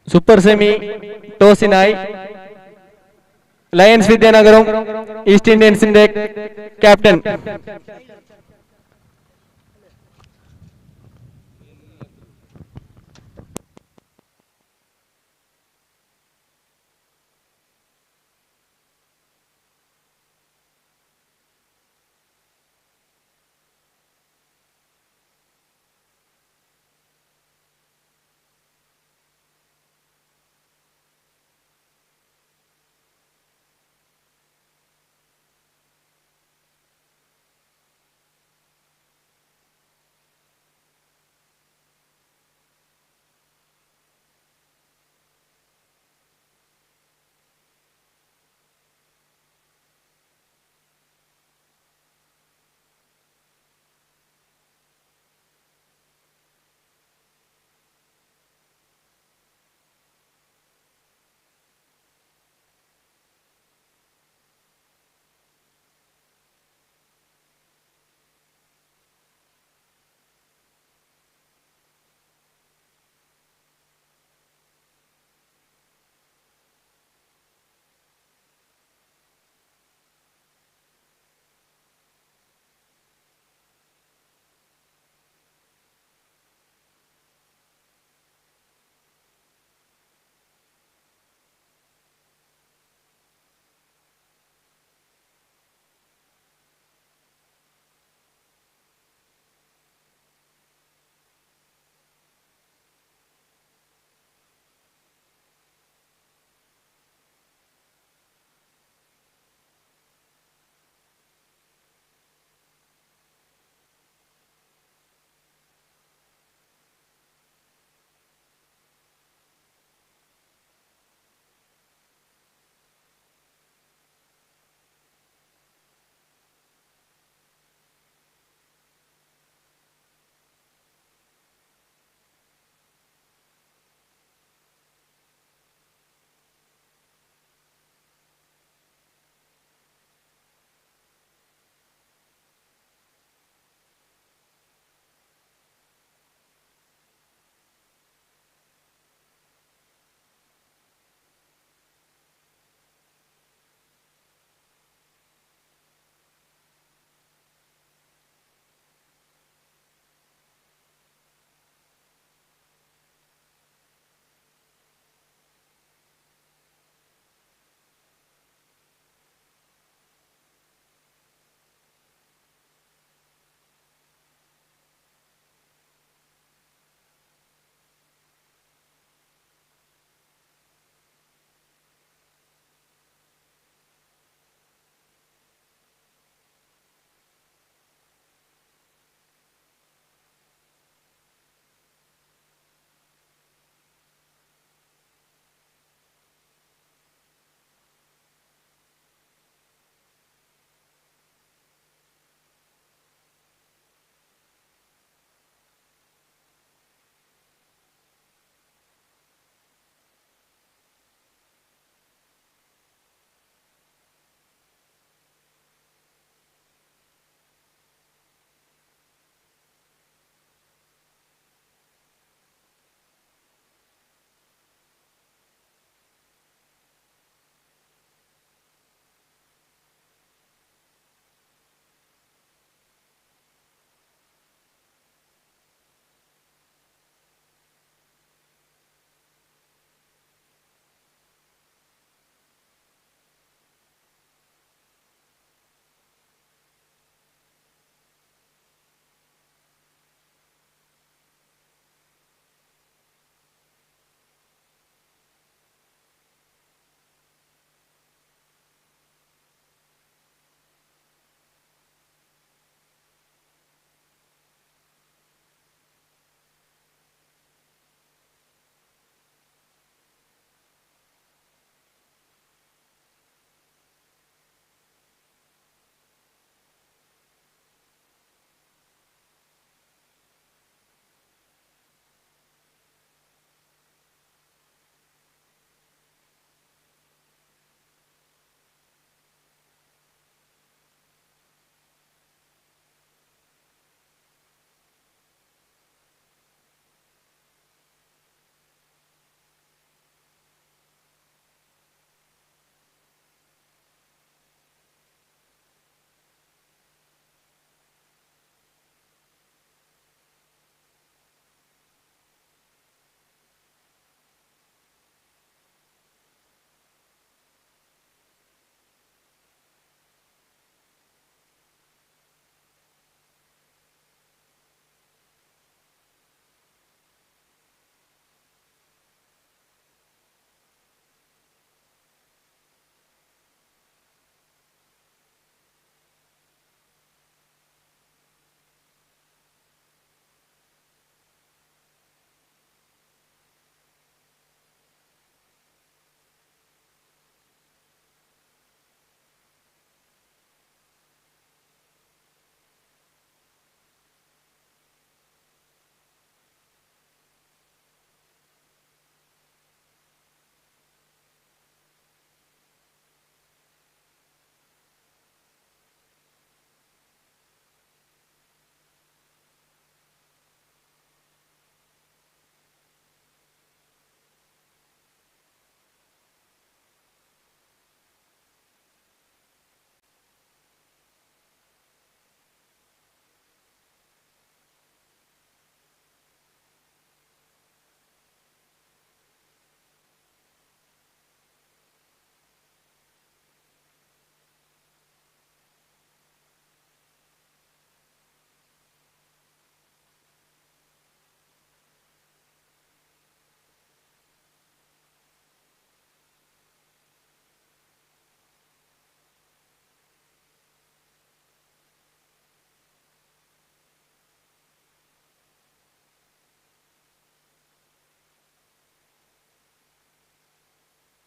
Super semi ടോസിനായി lions വിദ്യാനഗറും east ഇന്ത്യൻസിന്റെ captain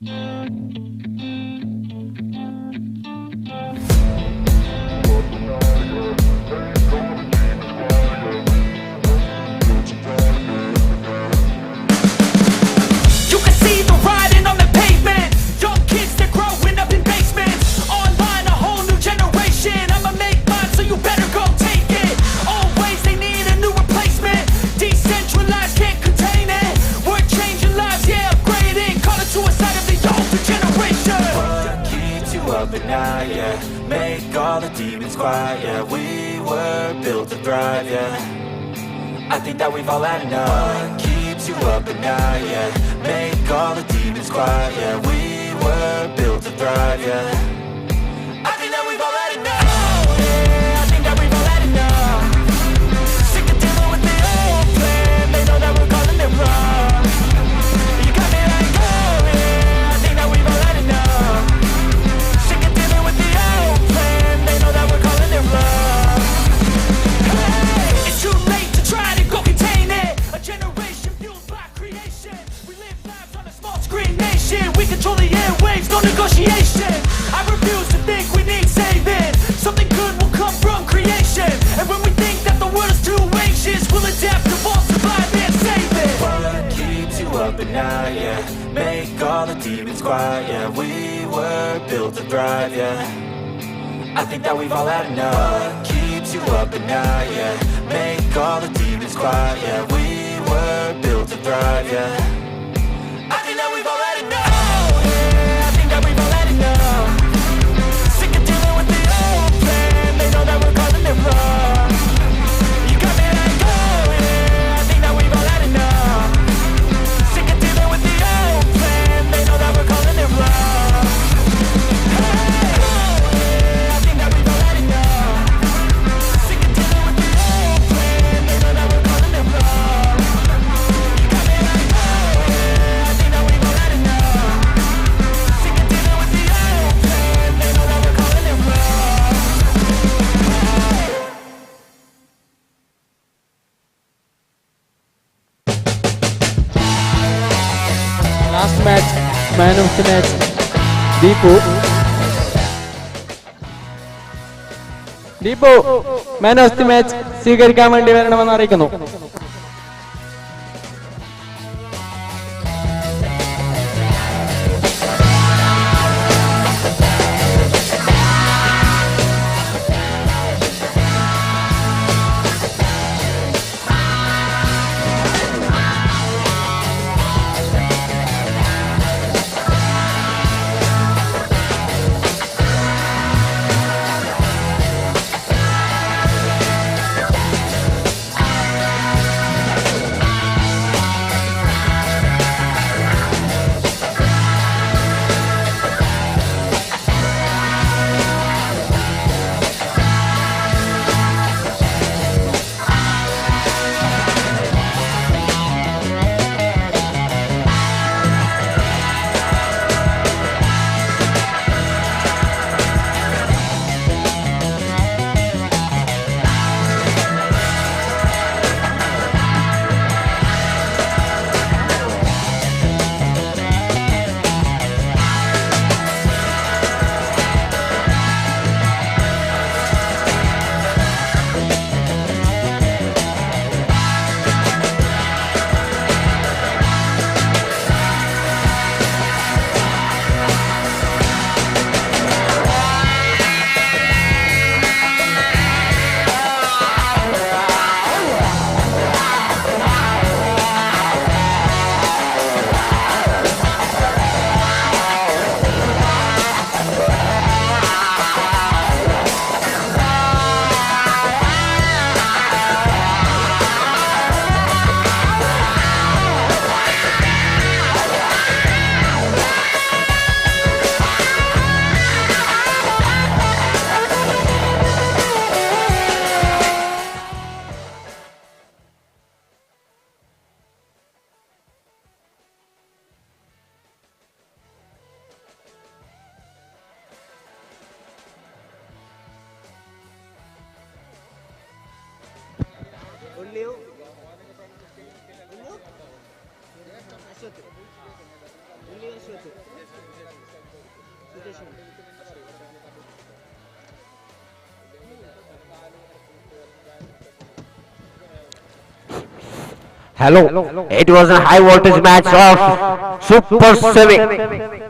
You can see the writing on the pavement. Young kids, they're growing up in basements. Online, a whole new generation. I'ma make mine, so you better go take it. Always, they need a new replacement. Decentralized, can't contain it. We're changing lives, yeah, upgrading. Call it suicide of the older generation. What keeps you up at night, yeah? Make all the demons quiet, yeah. We were built to thrive, yeah. I think that we've all had enough. What keeps you up at night, yeah? Make all the demons quiet, yeah. We were built to thrive, yeah. I think that we've all had enough. Yeah, I think that we've all had enough. Sick of dealing with the old plan. They know that we're calling it wrong. You got me like, oh yeah. I think that we've all had enough. Sick of dealing with the old plan. They know that we're calling it wrong. Hey, it's too late to try to go contain it. A generation fueled by creation. We live lives on a small screen nation. We control the airwaves, no negotiation. I refuse to think we need saving. Something good will come from creation. And when we think that the world is too anxious, we'll adapt, evolve, survive, and save it. What keeps you up at night, yeah? Make all the demons quiet, yeah. We were built to thrive, yeah. I think that we've all had enough. What keeps you up at night, yeah? Make all the demons quiet, yeah. We were built to thrive, yeah. I think that we've all had enough. Yeah, I think that we've all had enough. Sick of dealing with the old plan. They know that we're calling it wrong. You got me like, oh yeah. I think that we've all had enough. Sick of dealing with the old plan. They know that we're calling it wrong. Hey, yeah, I think that we've all had enough. Sick of dealing with the old plan. They know that we're calling it wrong. You got me like, oh yeah. I think that we've all had enough. Sick of dealing with the old plan. They know that we're calling it wrong. Last match, man of the match, Deepu. Deepu man of the match സ്വീകരിക്കാൻ വേണ്ടി വരണമെന്ന് അറിയിക്കുന്നു. Hello, it was a high voltage match of Super 7.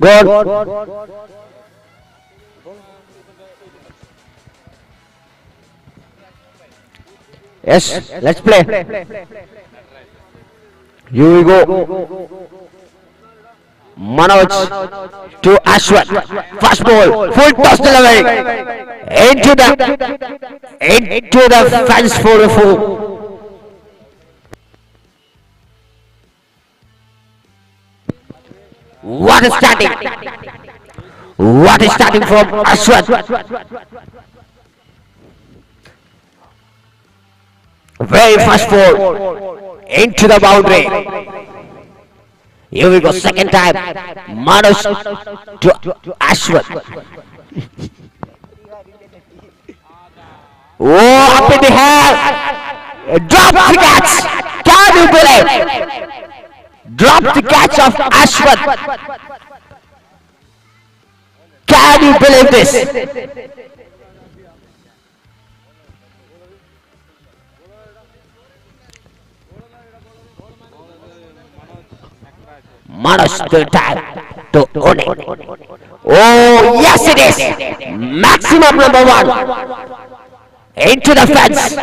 Goal. Yes, let's play. Here we go. Manoj to Ashwath. First ball, full toss delivery into the fence for a four. What is starting? What is starting from Ashwath? Very fast ball into the boundary. Here we go, second time. Manoj to Ashwath. Oh, up in the air. Drop the catch. Can you believe? Drop the catch of Ashwath. Can you believe this? Manoj third time to Unni. Oh, yes it is. Maximum number 1. Into the fence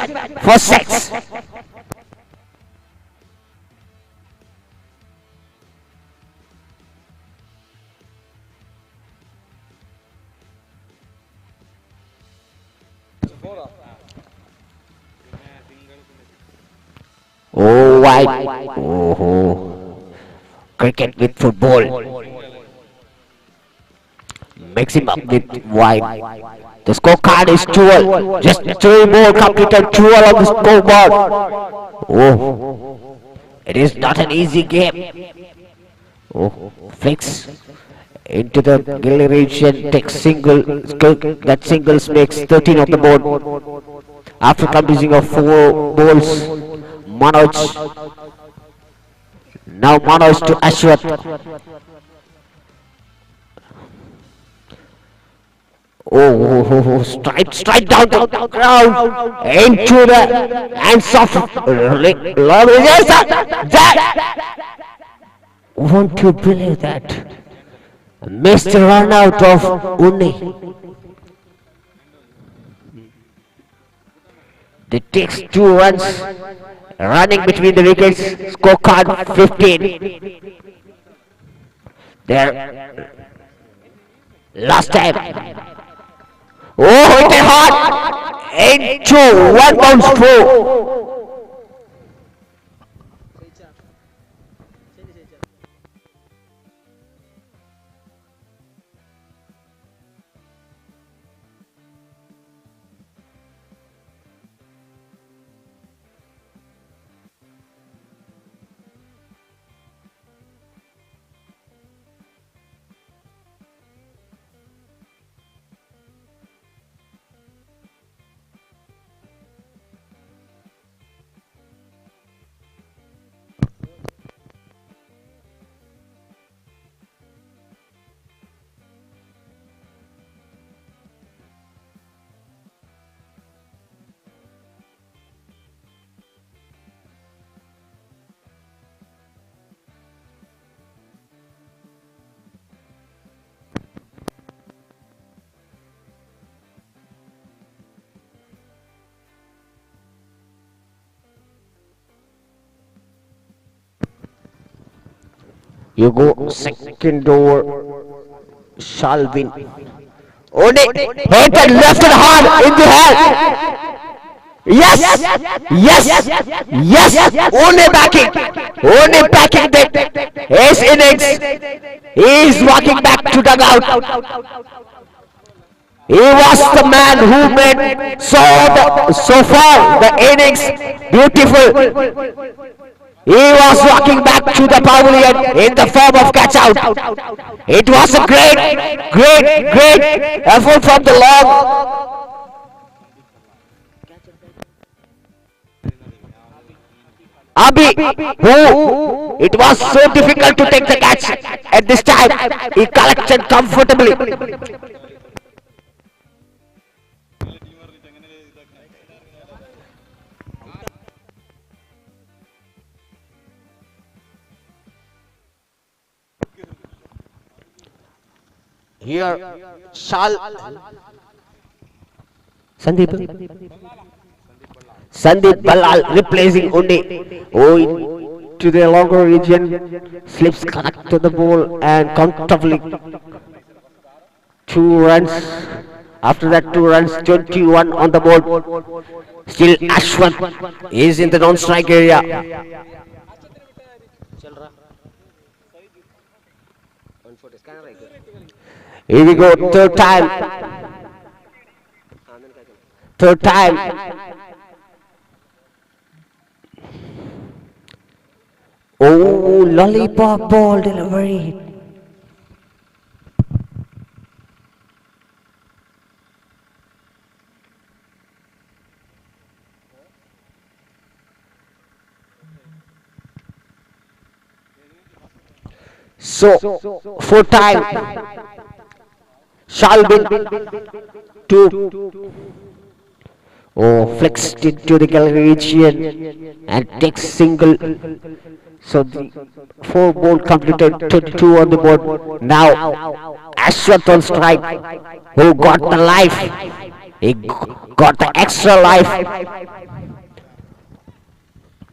for 6. Oh, wide. Oh, cricket with football. Mix him up with wide. The scorecard is 12. Just 3 more completed, 12 on the scoreboard. Oh, it is not an easy game. Oh, flicks into the gilly region, takes single. That singles makes 13 on the board. After completing of 4 balls, Manoj. Now Manoj to Ashwath. Oh, straight down the ground into the hands of that. Won't you believe that? Missed run out of Unni. They takes 2 runs, running between the wickets. Scorecard 15. There, last time. Oh, hit it hard into 1 bounce 4. You go second over, Shalvin. Only hit and left and hard in the hand. Yes, yes, yes. Only backing the his innings. He is walking back to dugout. He was the man who made so far the innings beautiful. He was walking back to the pavilion in the form of catch out. It was a great, great, great effort from the long. Abhi, who it was so difficult to take the catch at this time, he collected comfortably. Here, Shal Sandeep Balal replacing Undi. Oh, to the longer region, slips connect to the ball and comfortably 2 runs. After that 2 runs, 21 on the board. Still Ashwant is in the non-strike area. Here we go, third time. Third time. Oh, lollipop ball delivery. So, fourth time. Shalbin to flexed it to the gallery region and takes single. So the 4 ball completed, 22 on the board. Now Ashwath on strike, who got the life. He got the extra life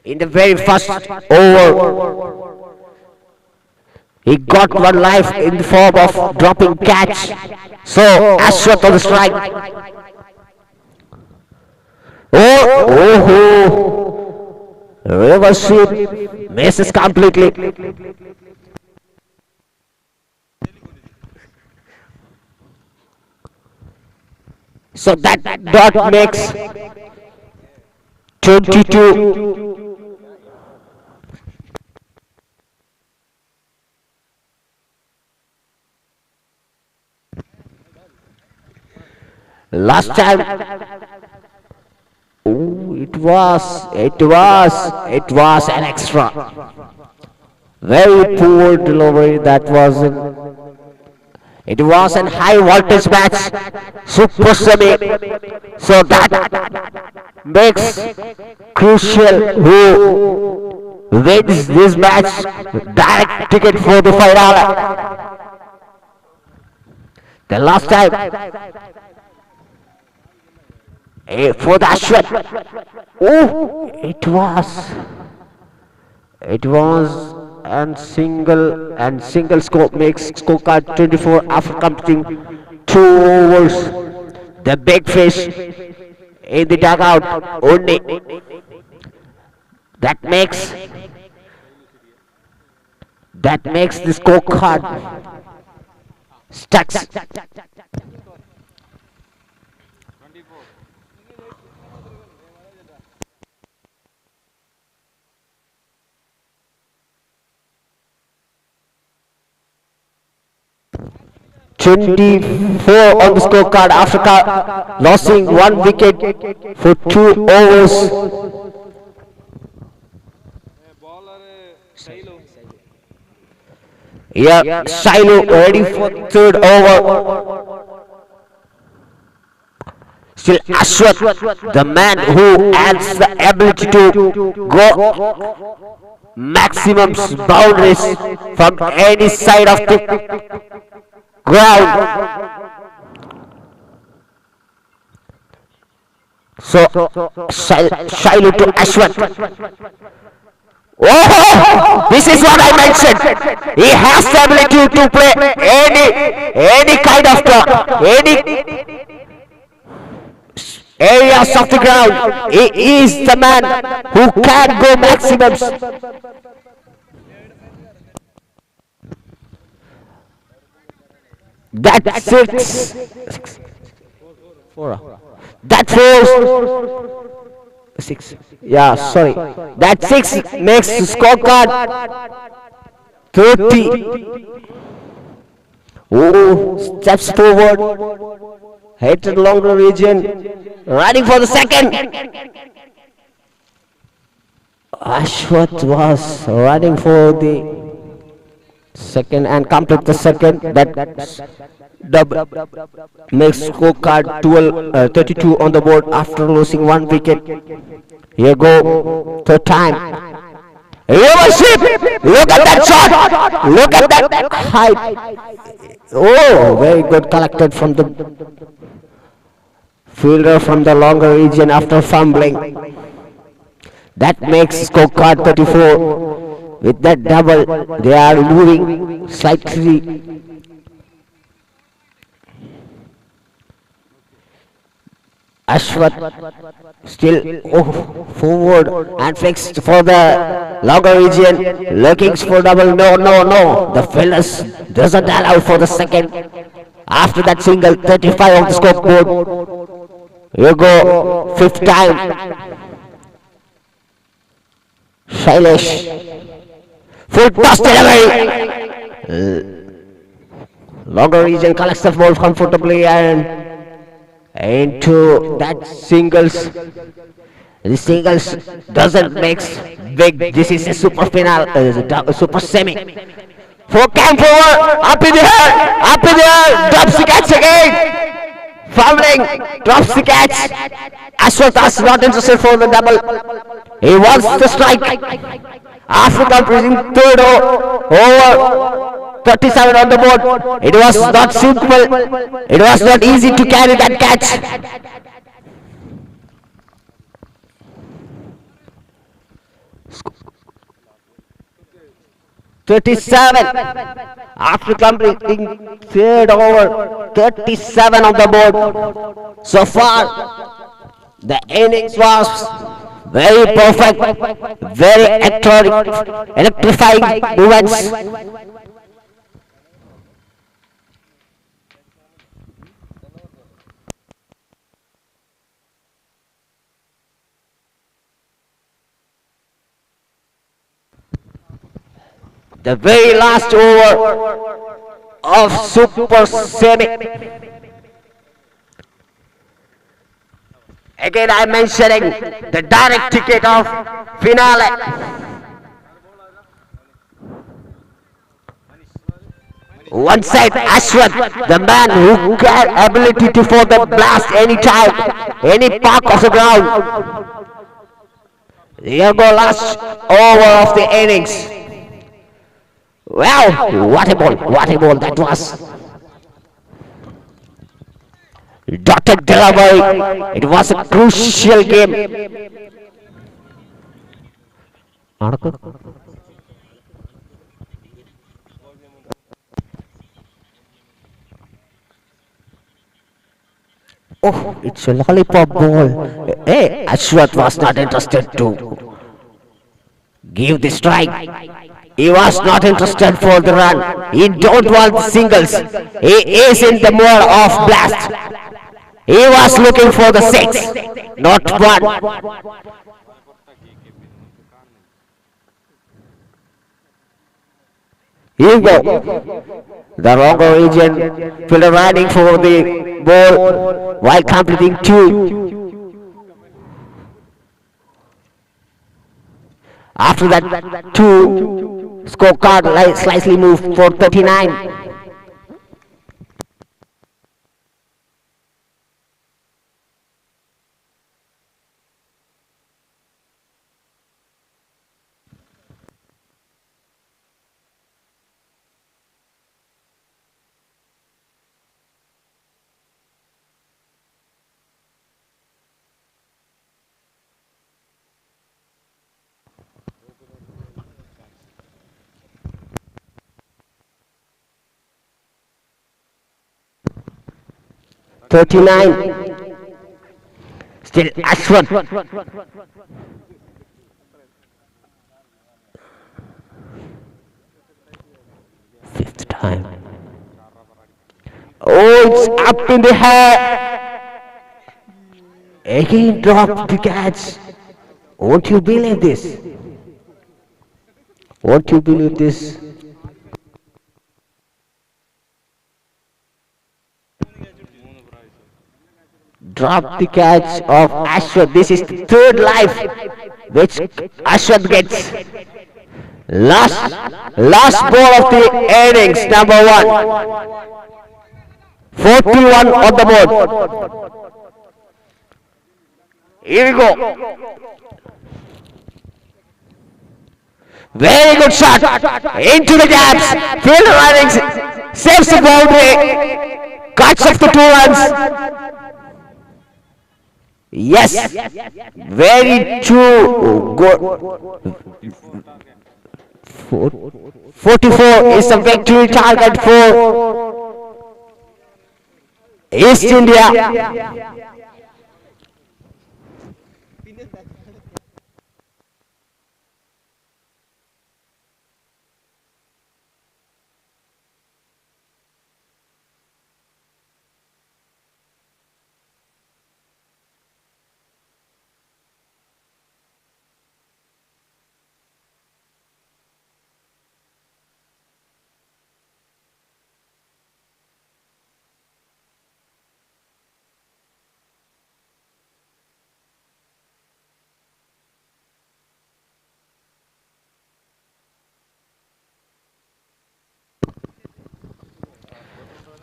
in the very first over. He got 1 life in the form of dropping catch. So Ashwath on the strike. Oh, reverse sweep misses completely. So that dot makes 22. Last time, oh, it was an extra. Very poor delivery. That was it was an high voltage match, super semi. So that makes crucial who wins this match, direct ticket for the final. The last time. For the Ashwath. Oh, it was and single score makes scorecard 24 after completing 2 overs. The big fish in the dugout only. That makes the scorecard stacks. 24 on the scorecard after losing 1 wicket for 2 overs. Yeah, Shiloh ready for 3rd over. Still Ashwath, the man who has the ability to go maximum boundaries from any side of the ground. So Shiloh to Ashwath. Oh, this is what I mentioned. He has the ability to play any kind of shot, any areas of the ground. He is the man who can go maximums. That 6, 4. That 4, 6. Yeah, sorry. That 6 makes the scorecard 30. Oh, steps forward, head to the longer region, running for the second. Ashwath was running for the second and complete the second. That double makes scorecard 32 on the board after losing 1 wicket. Here go, third time. Reverse. Look at that shot. Look at that height. Oh, very good collected from the fielder from the longer region after fumbling. That makes scorecard 34. With that double, they are moving slightly. Ashwath still forward and fixed for the longer region, looking for double. No, no, no. The fielders doesn't allow for the second. After that single, 35 on the scoreboard. Here go, fifth time. Shailesh. Full toss delivery. Longer region collects the ball comfortably and into that singles. The singles doesn't mix big. This is a super final, super semi. For camp over, up in the air, up in the air, drops the catch again. Fumbling, drops the catch. Ashwath is not interested for the double. He wants the strike. After completing third over, 37 on the board. It was not simple. It was not easy to carry that catch. 37 after completing third over, 37 on the board. So far, the innings was very perfect, very electrifying movements. The very last over of Super Semi. Again, I'm mentioning the direct ticket of finale. One side, Ashwath, the man who got ability to for the blast anytime, any part of the ground. Here go last over of the innings. Wow, what a ball that was. Dotted delivery. It was a crucial game. Oh, it's a lollipop ball. Hey, Ashwath was not interested to give the strike. He was not interested for the run. He don't want singles. He is in the mode of blast. He was looking for the 6, not 1. Here we go. The longer region fielder running for the ball while completing 2. After that 2, scorecard slightly moved for 39. Still Ashwin. Fifth time. Oh, it's up in the air. Again dropped the catch. Won't you believe this? Won't you believe this? Drop the catch of Ashwath. This is the third life which Ashwath gets. Last ball of the innings, number 1. 41 on the board. Here we go. Very good shot into the gaps. Fielder running, saves the boundary, cuts off the 2 runs. Yes, very true. Good. 44 is the victory target for East India.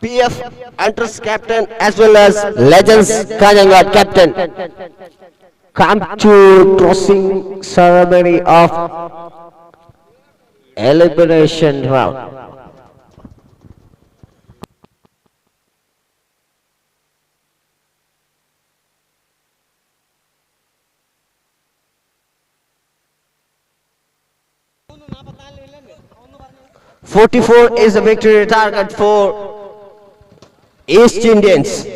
PF Hunters captain as well as Legends Kanhangad captain come to tossing ceremony of elimination round. 44 is the victory target for East Indians.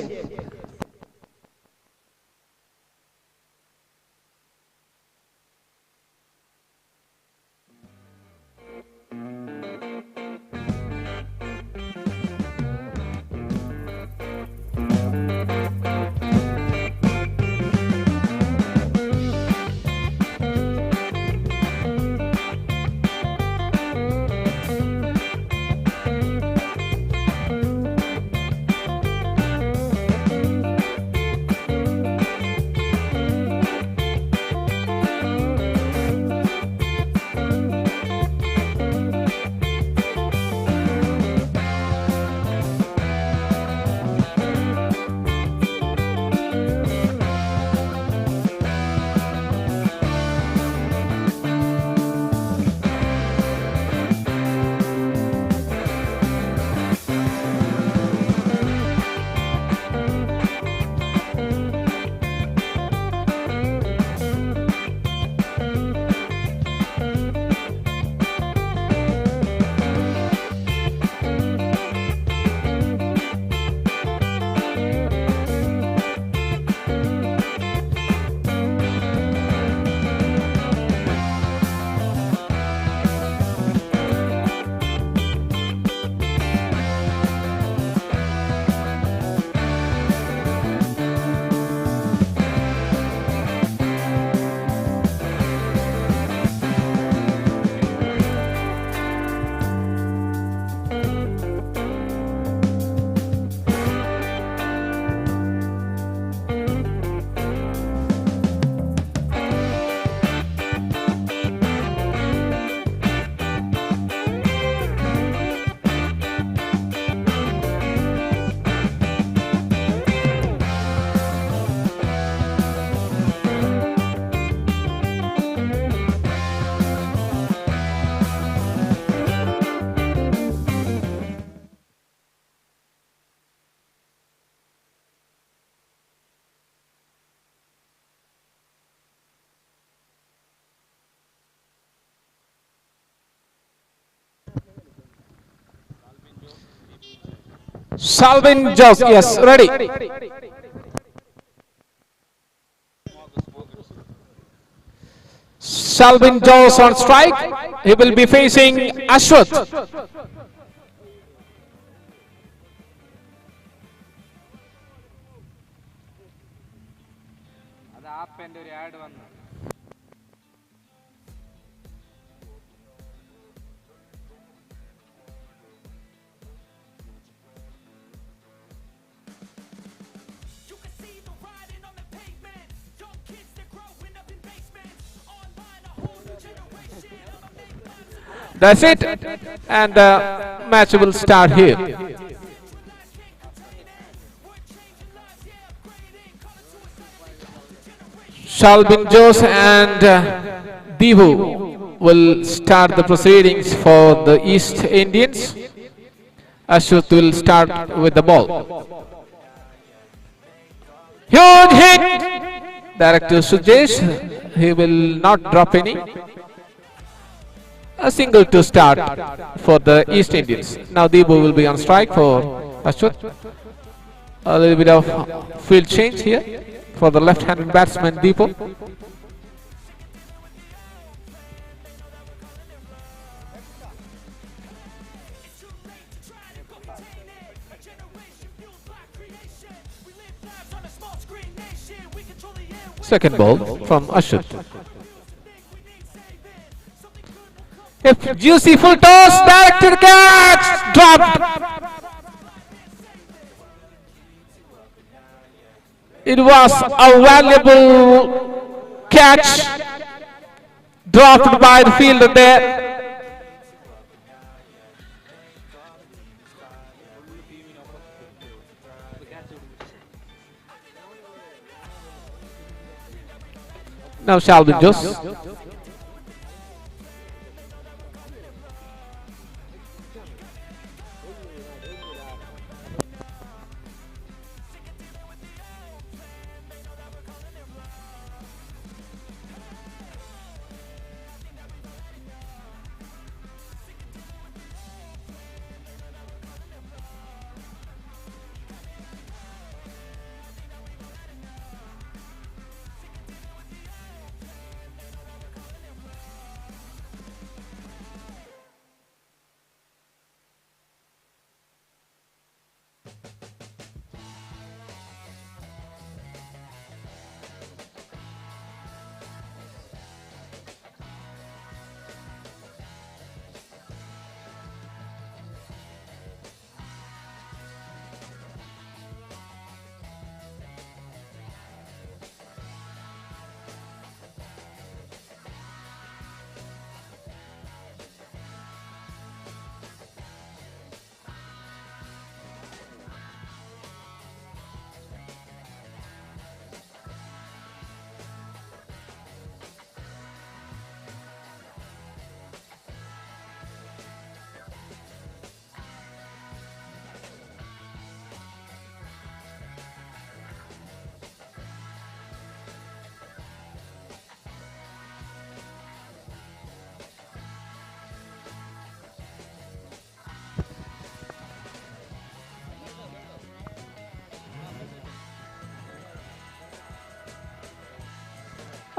Salvin Jose, yes, ready. Shalvin Jose on strike. He will be facing Ashwath. That's it, and the match will start here. Shalbin Jose and Deepu will start the proceedings for the East Indians. Ashwath will start with the ball. Huge hit! Direct to Sujesh. He will not drop any. A single to start for the East Indians. Now Deepu will be on strike for Ashwath. A little bit of field change here for the left-handed batsman Deepu. Second ball from Ashwath. If juicy full toss, direct to the catch, dropped. It was a valuable catch dropped by the fielder there. Now Shalvin Jose.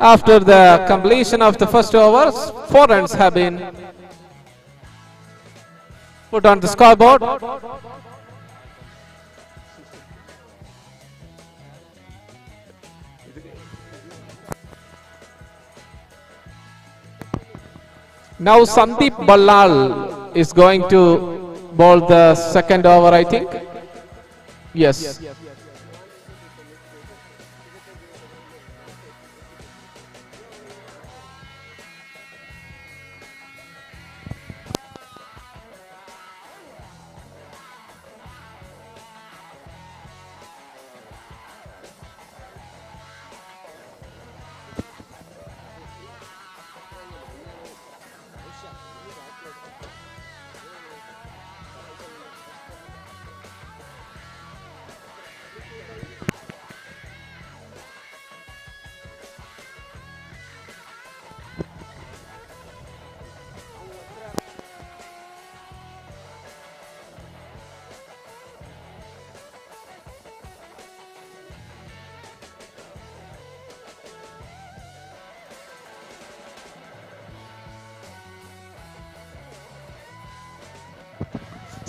After the completion of the first over, 4 runs have been put on the scoreboard. Now Sandeep Ballal is going to bowl the second over, I think. Yes.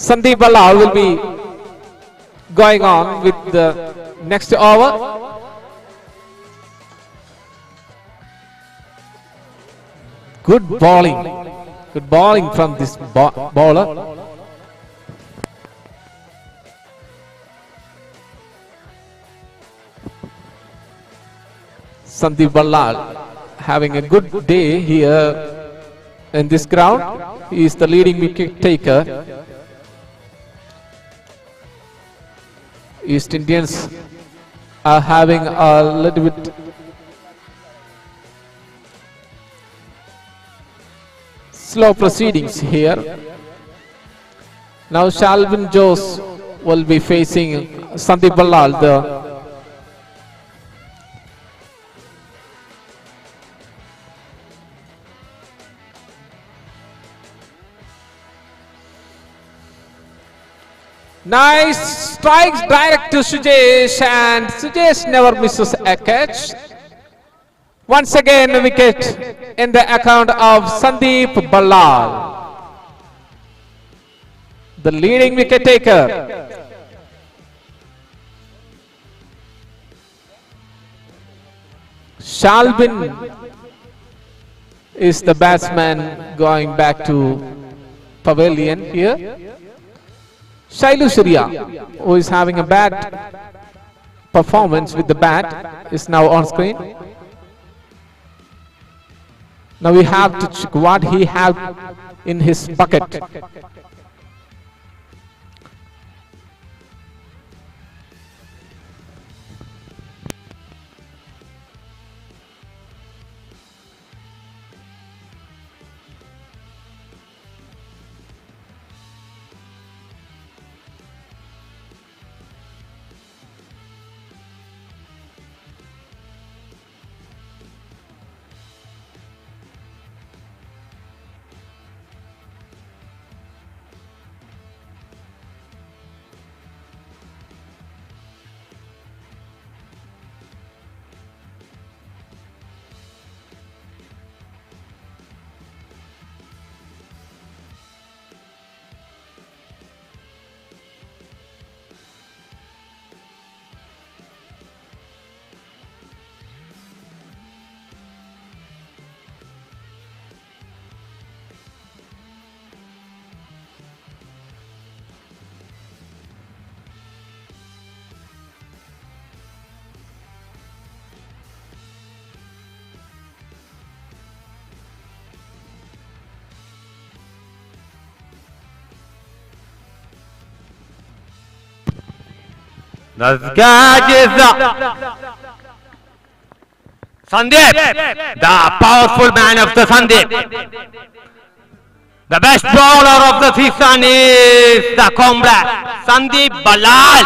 Sandeep Ballal will be going on with the next over. Good bowling. Good bowling from this bowler. Sandeep Ballal having a good day here in this ground. He is the leading wicket taker. East Indians are having a little bit slow proceedings here. Now Shalvin Jose will be facing Sandeep Ballal, the Nice strikes direct to Sujesh, and Sujesh never misses a catch. Once again, a wicket in the account of Sandeep Ballal, the leading wicket taker. Shalvin is the batsman going back to pavilion here. Shailu Surya, who is having a bad performance with the bat, is now on screen. Now we have to check what he have in his bucket. The catch is Sandeep, the powerful man of the Sandeep. The best bowler of the season is the Kumbla, Sandeep Ballal.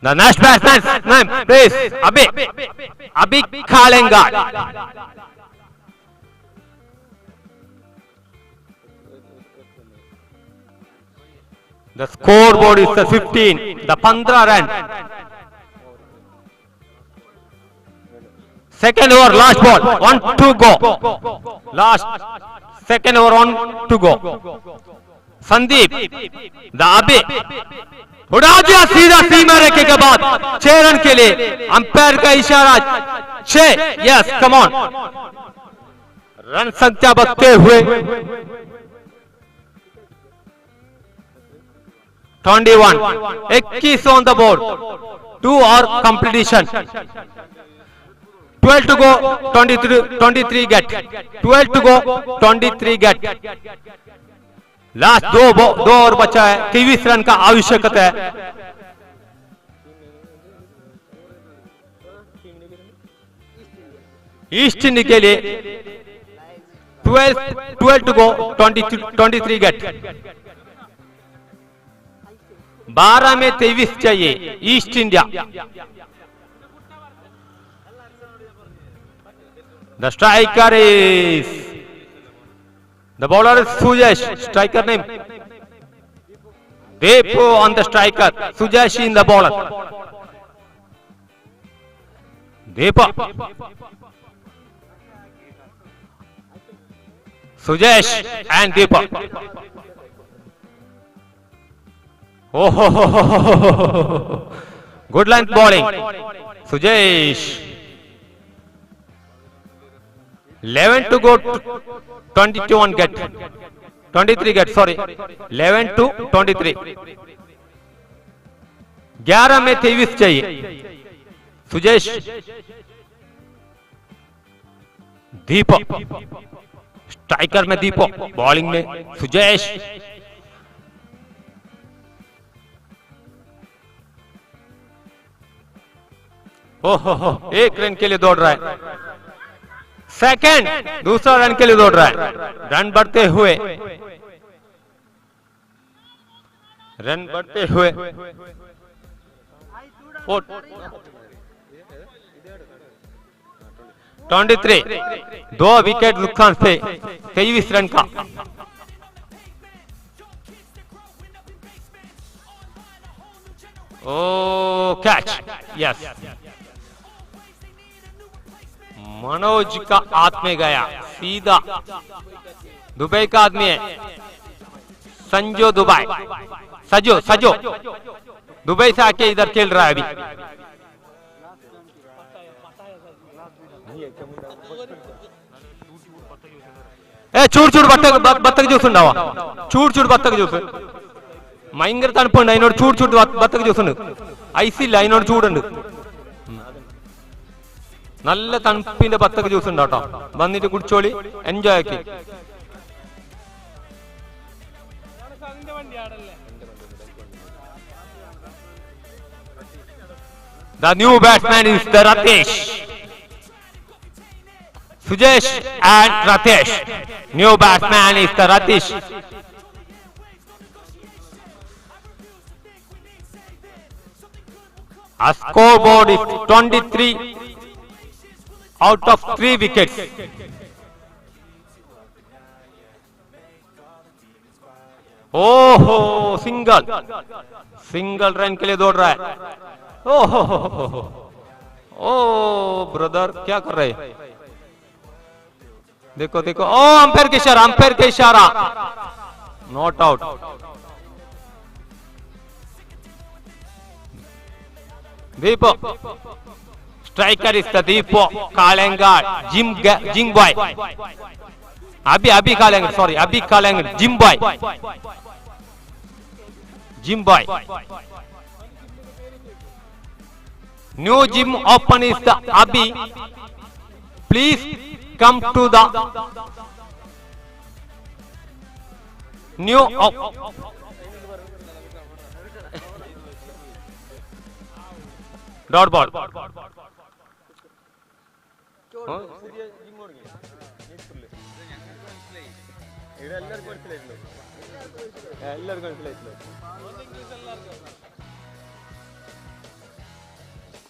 The next batsman's name, please, Abhi Kalenga. The scoreboard is the 15, the 15 run. Second over, last ball, 1 to go. Last, second over, 1 to go. Sandeep, the Abhi. उड़ा दिया सीधा सीमा रेखे के बाद 6 run के लिए। Umpire का इशारा 6, yes come on. Run संख्या बढ़ते हुए 21, 21 on the board, 2 are completion, 12 to go, 23 get, 12 to go, 23 get. Last दो और बचा है, 23 रन का आवश्यकता है। ईस्ट इंडिया के लिए 12 to go, 23 gate. 12 में 23 चाहिए East India. The striker is the bowler is Sujesh, striker name Deepu on the striker, Sujesh in the bowler. Deepa Sujesh and Deepak. ओहो, good length bowling Sujesh. 11 to go, 22 on get, 23 get, sorry, 11 to 23. 11 में 23 चाहिए सुजेश। दीपक striker में दीपक, bowling में सुजेश। ओहो, एक run के लिए दौड़ रहा है, सेकंड दूसरा रन के लिए दौड़ रहा है। रन बढ़ते हुए, रन बढ़ते हुए 23, 2 विकेट नुकसान से 23 रन का। ओ कैच, यस, मनोज का हाथ में गया सीधा। दुबई का आदमी है संजो, दुबई, सजो सजो दुबई से आके इधर खेल रहा है अभी। ए ചൂട് ചൂട് ബത്തക ജ്യൂസ് ഉണ്ടാവാ, ചൂട് ചൂട് ബത്തക ജ്യൂസ്. ഭയങ്കര തണുപ്പുണ്ട്, അതിനോട് ചൂട് ചൂട് ബത്തക ജ്യൂസ് ഉണ്ട്. ഐസ് ഇല്ല, അതിനോട് ചൂടുണ്ട്. നല്ല തണുപ്പിന്റെ ബത്തക ജ്യൂസ് ഉണ്ട് കേട്ടോ. വന്നിട്ട് കുടിച്ചോളി, എൻജോയ് ആക്കി. The new batsman is the Ratesh. Sujesh and Ratesh. New batsman is the Ratesh. Our scoreboard is 23 out of 3 wickets. Oh ho, single. Single run के लिए दौड़ रहा है। ओ हो हो हो, ओ ब्रदर क्या कर रहे हैं? देखो देखो, ओ अंपायर का इशारा, अंपायर का इशारा, not out. Deepu striker is the Deepu Kalangad, gym gym boy. अभी अभी कालेंगड, सॉरी अभी Kalangad, gym boy, gym boy. New gym open is the Abhi. Please come to the new dot ball.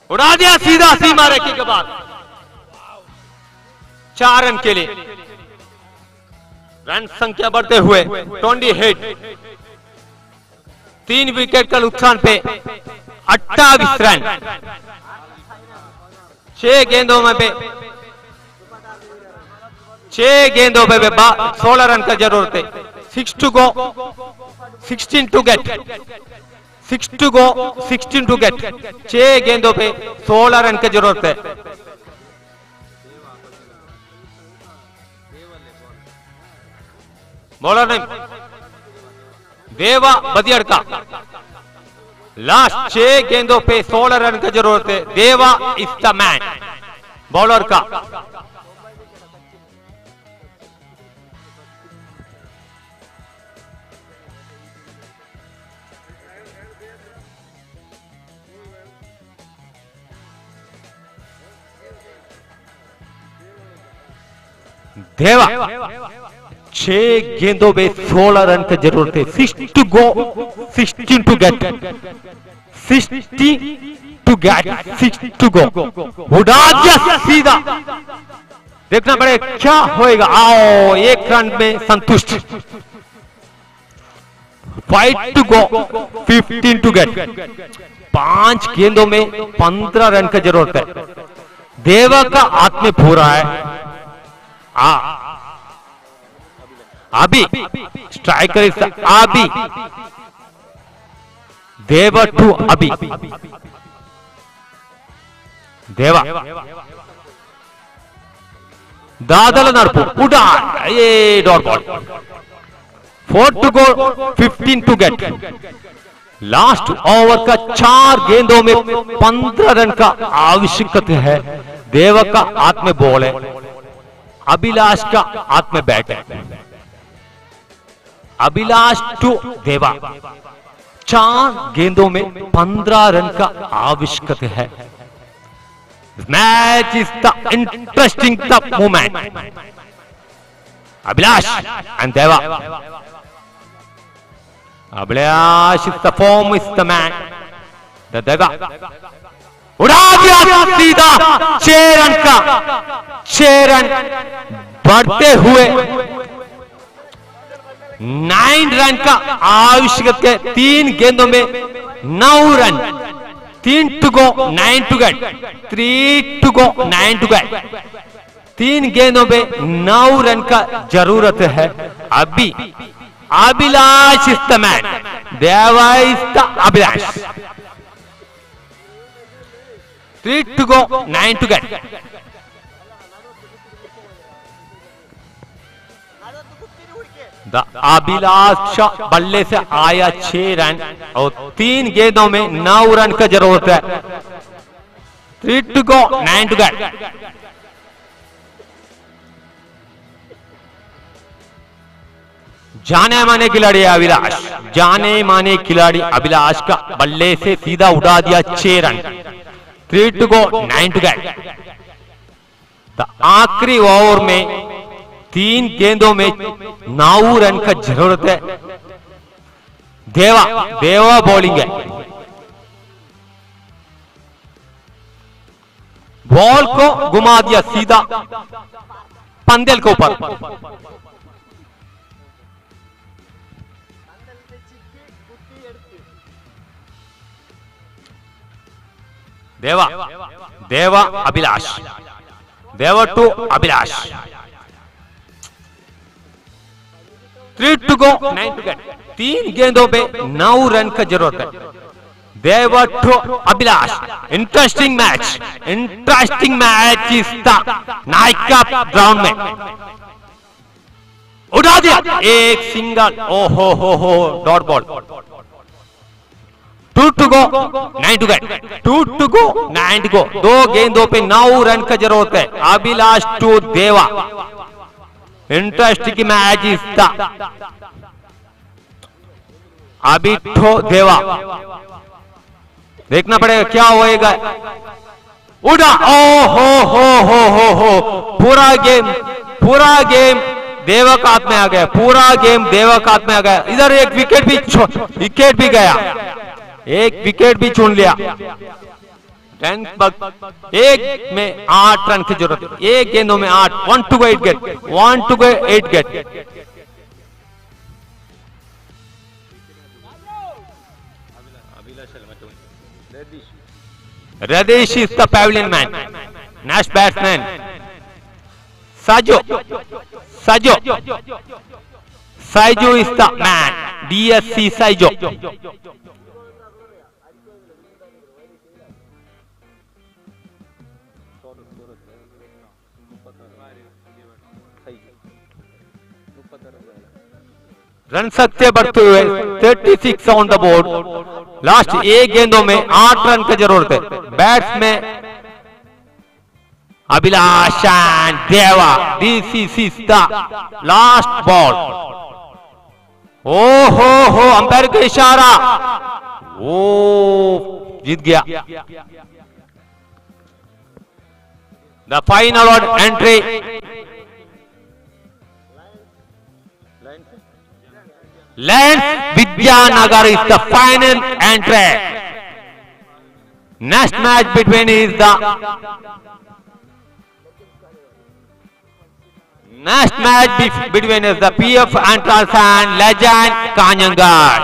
उड़ा दिया सीधा सीमा रेखा के बाद 4 रन के लिए। रन संख्या बढ़ते हुए 28, 3 विकेट का नुकसान पे 28 रन, 6 गेंदों में पे 6 गेंदों पे 16 रन का जरूरत है। 6 to go, 16 to get, 6 to go, 16 to get. 6 गेंदों पे 16 रन की जरूरत है। बॉलर ने देवा बदियड़का, लास्ट 6 गेंदों पे 16 रन की जरूरत है। Deva is the man bowler का। देवा 6 गेंदों पे 16 रन की जरूरत है। 6 to go, 16 to get, 60 to get, 6 to go. उड़ा दिया सीधा, देखना पड़ेगा क्या होएगा। आओ 1 रन में संतुष्ट। 5 to go, 15 to get. 5 गेंदों में 15 रन की जरूरत है। देवा का हाथ में पूरा है। Abhi striker is Abhi. Deva to Abhi. Deva Dadala Narpu Udan ये dot ball. 4 to go 15 to get. Last over का 4 गेंदों में 15 रन का आवश्यकता है। देवा का हाथ में बॉल है, अभिलाष का हाथ में बैट है। अभिलाष टू देवा, 4 गेंदों में 15 रन का आवश्यकता है। Match is the interesting the moment. Abhilash and Deva. Abhilash is the form is the man. The Deva उड़ा दिया सीधा 6 रन का। 6 रन बढ़ते हुए 9 रन का आवश्यकता है। 3 गेंदों में 9 run. 3 to go 9 to get. 3 to go 9 to get. 3 गेंदों में 9 रन का जरूरत है। अभी Abhilash is the man, Deva is the Abhilash. 3 to go 9 to get. The Abhilash बल्ले से आया 6 रन और 3 गेंदों में 9 रन का जरूरत है। 3 टू गो 9 टू गेट। जाने माने खिलाड़ी अभिलाष, जाने माने खिलाड़ी अभिलाष का बल्ले से सीधा उड़ा दिया 6 run. 3 to go 9 to get. The आखिरी ओवर में 3 गेंदों में 9 रन का जरूरत है। देवा, देवा बॉलिंग है। बॉल को घुमा दिया सीधा पंदेल के ऊपर। Deva, Deva Abhilash, Deva to Abhilash. 3 to go 9 to get. 3 गेंदों पे 9 रन का जरूरत है। Deva to Abhilash. Interesting match, interesting match is the Nayaka ground में। उठा दिया एक सिंगल। ओ हो हो, dot ball. 2 to go 9 to get. 2 to go 9 to go. 2 गेंदों पे 9 रन का जरूरत है। Abhilash to Deva. Interesting match is the Abhi to Deva. देखना पड़ेगा क्या होएगा। उड़ा, ओ हो हो हो हो हो, पूरा गेम, पूरा गेम देवा का हाथ में आ गया। पूरा गेम देवा का हाथ में आ गया। इधर एक विकेट भी, विकेट भी गया, एक विकेट भी चुन लिया। एक में 8 रन की जरूरत है। 1 गेंदों में 8। 1 to go 8 get. 1 to go 8 get. Radesh is the pavilion man. Next batsman Sajo, Sajo, Saijo is the man. DSC Saijo. Run सकते बढ़ते हुए 36 ऑन the board. Last 1 गेंदों में 8 रन की जरूरत है। बैट्स में Abhilash and Deva. This is the last ball. ओ हो हो, अंपायर का इशारा, ओ जीत गया। The final entry Lens Vidyanagar is the final entry. Next match between is the next match between is the PF Antrals and Legend Kanhangad.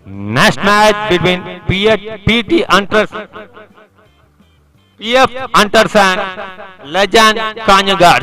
Next match between PT Hunters, PF Hunters and Legend Kanhangad.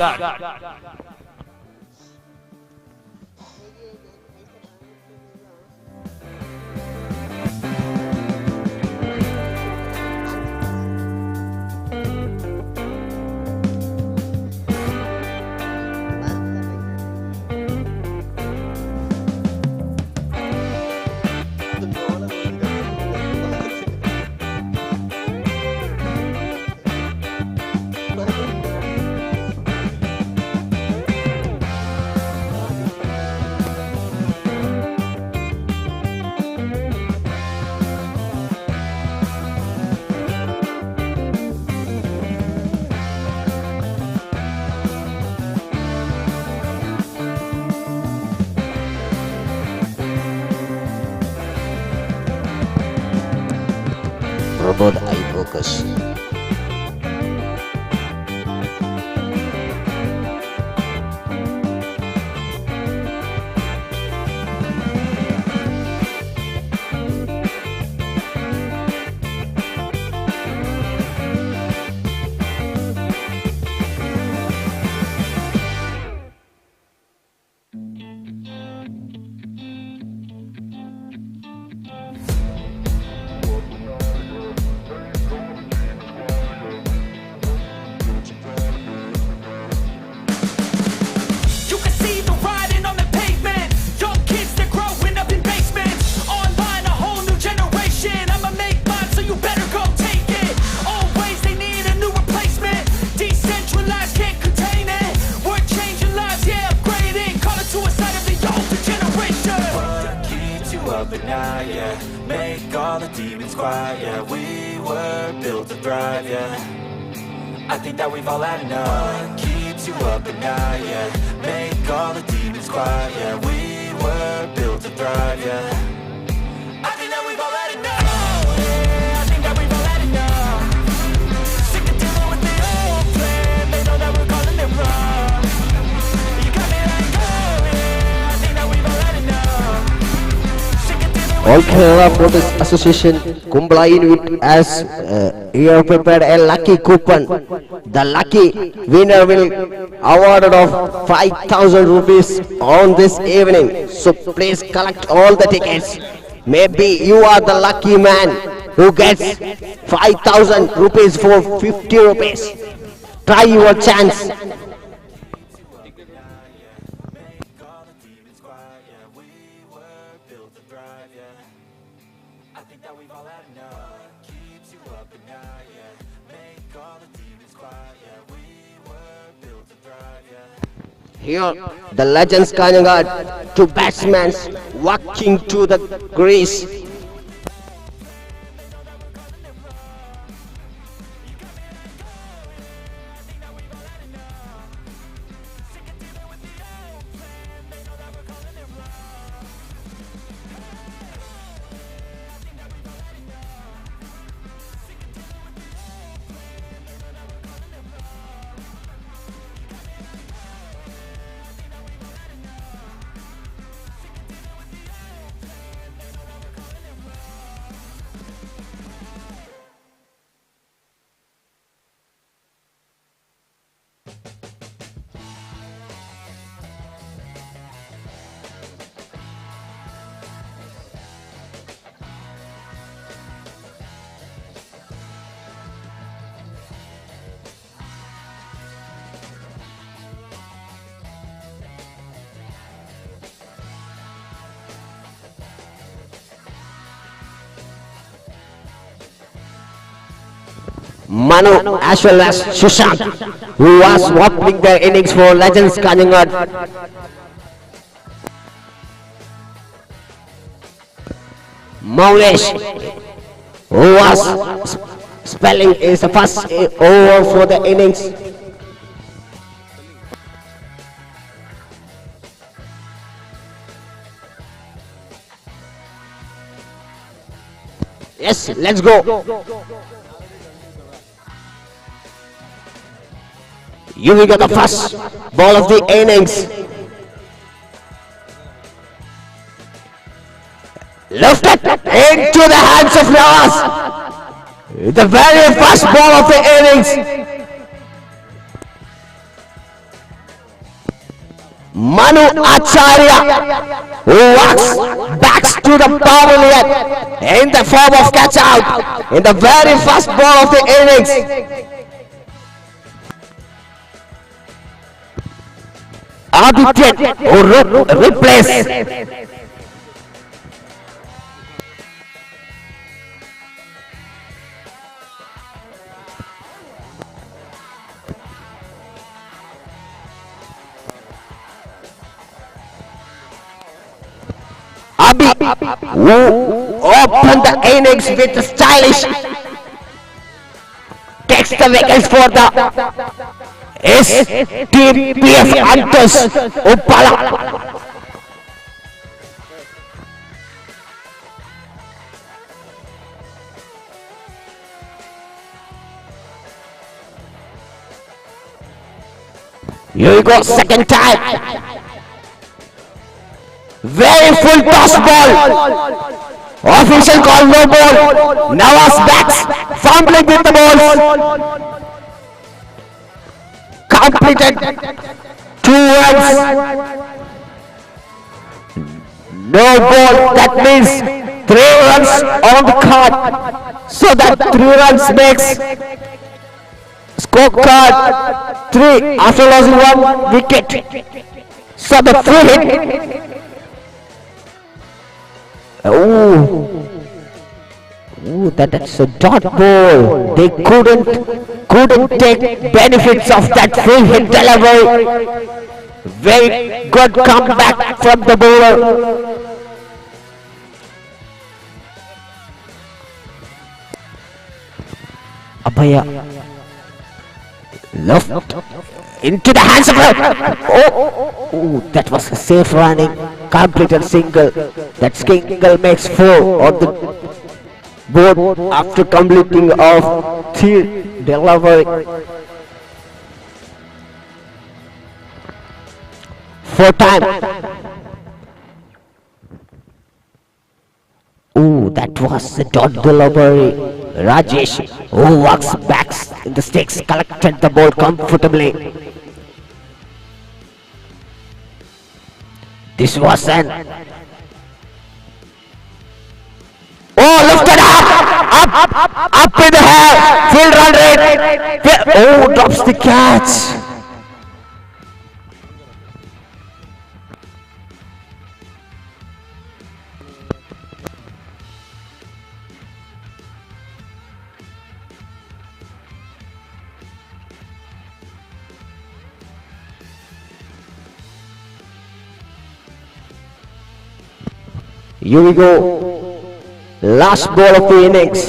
Pramod eye focus. You can see the writing on the pavement. Young kids, they're growing up in basements. Online, a whole new generation. I'ma make mine, so you better go take it. Always, they need a new replacement. Decentralized, can't contain it. We're changing lives, yeah, upgrading. Call it suicide of the older generation. What keeps you up at night, yeah? Make all the demons quiet, yeah. We were built to thrive, yeah. I think that we've all had enough. What keeps you up at night, yeah? Make all the demons quiet, yeah. We were built to thrive, yeah. I think that we've all had enough. Yeah, I think that we've all had enough. Sick of dealing with the old plan. They know that we're calling it wrong. You got me like, oh yeah. I think that we've all had enough. Sick of dealing with All Kerala Protest Association Kumbla unit has here prepared a lucky coupon. The lucky winner will awarded of 5,000 rupees on this evening. So please collect all the tickets. Maybe you are the lucky man who gets 5,000 rupees for 50 rupees. Try your chance. I think that we've all had enough. Keeps you up at night, yeah. Make all the demons quiet, yeah. We were built to thrive, yeah. Here, the Legends Kanhangad, two batsmen walking to the crease. Manu as well as Sushant, who was opening the innings for Legends Kanhangad. Maulesh, who was spelling is the first over for the innings. Yes, let's go. You will get the first ball of the innings. Lifted into the hands of Nawaz. The very first ball of the innings. Manu Acharya, who walks back to the pavilion in the form of catch out in the very first ball of the innings. Aditya, who replace Abhi, who opened the innings with the stylish, takes the wickets for the STPF Hunters Uppala. Here we go, second time. Very full toss ball. Official call no ball. Nawaz backs, fumbling with the balls. Completed 2 runs. No ball. That means 3 runs on the card. So that 3 runs makes scorecard 3 after losing 1 wicket. So the free hit. Oh, that's a dot ball. They couldn't take benefits of that free hit delivery. Very good comeback from the bowler. Abhaya left into the hands of her. Oh, that was a safe running. Completed single. That single makes 4 on the board after completing of 3 delivery. 4 time. Oh, that was the dot delivery. Rajesh, who walks back in the sticks, collected the ball comfortably. This was an lifted up, up in the air, field run rate. Oh, drops the catch. Here we go. Last ball of the innings.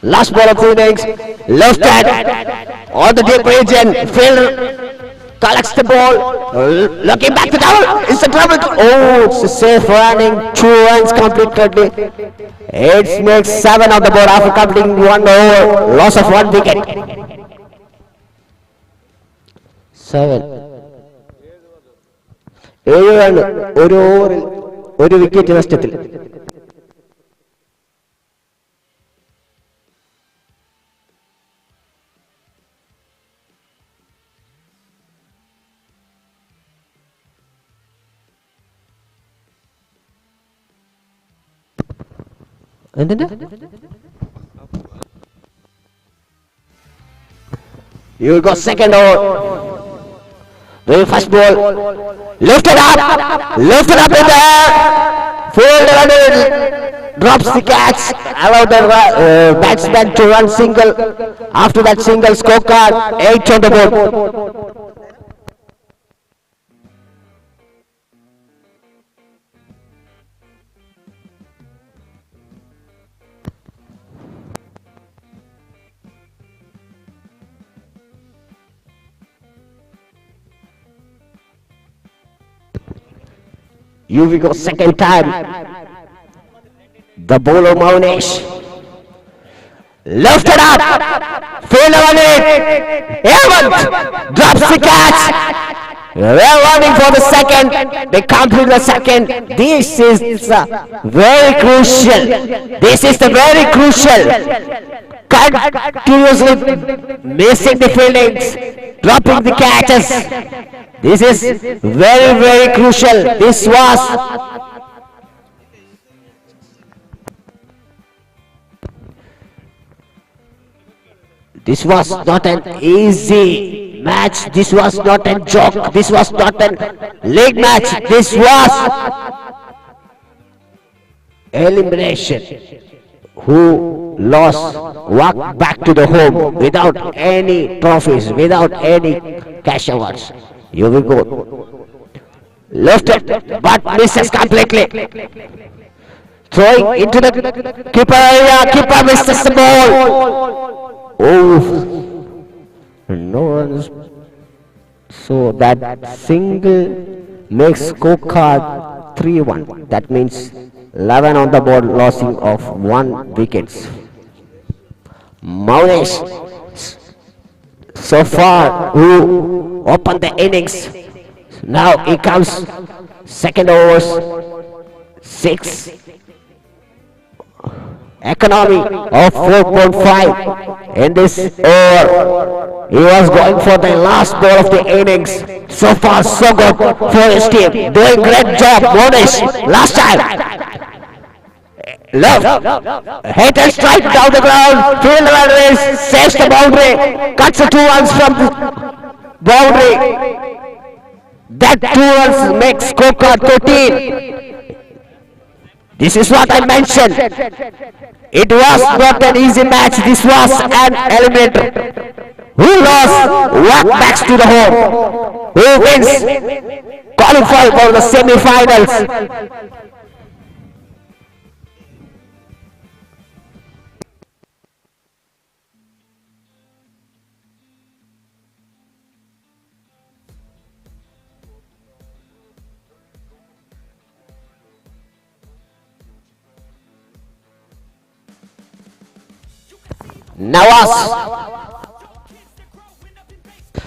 Last ball of the innings. Left hand on the deep region. Fielder collects the ball. Looking back to double. It's a double. Oh, it's a safe running. 2 runs completely. It makes 7 on the board after completing 1 over. Loss of 1 wicket. 7. 7 run ഒരു ഓവറിൽ 1 wicket നഷ്ടത്തിൽ. എന്തിന്റെ? You got second over. Very first ball. Lifted up in the air. Field runner drops the catch. Allow the batsman to run single. After that single, scorecard 8 on the board. Here we go, second time. The bowler Maunesh lifted up, field on it. Hemant drops the catch. They're running for the second. They complete the second. This is very crucial. This is the very crucial. Continuously missing the fieldings, dropping the catches. This is very, very crucial. This was not an easy match. This was not a joke. This was not a league match. This was elimination. Who lost, walked back to the home without any trophies, without any cash awards. Here we go. Lifted, but misses completely. Throwing into the keeper area. Keeper misses the ball. Oh, no runs. So that single makes scorecard 3-1. That means 11 on the board, losing of 1 wickets. Maunesh, so far, who opened the innings. Now he comes second overs, 6. Economy of 4.5 in this over. He was going for the last ball of the innings. So far, so good for his team. Doing great job, Monish. Last time. Left. Hit and strike down the ground. Field runners saves the boundary. Cuts the 2 runs from the boundary. That 2 runs makes scorecard 13. This is what I mentioned. It was not an easy match. This was an eliminator. Who lost, walk back to the home. Who wins, qualify for the semi-finals.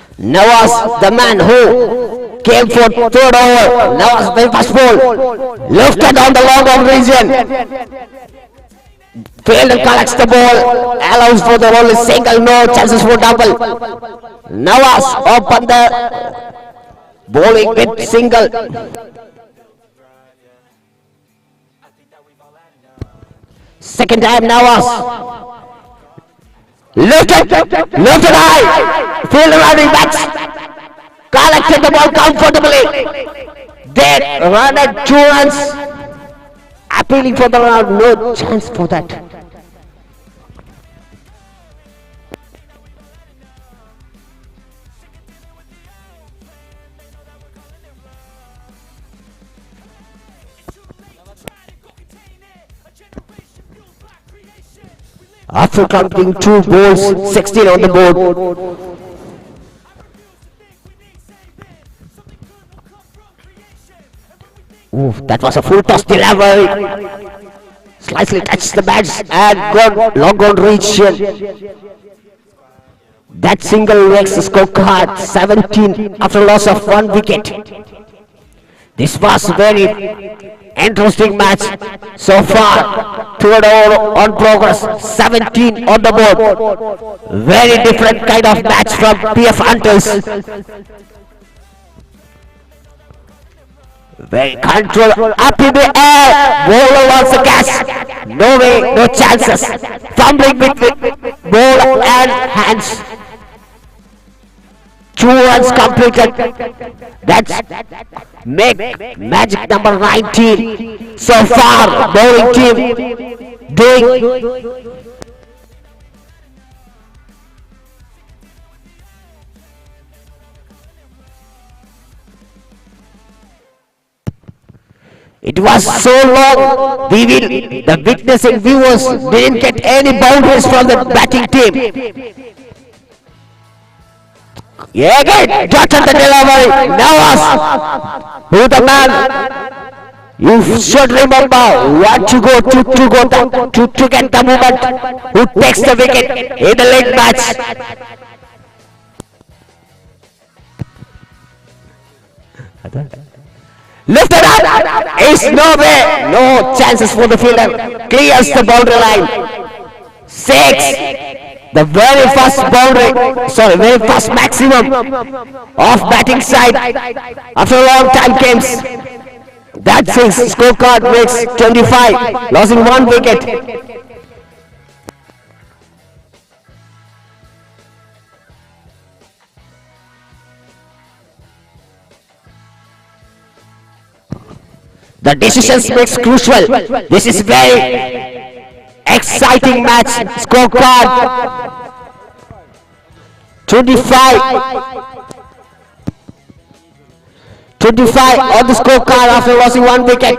Nawaz, the man who came for third over. Nawaz, the first ball, lifted on the long arm region. Fielder collects the ball, allows for the only single, no chances for double. Nawaz opened the bowling with single. Second time Nawaz. Lifted high, fielder running back, collected the ball comfortably. They run at 2 runs, appealing for the run, no chance for that. After counting 2 balls, 16 on the board. Ooh, that was a full toss delivery. Slightly touched the bats and got long on reach. That single makes the scorecard 17 after loss of 1 wicket. This was very interesting match so far. Third over on progress, 17 on the board. Very different kind of match from PF Hunters. Very control up in the air. Bowler wants the catch. No way, no chances. Fumbling with ball and hands. 2 runs completed. That's make magic number 19 so far. Bowling team doing it was so long. We will, the witnessing viewers didn't get any boundaries from the batting team. Yeah, again, dot on the delivery. Nawaz, who the man? You should remember what to go to get the moment. Who takes the wicket in the late match? Lifted up. It's no way. No chances for the fielder. Clears the boundary line. 6. The very first boundary, sorry, very first maximum of batting side after a long time comes. That 6 scorecard makes 25, losing 1 wicket. The decisions makes crucial. This is very exciting match. Scorecard 25. 25 on the scorecard after losing 1 wicket.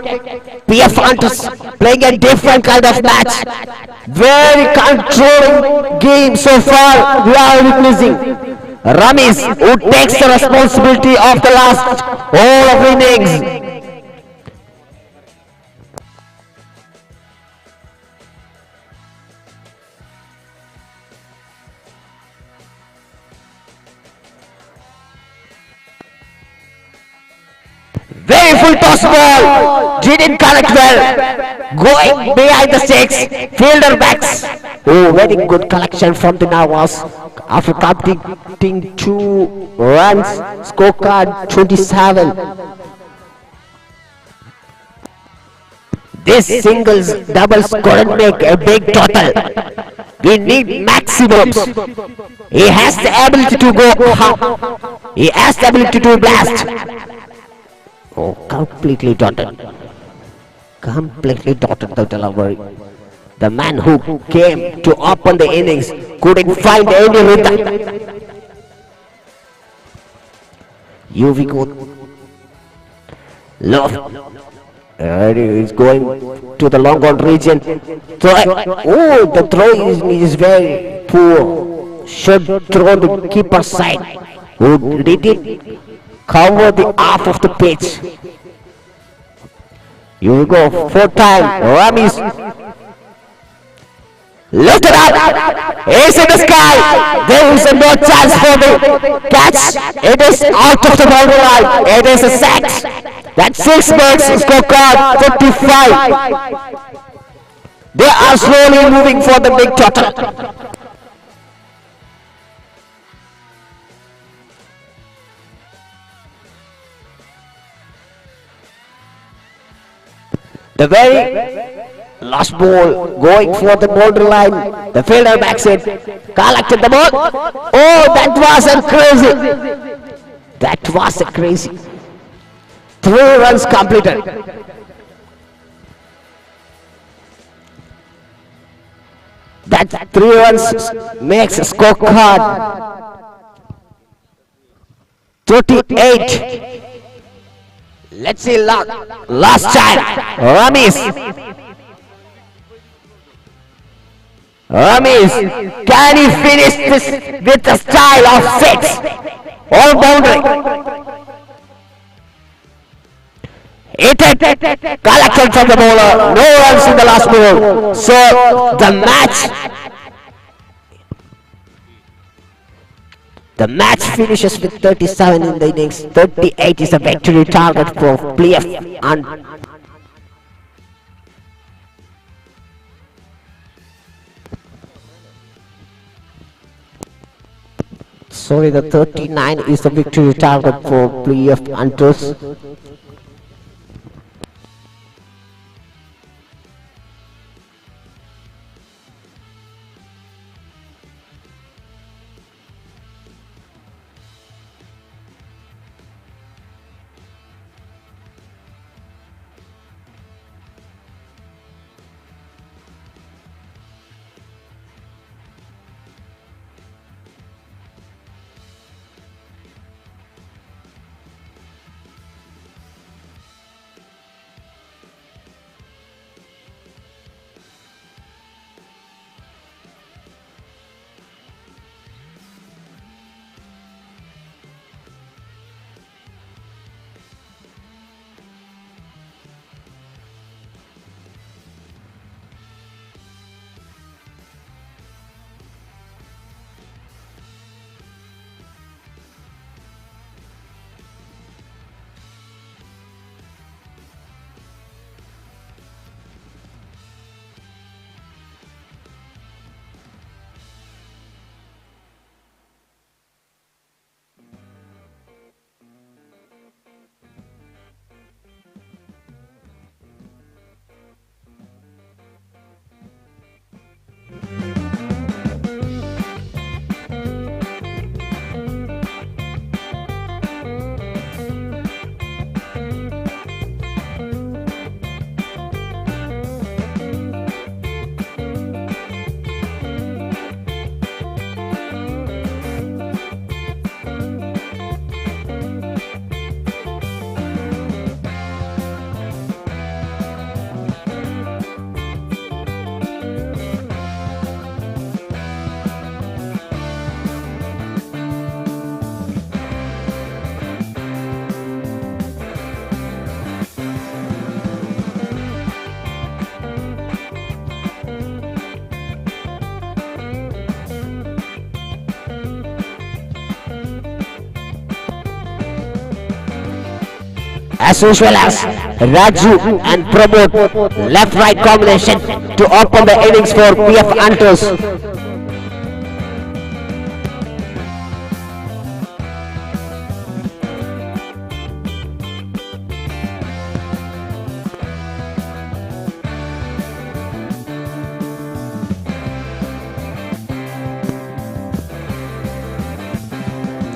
PF Hunters playing a different kind of match. Very controlling game so far. We are witnessing Ramesh, who takes the responsibility of the last all of innings. Very full toss ball, didn't connect well, going behind the 6, fielder backs. Oh, very good collection from the Nawaz. After completing 2 runs, scorecard 27. This singles, doubles couldn't make a big total. We need maximums. He has the ability to go up. He has the ability to blast. Oh, completely dotted. Completely dotted the delivery. The man who came to open the innings couldn't find any rhythm. Here we go. Love. Is going to the long on region. Throw. Oh, the throw is very poor. Should throw the keeper's side. Who did it? Cover the half of the pitch. Here we go, 4th time. Ramesh lift it up. It's in the sky. There is no chance for the catch. It is out of the boundary line. It is a 6. That's 6 marks. Scorecard 55. They are slowly moving for the big total. The very last ball going for the boundary line. The fielder backs it. Collected the ball. Oh, that was a crazy. That was a crazy. 3 runs completed. That 3 runs makes scorecard 38. Let's see last time. Ramesh. Ramesh, can he finish this with the style of 6? All boundary. Hit it. Collection from the bowler. No runs in the last ball. So the match finishes with 37 in the innings. 38 is a victory target for PF and sorry, the 39 is the victory target for PF Hunters. As usual as Raju and Pramod left-right combination to open the innings for PF Hunters.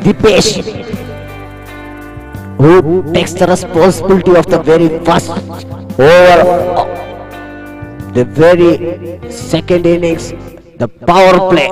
Dipesh, who takes the responsibility of the very first over, the very second innings, the power play.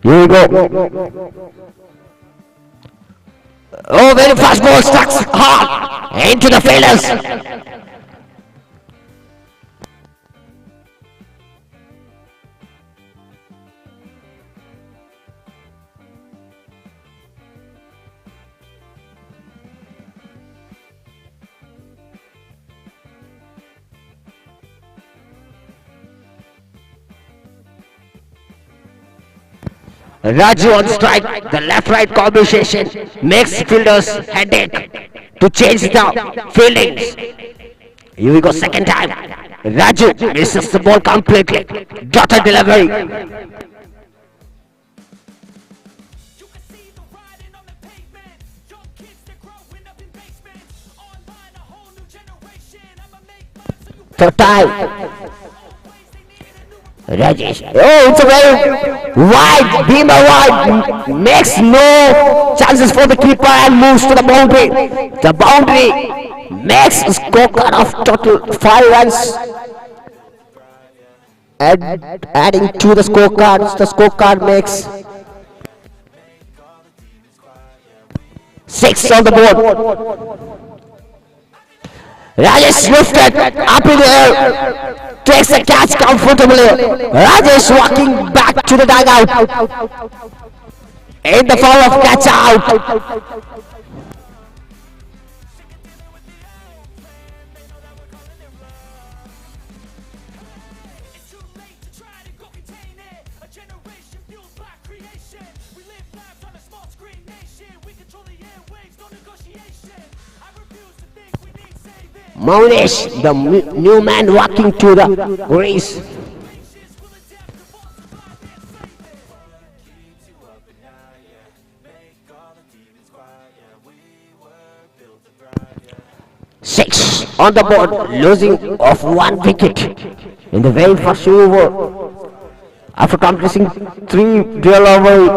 Here we go. Oh, very fast ball strikes hard into the fielders. Raju on strike, the left-right combination makes fielders headache to change the fieldings. Here we go, second time. Raju misses the ball completely. Dotted delivery. Third time. Rajesh. Oh, it's a very wide, beamer wide, makes no chances for the keeper and moves to the boundary. The boundary makes a scorecard of total 5 runs. Adding to the scorecard, the scorecard makes 6 on the board. Rajesh lifted up in the air, takes the catch comfortably. Rajesh walking back to the dugout in the form of catch out. Maunesh, the new man walking to the race. Six on the board, losing of 1 wicket in the very first over. After completing 3 delivery,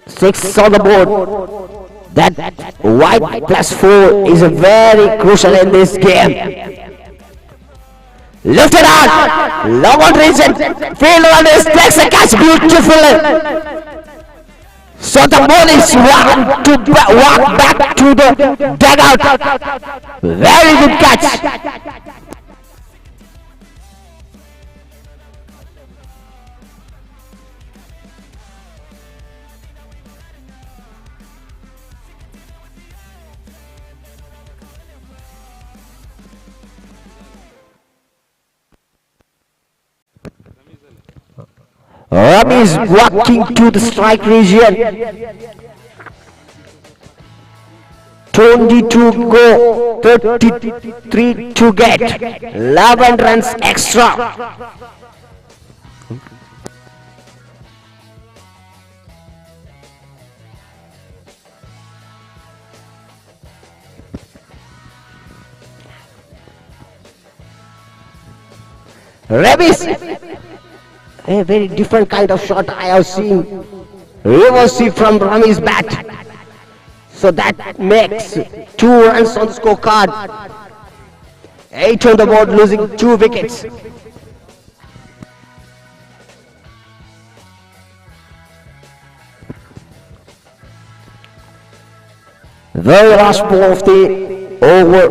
6 on the board. That white +4 is a very crucial in this game. Lifted out, long on region, field on is takes a catch beautifully. So the ball is one to walk back to the dugout. Very good catch. Rami is walking to the strike region. 22 go, 33 to get, 11 runs extra. Rabies, a very different kind of shot I have seen. Reverse from Rami's bat. So that makes 2 runs on the scorecard. 8 on the board, losing 2 wickets. Very last ball of the over.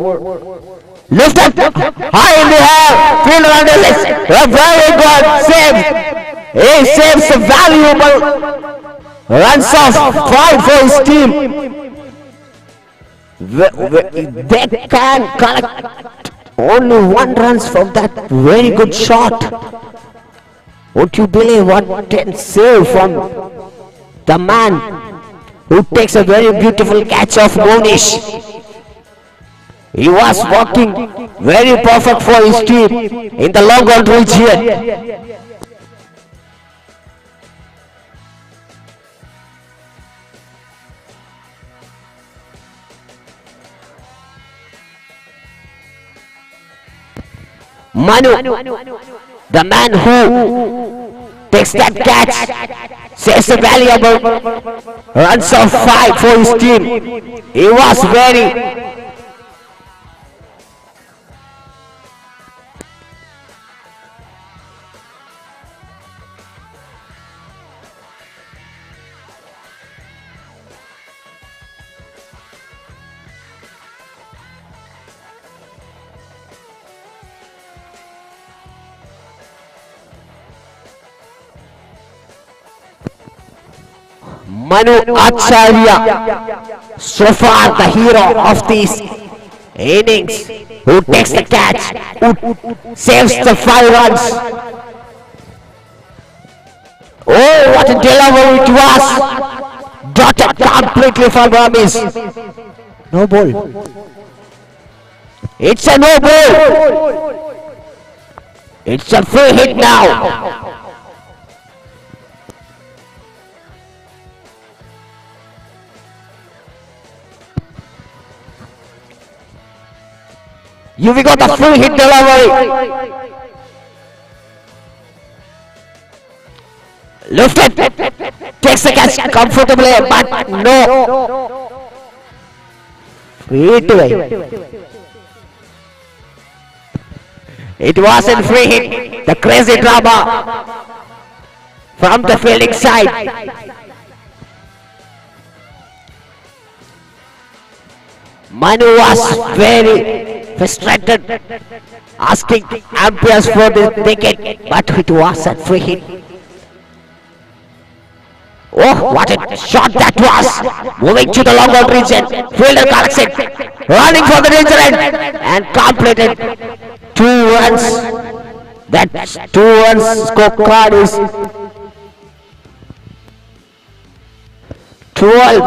Lifted high in the air. Fielder under this. A very good save. He saves a valuable runs of 5 for his team. They can collect only 1 runs from that very good shot. Would you believe what 10 save from the man who takes a very beautiful catch of Monish? He was working very perfect for his team in the long run region. Manu, the man who takes that catch, saves a valuable runs of 5 for his team. He was very Manu Acharya, so far the hero of these innings, who takes the catch, who saves the 5 runs. Oh, what a delivery it was! Dotted completely from Ramesh. No ball. It's a no ball. It's a free hit now. You we got the free hit delivery. Lifted, takes the catch comfortably, but no. Free to it. It wasn't free hit. The crazy drama from the fielding side. Manu was very frustrated, asking umpires for the ticket, but it was a free hit. Oh, what a shot that was! Moving to the long out region, fielder collects it, running for the danger end, and completed 2 runs. That 2 runs scorecard is 12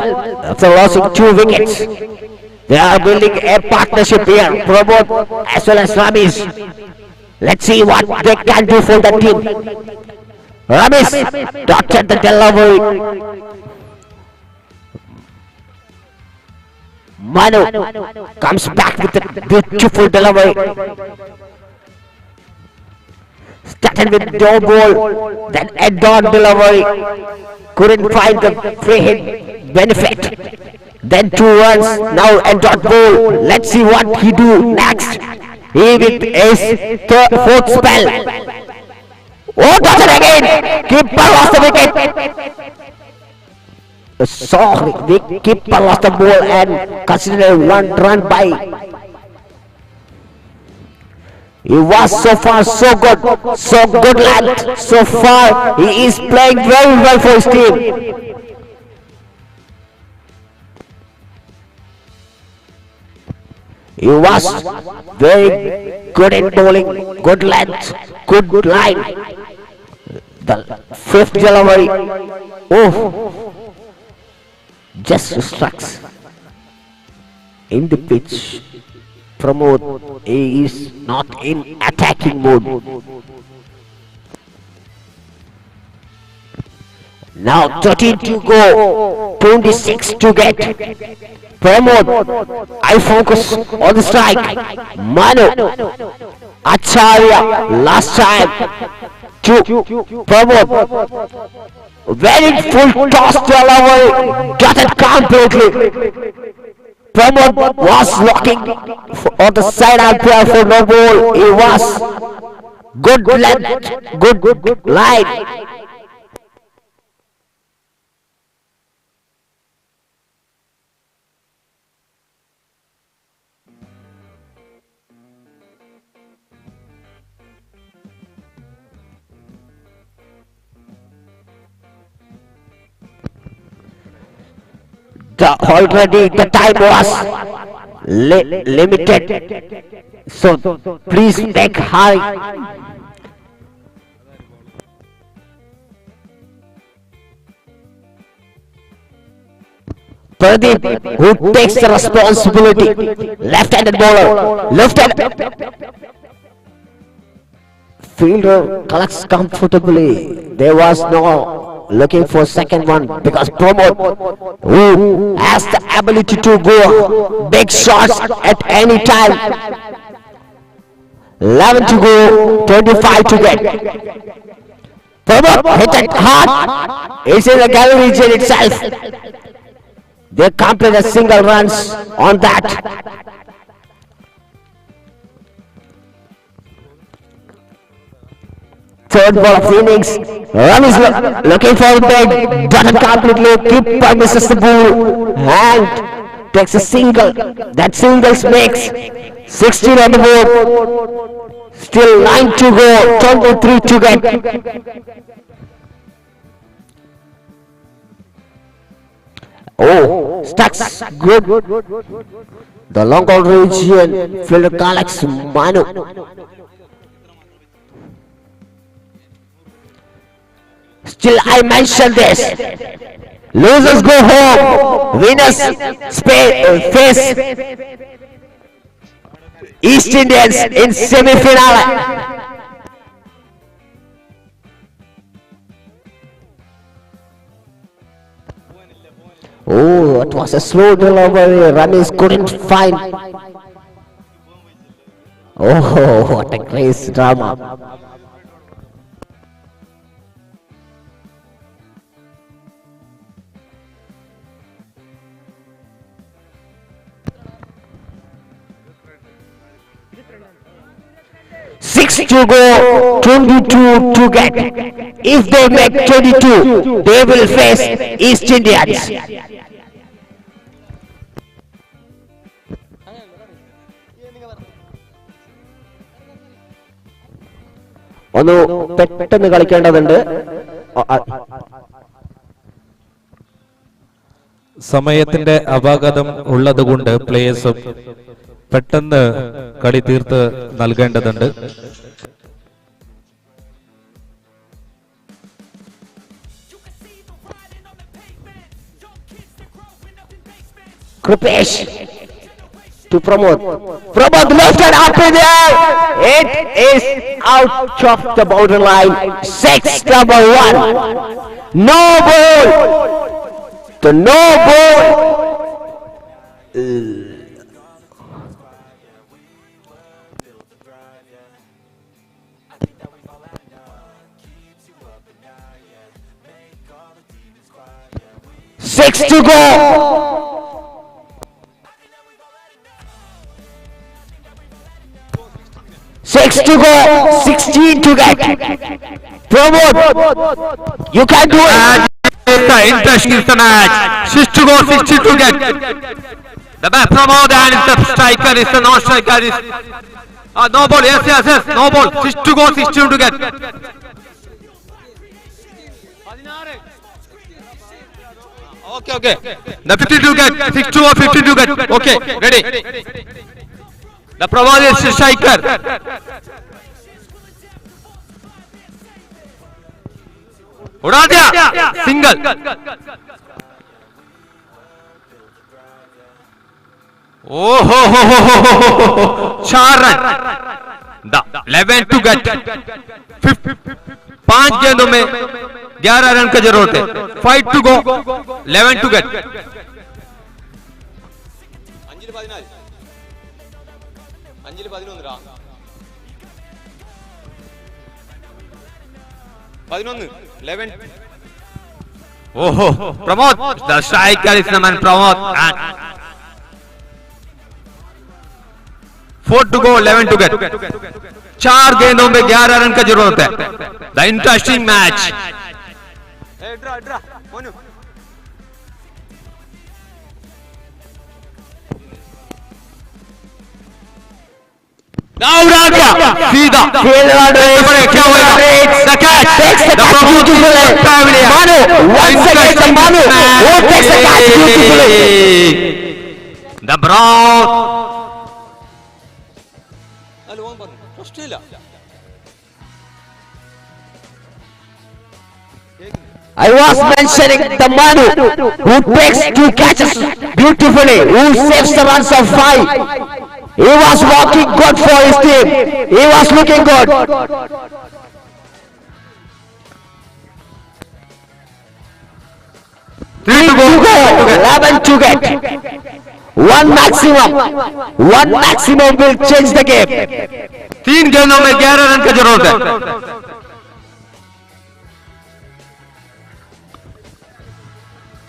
after losing 2 wickets. They are building a partnership here, Pramod as well as Ramesh. Let's see what they can do for the team. Ramesh dotted the delivery. Manu comes back with a beautiful delivery. Started with no ball, then a dot delivery. Couldn't find the free hit benefit. Then 2 runs, now a dot ball. Let's see what he do next. He with his fourth spell. Oh, got it again! Keeper lost the wicket. Sorry, the keeper lost the ball and considered 1 run by. He was so far so good lad. So far he is playing very well for his team. He was very good in bowling, good length, good line. The 5th delivery, oh, just strikes in the pitch. Pramod is not in attacking mode. Now 13 to go, 26 to get. Pramod, I focus on the strike. Manu Acharya last time to Pramod. Very full toss delivery, got it completely. Pramod was looking on the side umpire for no ball. He was good length, good line. Already the time was limited, so please make hurry. Pradeep, who takes the responsibility, left-handed bowler, left-handed fielder collects comfortably. There was no looking for second one because Pramod, who has the ability to go big shots at any time. 11 to go, 25 to get. Pramod hit it hard. It's in the gallery region itself. They complete a single runs on that. Third ball of the innings. Run is looking for the big, doesn't completely. Keeper misses the ball and takes a single. That singles makes 16 on the board. Still 9 to go, 23 to get. Oh, stacks good. The long haul region fielder collects Manu. Still, I mentioned this. Losers go home. Winners face East Indians in semi-finale. Oh, it was a slow delivery. Ramesh couldn't find. Oh, what a great drama. Six to go, 22 to get. If they make 22, they will face East Indians. ഒന്ന് പെട്ടെന്ന് കളിക്കേണ്ടതുണ്ട്. സമയത്തിന്റെ അപാകതം ഉള്ളതുകൊണ്ട് പ്ലേയേഴ്സും പെട്ടെന്ന് കളി തീർത്ത് നൽകേണ്ടതുണ്ട്. Kripesh to Pramod. Pramod left and up in the air. It is out of the boundary line. 6 number 1. No ball. The no ball. Six to go. 6 to go, 16 to get. Pramod, you can do it. The interest is the match. 6 to go, 16 to get. The back Pramod and the striker is the non-striker is no ball. Yes, yes, yes, no ball. 6 to go, 16 to get. Okay, okay. The 50 to get, 6 to go, 50 to get. Okay, ready. The Pramod is the striker. उड़ा दिया single. ओ हो हो हो हो, 4 run. 11 to get. 5 गेंदों में 11 run का जरूरत है. 5 to go, 11 to get. 11 11. Oh, Pramod, the striker is the man Pramod. And 4 to go, 11 to get. 4 गेंदों में 11 रन का जरूरत है. The interesting match. उड़ा दिया सीधा। क्या होगा? The catch. Takes the catch beautifully. Manu, once again the Manu who takes the catch beautifully. The brown. I was mentioning the Manu who takes two catches beautifully, who saves the runs of 5. He was walking good for his team. He was looking good. Three to go. 11 to get. One maximum. One maximum will change the game. 3 गेंदों में 11 run की जरूरत है।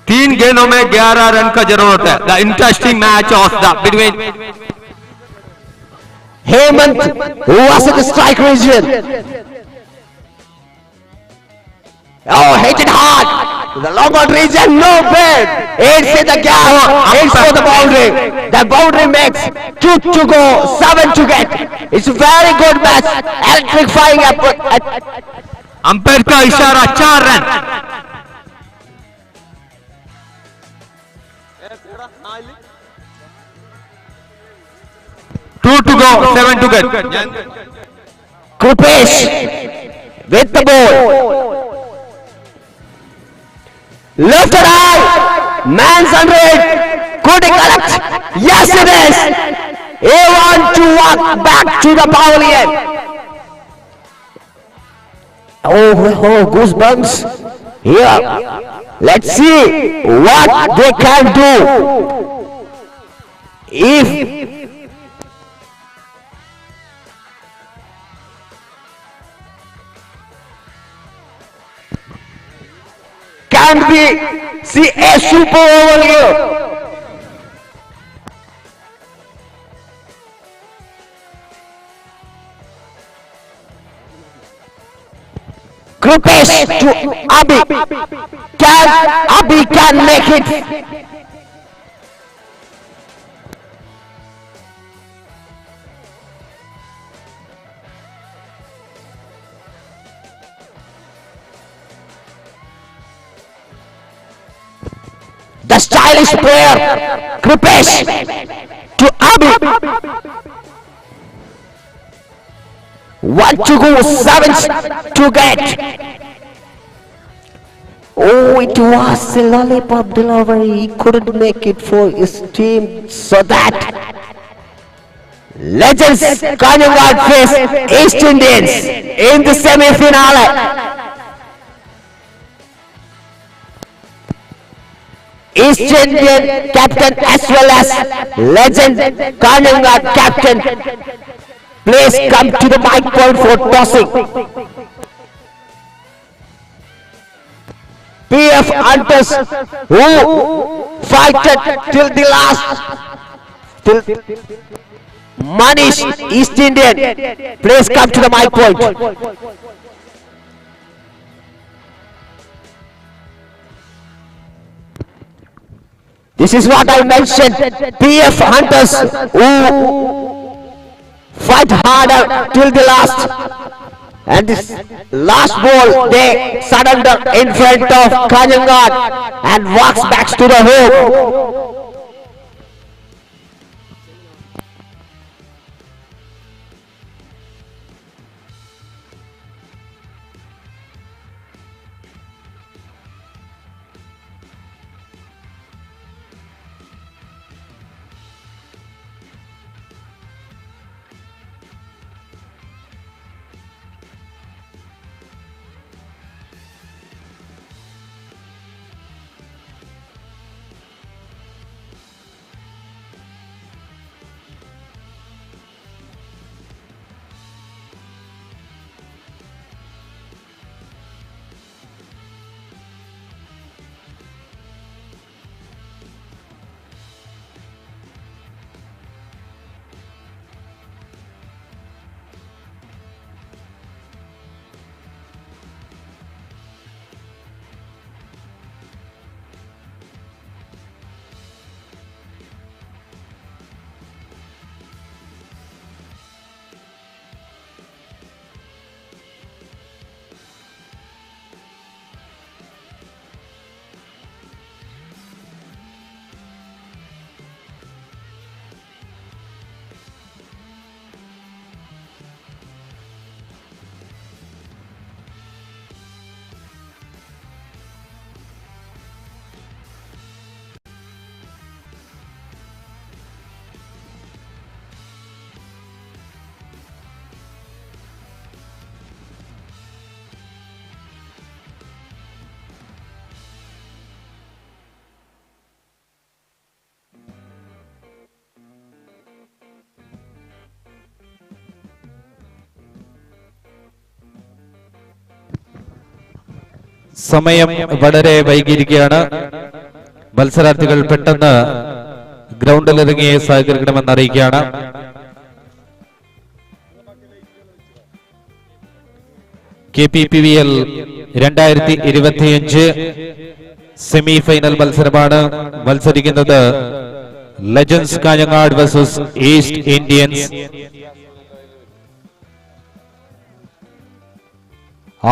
तीन गेंदों में 11 run का जरूरत है। The interesting match of the between Hemant, who was in the strike region. Oh, hit it hard. The long on region, no bid. It's in the gap. It's for the boundary. The boundary makes 2 to go, 7 to get. It's a very good match. Electrifying. Umpire का इशारा 4 run. Two to go, 7 to get. Krupesh with the ball. Left and right. Man's under it. Could he collect? Yes, it is. He wants to walk back to the pavilion. Oh, oh, goosebumps. Here, let's see what they can do. If can we see a super over here? Krupesh to Abhi. Can Abhi can make it? The stylish player Krupesh to Abhi. 1 to go, 7 to get. Oh, it was a lollipop delivery. He couldn't make it for his team, so that Legends Kanhangad face East Indians in the semi-finale. East Indian captain as well as Legend Kanhangad captain, please come to the mic point for tossing. PF Hunters who fighted till the last, till Manish East Indian, please come to the mic point. This is what I mentioned, PF Hunters who fight harder till the last, and this last ball they surrender in front of Kanhangad and walks back to the home. സമയം വളരെ വൈകിയിരിക്കുകയാണ്. മത്സരാർത്ഥികൾ പെട്ടെന്ന് ഗ്രൗണ്ടിൽ ഇറങ്ങി സഹകരിക്കണമെന്ന് അറിയിക്കുകയാണ്. KPPVL 2025 semi final മത്സരമാണ് മത്സരിക്കുന്നത്. Legends Kanhangad versus East Indians.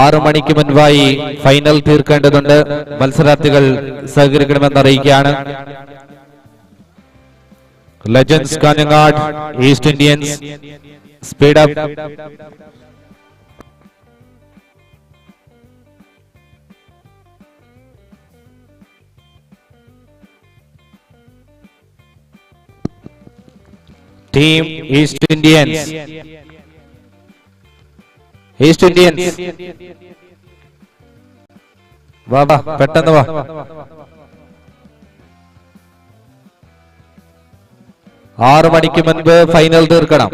6 മണിക്ക് മുൻപായി ഫൈനൽ തീർക്കേണ്ടതുണ്ട്. മത്സരാർത്ഥികൾ സഹകരിക്കണമെന്ന് അറിയിക്കുകയാണ്. Legends Kanhangad, East Indians, speed up. Team East Indians. East Indians. വാ വാ, പെട്ടെന്ന് വാ. 6 മണിക്ക് മുൻപ് ഫൈനൽ തീർക്കണം.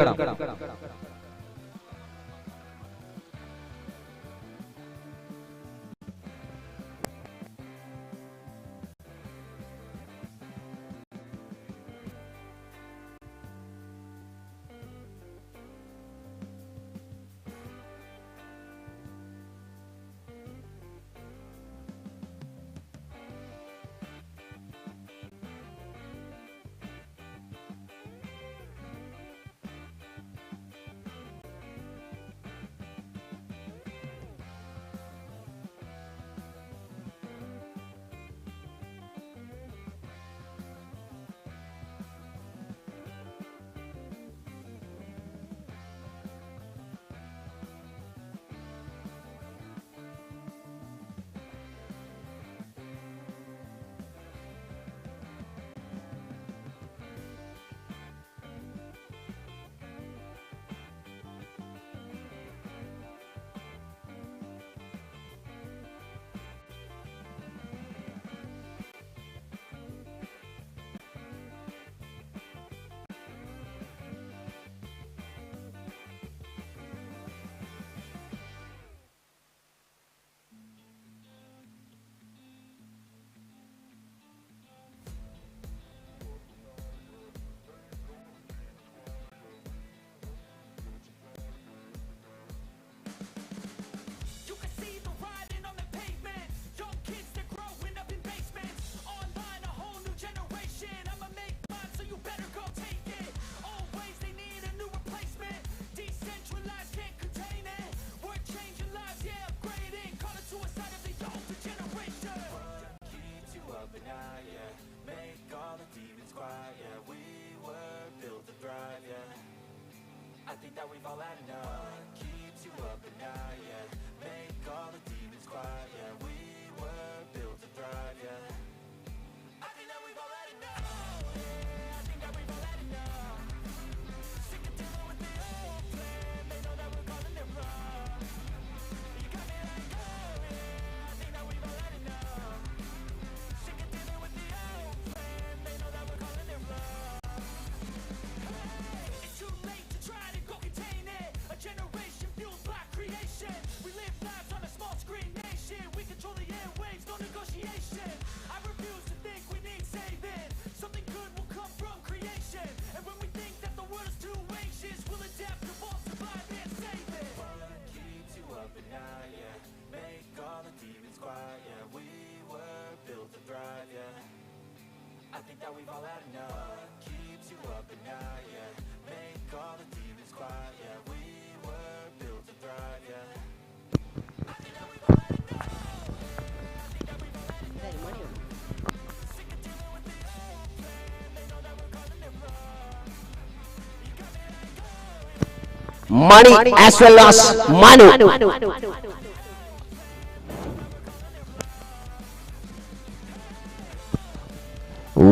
I think that we've all had enough. Keeps you up at night, yeah. Make all the demons quiet, yeah. We were built to thrive, yeah. I think that we've all had enough. Yeah, I think that we've all had enough. Sick of dealing with the old plan. They know that we're calling it wrong. You got me like, oh yeah. I think that we've all had enough. Sick of dealing with the old plan. They know that we're calling it wrong. Hey, it's too late to try to go contain it. A generation fueled by creation. We live lives on a small screen nation. We control the airwaves, no negotiation. I refuse to think we need saving. Something good will come from creation. And when we think that the world is too anxious, we'll adapt, evolve, survive, and save it. What keeps you up at night, yeah? Make all the demons quiet, yeah. We were built to thrive, yeah. I think that we've all had enough. What keeps you up at night, yeah? Make all the demons quiet, yeah. We were built to thrive, yeah. Mani as well as Manu.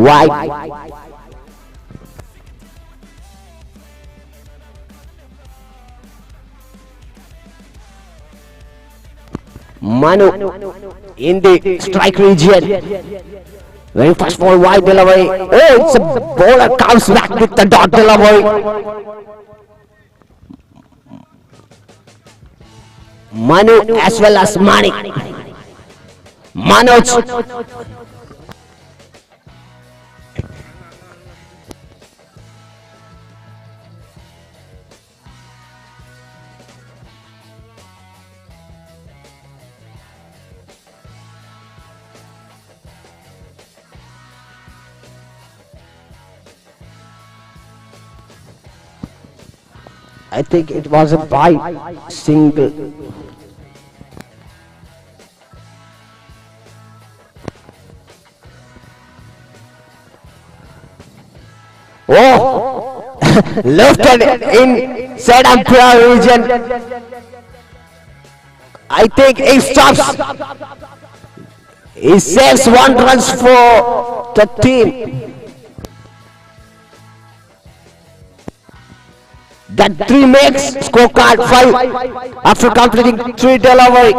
Wide. Manu in the strike region. Very fast ball, wide delivery. Oh, it's a bowler comes back with the dot delivery. Manu as well as Mani. Manoj. I think it was a by single. Oh, left and inside umpire region. I think he stops. He saves 1 run for the team. That 3 makes scorecard 5 after completing 3 delivery.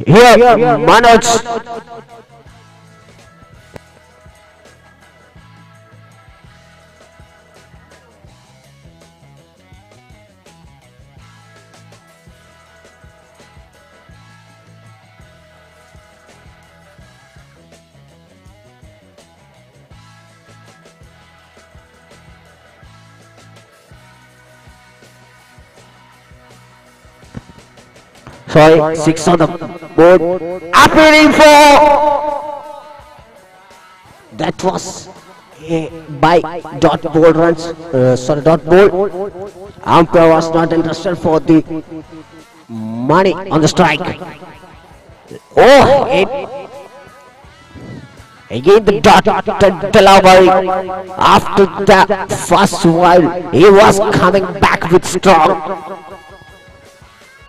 Here, Manoj. Sorry, 6 on the board. Appealing for. That was a by dot ball runs. Sorry, dot ball. Umpire was not interested for the money on the strike. Oh, it again the dot delivery. After the first while, he was coming back with strong.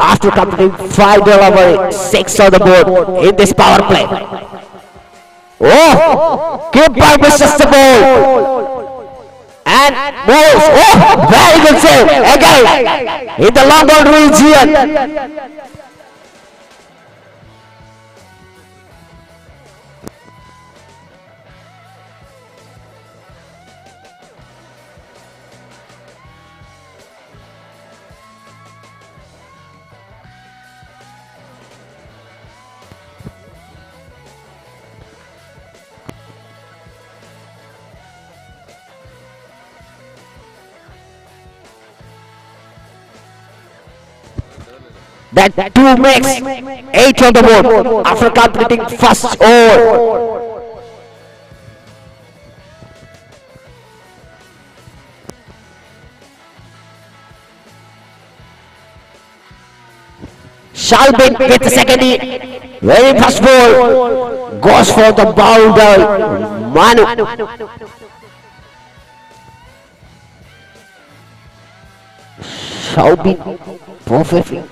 After completing 5 delivery, 6 on the board in this power play. Oh, keeper misses the ball and moves. Oh, very good save again in the long ball region. That 2 makes 8 on the board after completing first over. Shalbin with the second very first ball goes for the boundary. Manu. Shalbin perfectly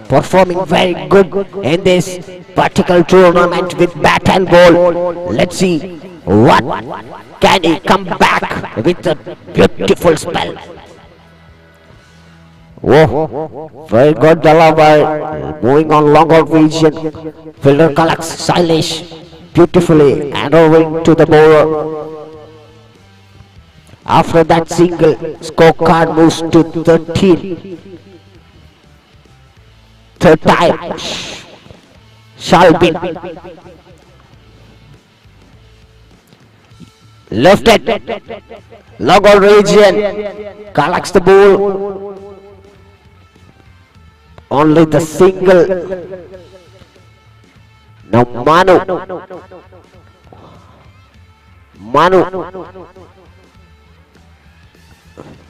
performing very good in this particular tournament with bat and ball. Let's see what can he come back with a beautiful spell. Oh, very good delivery. Moving on longer region. Fielder collects Sailesh beautifully and over to the bowler. After that single, scorecard moves to 13. Third time, Shalbin. Left it, logo region, collects the ball. Only the single. Now Manu. Manu.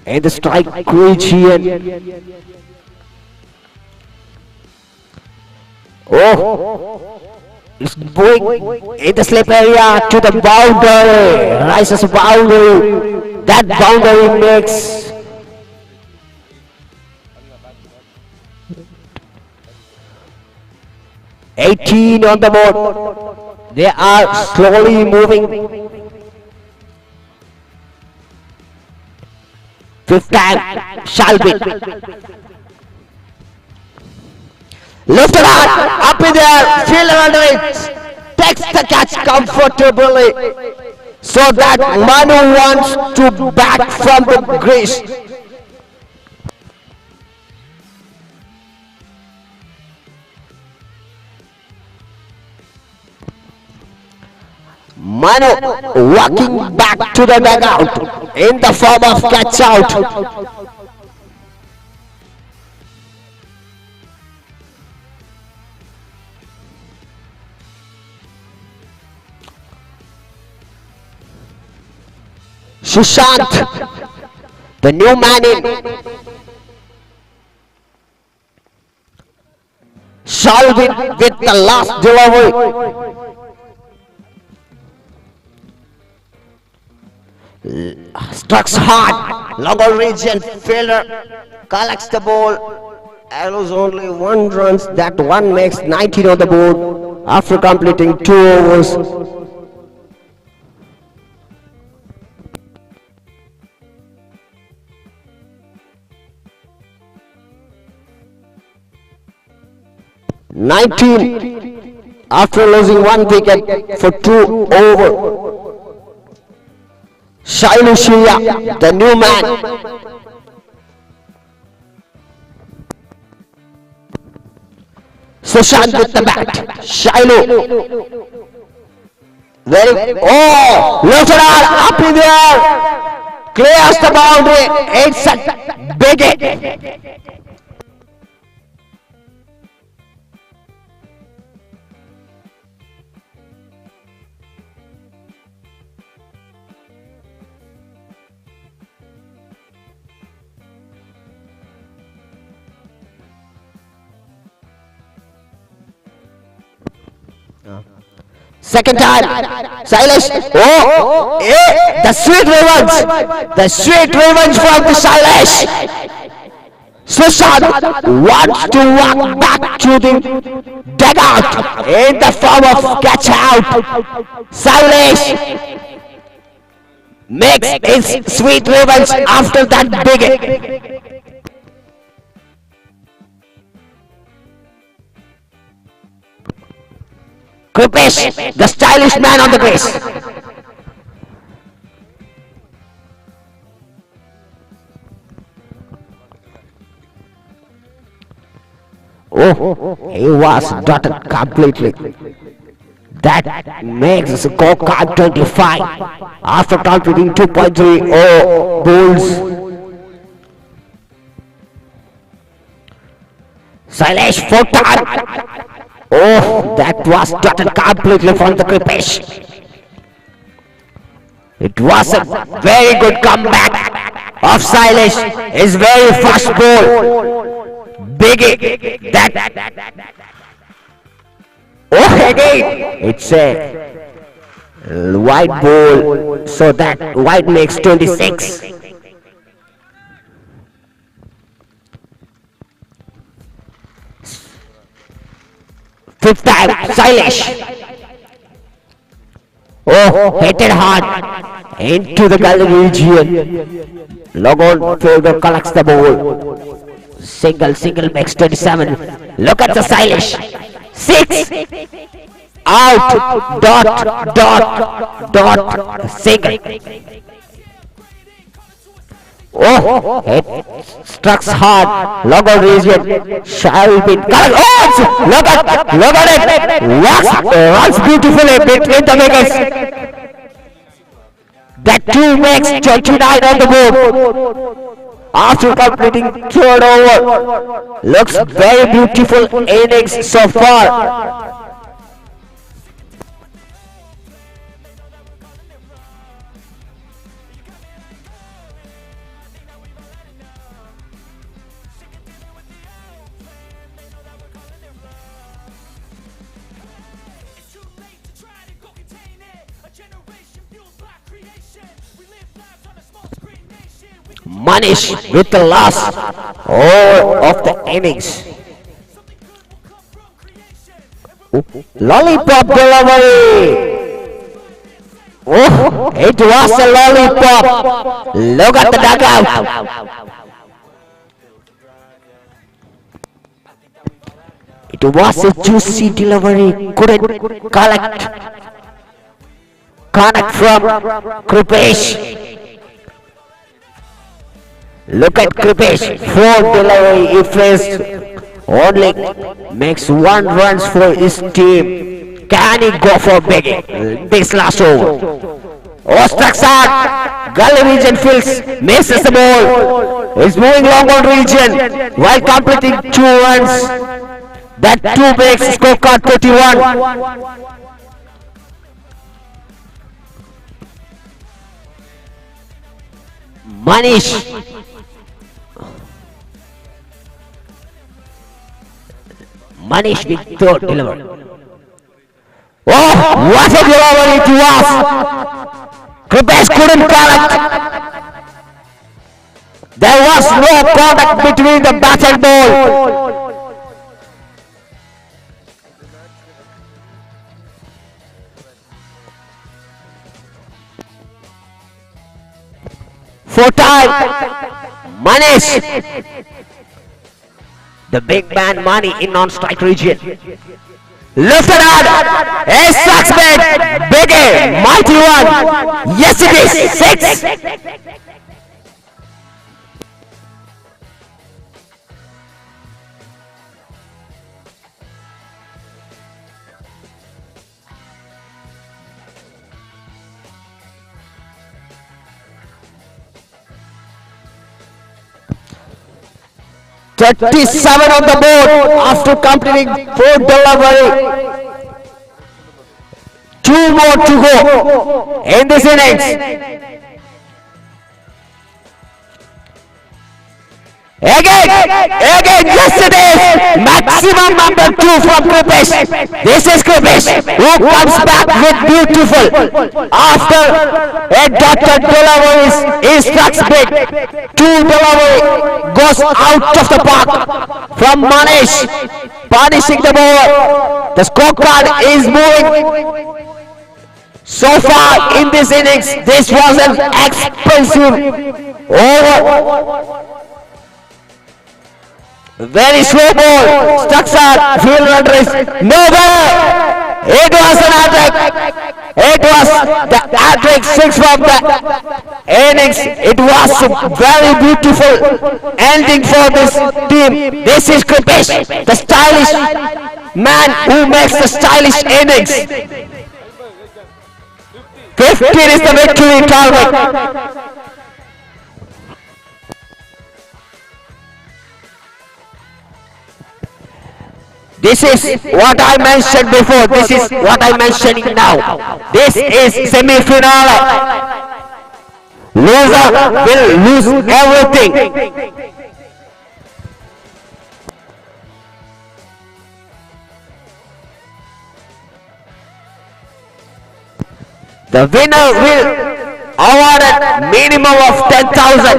In the strike region. Oh, it's going in the slip area to the boundary. Rises boundary. That boundary makes 18 on the board. They are slowly moving. Fifth time, Shalbin. Left it out, up in the air, fielder under it, takes the catch comfortably, so that Manu wants to back from the crease. Manu walking back to the dugout in the form of catch out. Sushant, the new man in. Shalvin with the last delivery. Strikes hard, longer region fielder collects the ball, allows only 1 run. That one makes 19 on the board after completing 2 overs. 19 after losing 1 wicket for 2 over. Shailu Shia, the new man. Sushant with the bat. Shailu. Oh, lifted up in the air. Clears the boundary. It's a big hit. Second time, Shailesh. Oh, yeah, the sweet revenge. The sweet revenge from the Shailesh. Sushant wants to walk back to the dugout in the form of catch out. Shailesh makes his sweet revenge after that big hit. Kripesh, the stylish man on the crease. Oh, he was dotted completely. That makes the scorecard 25 after completing 2.30 goals. Shailesh Fotar. Oh, that was dotted completely from the Kripesh. It was a very good comeback of Shailesh. His very first ball. Biggie. That. Oh, again. It's a white ball. So that white makes 26. Fifth time, Shailesh. Oh, hit it hard into the gully region. Logon fielder collects the ball. Single makes 27. Look at the Shailesh. 6. Out. Dot. Dot. Dot. Single. Oh, it strikes hard. Logo region shall be. Oh, look at it. Runs beautifully between the wickets. That 2 makes 29 on the board. After completing third over, looks very beautiful innings so far. Manish with the last over of the innings. Lollipop delivery. Oh, it was a lollipop. Look at the dugout. It was a juicy delivery. Couldn't collect. Connect from Kripesh. Look at Kripesh, 4 delivery he faced, only makes 1 run for his team. Can he go for big this last over? Ostraxad, gully region fills, misses the ball. Is moving long on region while completing 2 runs. That 2 makes scorecard 31. Manish. Manish with third delivery. Oh, what a delivery it was! Kripesh couldn't collect. There was no contact between the bat and ball. For time, Manish, the big man Mani in non-strike region. Lifted out, a suspect, big A, mighty one. Yes, it is 6. 37 on the board after completing 4 delivery. 2 more to go in this innings. Again, yes it is. Maximum number 2 from Kripesh. This is Kripesh who comes back with beautiful after a dotted delivery. He strikes big. 2 delivery goes out of the park from Manish, punishing the ball. The scorecard is moving. So far in this innings, this was an expensive over. Very slow ball, Struxar, field runner is nowhere. It was an attack. It was the hat-trick 6 from the innings. It was a very beautiful ending for this team. This is Kripesh, the stylish man who makes the stylish innings. 15 is the victory target. This is what I mentioned before. This is what I'm mentioning now. This is semi-finale. Loser will lose everything. The winner will award a minimum of 10,000.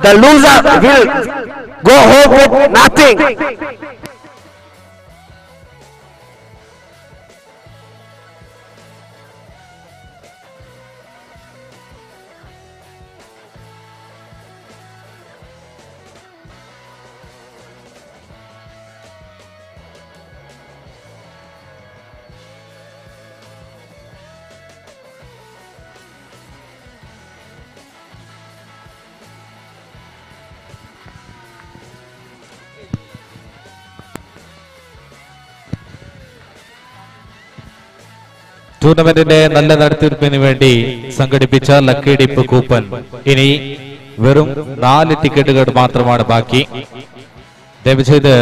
The loser will go home with nothing. ടൂർണമെന്റിന്റെ നല്ല നടത്തിപ്പിന് വേണ്ടി സംഘടിപ്പിച്ച lucky dip coupon ഇനി വെറും 4 ടിക്കറ്റുകൾ മാത്രമാണ് ബാക്കി. ദയവുചെയ്ത്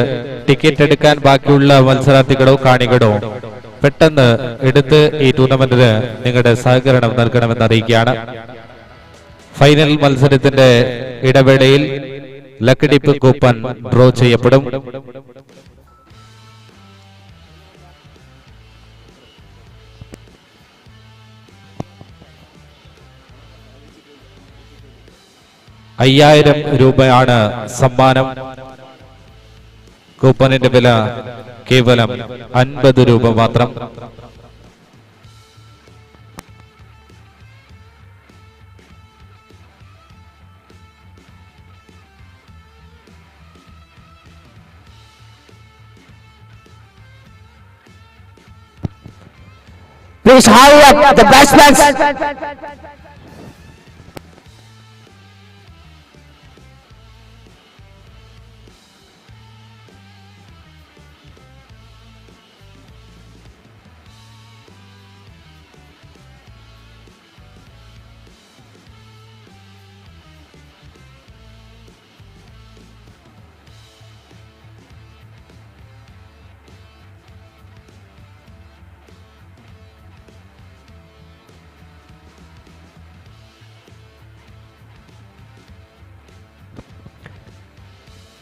ticket എടുക്കാൻ ബാക്കിയുള്ള മത്സരാർത്ഥികളോ കാണികളോ പെട്ടെന്ന് എടുത്ത് ഈ ടൂർണമെന്റിന് നിങ്ങളുടെ സഹകരണം നൽകണമെന്ന് അറിയിക്കുകയാണ്. ഫൈനൽ മത്സരത്തിന്റെ ഇടവേളയിൽ ലക്കി ഡിപ്പ് കൂപ്പൺ ഡ്രോ ചെയ്യപ്പെടും. $5000 രൂപയാണ് സമ്മാനം. കൂപ്പണിന്റെ വില കേവലം 50 രൂപ മാത്രം. Please hurry up, the batsmen.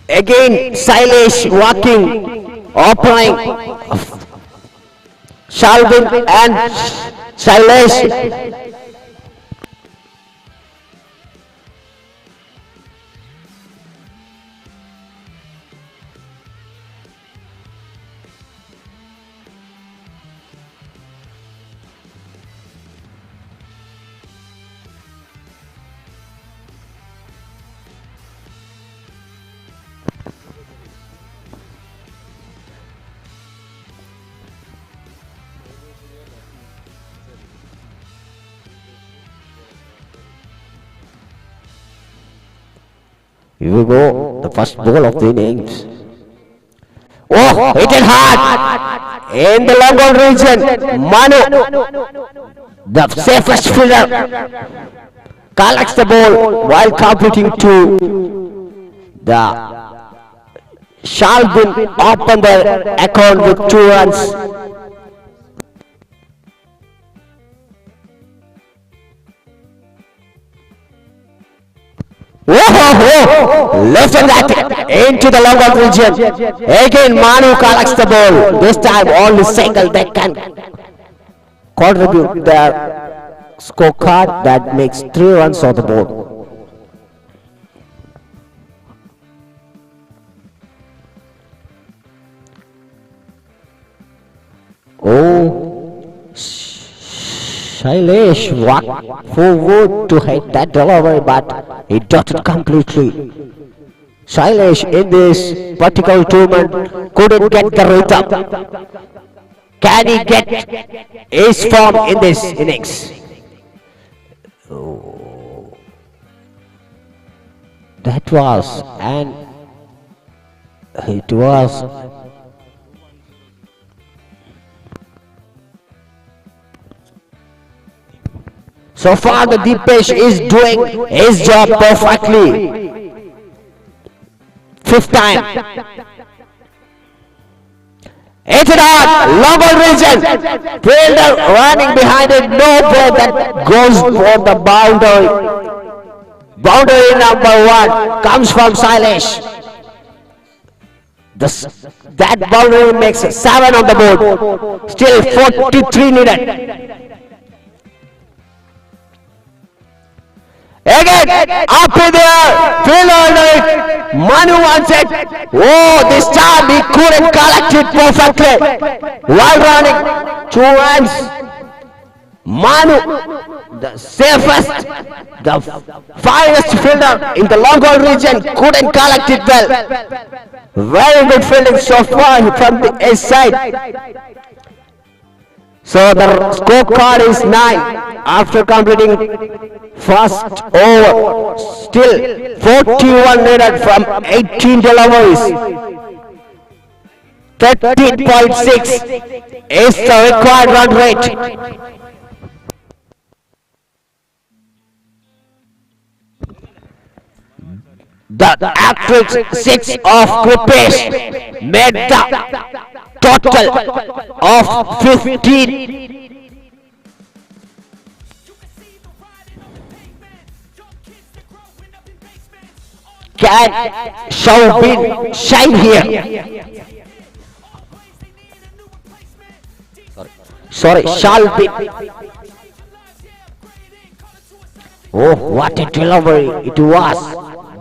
Again, Sailesh walking, opening. Shalvin and Sailesh. Here we go, the first ball of the innings. Oh, hit it hard in the long ball region. Manu, the safest fielder, collects the ball while competing to the Shalvin open the account with 2 runs. Whoa, left and that into the long ball region. Again, Manu collects the ball. This time, only single that can contribute their scorecard that makes 3 runs on the board. Oh, Shailesh walked forward to hit that delivery, but he dotted completely. Shailesh in this particular tournament couldn't get the rhythm. Can he get his form in this innings? Oh. That was, and it was so far the Deepesh is doing his job perfectly. 5th time. Hit it hard, long ball region. Fielder running behind it, no ball that goes for the boundary. Boundary number 1 comes from Sailesh. That boundary makes 7 on the board. Still 43 needed. Again, up in the air, fielder under it. Manu wants it. Oh, this time he couldn't collect it perfectly. While running, 2 runs. Manu, the safest, the finest fielder in the long ball region, couldn't collect it well. Very good fielding so far from the A side. So the scorecard is 9 after completing first over. Still 41 needed from 18 deliveries. 13.6 is the required run rate. The average 6 of Kripesh made the total of 15. Can Shaubin shine here? Sorry, Shalbin. Oh, what a delivery it was.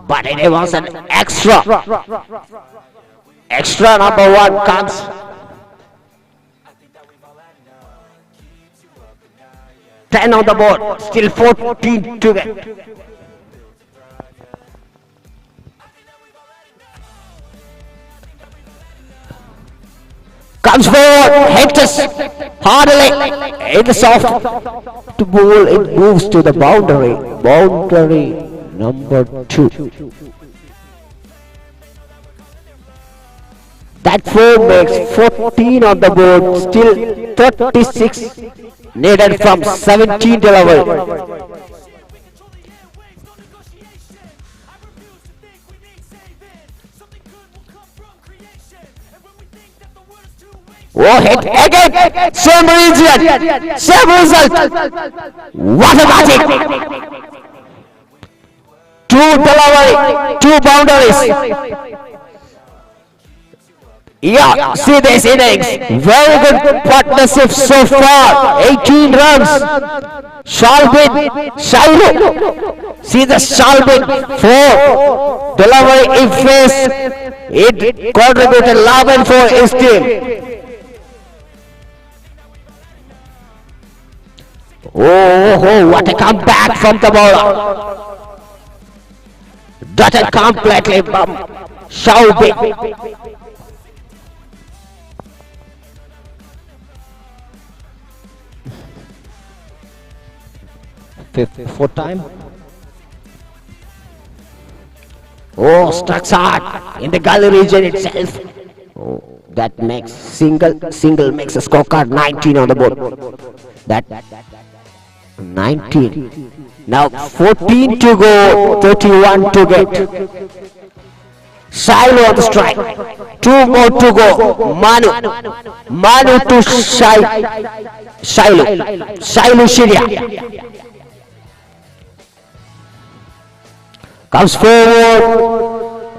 But it was an extra. Extra number 1 comes. 10 on the board, still 14 to get. Comes forward, hits us hardly in the soft ball. It moves to the boundary. Boundary number 2. That 4 makes 14 on the board, still 36 needed from 17 delivery. Oh, hit again, same region, same result. What a magic! 2 delivery, 2 boundaries. Yeah, see this innings. Very good partnership so far. 18 runs. Shalbin, Shiloh. See the Shalbin, 4. Delivery in face. It contributed 11 for his team. Oh, what a comeback from the bowler. Dotted completely from Shalbin. Fifth, fourth time. Oh, strikes hard in the gully region itself. Oh, that makes single makes a scorecard 19 on the board. That 19. Now 14 to go, 31 to get. Shiloh on the strike. 2 more to go. Manu to Shiloh. Shiloh Shiria. Comes forward.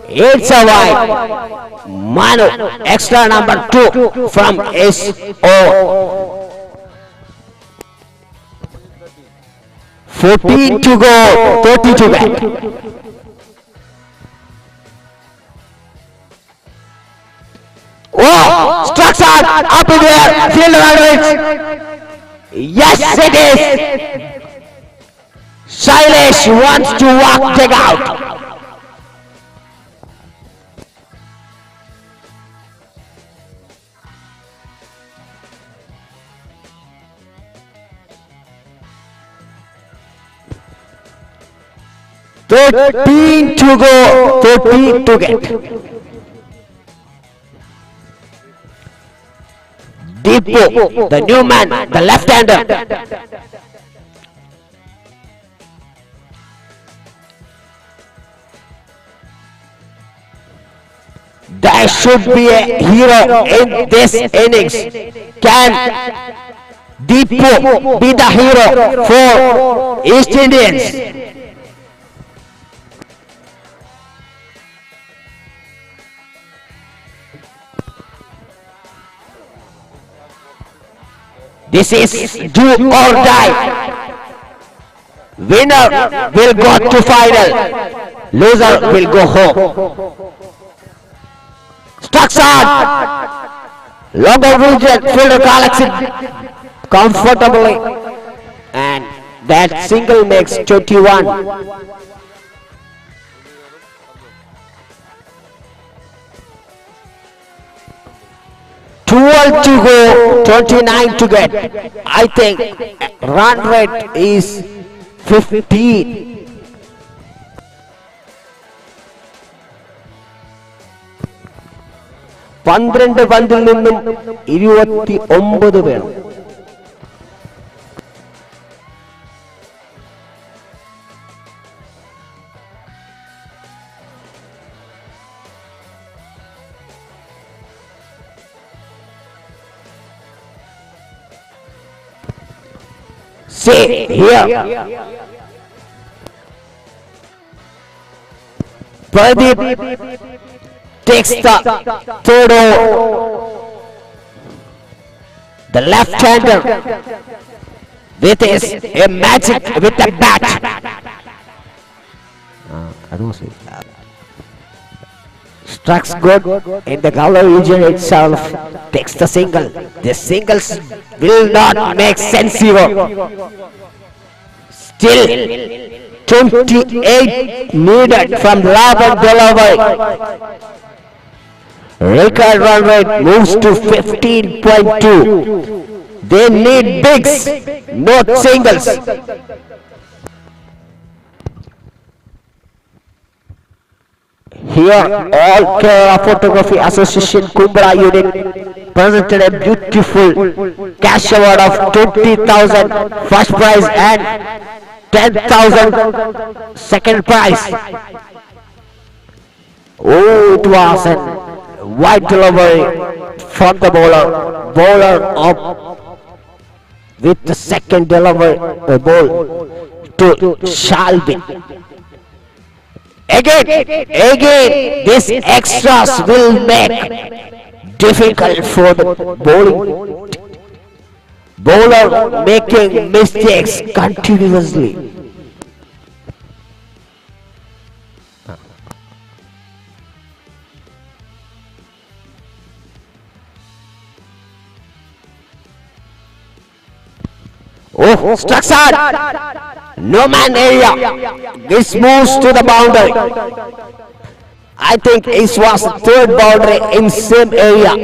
It's a wide. Manu, extra number 2 from SO. 14 to go, 30 to get. Oh, strikes out, up in the air, field average. Yes, it is. Shailesh wants to walk take out. $13 to go, 13 to get. Deepu, the new man, the left-hander. There should be a hero in this innings. Can Deepu be the hero for East Indians? This is do or die. Winner will go to final. Loser will go home. Strikes on. Longer region, fielder collects it comfortably. And that single makes 21. 12 to go, 29 to get. I think run rate is 15. 12 പന്തിൽ നിന്നും 29 വേണം. See here, Pradeep takes the third over. The left-hander with his a magic with the bat. Strikes good in the gully region itself, takes the single. The singles will not make sense here. Still 28 needed from Laban delivery. Record run rate moves to 15.2. They need bigs, not singles. Here, All Kerala Photography Association Kumbla unit presented a beautiful cash award of 20,000 first prize and 10,000 second prize. Oh, it was a wide delivery from the bowler. Bowler up with the second delivery ball to Shalbin. Again, this extras will make Difficult for the bowling bowler, making mistakes continuously. Oh, strikes hard. No man area. This moves to the boundary. I think it was the third boundary in same area.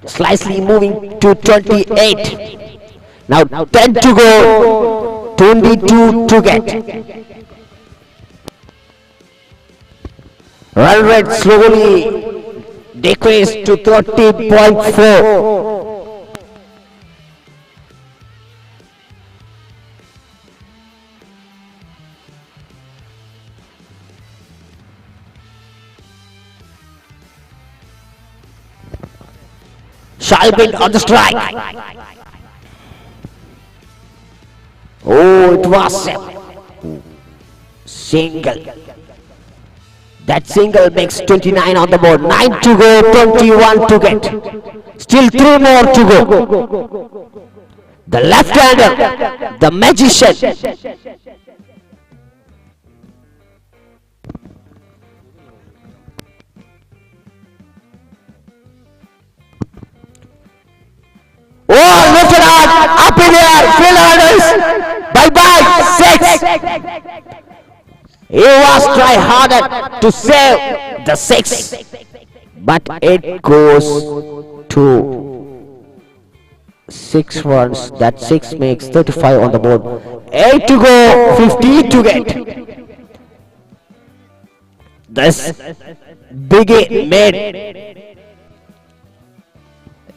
Slightly moving to 28. Now 10 to go, 22 to get. Run rate slowly decreased to 30.4. Shalbin on the strike. Oh, it was a single. That single makes 29 on the board. 9 to go, 21 to get. Still 3 more to go. The left-hander, the magician. Oh, lifted up in the air, field bye-bye, 6. He was try harder to save the 6, but it goes to 6 runs. That 6 makes 35 on the board. 8 to go, 15 to get. This biggie made.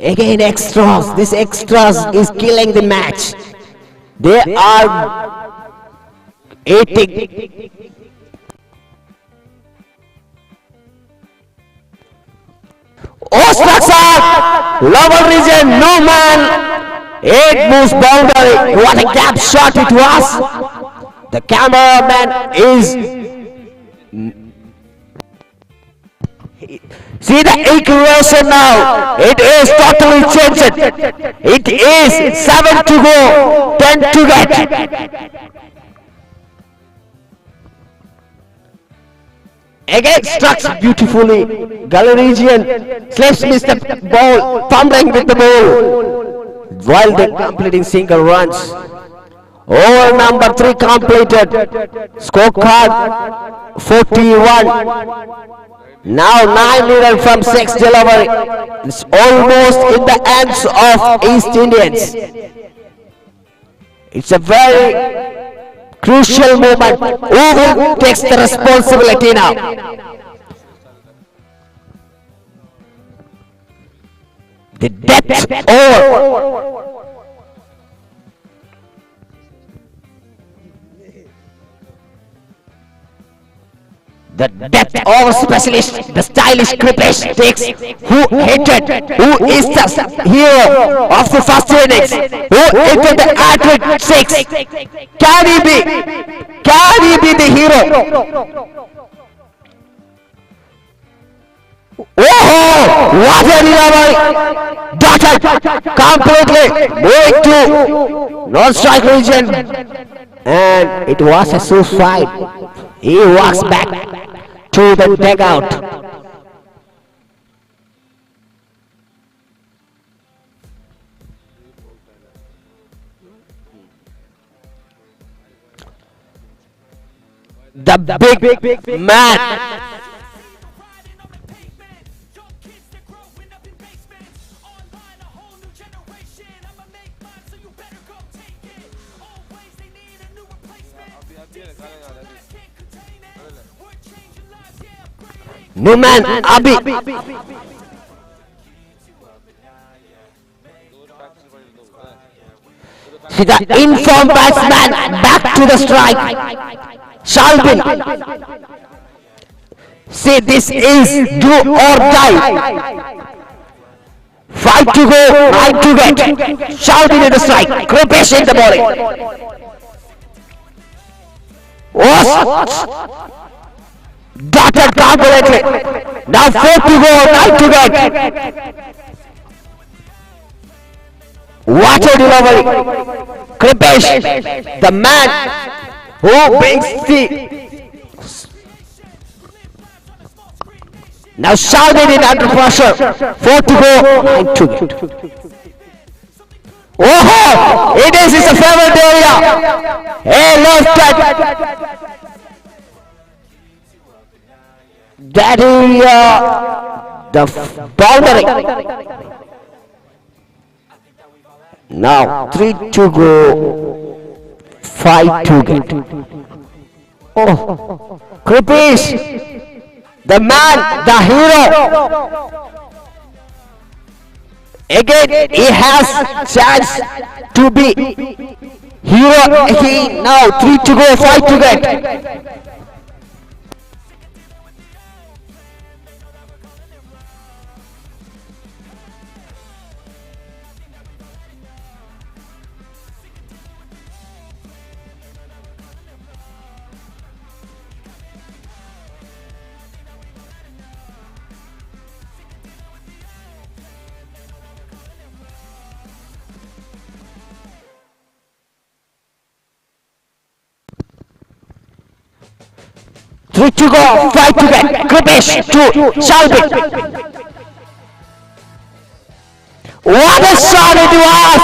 Again extras. This extras is killing the match. They are 80. Oh, strikes out! Lower region, no man. 8 moves boundary. What a gap shot it was. The cameraman is... See the equation now. It is totally changed. It is 7 to go, 10 to get. Again strikes beautifully. Gallery slips missed the ball, fumbling with the ball while they're completing single runs. Over number 3 completed. Scorecard 41. Now 9 leader from 6 delivery. It's almost in the hands of East Indians. It's a very crucial moment. Who will take the responsibility now? The depth over. The depth over specialist, the stylish Kripesh takes, who hated, who is the hero of the first innings, who hated the hat-trick 6. Can he be? Can he be the hero? Oh, what a delivery! Dotted completely, moving to non-strike region, and it was a suicide. He walks back to the dugout. The big man. Newman Abi. See the informed batsman back to the strike. Shalbin. See, this is do or die. 5 to go, 9 to get. Shalbin in the strike. Kripesh in the bowling. Was dotted confidently. Now 4 to go, 9 to get. What a delivery. Kripesh, the man who brings the... Now shouted it under pressure. 4 to go, 9 to get. Oh, it is his favorite area. He left that area, the boundary. Now 3 to go, 5 to get. Oh, Kripesh, the man, the hero. Again, he has chance to be hero again. Now 3 to go, 5 to get. Three to go, 5 to get. Kripesh to Shalvik. What a shot it was!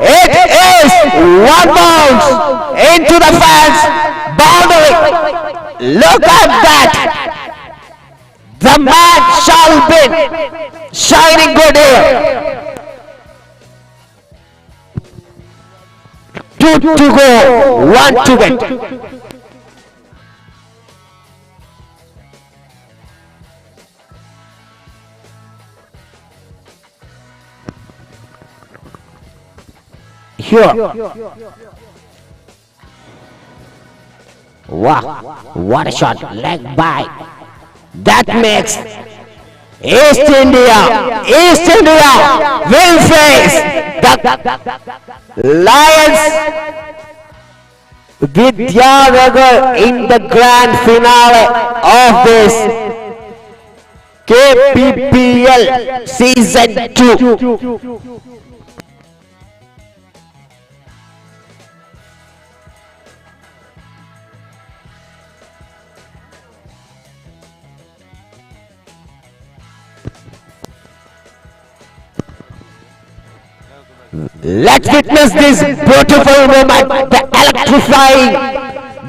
It is 1 bounce into the fence boundary. Look at that! The man Shalvik shining good here. 2 to go, 1 to get. Here. Wow, what a shot, leg by. That makes East India will face the Lions Vidyanagar in the grand finale of this KPPL Season 2. Let's witness this beautiful moment, the electrifying,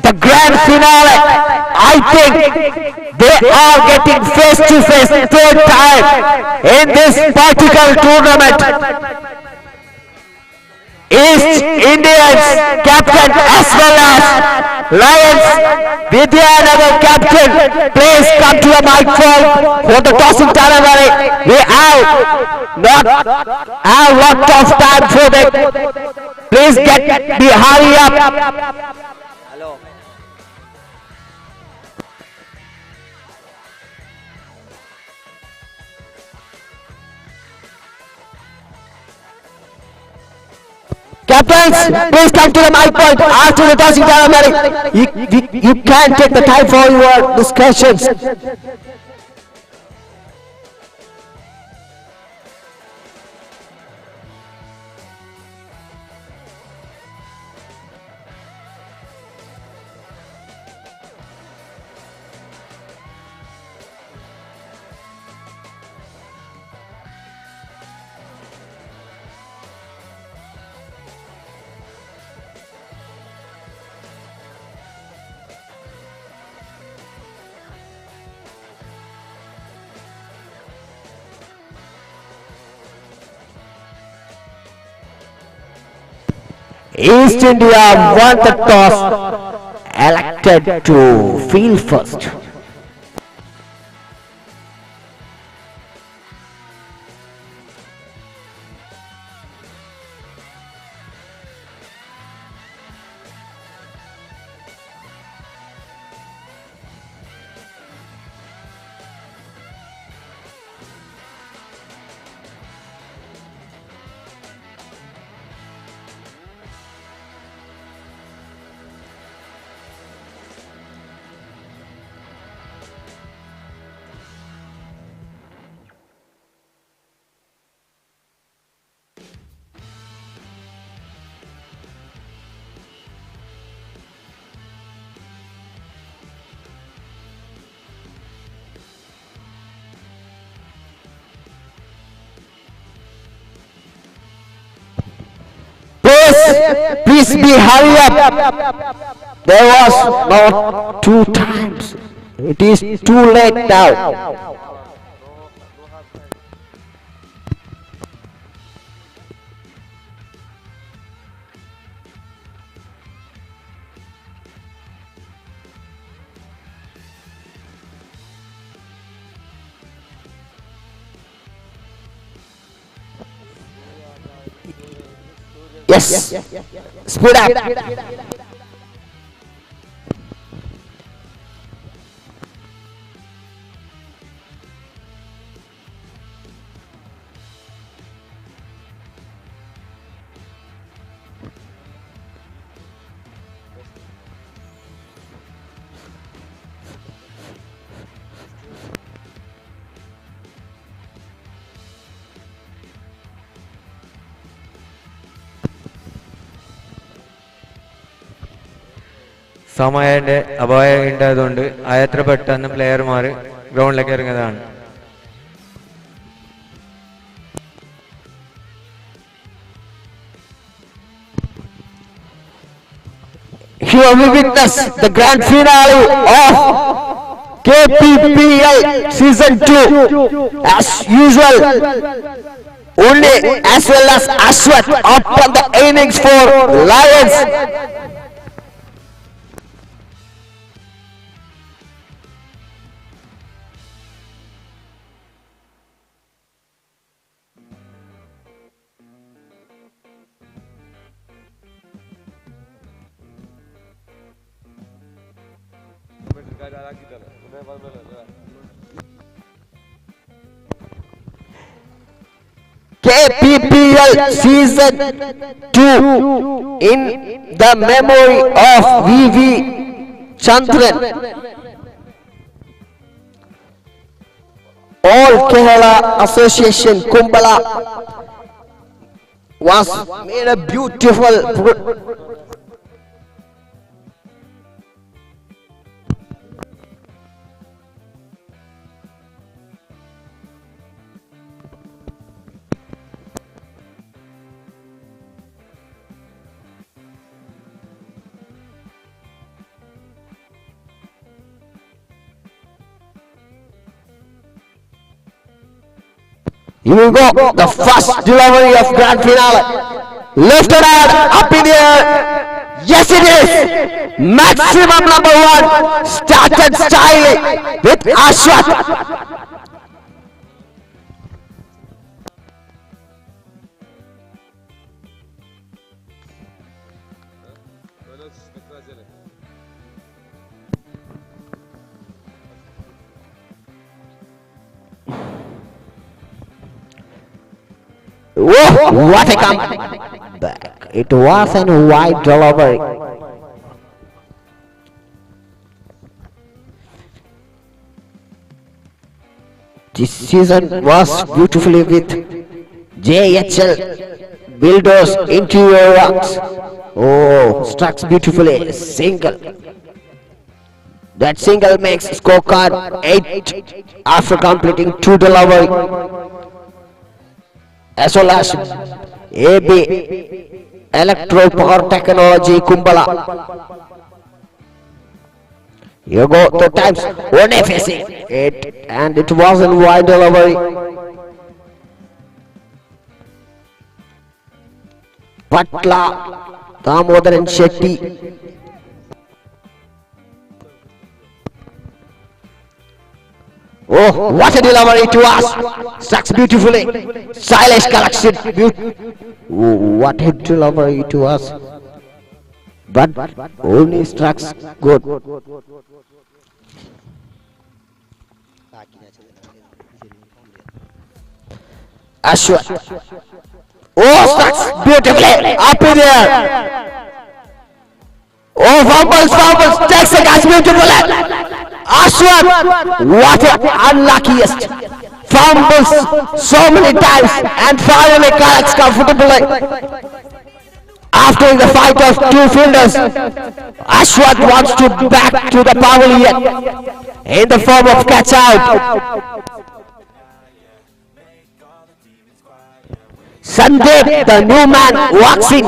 the grand finale. I think they are getting face to face third time in this particular tournament. East Indians captain as well as Lions Vidyanagar captain, please come to the microphone for the tossing ceremony. We have not a lot of time for that. Please get the hurry up. Captains, please come to the mic point after the tossing ceremony. You can't take the time for your discussions. East India won the toss, elected to field first. Players, please be hurry up. There was not two times. It is too late now. Yes. Speed up. സമയന്റെ അപായം ഉണ്ടായതുകൊണ്ട് അയത്ര പെട്ടെന്ന് പ്ലെയർമാർ ഗ്രൗണ്ടിലേക്ക് ഇറങ്ങുന്നതാണ്. Here we witness the grand finale of KPPL Season 2. As usual, Unni as well as Ashwath open the innings for Lions. KPPL Season 2 in the memory of V.V. Chandran. All Kerala Association Kumbala was made a beautiful Here we go, the first delivery of grand finale. Lifted out, up in the air. Yes, it is. Maximum number 1 started styling with Ashwath. Whoa, what a comeback. It was a wide delivery. This season was beautifully with JHL Builders Interior Works. Oh, strikes beautifully. Single. That single makes scorecard 8 after completing 2 delivery. As well as AB Electro Power Technology Kumbala. Here go 2 times, 1 facing it, and it was in wide delivery. Patla Damodaran Shetty. Oh, what a delivery to us! Sucks beautifully. Silesh collects it. Oh, what a delivery to us. But only strikes good. Ashwath. Oh, strikes beautifully. Up in the air. Oh, fumbles, takes the catch beautifully. Ashwath, what an unluckiest. Fumbles so many times and finally collects comfortably. After the fight of 2 fielders, Ashwath wants to back to the pavilion in the form of catch out. Sandeep, the new man, walks in.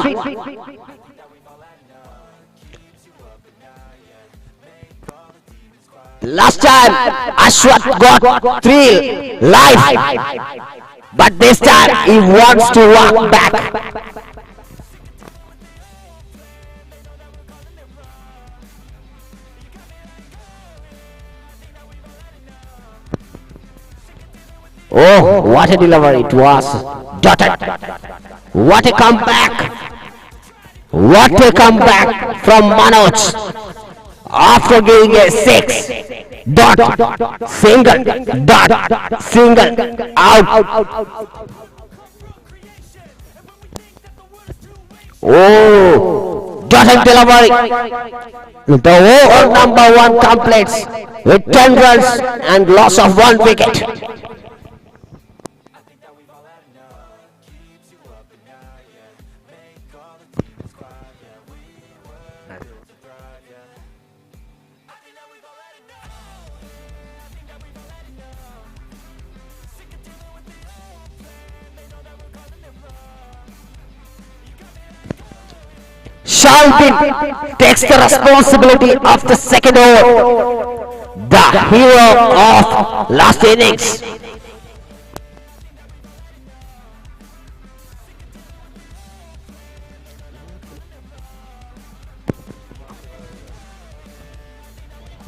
Last time Ashwath got 3 life, but this time he wants to walk back. Oh, what a delivery it was. Dotted. What a comeback. What a comeback from Manoj. After giving a 6, dot, single, dot, single, out. Oh, dotted delivery. The over number 1 completes with 10 runs and loss of 1 wicket. Shalbin takes the responsibility of the second over, the hero of last innings.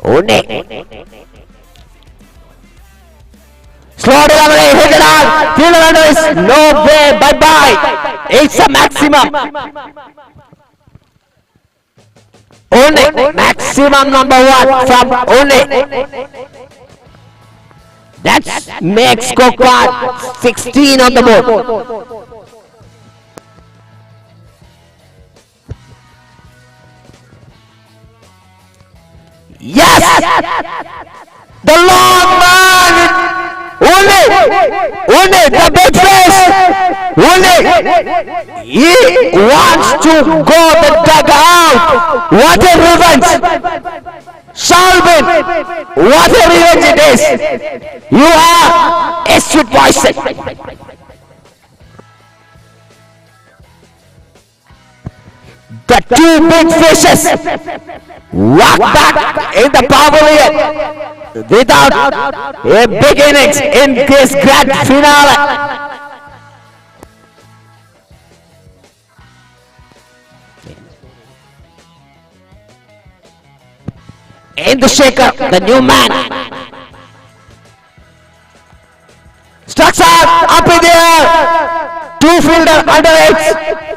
Unni. Slow delivery, hit it out. Fielder is no way, bye bye. It's a maximum. Unni, maximum number 1 from Unni. That makes scorecard 16 on the board. Yes! The long man! Unni! Unni, the big face! Unni! He wants to go the dugout! What a revenge! Shalvin! What a revenge it is! You are a sweet poison! The two big fishes walk back in the pavilion without a big innings in this grand finale. In the shaker, the new man strikes out up in the air. Two fielder under it.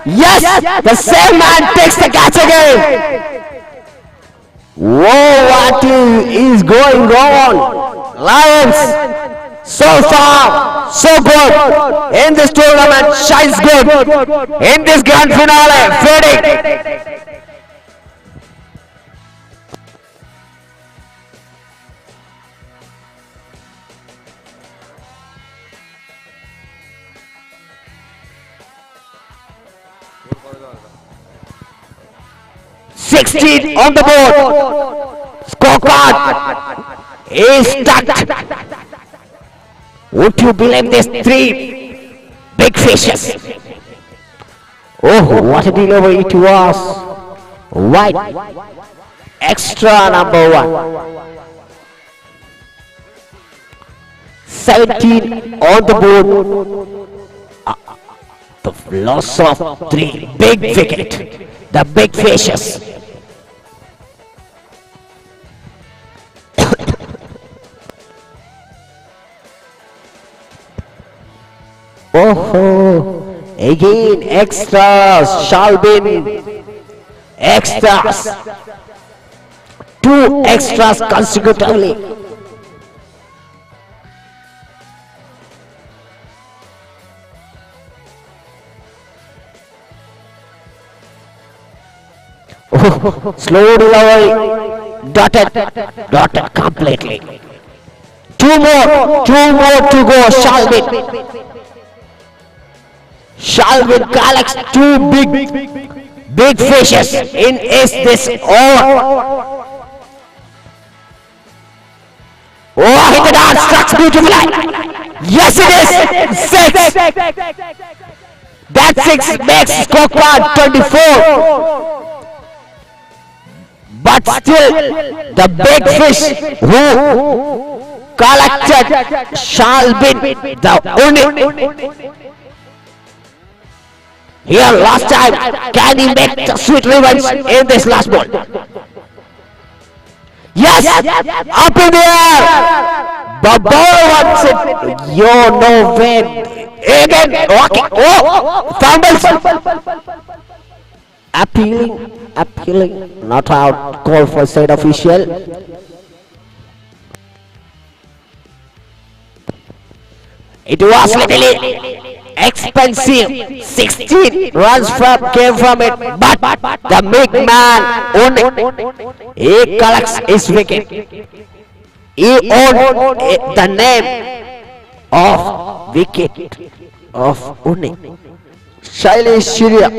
Yes, the same man takes the catch again. Whoa, what is going on? Lions, so far, so good. In this tournament, shines good. In this grand finale, fading. 16 on the board. Scorecard is stuck. Would you believe this? 3 big fishes. Oh, what a delivery it was. White. Extra number 1. 17 on the board. The loss of 3 big wicket. The big fishes. Oh, again extras, Shalbin, extras, 2 extras consecutively. Oh, slow delivery, dotted completely. 2 more to go, Shalbin. Shalvin collects 2 big fishes in this over. Oh, hit the dart, strikes beautifully. Yes, it is 6. That 6 makes scorecard 24. But still, the big fish who collected Shalbin, the only here last time. Can he make the sweet revenge in this last ball? Yes, up in the air. The ball wants it. Yo, no way. Again, walking. Oh, fumbles. Appealing, appealing. Not out. Call for side official. It was literally expensive. 16 runs from came from it, but the big man only he collects his wicket. He owned the name of wicket of Unni. Shailesh Shirya.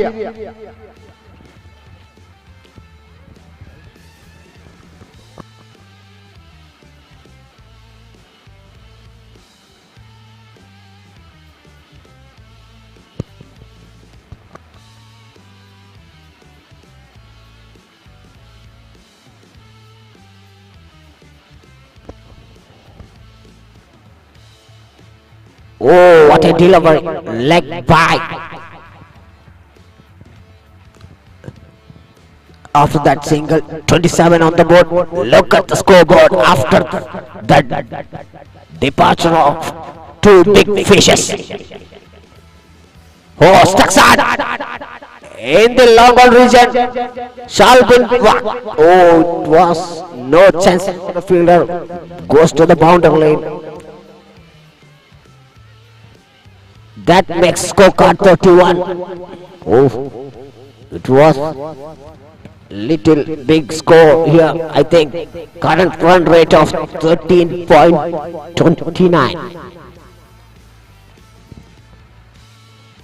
Oh, what a delivery. Leg by. After that single, 27 on the board. Look at the scoreboard after that departure of two big fishes. Oh, Stuxan in the long ball region. Shalbin. Oh, it was no chance for the fielder. Goes to the boundary lane. That makes scorecard 31. Oh, it was little big score here, I think. Current run rate of 13.29.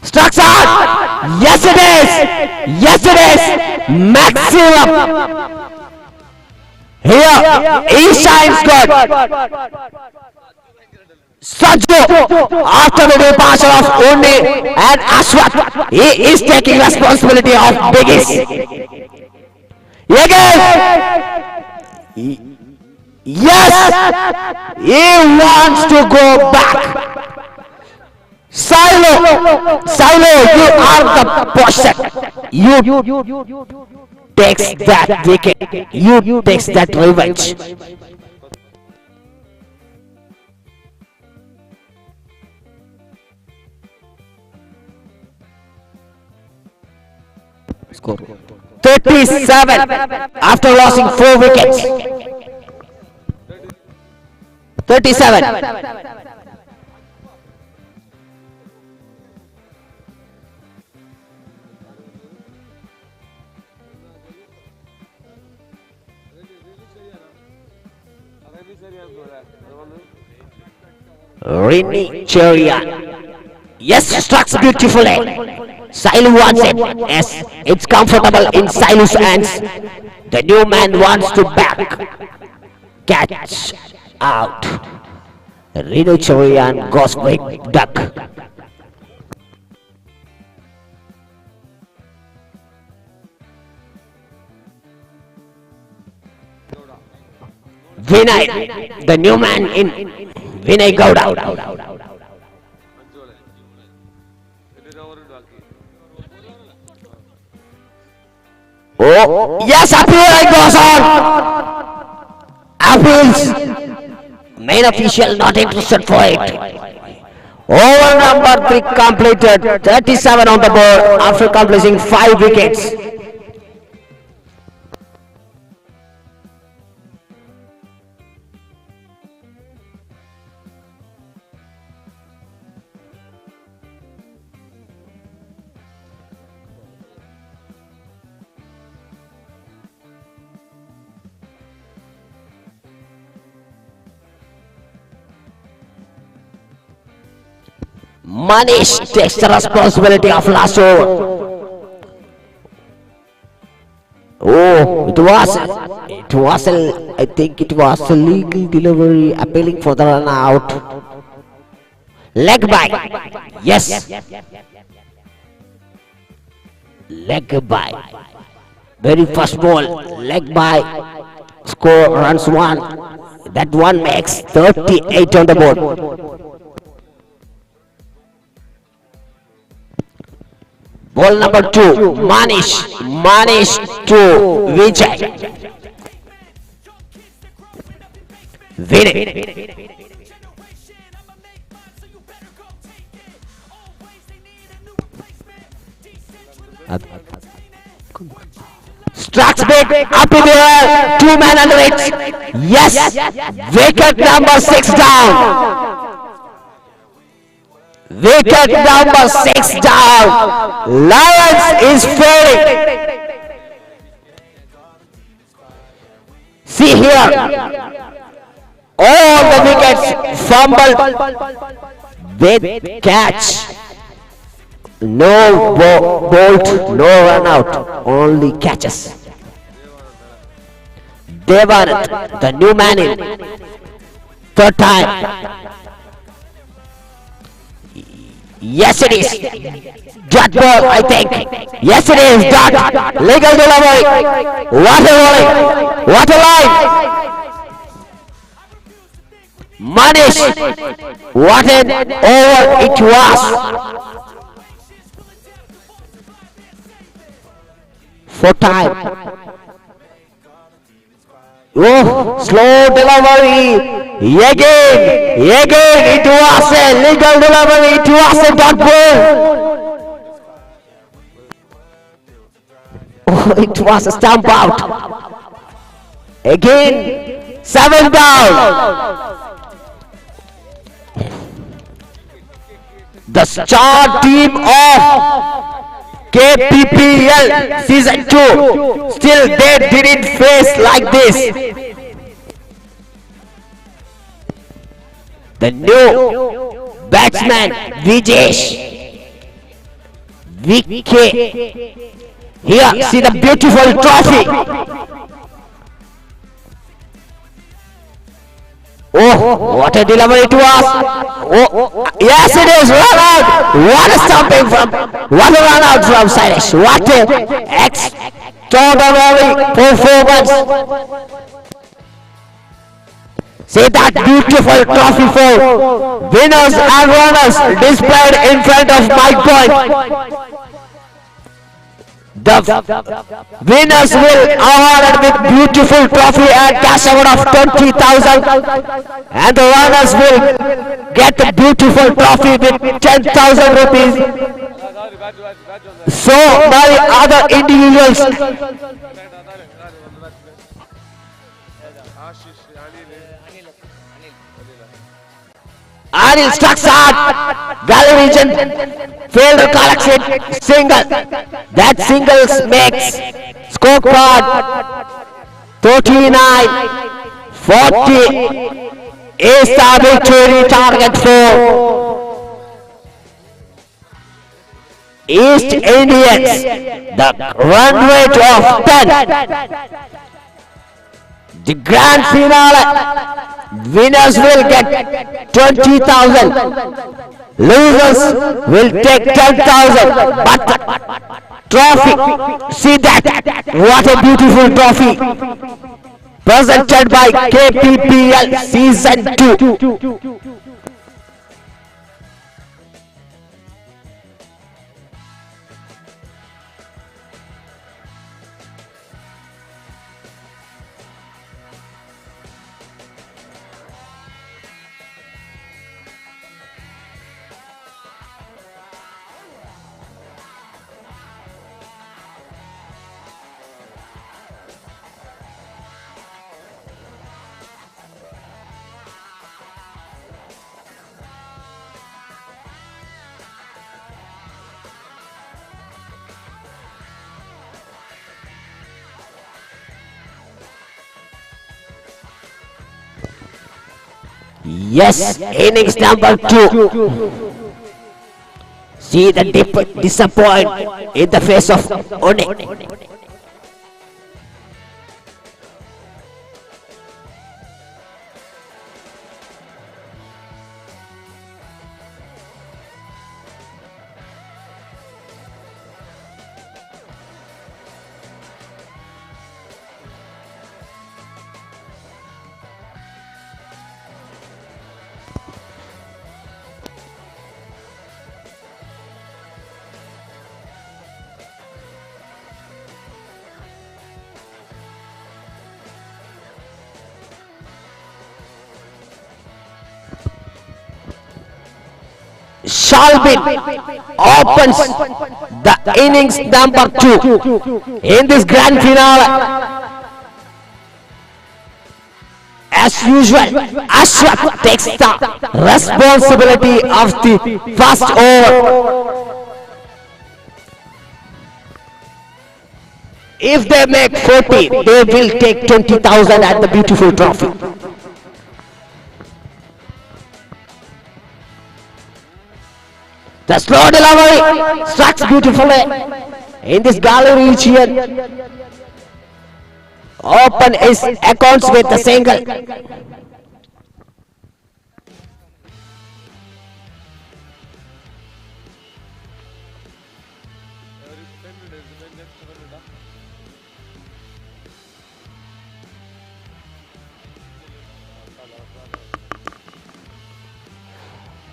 Strikes out! Yes, it is! Yes, it is! Maximum! Here, he shines good. Sanju, after the departure of Unni and Ashwath, he is taking responsibility of Biggies. Again, yes, he wants to go back. Silo, Silo, you are the person. You takes that wicket. You takes that revenge. Score 37 after losing 4 wickets. 37. Rini Cherian. Yes, strikes beautifully. Sailu wants it. Yes, it's comfortable in Sailu's hands. The new man wants to back. Catch out. Rino Cherian goes quick duck. Vinay, the new man in Vinay Gowda. Oh, yes, appeal goes on. Appeals. Main official not interested for it. Over number 3 completed. 37 on the board after completing 5 wickets. Manish takes the responsibility of last over. Oh, it was I think it was a legal delivery, appealing for the run out. Leg by. Yes. Leg by. Very first ball, leg by, score runs 1. That one makes 38 on the board. Ball number 2, Manish. Manish to Vijay. Vinay. Strikes big, up in the air, 2 men under it. Yes, wicket number 6 down. Wicket number 6 down. Lions is failing. See here, all the wickets fumbled with catch. No bolt, no run out, only catches. Devanand, the new man in, third time. Yes, it is. Dot ball, I think. Yes, it is. Dot. Legal delivery. What a volley. What a line. Manish. What an over it was. For time. Oh, slow delivery. Again, it was a legal delivery. It was a dot ball. Oh, it was a stamp out. Again, 7 down. The star team of KPPL Season 2, still they didn't face like this. The new batsman Vijesh VK. Here, see the beautiful trophy. Oh, what a delivery to us. Oh, yes, it is. Run out. What a stopping from, what a run out from Cyrus. What a extraordinary performance. See that beautiful trophy for winners and runners displayed in front of Mike Point. The winners will awarded with beautiful trophy and cash award of 20,000, and the runners will get the beautiful trophy with 10,000 rupees. So many other individuals. Anil strikes out. Valley Region failed to collect it. Single. That singles makes scorecard 39-40 is the victory target for East Indians. The run rate of 10. The grand finale, winners will get 20,000, losers will take 10,000, but trophy, see that, what a beautiful trophy presented by KPPL Season 2. Yes, innings number 2. See the deep disappointment in the face of One. Shalbin opens the innings number 2 in this grand finale. As usual, Ashwath takes the responsibility of the first over. If they make 40, they will take 20,000 at the beautiful trophy. The slow delivery strikes beautifully in this gallery region. Open his accounts with the single.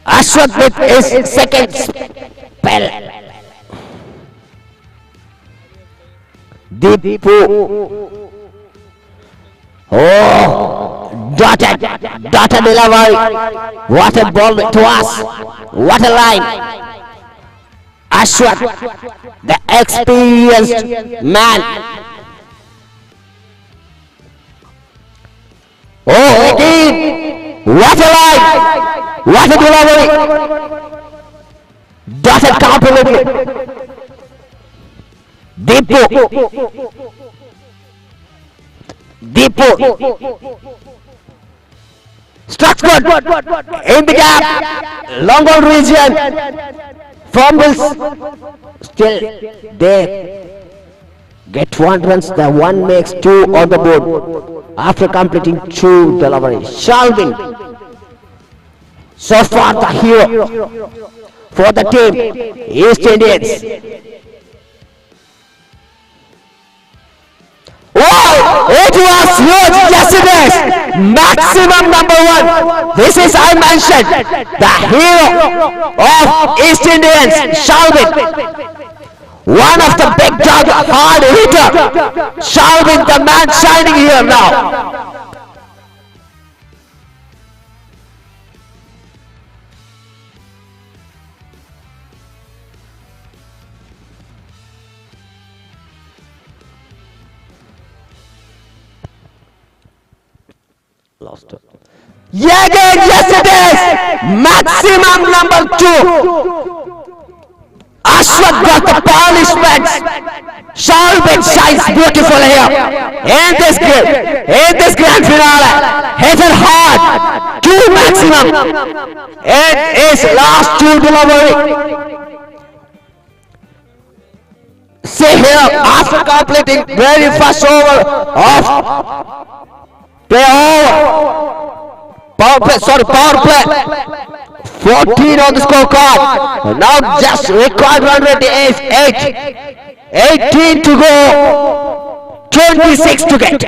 Ashwath with his second spell. Deepu. Oh, dotted delivery. What a ball to us. What a line. Ashwath, the experienced man. Oh, again. What a line. What a delivery. Dotted completely. Deepu. Deepu strikes good in the gap, long on region, fumbles, still they get 1 run. The 1 makes 2 on the board after completing 2 deliveries. Shalvin, so far the hero for the team, East Indians. Wow, it was huge yesterday. Maximum number 1. This is, I mentioned, the hero of East Indians, Shalvin. One of the big dog hard hitter. Shalvin, the man shining here now. Lost it. Yeah, again, yes it is. Maximum number 2. Ashwath got the punishment. Shalvin shines beautiful here in this game, in this grand finale. Hit it hard. 2 maximum. It is last 2 delivery. See here, after completing very first over of play over. Power play, sorry, power play. 14 on the scorecard. Now just required run rate is 8. 18 to go. 26 to get.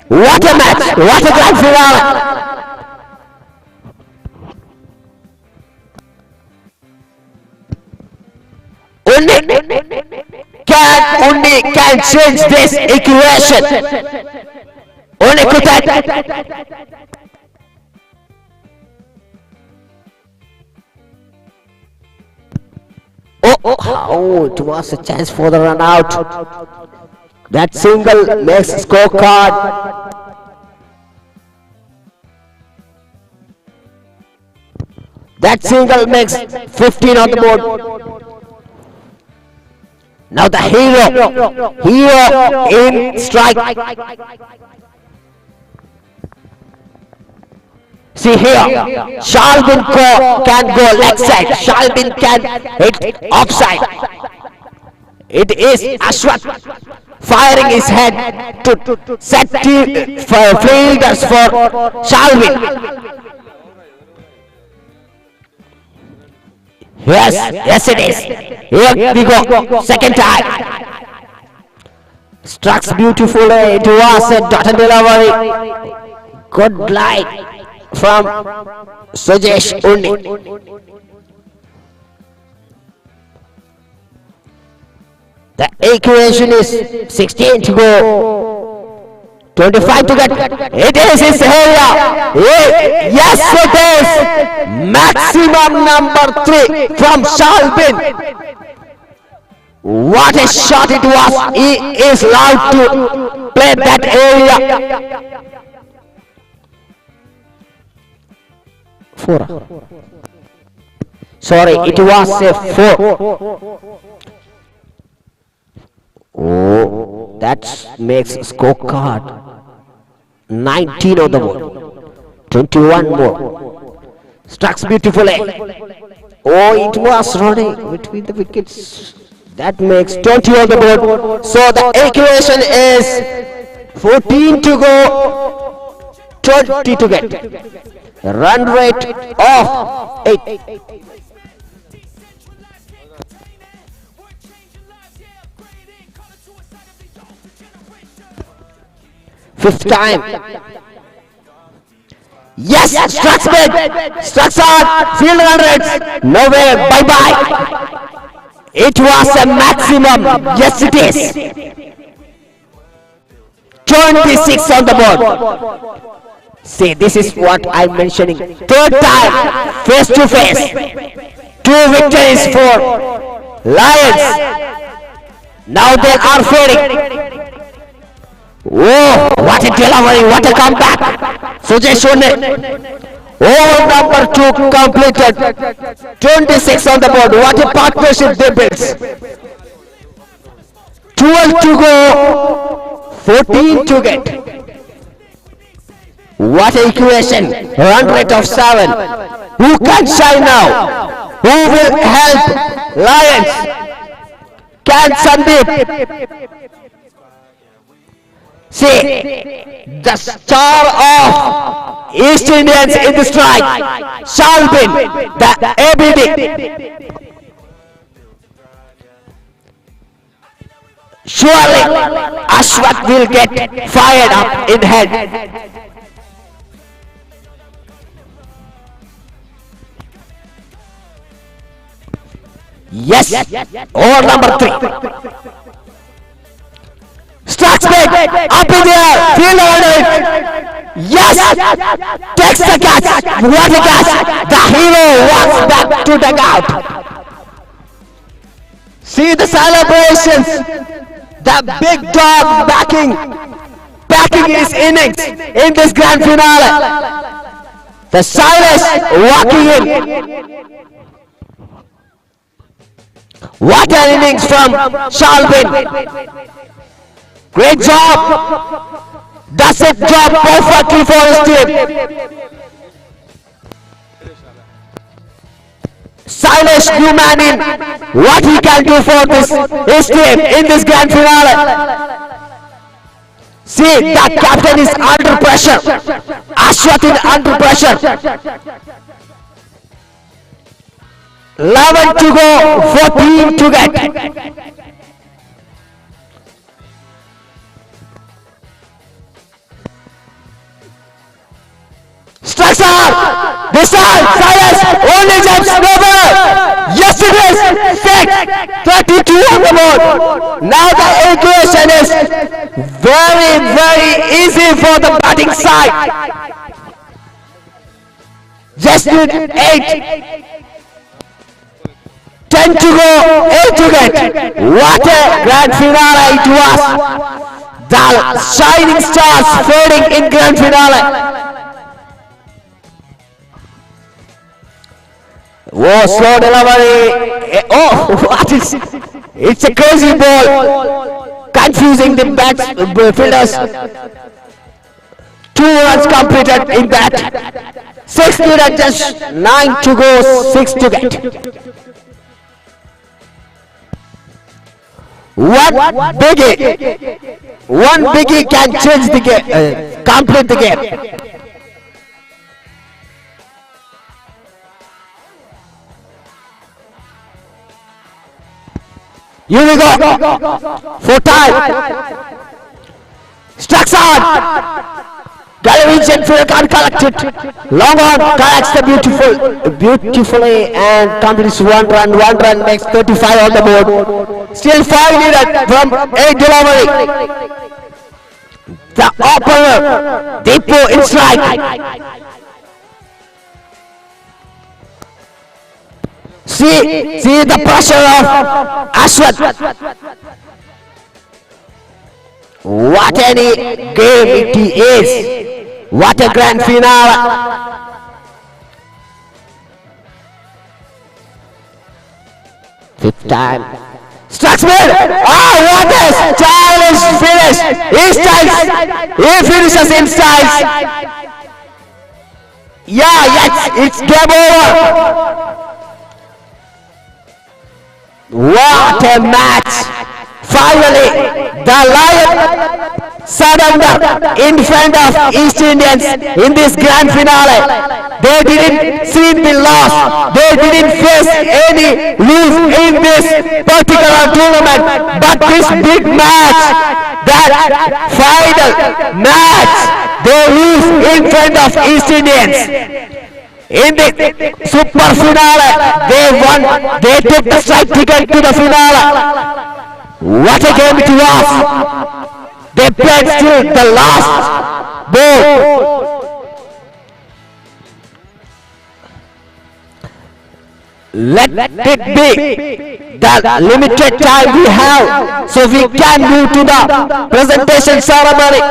What a match. What a grand finale. Only can change this equation. Only could that. Oh, it was a chance for the run out. That single makes scorecard. That single makes 15 on the board. Now the hero in strike. See here, Shalvin can go left side, Shalvin can hit offside. It is Ashwath firing his head to set fielders for Shalvin. Yes, yes it is. Here we go, second time. Strikes beautifully to us a dot and delivery. Good line from Sujesh Unni. The equation is 16 to go. 25 to get. It is his area. Yes, it is. Maximum number 3 from Shalbin. What a shot it was. He is allowed to play that area. 4. Sorry, it was a 4. Oh, that makes scorecard 19 on the board. 21 more. Strikes beautifully. Oh, it was running between the wickets. That makes 20 on the board. So the equation is 14 to go, 20 to get. Run rate of 8. Fifth time. Yes, strikes big, strikes out, field run rates. No way, bye-bye. It was a maximum. Yes, it is. 26 on the board. See, this is what I'm mentioning. Third time, face to face. 2 victories for Lions. Now they are fading. Oh, what a delivery, what a comeback. Sujesh Unni. Over number 2 completed. 26 on the board. What a partnership they built. 12 to go, 14 to get. What a equation. Run rate of 7. Who can shine now? Who will help Lions? Can Sandeep? See, the star of East Indians in the strike, Shalbin, the ABD. Surely, Ashwath will get fired up in head. Yes, over number 3. Strikes big, up in the air, field on it. Yes, takes the catch. What a catch! The hero walks back to the dugout. See the celebrations. The big dog backing his innings in this grand finale. The Silas walking in. What an innings from Shalbin. Great job. Does it job perfectly for his team. Silas Newman in what he can do for his team in this grand finale. See, that captain is under pressure. Ashwath is under pressure. 11 to go, 14 to get. Strikes out! This time, Silas only jumps over. Yes, it is. 6, 32 on the board. Now the equation is very, very easy for the batting side. Just need 8. 10 to go, 8 to get. What a grand finale it was. The shining stars fading in grand finale. Oh, slow delivery. Oh, what is? It's a crazy ball. Confusing the bats, fielders. 2 runs completed in that. 6 needed, just 9 to go, 6 to get. One biggie can change the game, complete the game. Here we go. 4 time. Strikes on. Gallery field can't collect it. Long on collects the beautifully and completes 1 run. 1 run makes 35 on the board. Still 5 needed from 8 delivery. The opener, Deepu in strike. See the pressure of Ashwath. What any game it is. What a grand finale. Fifth time. Strikes mid. Oh, what a stylish finish. He styles. He finishes in styles. Yeah, yes, it's game over. What a match. Finally, the Lion surrender in front of East Indians in this grand finale. They didn't see the loss. They didn't face any lose in this particular tournament. But this big match, that final match, they lose in front of East Indians. In the super finale, they won. They took the strike ticket to the finale. What a game it was. They played still the last ball. Let it be the limited time we have, so we can move to the presentation ceremony.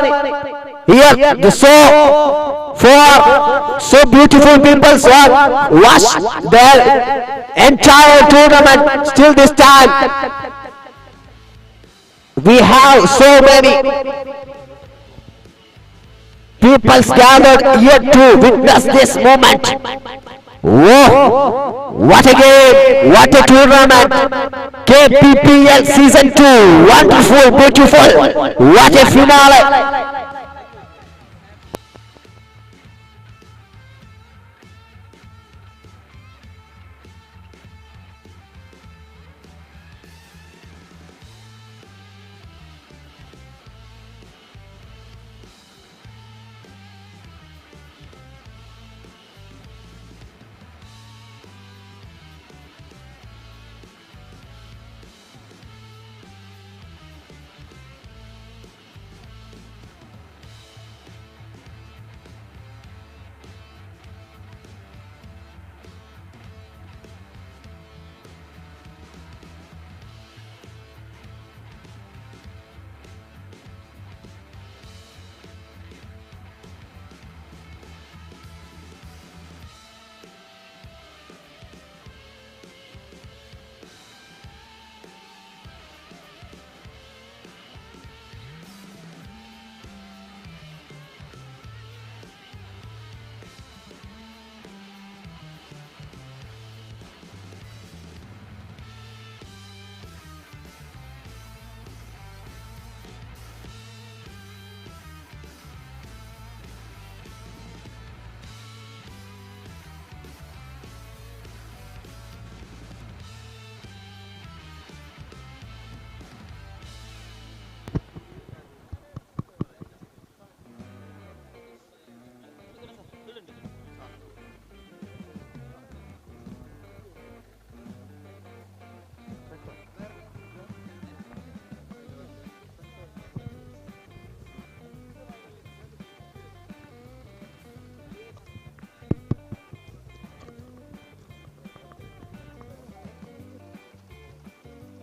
Here, the so for so beautiful people who have watched their entire tournament till this time. We have so many people gathered here to witness this moment. Whoa, what a game, what a tournament. KPPL Season 2, wonderful, beautiful, what a finale.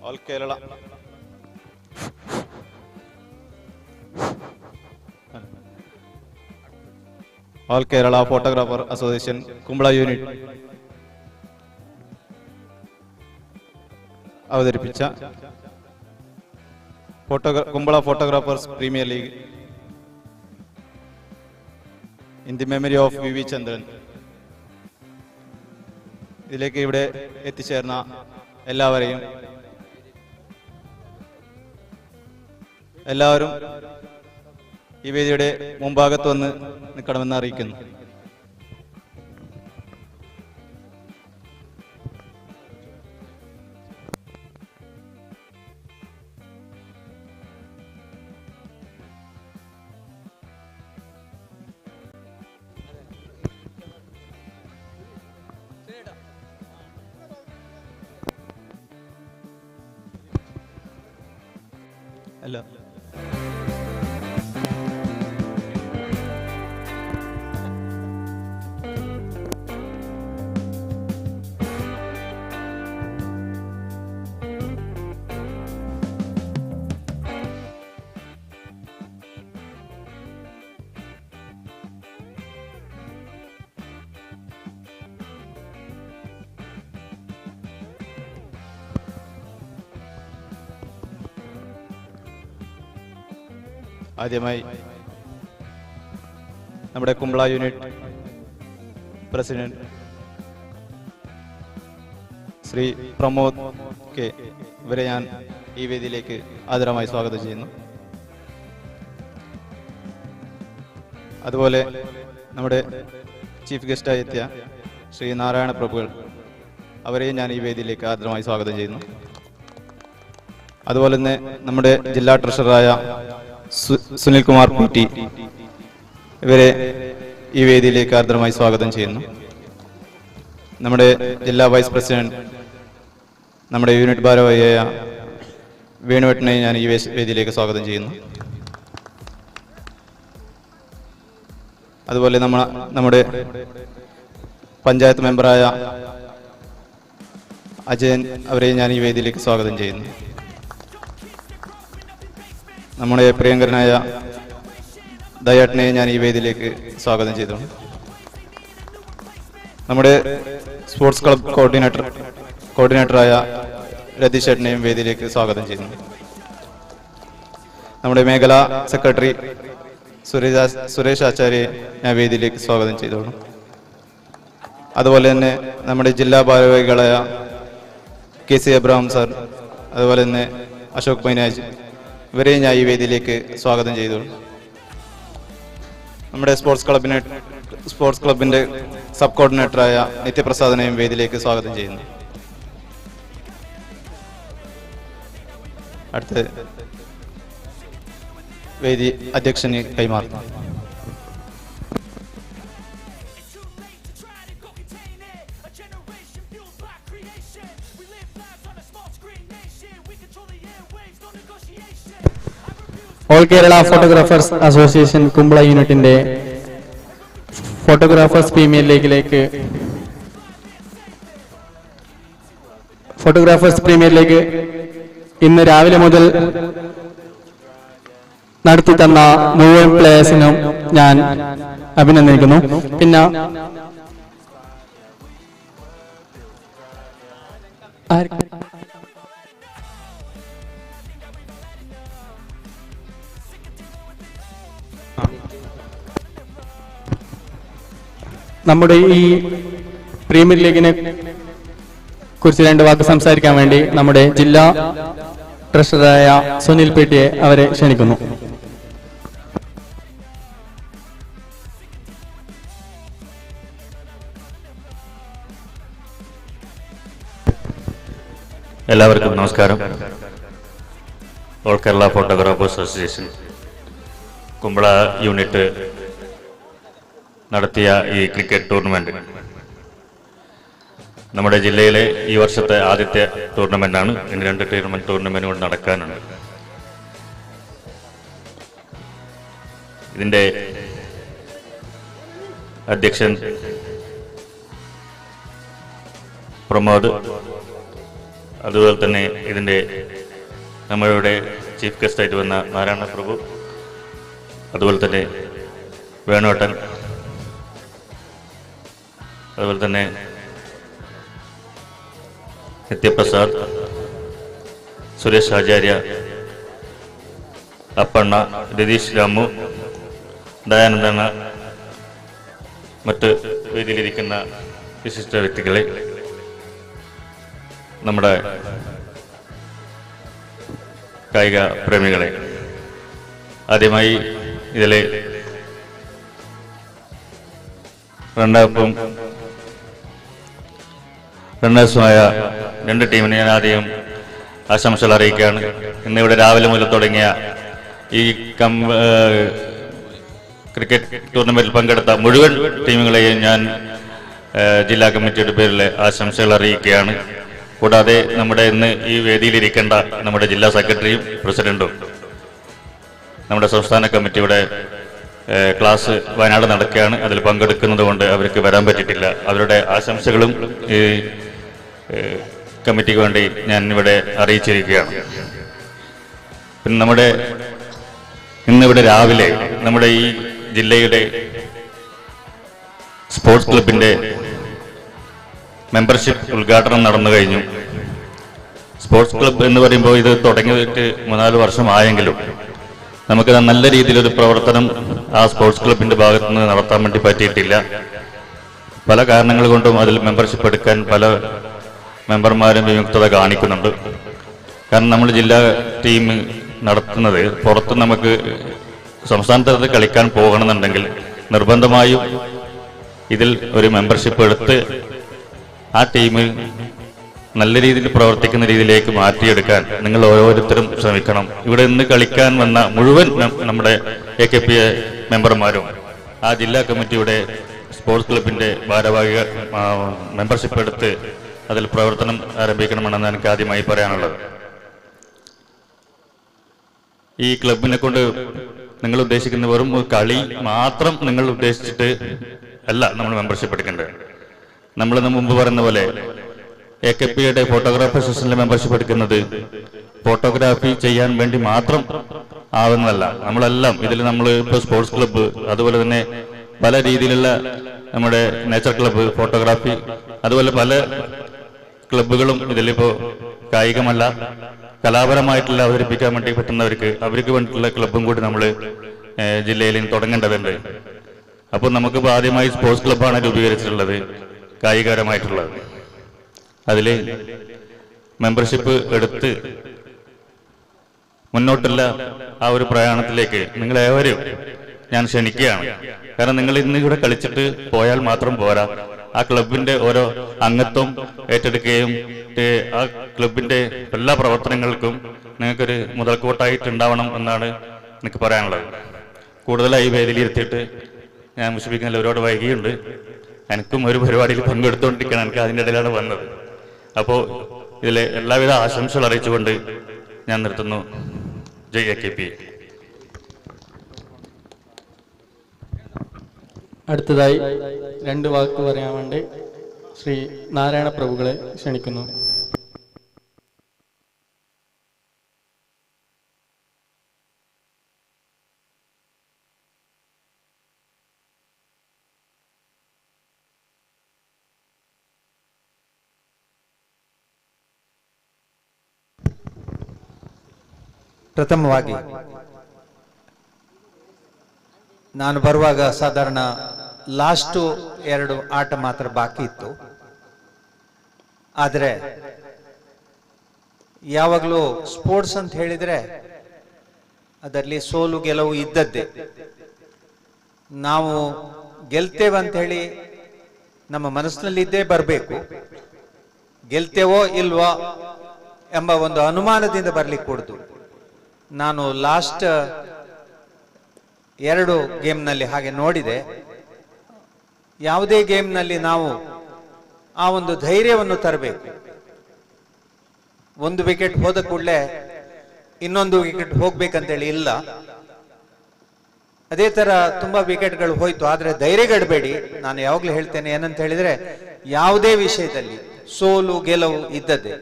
All Kerala All Kerala photographer association Kumbla unit അവതരിപ്പിച്ച Kumbla photographers premier league in the memory of V V Chandran ഇതിലേക്ക് ഇവിടെ എത്തിച്ചേർന്ന എല്ലാവരെയും എല്ലാവരും ഈ വേദിയുടെ മുമ്പാകത്ത് വന്ന് നിൽക്കണമെന്ന് അറിയിക്കുന്നു. അല്ല. ആദ്യമായി നമ്മുടെ Kumbla unit president Shri Pramod K ഇവരെ ഞാൻ ഈ വേദിയിലേക്ക് ആദരമായി സ്വാഗതം ചെയ്യുന്നു. അതുപോലെ നമ്മുടെ ചീഫ് ഗസ്റ്റായി എത്തിയ ശ്രീ നാരായണ പ്രഭുകൾ അവരെയും ഞാൻ ഈ വേദിയിലേക്ക് ആദരമായി സ്വാഗതം ചെയ്യുന്നു. അതുപോലെ തന്നെ നമ്മുടെ ജില്ലാ ട്രഷററായ സുനിൽകുമാർ പി ടി ഇവരെ ഈ വേദിയിലേക്ക് ആർദ്രമായി സ്വാഗതം ചെയ്യുന്നു. നമ്മുടെ ജില്ലാ വൈസ് പ്രസിഡന്റ് നമ്മുടെ യൂണിറ്റ് ഭാരവാഹിയായ വേണുവേട്ടനെ ഞാൻ ഈ വേദിയിലേക്ക് സ്വാഗതം ചെയ്യുന്നു. അതുപോലെ നമ്മുടെ പഞ്ചായത്ത് മെമ്പറായ അജയൻ അവരെ ഞാൻ ഈ വേദിയിലേക്ക് സ്വാഗതം ചെയ്യുന്നു. നമ്മുടെ പ്രിയങ്കരനായ ദയാട്ടനെ ഞാൻ ഈ വേദിയിലേക്ക് സ്വാഗതം ചെയ്തു. നമ്മുടെ സ്പോർട്സ് ക്ലബ് കോർഡിനേറ്ററായ രതീഷ് ചേട്ടനെയും വേദിയിലേക്ക് സ്വാഗതം ചെയ്യുന്നു. നമ്മുടെ മേഖലാ സെക്രട്ടറി സുരേഷ് ആചാര്യയെ ഞാൻ വേദിയിലേക്ക് സ്വാഗതം ചെയ്തോളൂ. അതുപോലെ തന്നെ നമ്മുടെ ജില്ലാ ഭാരവാഹികളായ K C Abraham sir, അതുപോലെ തന്നെ അശോക് മൈനാജ് ഇവരെയും ഞാൻ ഈ വേദിയിലേക്ക് സ്വാഗതം ചെയ്തു. നമ്മുടെ സ്പോർട്സ് ക്ലബിൻ്റെ സബ് കോർഡിനേറ്ററായ നിത്യപ്രസാദിനെയും വേദിയിലേക്ക് സ്വാഗതം ചെയ്യുന്നു. അടുത്ത വേദി അധ്യക്ഷന് കൈമാറുന്നു. All Kerala photographers association Kumbla യൂണിറ്റിന്റെ ഫോട്ടോഗ്രാഫേഴ്സ് പ്രീമിയർ ലീഗിലേക്ക് photographers premier league ഇന്ന് രാവിലെ മുതൽ നടത്തി തന്ന മുഴുവൻ പ്ലേയേഴ്സിനും ഞാൻ അഭിനന്ദിക്കുന്നു. പിന്നെ നമ്മുടെ ഈ പ്രീമിയർ ലീഗിനെ കുറിച്ച് രണ്ട് വാക്ക് സംസാരിക്കാൻ വേണ്ടി നമ്മുടെ ജില്ലാ ട്രഷററായ സുനിൽ പേട്ടിയെ അവരെ ക്ഷണിക്കുന്നു. എല്ലാവർക്കും നമസ്കാരം. All Kerala photographers association Kumbla unit നടത്തിയ ഈ ക്രിക്കറ്റ് ടൂർണമെന്റ് നമ്മുടെ ജില്ലയിലെ ഈ വർഷത്തെ ആദ്യത്തെ ടൂർണമെന്റാണ്. ഇനി രണ്ട് ടൂർണമെന്റ് കൂടി നടക്കാനുണ്ട്. ഇതിൻ്റെ അധ്യക്ഷൻ പ്രമോദ്, അതുപോലെ തന്നെ ഇതിൻ്റെ നമ്മളുടെ ചീഫ് ഗസ്റ്റായിട്ട് വന്ന നാരായണ പ്രഭു, അതുപോലെ തന്നെ വേണോട്ടൻ, അതുപോലെ തന്നെ നിത്യപ്രസാദ്, സുരേഷ് ആചാര്യ, അപ്പണ്ണ, രതീഷ് രാമു, ദയാനന്ദണ്ണ, മറ്റ് വേദിയിലിരിക്കുന്ന വിശിഷ്ട വ്യക്തികളെ, നമ്മുടെ കായിക പ്രേമികളെ, ആദ്യമായി ഇതിലെ റണ്ണപ്പും റണ്ണേഴ്സുമായ രണ്ട് ടീമിനെ ഞാൻ ആദ്യം ആശംസകൾ അറിയിക്കുകയാണ്. ഇന്നിവിടെ രാവിലെ മുതൽ തുടങ്ങിയ ഈ ക്രിക്കറ്റ് ടൂർണമെന്റിൽ പങ്കെടുത്ത മുഴുവൻ ടീമുകളെയും ഞാൻ ജില്ലാ കമ്മിറ്റിയുടെ പേരിൽ ആശംസകൾ അറിയിക്കുകയാണ്. കൂടാതെ നമ്മുടെ ഇന്ന് ഈ വേദിയിലിരിക്കേണ്ട നമ്മുടെ ജില്ലാ സെക്രട്ടറിയും പ്രസിഡന്റും നമ്മുടെ സംസ്ഥാന കമ്മിറ്റിയുടെ ക്ലാസ് വയനാട് നടക്കുകയാണ്. അതിൽ പങ്കെടുക്കുന്നത് കൊണ്ട് അവർക്ക് വരാൻ പറ്റിയിട്ടില്ല. അവരുടെ ആശംസകളും ഈ കമ്മിറ്റിക്ക് വേണ്ടി ഞാൻ ഇവിടെ അറിയിച്ചിരിക്കുകയാണ്. പിന്നെ നമ്മുടെ ഇന്നിവിടെ രാവിലെ നമ്മുടെ ഈ ജില്ലയുടെ സ്പോർട്സ് ക്ലബിൻ്റെ മെമ്പർഷിപ്പ് ഉദ്ഘാടനം നടന്നു കഴിഞ്ഞു. സ്പോർട്സ് ക്ലബ്ബ് എന്ന് പറയുമ്പോൾ ഇത് തുടങ്ങിയിട്ട് 3-4 വർഷമായെങ്കിലും നമുക്ക് നല്ല രീതിയിലൊരു പ്രവർത്തനം ആ സ്പോർട്സ് ക്ലബിൻ്റെ ഭാഗത്തു നിന്ന് നടത്താൻ വേണ്ടി പറ്റിയിട്ടില്ല. പല കാരണങ്ങൾ കൊണ്ടും അതിൽ മെമ്പർഷിപ്പ് എടുക്കാൻ പല മെമ്പർമാരും വിമുക്തത കാണിക്കുന്നുണ്ട്. കാരണം നമ്മൾ ജില്ലാ ടീം നടത്തുന്നത് പുറത്ത് നമുക്ക് സംസ്ഥാന തലത്തിൽ കളിക്കാൻ പോകണമെന്നുണ്ടെങ്കിൽ നിർബന്ധമായും ഇതിൽ ഒരു മെമ്പർഷിപ്പ് എടുത്ത് ആ ടീം നല്ല രീതിയിൽ പ്രവർത്തിക്കുന്ന രീതിയിലേക്ക് മാറ്റിയെടുക്കാൻ നിങ്ങൾ ഓരോരുത്തരും ശ്രമിക്കണം. ഇവിടെ ഇന്ന് കളിക്കാൻ വന്ന മുഴുവൻ നമ്മുടെ AKPA മെമ്പർമാരും ആ ജില്ലാ കമ്മിറ്റിയുടെ സ്പോർട്സ് ക്ലബിൻ്റെ ഭാരവാഹിക മെമ്പർഷിപ്പ് എടുത്ത് അതിൽ പ്രവർത്തനം ആരംഭിക്കണമെന്നാണ് എനിക്ക് ആദ്യമായി പറയാനുള്ളത്. ഈ ക്ലബിനെ കൊണ്ട് നിങ്ങൾ ഉദ്ദേശിക്കുന്ന വെറും കളി മാത്രം നിങ്ങൾ ഉദ്ദേശിച്ചിട്ട് അല്ല നമ്മൾ മെമ്പർഷിപ്പ് എടുക്കേണ്ടത്. നമ്മളിന്ന് മുമ്പ് പറയുന്ന പോലെ AKPയുടെ ഫോട്ടോഗ്രാഫി സെഷനിലെ മെമ്പർഷിപ്പ് എടുക്കുന്നത് ഫോട്ടോഗ്രാഫി ചെയ്യാൻ വേണ്ടി മാത്രം ആവുന്നതല്ല. നമ്മളെല്ലാം ഇതിൽ നമ്മൾ ഇപ്പോൾ സ്പോർട്സ് ക്ലബ്ബ്, അതുപോലെ തന്നെ പല രീതിയിലുള്ള നമ്മുടെ നേച്ചർ ക്ലബ്ബ്, ഫോട്ടോഗ്രാഫി, അതുപോലെ പല ക്ലബ്ബുകളും ഇതിലിപ്പോൾ കായികമല്ല കലാപരമായിട്ടുള്ള അവതരിപ്പിക്കാൻ വേണ്ടി പറ്റുന്നവർക്ക് അവർക്ക് വേണ്ടിയിട്ടുള്ള ക്ലബ്ബും കൂടി നമ്മൾ ജില്ലയിൽ തുടങ്ങേണ്ടതുണ്ട്. അപ്പോൾ നമുക്കിപ്പോൾ ആദ്യമായി സ്പോർട്സ് ക്ലബ്ബാണ് രൂപീകരിച്ചിട്ടുള്ളത് കായികപരമായിട്ടുള്ളത്. അതിൽ മെമ്പർഷിപ്പ് എടുത്ത് മുന്നോട്ടുള്ള ആ ഒരു പ്രയാണത്തിലേക്ക് നിങ്ങളേവരും ഞാൻ ക്ഷണിക്കുകയാണ്. കാരണം നിങ്ങൾ ഇന്ന് ഇവിടെ കളിച്ചിട്ട് പോയാൽ മാത്രം പോരാ, ആ ക്ലബിൻ്റെ ഓരോ അംഗത്വം ഏറ്റെടുക്കുകയും ആ ക്ലബിൻ്റെ എല്ലാ പ്രവർത്തനങ്ങൾക്കും നിങ്ങൾക്കൊരു മുതൽക്കൂട്ടായിട്ടുണ്ടാവണം എന്നാണ് എനിക്ക് പറയാനുള്ളത്. കൂടുതലായി വേദിയിലിരുത്തിയിട്ട് ഞാൻ വിഷമിക്കുന്നില്ല, ഒരുപാട് വൈകിയുണ്ട്. എനിക്കും ഒരു പരിപാടിയിൽ പങ്കെടുത്തുകൊണ്ടിരിക്കണം, എനിക്ക് അതിൻ്റെ ഇടയിലാണ് വന്നത്. അപ്പോൾ ഇതിലെ എല്ലാവിധ ആശംസകൾ അറിയിച്ചുകൊണ്ട് ഞാൻ നിർത്തുന്നു. ജയ് AKP. അടുത്തതായി രണ്ട് വാക്ക് പറയാൻ വേണ്ടി ശ്രീ നാരായണ പ്രഭുക്കളെ ക്ഷണിക്കുന്നു. ಪ್ರಥಮವಾಗಿ ನಾನು ಬರುವಾಗ ಸಾಧಾರಣ ಲಾಸ್ಟು 2 ಆಟ ಮಾತ್ರ ಬಾಕಿ ಇತ್ತು. ಆದರೆ ಯಾವಾಗಲೂ ಸ್ಪೋರ್ಟ್ಸ್ ಅಂತ ಹೇಳಿದರೆ ಅದರಲ್ಲಿ ಸೋಲು ಗೆಲುವು ಇದ್ದದ್ದೇ. ನಾವು ಗೆಲ್ತೇವೆ ಅಂತ ಹೇಳಿ ನಮ್ಮ ಮನಸ್ಸಿನಲ್ಲಿದ್ದೇ ಬರಬೇಕು. ಗೆಲ್ತೇವೋ ಇಲ್ವೋ ಎಂಬ ಒಂದು ಅನುಮಾನದಿಂದ ಬರಲಿಕ್ಕೆ ಕೂಡದು. ನಾನು ಲಾಸ್ಟ್ 2 ಗೇಮ್ನಲ್ಲಿ ಹಾಗೆ ನೋಡಿದೆ. ಯಾವುದೇ ಗೇಮ್ನಲ್ಲಿ ನಾವು ಆ ಒಂದು ಧೈರ್ಯವನ್ನು ತರಬೇಕು. ಒಂದು ವಿಕೆಟ್ ಹೋದ ಕೂಡಲೇ ಇನ್ನೊಂದು ವಿಕೆಟ್ ಹೋಗ್ಬೇಕಂತೇಳಿ ಇಲ್ಲ. ಅದೇ ಥರ ತುಂಬ ವಿಕೆಟ್ಗಳು ಹೋಯ್ತು, ಆದರೆ ಧೈರ್ಯಗೆಡಬೇಡಿ. ನಾನು ಯಾವಾಗಲೂ ಹೇಳ್ತೇನೆ ಏನಂತ ಹೇಳಿದರೆ, ಯಾವುದೇ ವಿಷಯದಲ್ಲಿ ಸೋಲು ಗೆಲುವು ಇದ್ದದ್ದೇ.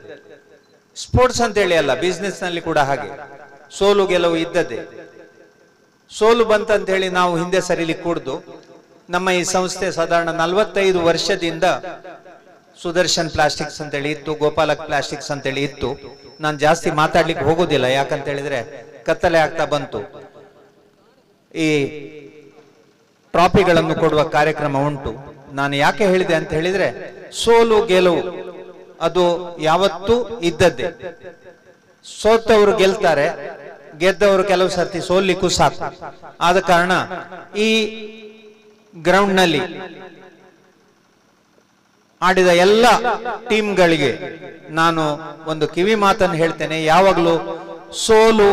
ಸ್ಪೋರ್ಟ್ಸ್ ಅಂತೇಳಿ ಅಲ್ಲ, ಬಿಸ್ನೆಸ್ನಲ್ಲಿ ಕೂಡ ಹಾಗೆ ಸೋಲು ಗೆಲುವು ಇದ್ದದ್ದೇ. ಸೋಲು ಬಂತಂತ ಹೇಳಿ ನಾವು ಹಿಂದೆ ಸರಿಲಿಕ್ಕೆ ಕೂಡ್ದು. ನಮ್ಮ ಈ ಸಂಸ್ಥೆ ಸಾಧಾರಣ 45 ವರ್ಷದಿಂದ ಸುದರ್ಶನ್ ಪ್ಲಾಸ್ಟಿಕ್ಸ್ ಅಂತೇಳಿ ಇತ್ತು, ಗೋಪಾಲಕ್ ಪ್ಲಾಸ್ಟಿಕ್ಸ್ ಅಂತೇಳಿ ಇತ್ತು. ನಾನು ಜಾಸ್ತಿ ಮಾತಾಡ್ಲಿಕ್ಕೆ ಹೋಗೋದಿಲ್ಲ, ಯಾಕಂತ ಹೇಳಿದ್ರೆ ಕತ್ತಲೆ ಆಗ್ತಾ ಬಂತು. ಈ ಟ್ರಾಫಿಗಳನ್ನು ಕೊಡುವ ಕಾರ್ಯಕ್ರಮ ಉಂಟು. ನಾನು ಯಾಕೆ ಹೇಳಿದೆ ಅಂತ ಹೇಳಿದ್ರೆ, ಸೋಲು ಗೆಲುವು ಅದು ಯಾವತ್ತೂ ಇದ್ದದ್ದೇ. ಸೋತವರು ಗೆಲ್ತಾರೆ, ಗೆದ್ದವರು ಕೆಲವು ಸರ್ತಿ ಸೋಲಿಕ್ಕೂ ಸಾಕು. ಆದ ಕಾರಣ ಈ ಗ್ರೌಂಡ್ನಲ್ಲಿ ಆಡಿದ ಎಲ್ಲ ಟೀಮ್ಗಳಿಗೆ ನಾನು ಒಂದು ಕಿವಿ ಮಾತನ್ನು ಹೇಳ್ತೇನೆ, ಯಾವಾಗಲೂ ಸೋಲು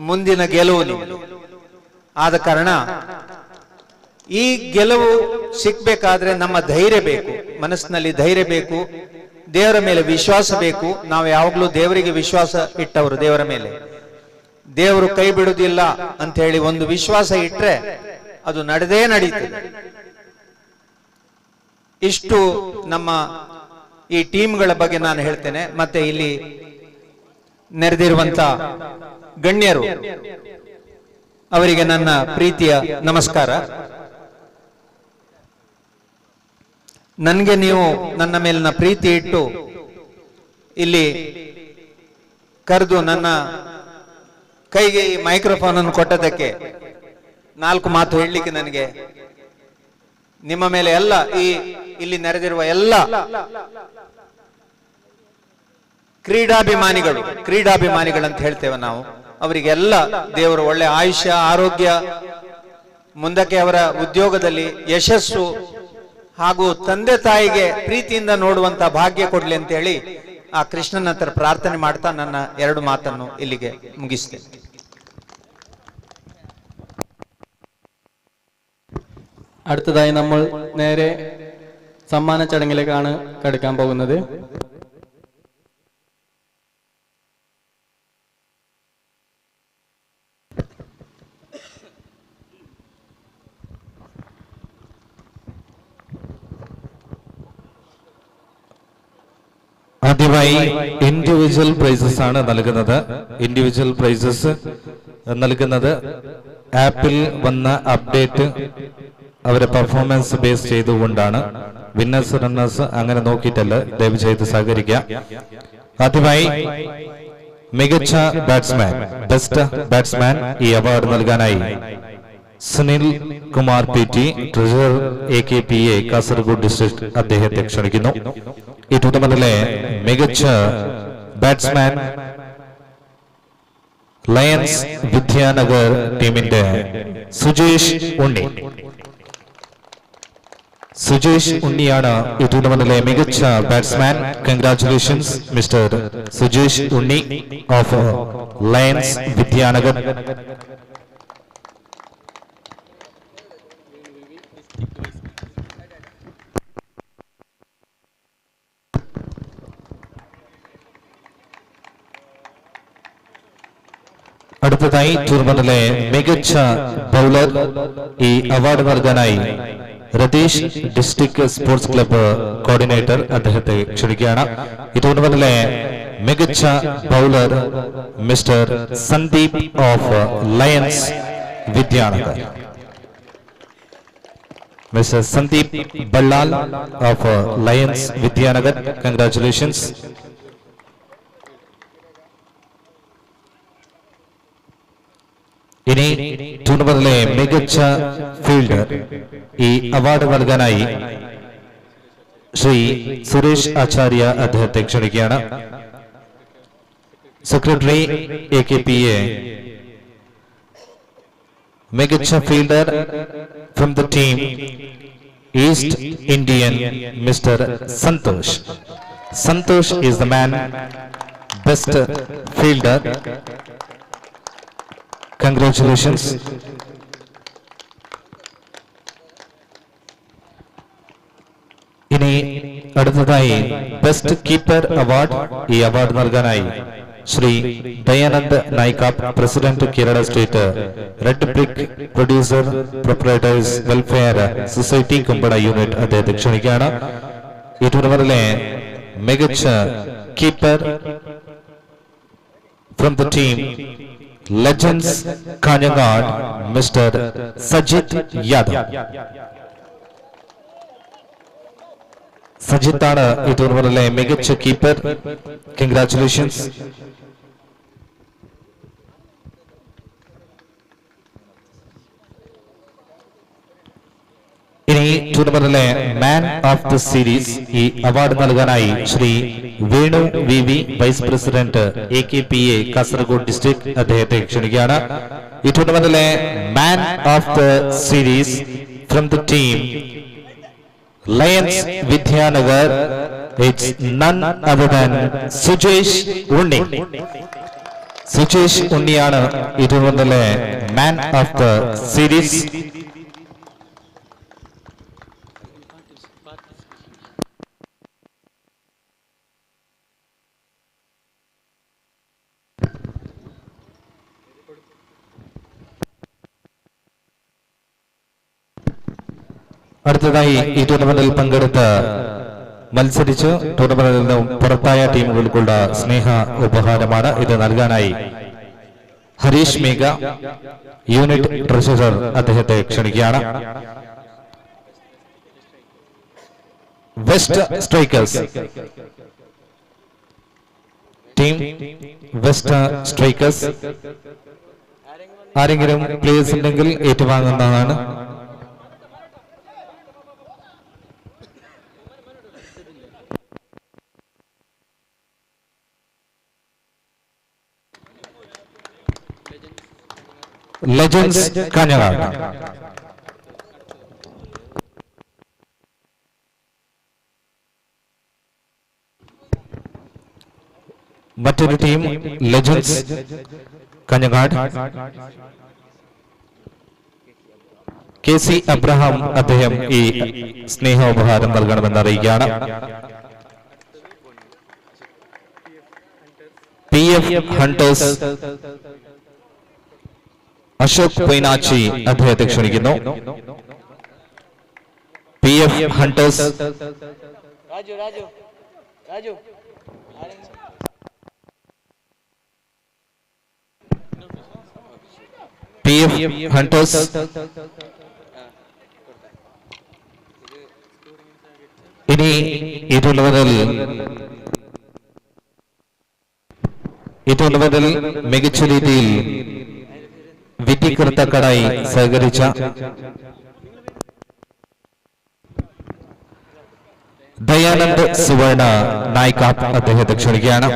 ಮುಂದಿನ ಗೆಲುವು ನಿಮ್ಮದು. ಆದ ಕಾರಣ ಈ ಗೆಲುವು ಸಿಕ್ಬೇಕಾದ್ರೆ ನಮ್ಮ ಧೈರ್ಯ ಬೇಕು, ಮನಸ್ಸಿನಲ್ಲಿ ಧೈರ್ಯ ಬೇಕು, ದೇವರ ಮೇಲೆ ವಿಶ್ವಾಸ ಬೇಕು. ನಾವು ಯಾವಾಗಲೂ ದೇವರಿಗೆ ವಿಶ್ವಾಸ ಇಟ್ಟವರು, ದೇವರ ಮೇಲೆ ದೇವರು ಕೈ ಬಿಡುವುದಿಲ್ಲ ಅಂತ ಹೇಳಿ ಒಂದು ವಿಶ್ವಾಸ ಇಟ್ಟರೆ ಅದು ನಡೆದೇ ನಡೀತದೆ. ಇಷ್ಟು ನಮ್ಮ ಈ ಟೀಮ್ಗಳ ಬಗ್ಗೆ ನಾನು ಹೇಳ್ತೇನೆ. ಮತ್ತೆ ಇಲ್ಲಿ ನೆರೆದಿರುವಂತ ಗಣ್ಯರು ಅವರಿಗೆ ನನ್ನ ಪ್ರೀತಿಯ ನಮಸ್ಕಾರ. ನನಗೆ ನೀವು ನನ್ನ ಮೇಲಿನ ಪ್ರೀತಿ ಇಟ್ಟು ಇಲ್ಲಿ ಕರೆದು ನನ್ನ ಕೈಗೆ ಈ ಮೈಕ್ರೋಫೋನ್ ಅನ್ನು ಕೊಟ್ಟದಕ್ಕೆ ನಾಲ್ಕು ಮಾತು ಹೇಳಲಿಕ್ಕೆ ನನಗೆ ನಿಮ್ಮ ಮೇಲೆ ಎಲ್ಲ ಈ ಇಲ್ಲಿ ನೆರೆದಿರುವ ಎಲ್ಲ ಕ್ರೀಡಾಭಿಮಾನಿಗಳು, ಕ್ರೀಡಾಭಿಮಾನಿಗಳಂತ ಹೇಳ್ತೇವೆ ನಾವು, ಅವರಿಗೆಲ್ಲ ದೇವರು ಒಳ್ಳೆ ಆಯುಷ್ಯ, ಆರೋಗ್ಯ, ಮುಂದಕ್ಕೆ ಅವರ ಉದ್ಯೋಗದಲ್ಲಿ ಯಶಸ್ಸು ಹಾಗೂ ತಂದೆ ತಾಯಿಗೆ ಪ್ರೀತಿಯಿಂದ ನೋಡುವಂತ ಭಾಗ್ಯ ಕೊಡ್ಲಿ ಅಂತ ಹೇಳಿ ಆ ಕೃಷ್ಣನ ಹತ್ರ ಪ್ರಾರ್ಥನೆ ಮಾಡ್ತಾ ನನ್ನ ಎರಡು ಮಾತನ್ನು ಇಲ್ಲಿಗೆ ಮುಗಿಸ್ತೇನೆ. അടുത്തതായി നമ്മൾ നേരെ സമ്മാന ചടങ്ങിലേക്കാണ് കടക്കാൻ പോകുന്നത്. ആദ്യമായി ഇൻഡിവിജ്വൽ പ്രൈസസ് ആണ് നൽകുന്നത്. ഇൻഡിവിജ്വൽ പ്രൈസസ് നൽകുന്നത് ആപ്പിൽ വന്ന അപ്ഡേറ്റ് അവരെ പെർഫോമൻസ് ബേസ് ചെയ്തുകൊണ്ടാണ്. വിന്നേഴ്സ് റണ്ണേഴ്സ് അങ്ങനെ നോക്കിയിട്ടല്ല, ദയവ് ചെയ്ത് സഹകരിക്കുക. ആദ്യമായി മികച്ച ബാറ്റ്സ്മാൻ, ബെസ്റ്റ് ബാറ്റ്സ്മാൻ ഈ അവാർഡ് നൽകാനായി Sunil Kumar P T, treasurer A K P A Kasaragod district അദ്ദേഹത്തെ ക്ഷണിക്കുന്നു. ഈ ടൂർണമെന്റിലെ മികച്ച ബാറ്റ്സ്മാൻ ലയൺസ് വിദ്യാനഗർ ടീമിന്റെ സുജേഷ് ഉണ്ണി. സുജേഷ് ഉണ്ണിയാണ് ഈ ടൂർണമെന്റിലെ മികച്ച batsman. Congratulations mister Sujesh Unni of Lions Vidyanagar. അടുത്തതായി ടൂർണമെന്റിലെ മികച്ച ബൗളർ ഈ അവാർഡ് നൽകാനായി Ratheesh district sports club coordinator അദ്ദേഹത്തെ ക്ഷണിക്കുകയാണ്. ഈ ടൂർണമെന്റിലെ മികച്ച bowler mister Sandeep of Lions Vidyanagar. Mister Sandeep Ballal of Lions Vidyanagar, congratulations. ഇനി ടൂർണമെന്റിലെ മികച്ച ഫീൽഡർ ഈ അവാർഡ് നൽകാനായി ശ്രീ സുരേഷ് ആചാര്യ അദ്ദേഹത്തെ ക്ഷണിക്കുകയാണ്. Secretary A K P A. മികച്ച fielder from the team East Indian mister Santhosh. Santhosh is the man best fielder. Congratulations. ഇനി അടുത്തതായി ബെസ്റ്റ് കീപ്പർ അവാർഡ് ഈ അവാർഡ് നൽകാനായി Shri Dayanand Naikkap, president Kerala state red brick producer proprietors welfare society Kumbla unit അദ്ദേഹത്തെ ക്ഷണിക്കുകയാണ്. ഈ ടൂർണമെന്റിലെ മികച്ച keeper from the team Legends Kanhangad, mister Sajith Yadav. സജിത്താണ് ഈ ടൂർണമെന്റിലെ മികച്ച കീപ്പർ. കൺഗ്രാറ്റുലേഷൻസ്. ഇനി ടൂർണമെന്റിലെ മാൻ ഓഫ് the series ഈ അവാർഡ് നൽകാനായി Shri Venu V V, vice president A K P A Kasaragod district അദ്ദേഹത്തെ ക്ഷണിക്കുകയാണ്. ഈ ടൂർണമെന്റിലെ man of the series from the team Lions Vidyanagar, it's none other than Sujesh Unni. Sujesh ഉണ്ണിയാണ് ഈ ടൂർണമെന്റിലെ man of the series. അടുത്തതായി ഈ ടൂർണമെന്റിൽ പങ്കെടുത്ത് മത്സരിച്ച് ടൂർണമെന്റിൽ നിന്നും പുറത്തായ ടീമുകൾക്കുള്ള സ്നേഹ ഉപഹാരമാണ് ഇത് നൽകാനായി ഹരീഷ് മേഘ, യൂണിറ്റ് ട്രഷറർ അദ്ദേഹത്തെ ക്ഷണിക്കുകയാണ്. West strikers team west strikers. ആരെങ്കിലും പ്ലേയേഴ്സ് ഉണ്ടെങ്കിൽ ഏറ്റുവാങ്ങുന്നതാണ്. ലെജൻഡ്സ് കാഞ്ഞങ്ങാട്. മറ്റൊരു team legends Kanhangad. K C. Abraham അദ്ദേഹം ഈ സ്നേഹോപഹാരം നൽകണമെന്ന് അറിയിക്കുകയാണ്. പി.എഫ്. ഹണ്ടേഴ്സ് അശോക് പൈനാച്ചി അദ്ദേഹത്തെ ക്ഷണിക്കുന്നു. PF. Hunters. Raju Raju Raju. PF. Hunters. ഇനി ഈ ടൂർണമെന്റിൽ മികച്ച രീതിയിൽ വിധികർത്താക്കളായി സഹകരിച്ച ദയാനന്ദ് സുവർണ നായിക്കാപ്പ് അദ്ദേഹത്തെ ക്ഷണിക്കുകയാണ്.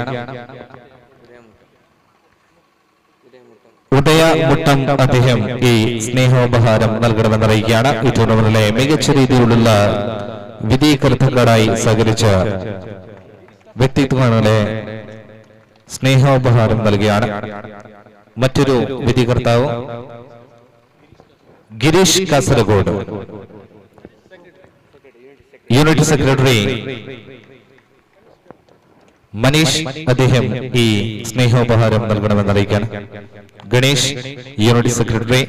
ഉദയ മുട്ടം അദ്ദേഹം ഈ സ്നേഹോപഹാരം നൽകണമെന്ന് അറിയിക്കുകയാണ്. ഈ ടൂർണമെന്റിലെ മികച്ച രീതിയിലുള്ള വിധികർത്താക്കളായി സഹകരിച്ച വ്യക്തിത്വങ്ങളെ സ്നേഹോപഹാരം നൽകുകയാണ്. മറ്റൊരു വിധികർത്താവ് ഗിരീഷ് കാസർഗോഡ്, യൂണിറ്റ് സെക്രട്ടറി മനീഷ് അദ്ദേഹം ഈ സ്നേഹോപഹാരം നൽകണമെന്ന് അറിയിക്കാൻ. Ganesh, unit secretary.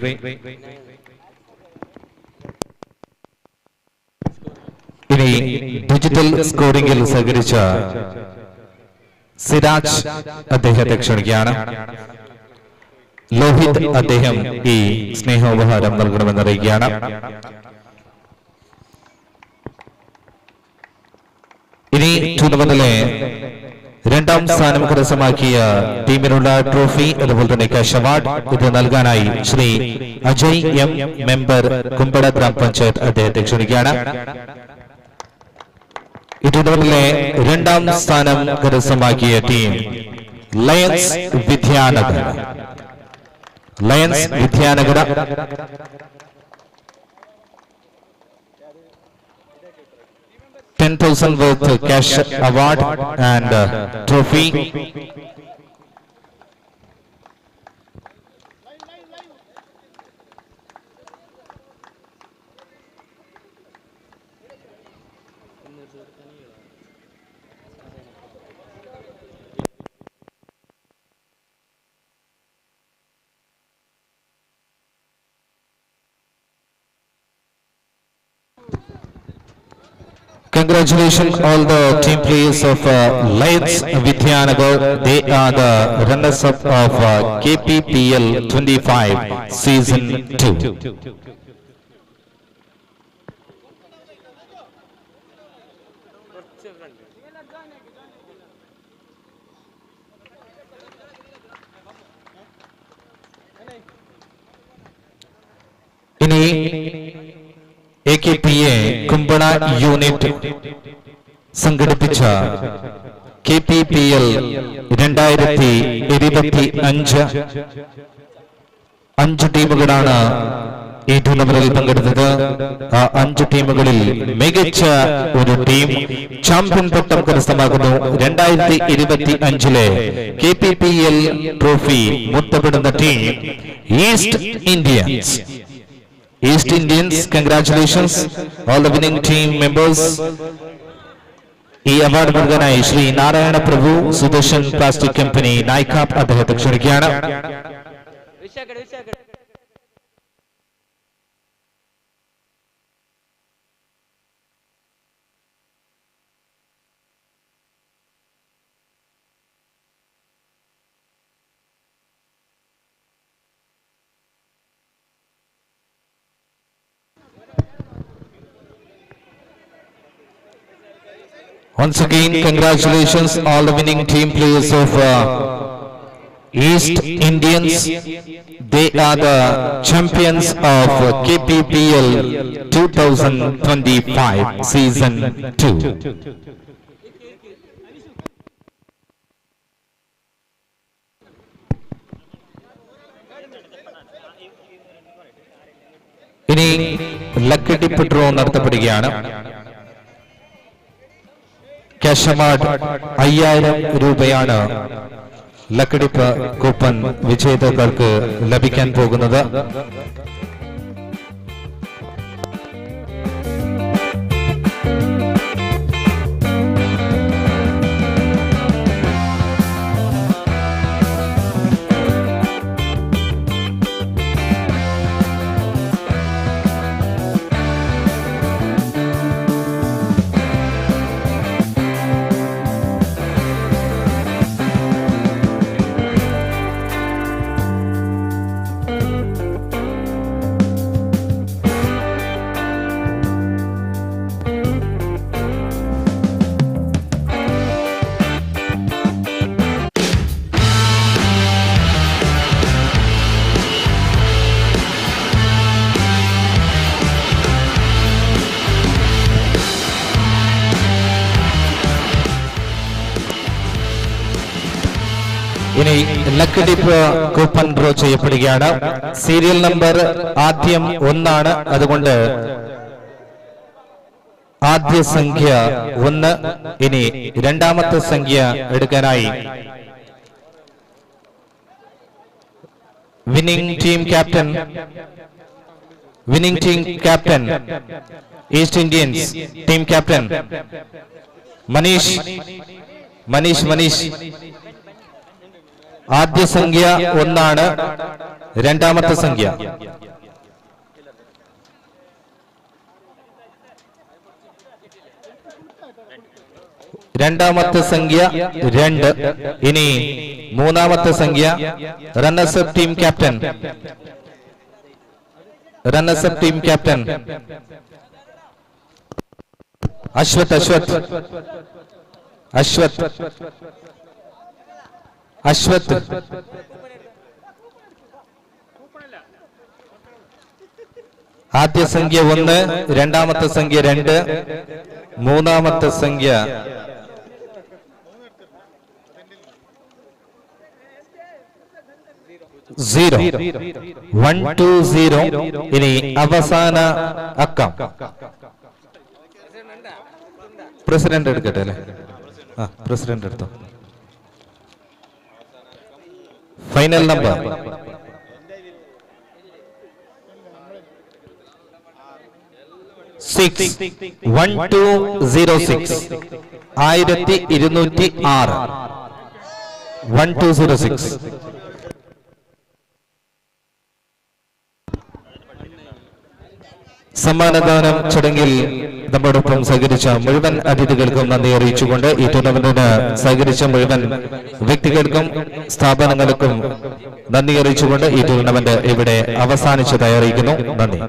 ഇനി ഡിജിറ്റൽ സ്കോറിംഗിൽ സഹകരിച്ച സിരാജ് അദ്ദേഹത്തെ ക്ഷണിക്കുകയാണ്. ലോഹിത് അദ്ദേഹം ഈ സ്നേഹോപഹാരം നൽകണമെന്ന് അറിയിക്കുകയാണ്. ഇനി ടൂർണമെന്റിലെ രണ്ടാം സ്ഥാനം കരസ്ഥമാക്കിയ ടീമിനുള്ള ട്രോഫി, അതുപോലെ തന്നെ ക്യാഷ് അവാർഡ്, ഇത് നൽകാനായി ശ്രീ അജയ് എം, മെമ്പർ, കുമ്പള ഗ്രാമപഞ്ചായത്ത് അദ്ദേഹത്തെ ക്ഷണിക്കുകയാണ്. ഈ ടൂർണമെന്റിലെ രണ്ടാം സ്ഥാനം കരസ്ഥമാക്കിയ team lions Vidyanagara. Lions Vidyanagara. 10,000 worth cash award and trophy. Congratulations all the team players of Lions Vidyanagar. They are the runners-up of KPPL 25 Season 2. ഇനി എ.കെ.പി.എ. കുമ്പള യൂണിറ്റ് സംഘടിപ്പിച്ച കെ.പി.പി.എൽ 2025, അഞ്ച് ടീമുകളാണ് ഈ ടൂർണമെന്റിൽ പങ്കെടുത്തത്. ആ അഞ്ച് ടീമുകളിൽ മികച്ച ഒരു ടീം ചാമ്പ്യൻ പട്ടം കരസ്ഥമാക്കുന്നു. 2025-ലെ കെ.പി.പി.എൽ. ട്രോഫി മുത്തമിടുന്ന team east Indians. East Indians, congratulations all the winning team members. ഈ അവാർഡ് നൽകാനായി ശ്രീ നാരായണ പ്രഭു, സുദർശൻ പ്ലാസ്റ്റിക് കമ്പനി, നായ്ക്കാപ്പ് അദ്ദേഹത്തെ ക്ഷണിക്കുകയാണ്. Once again, congratulations all the winning team players of East Indians. They are the champions of KPPL 2025 season 2. ഇനി lucky dip draw നടത്തപ്പെടുകയാണ്. Cash award 5000 രൂപയാണ് lucky dip coupon വിജേതാക്കൾക്ക് ലഭിക്കാൻ പോകുന്നത്. ഇനി lucky dip coupon draw ചെയ്യപ്പെടുകയാണ്. Serial number ആദ്യം 1 ആണ്, അതുകൊണ്ട് ആദ്യ സംഖ്യ 1. ഇനി രണ്ടാമത്തെ സംഖ്യ എടുക്കാനായി winning team captain, East Indians team captain Manish, Manish, Manish. ആദ്യ സംഖ്യ 1 ആണ്, രണ്ടാമത്തെ സംഖ്യ രണ്ടാമത്തെ സംഖ്യ 2. ഇനി മൂന്നാമത്തെ സംഖ്യ runners up team captain, runners up team captain Ashwath, Ashwath, Ashwath, Ashwath. ആദ്യ സംഖ്യ 1, രണ്ടാമത്തെ സംഖ്യ 2, മൂന്നാമത്തെ സംഖ്യ 0, 1 2 0. ഇനി അവസാന അക്കം പ്രസിഡന്റ് എടുക്കട്ടെ, അല്ലേ? ആ, പ്രസിഡന്റ് എടുത്തോ. Final number 6, 1206, 1206, 1206. സമ്മാനദാനം ചടങ്ങിൽ നമ്മോടൊപ്പം സഹകരിച്ച മുഴുവൻ അതിഥികൾക്കും നന്ദി അറിയിച്ചുകൊണ്ട്, ഈ ടൂർണമെന്റിന് സഹകരിച്ച മുഴുവൻ വ്യക്തികൾക്കും സ്ഥാപനങ്ങൾക്കും നന്ദി അറിയിച്ചുകൊണ്ട് ഈ ടൂർണമെന്റ് ഇവിടെ അവസാനിച്ചതായി അറിയിക്കുന്നു. നന്ദി.